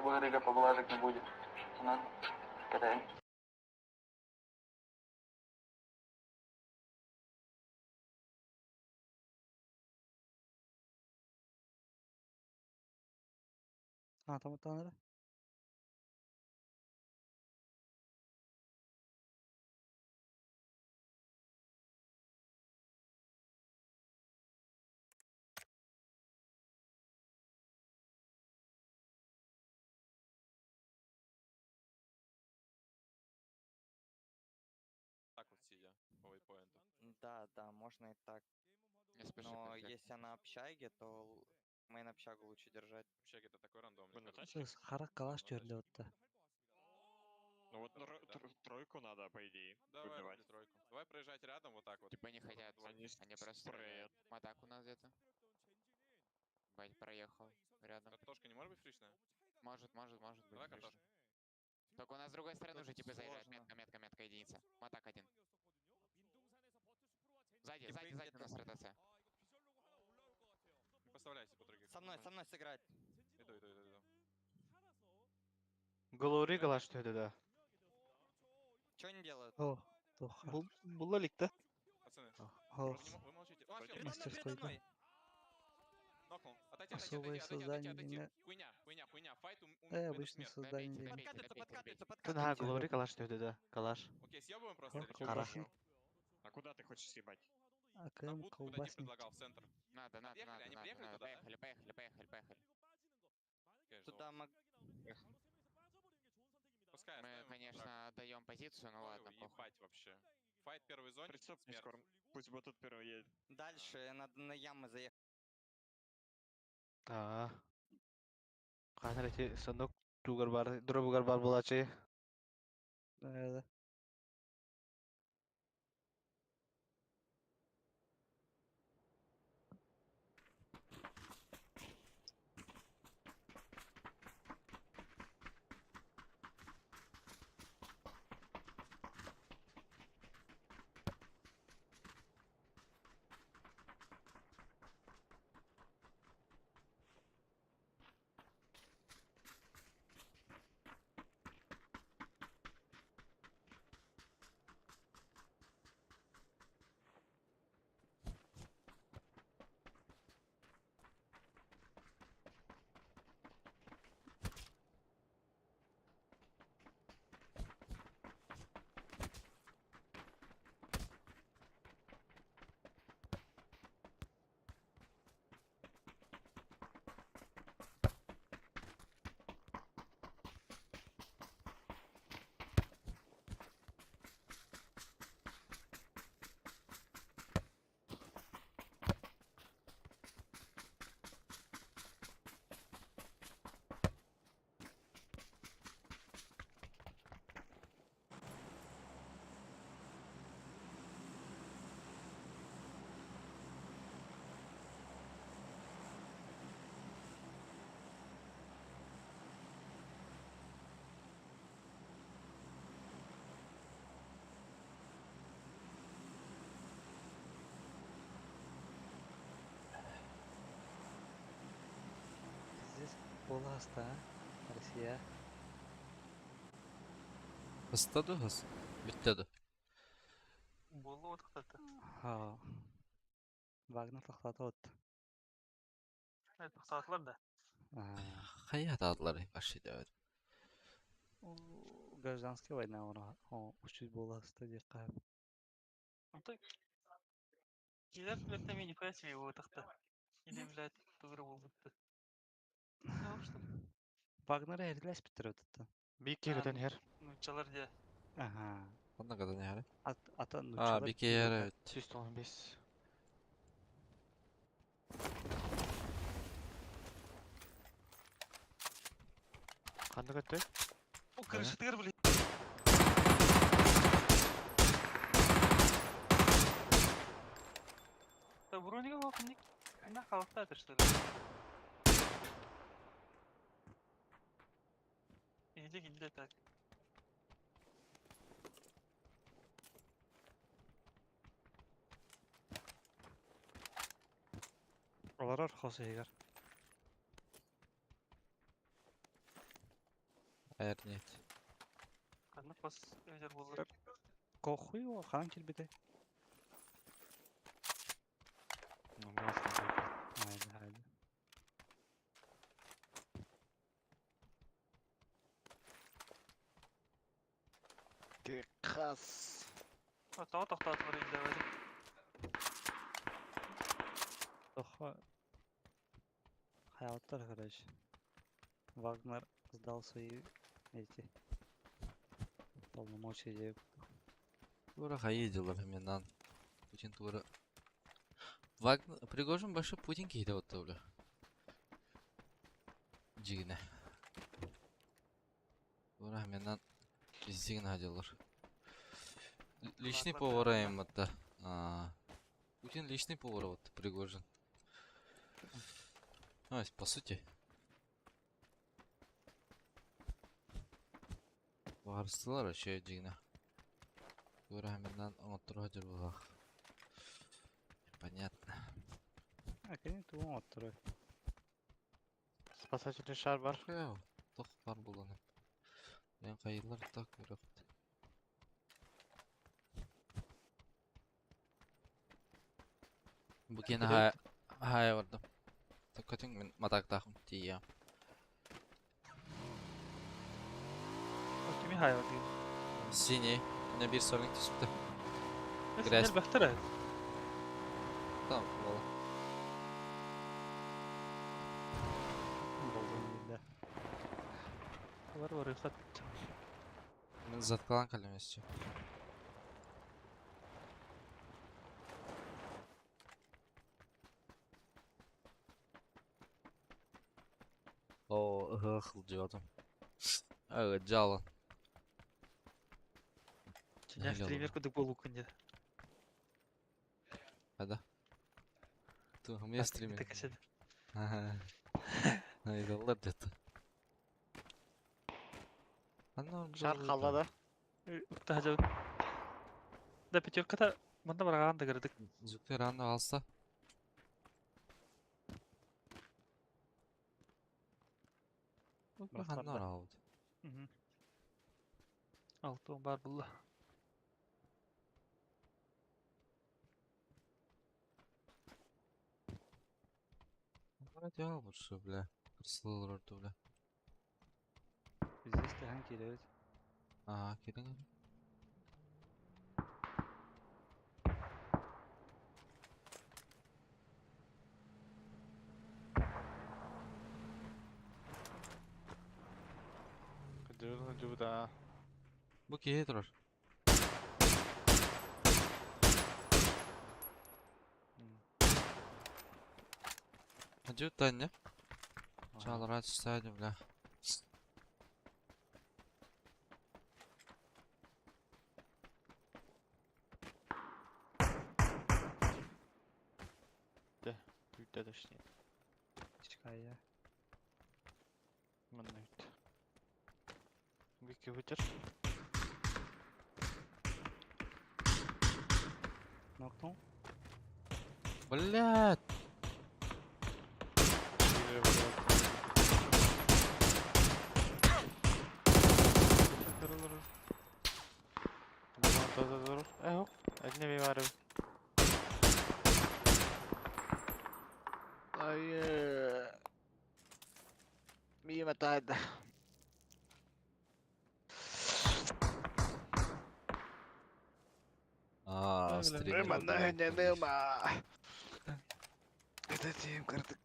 Speaker 10: Бу поблажек не будет. Онон кэтэһиҥ.
Speaker 1: Аата эрэ.
Speaker 11: Так вот сидя, по вейпоинту.
Speaker 12: Да, да, можно и так.
Speaker 13: Не спеши,
Speaker 12: Но
Speaker 13: конфликт.
Speaker 12: если она общаге, то мейн общагу лучше держать.
Speaker 11: Общаги это такой рандомный.
Speaker 14: Вы на
Speaker 11: короче.
Speaker 14: тачке?
Speaker 1: Сыз хара калаш түөрдэ отта.
Speaker 14: Ну вот тройку надо, по идее,
Speaker 11: Давай,
Speaker 14: выбивать.
Speaker 11: рубли тройку. Давай проезжать рядом вот так вот.
Speaker 13: Типа не хотят,
Speaker 14: Они
Speaker 13: они просто
Speaker 14: спреят.
Speaker 13: стреляют. Мадак у нас где-то. Бать проехал рядом.
Speaker 11: Картошка не может быть фричная?
Speaker 13: Может, может, может быть.
Speaker 11: Давай
Speaker 13: фриш.
Speaker 11: картошку.
Speaker 13: Только у нас с другой стороны
Speaker 12: Тут
Speaker 13: уже типа заезжает.
Speaker 12: сложно.
Speaker 13: Метка, метка, метка, единица. Матак один. Сзади,
Speaker 12: Типы
Speaker 13: сзади, сзади у
Speaker 12: где-то-
Speaker 13: нас ротация.
Speaker 11: Не поставляйся по других.
Speaker 12: Со мной, со мной сыграть.
Speaker 11: Иду, иду, иду, иду.
Speaker 3: Головри калаш төдө да.
Speaker 12: Что они делают?
Speaker 1: О, тоха.
Speaker 5: Була ликта.
Speaker 11: Пацаны,
Speaker 1: О,
Speaker 11: вы, не, вы молчите. О, всё,
Speaker 1: Передо мной, передо Мастерской,
Speaker 12: мной.
Speaker 11: Нокнул. Отойти, отойти,
Speaker 1: Особое
Speaker 11: отойти, отойти,
Speaker 1: создание
Speaker 11: отойти.
Speaker 1: меня-
Speaker 11: Хуйня, хуйня, хуйня. Файт
Speaker 1: Э,
Speaker 11: минус
Speaker 1: обычное
Speaker 11: смерть.
Speaker 1: создание
Speaker 13: Добейте,
Speaker 1: денег.
Speaker 13: добейте,
Speaker 12: Подкатываются,
Speaker 13: добейте,
Speaker 12: подкатываются,
Speaker 13: добейте.
Speaker 3: Тына
Speaker 12: подкатываются.
Speaker 3: головри калаш төдө да. Калаш.
Speaker 11: Окей, съебываем просто или чё?
Speaker 3: Хорошо.
Speaker 14: А куда ты хочешь съебать?
Speaker 11: На
Speaker 1: АКМ
Speaker 11: будку, куда Дип
Speaker 1: колбасник.
Speaker 11: предлагал, в центр.
Speaker 13: Надо, надо,
Speaker 11: Подъехали,
Speaker 13: надо,
Speaker 11: они
Speaker 13: надо,
Speaker 11: приехали
Speaker 13: надо.
Speaker 11: туда, да?
Speaker 13: Поехали, поехали, поехали, поехали.
Speaker 11: Конечно,
Speaker 12: Туда мог...
Speaker 11: Пускай
Speaker 13: Мы,
Speaker 11: оставим их,
Speaker 13: конечно, даем позицию, но
Speaker 11: Ой,
Speaker 13: ладно, похуй.
Speaker 11: ебать вообще. Файт первой зоне,
Speaker 14: Прицеп не
Speaker 11: смерть.
Speaker 14: скоро. Пусть вот тут первый едет.
Speaker 12: Дальше надо на ямы заехать.
Speaker 3: Аа. Канар эти сонок тугар бар, дробугар бар булачы.
Speaker 1: Да. Здесь поласта, а? Россия.
Speaker 2: Хастаду хас. Бүттеду.
Speaker 1: Буолла отохтата. Ха. Вагнер тохтата от. Тохтатылар да.
Speaker 2: Хайа таадылар вообще деп.
Speaker 4: Гражданская война она учить буоласта диэххэ
Speaker 1: Онто килер блядь, мен нихуя себе его тахта. Или, блядь, тугры буолбутта. Ну, что?
Speaker 4: Вагнер эрилэспиттэр өтөттө.
Speaker 3: Бикке көтөн хер.
Speaker 1: Нучалар дия.
Speaker 4: Аха.
Speaker 2: Онна кадан яхары.
Speaker 4: Ат ата
Speaker 2: А,
Speaker 4: нучалар
Speaker 2: бикке яра.
Speaker 3: 195. Кандай көттө?
Speaker 1: О, крышытыр, блядь. Да бронига вакынник. На халатта это что ли? Иди, иди так.
Speaker 4: Олорор хос иһигэр.
Speaker 2: Хайар нет.
Speaker 1: Ханна пас өтөр буолар.
Speaker 4: Кохуй о, хаан килбите.
Speaker 3: Ну, классно.
Speaker 4: Haydi haydi.
Speaker 3: Хас.
Speaker 1: Тоҕо тохтоотулар индевэри.
Speaker 4: Тохо. Хаяттар, короче. Вагнер сдал свои эти полномочия деп.
Speaker 2: Тура хайы дьылар менан. Путин тура. Вагнер Пригожин башы Путин кейде отты бля. Жигине. Тура менан издигин хадилар. Личный повар им это. Путин личный повар вот Пригожин. А, по сути. Барыстылар вообще жигине. Тура менан оңоттур хадир булах. Понятно.
Speaker 4: А, кини тугун оттуру.
Speaker 3: Спасательный шар бар.
Speaker 2: Тох бар буланы. Мен кайылар так көрөк. Бу кene хая хая бардым. Токотун мен матактахым тия.
Speaker 1: Kimi хайа дейм.
Speaker 2: Синий. Не бир сорник түспүтэ. Грязь.
Speaker 1: Синер бахтар.
Speaker 2: Там була.
Speaker 4: Болдун бирде.
Speaker 1: Бар бар хат.
Speaker 2: Мен заткалан калемесчи. О, ых, жадым. Ага, жалын.
Speaker 1: Чиня стример кудук болу күнде.
Speaker 2: Хада. Ту, у меня стример.
Speaker 1: Так
Speaker 2: Ага. Айдаллар деді. Ана
Speaker 3: Шар қалды да.
Speaker 1: Укта жау. Да пятерката мында барган да кирдик.
Speaker 2: Жүктер аны алса.
Speaker 4: Бірақ
Speaker 2: Ханнар алды.
Speaker 1: Алты бар булла.
Speaker 2: Радиал больше, бля. Кырсылыр орду, бля.
Speaker 4: Здесь тахан киребит.
Speaker 2: А, кирин.
Speaker 3: Күндүрүн күндүрү да.
Speaker 2: Бу кие турар. Хажы таня. Чалыр ачсайды, бля.
Speaker 3: Үйтті точнее.
Speaker 4: Чикая.
Speaker 3: Мына үйтті. Вики вытер.
Speaker 4: Ноктон.
Speaker 2: Блядь.
Speaker 3: Одни варю. Ай. Мимо тайда.
Speaker 2: А, стример.
Speaker 3: Это тем карты.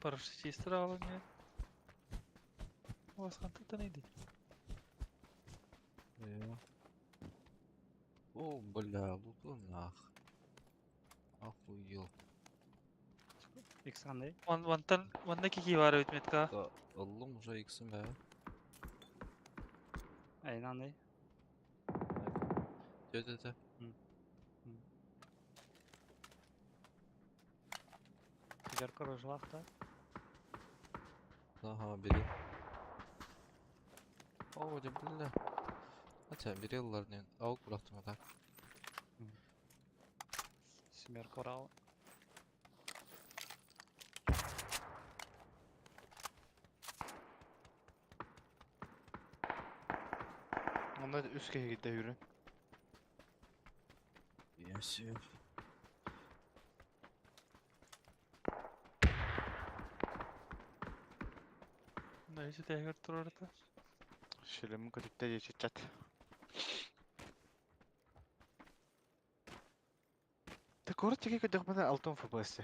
Speaker 1: Парашютистер алын. Басқан нейdi?
Speaker 2: О, бля, луку нах. Охуел.
Speaker 4: Икс қандай?
Speaker 1: Вантан, ванда кики бар өтметка.
Speaker 2: Да, Аллам уже иксым бә.
Speaker 4: Айнандай.
Speaker 2: Тө тө тө.
Speaker 4: Пятерка рожлахта.
Speaker 2: Ага, бери. О, дьэ бля. Хотя бери ыллар диэн. Аук бырахтым а так.
Speaker 4: Семерка урал.
Speaker 3: Онно үс киһи киирдэ үүрэн.
Speaker 2: Yes.
Speaker 1: Нәйсе тәгәр турар та.
Speaker 3: Шилем көтүттэ дии чат. Ты коротко көтөхмөнө алтын FPS.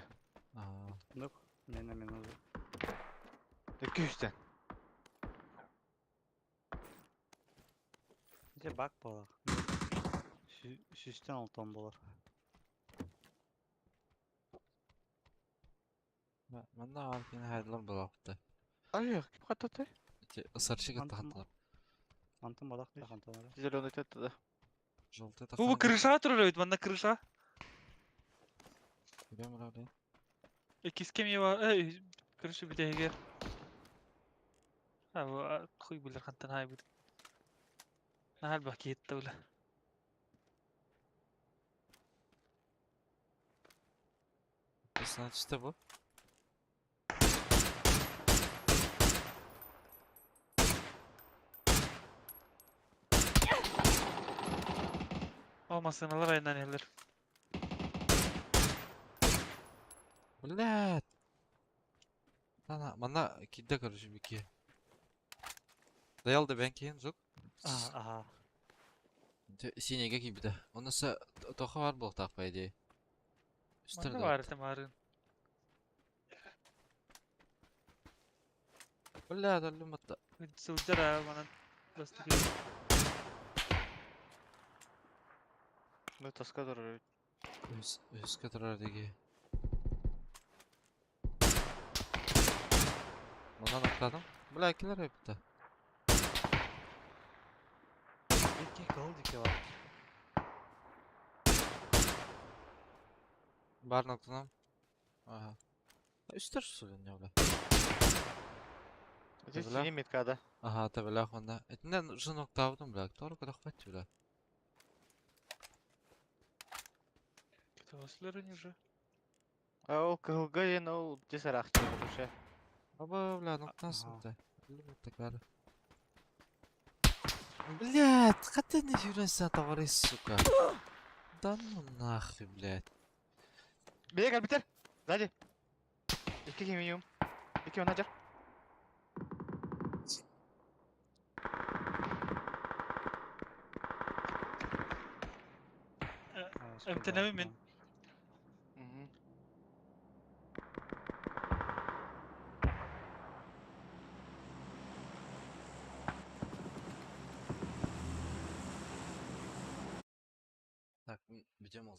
Speaker 2: Аа.
Speaker 4: Ну, мен минуту.
Speaker 3: Үстен.
Speaker 4: Дьэ бак буолар. Сүүстэн алтан буолар.
Speaker 2: Манна аркин хайдылар булақты.
Speaker 3: Ай, ким хаттаты?
Speaker 2: Ысарчы кытта
Speaker 4: Антон-
Speaker 2: хаттылар.
Speaker 4: Антон балак та ханталары.
Speaker 3: Зеленый тетті да.
Speaker 2: Желтый
Speaker 1: Бу бу крыша турар бит, манна крыша.
Speaker 2: Берем бля.
Speaker 1: Иккис кем ева, эй, крыша битәгер. А, бу хуй билер хантан хай бит. Нахал бак етті бля.
Speaker 2: Значит, бу.
Speaker 1: О, масыналар айынан елер.
Speaker 2: Блядь. Тана, манна кидде короче бики. Даял да бен кейин зук.
Speaker 4: Ага, ага.
Speaker 2: Синеге кибде. Онысы тоха бар болтақ по идее.
Speaker 1: Манна
Speaker 2: Үстірді.
Speaker 1: бар тамарын.
Speaker 2: Бля, дәлі матта.
Speaker 1: Сылжара манан бастыгы.
Speaker 3: Ну, тоска турар.
Speaker 2: Өске тұрар деге. Манан ақтадым. Бля, келер өпті.
Speaker 4: Битки кыл дике бар.
Speaker 2: Бар ноктанам. Ага. Үстір суын не бля.
Speaker 3: Здесь
Speaker 2: Бля.
Speaker 3: синий метка, да.
Speaker 2: Ага, та бля хонда. Этинен уже ноктавдым бля. Тору куда хватит бля.
Speaker 1: Кетослар они уже.
Speaker 3: А ол кылга ден ол десарахчы буше.
Speaker 2: Аба бля, ноктансың
Speaker 4: Ага.
Speaker 2: да. Такары. Блядь, хотя не юрайся, товарищ, сука. Да ну нахуй, блядь.
Speaker 3: Беге калбитер. Сзади. Икки минимум. Икки менеджер.
Speaker 1: Эмтенеме мен.
Speaker 2: Так, видимо,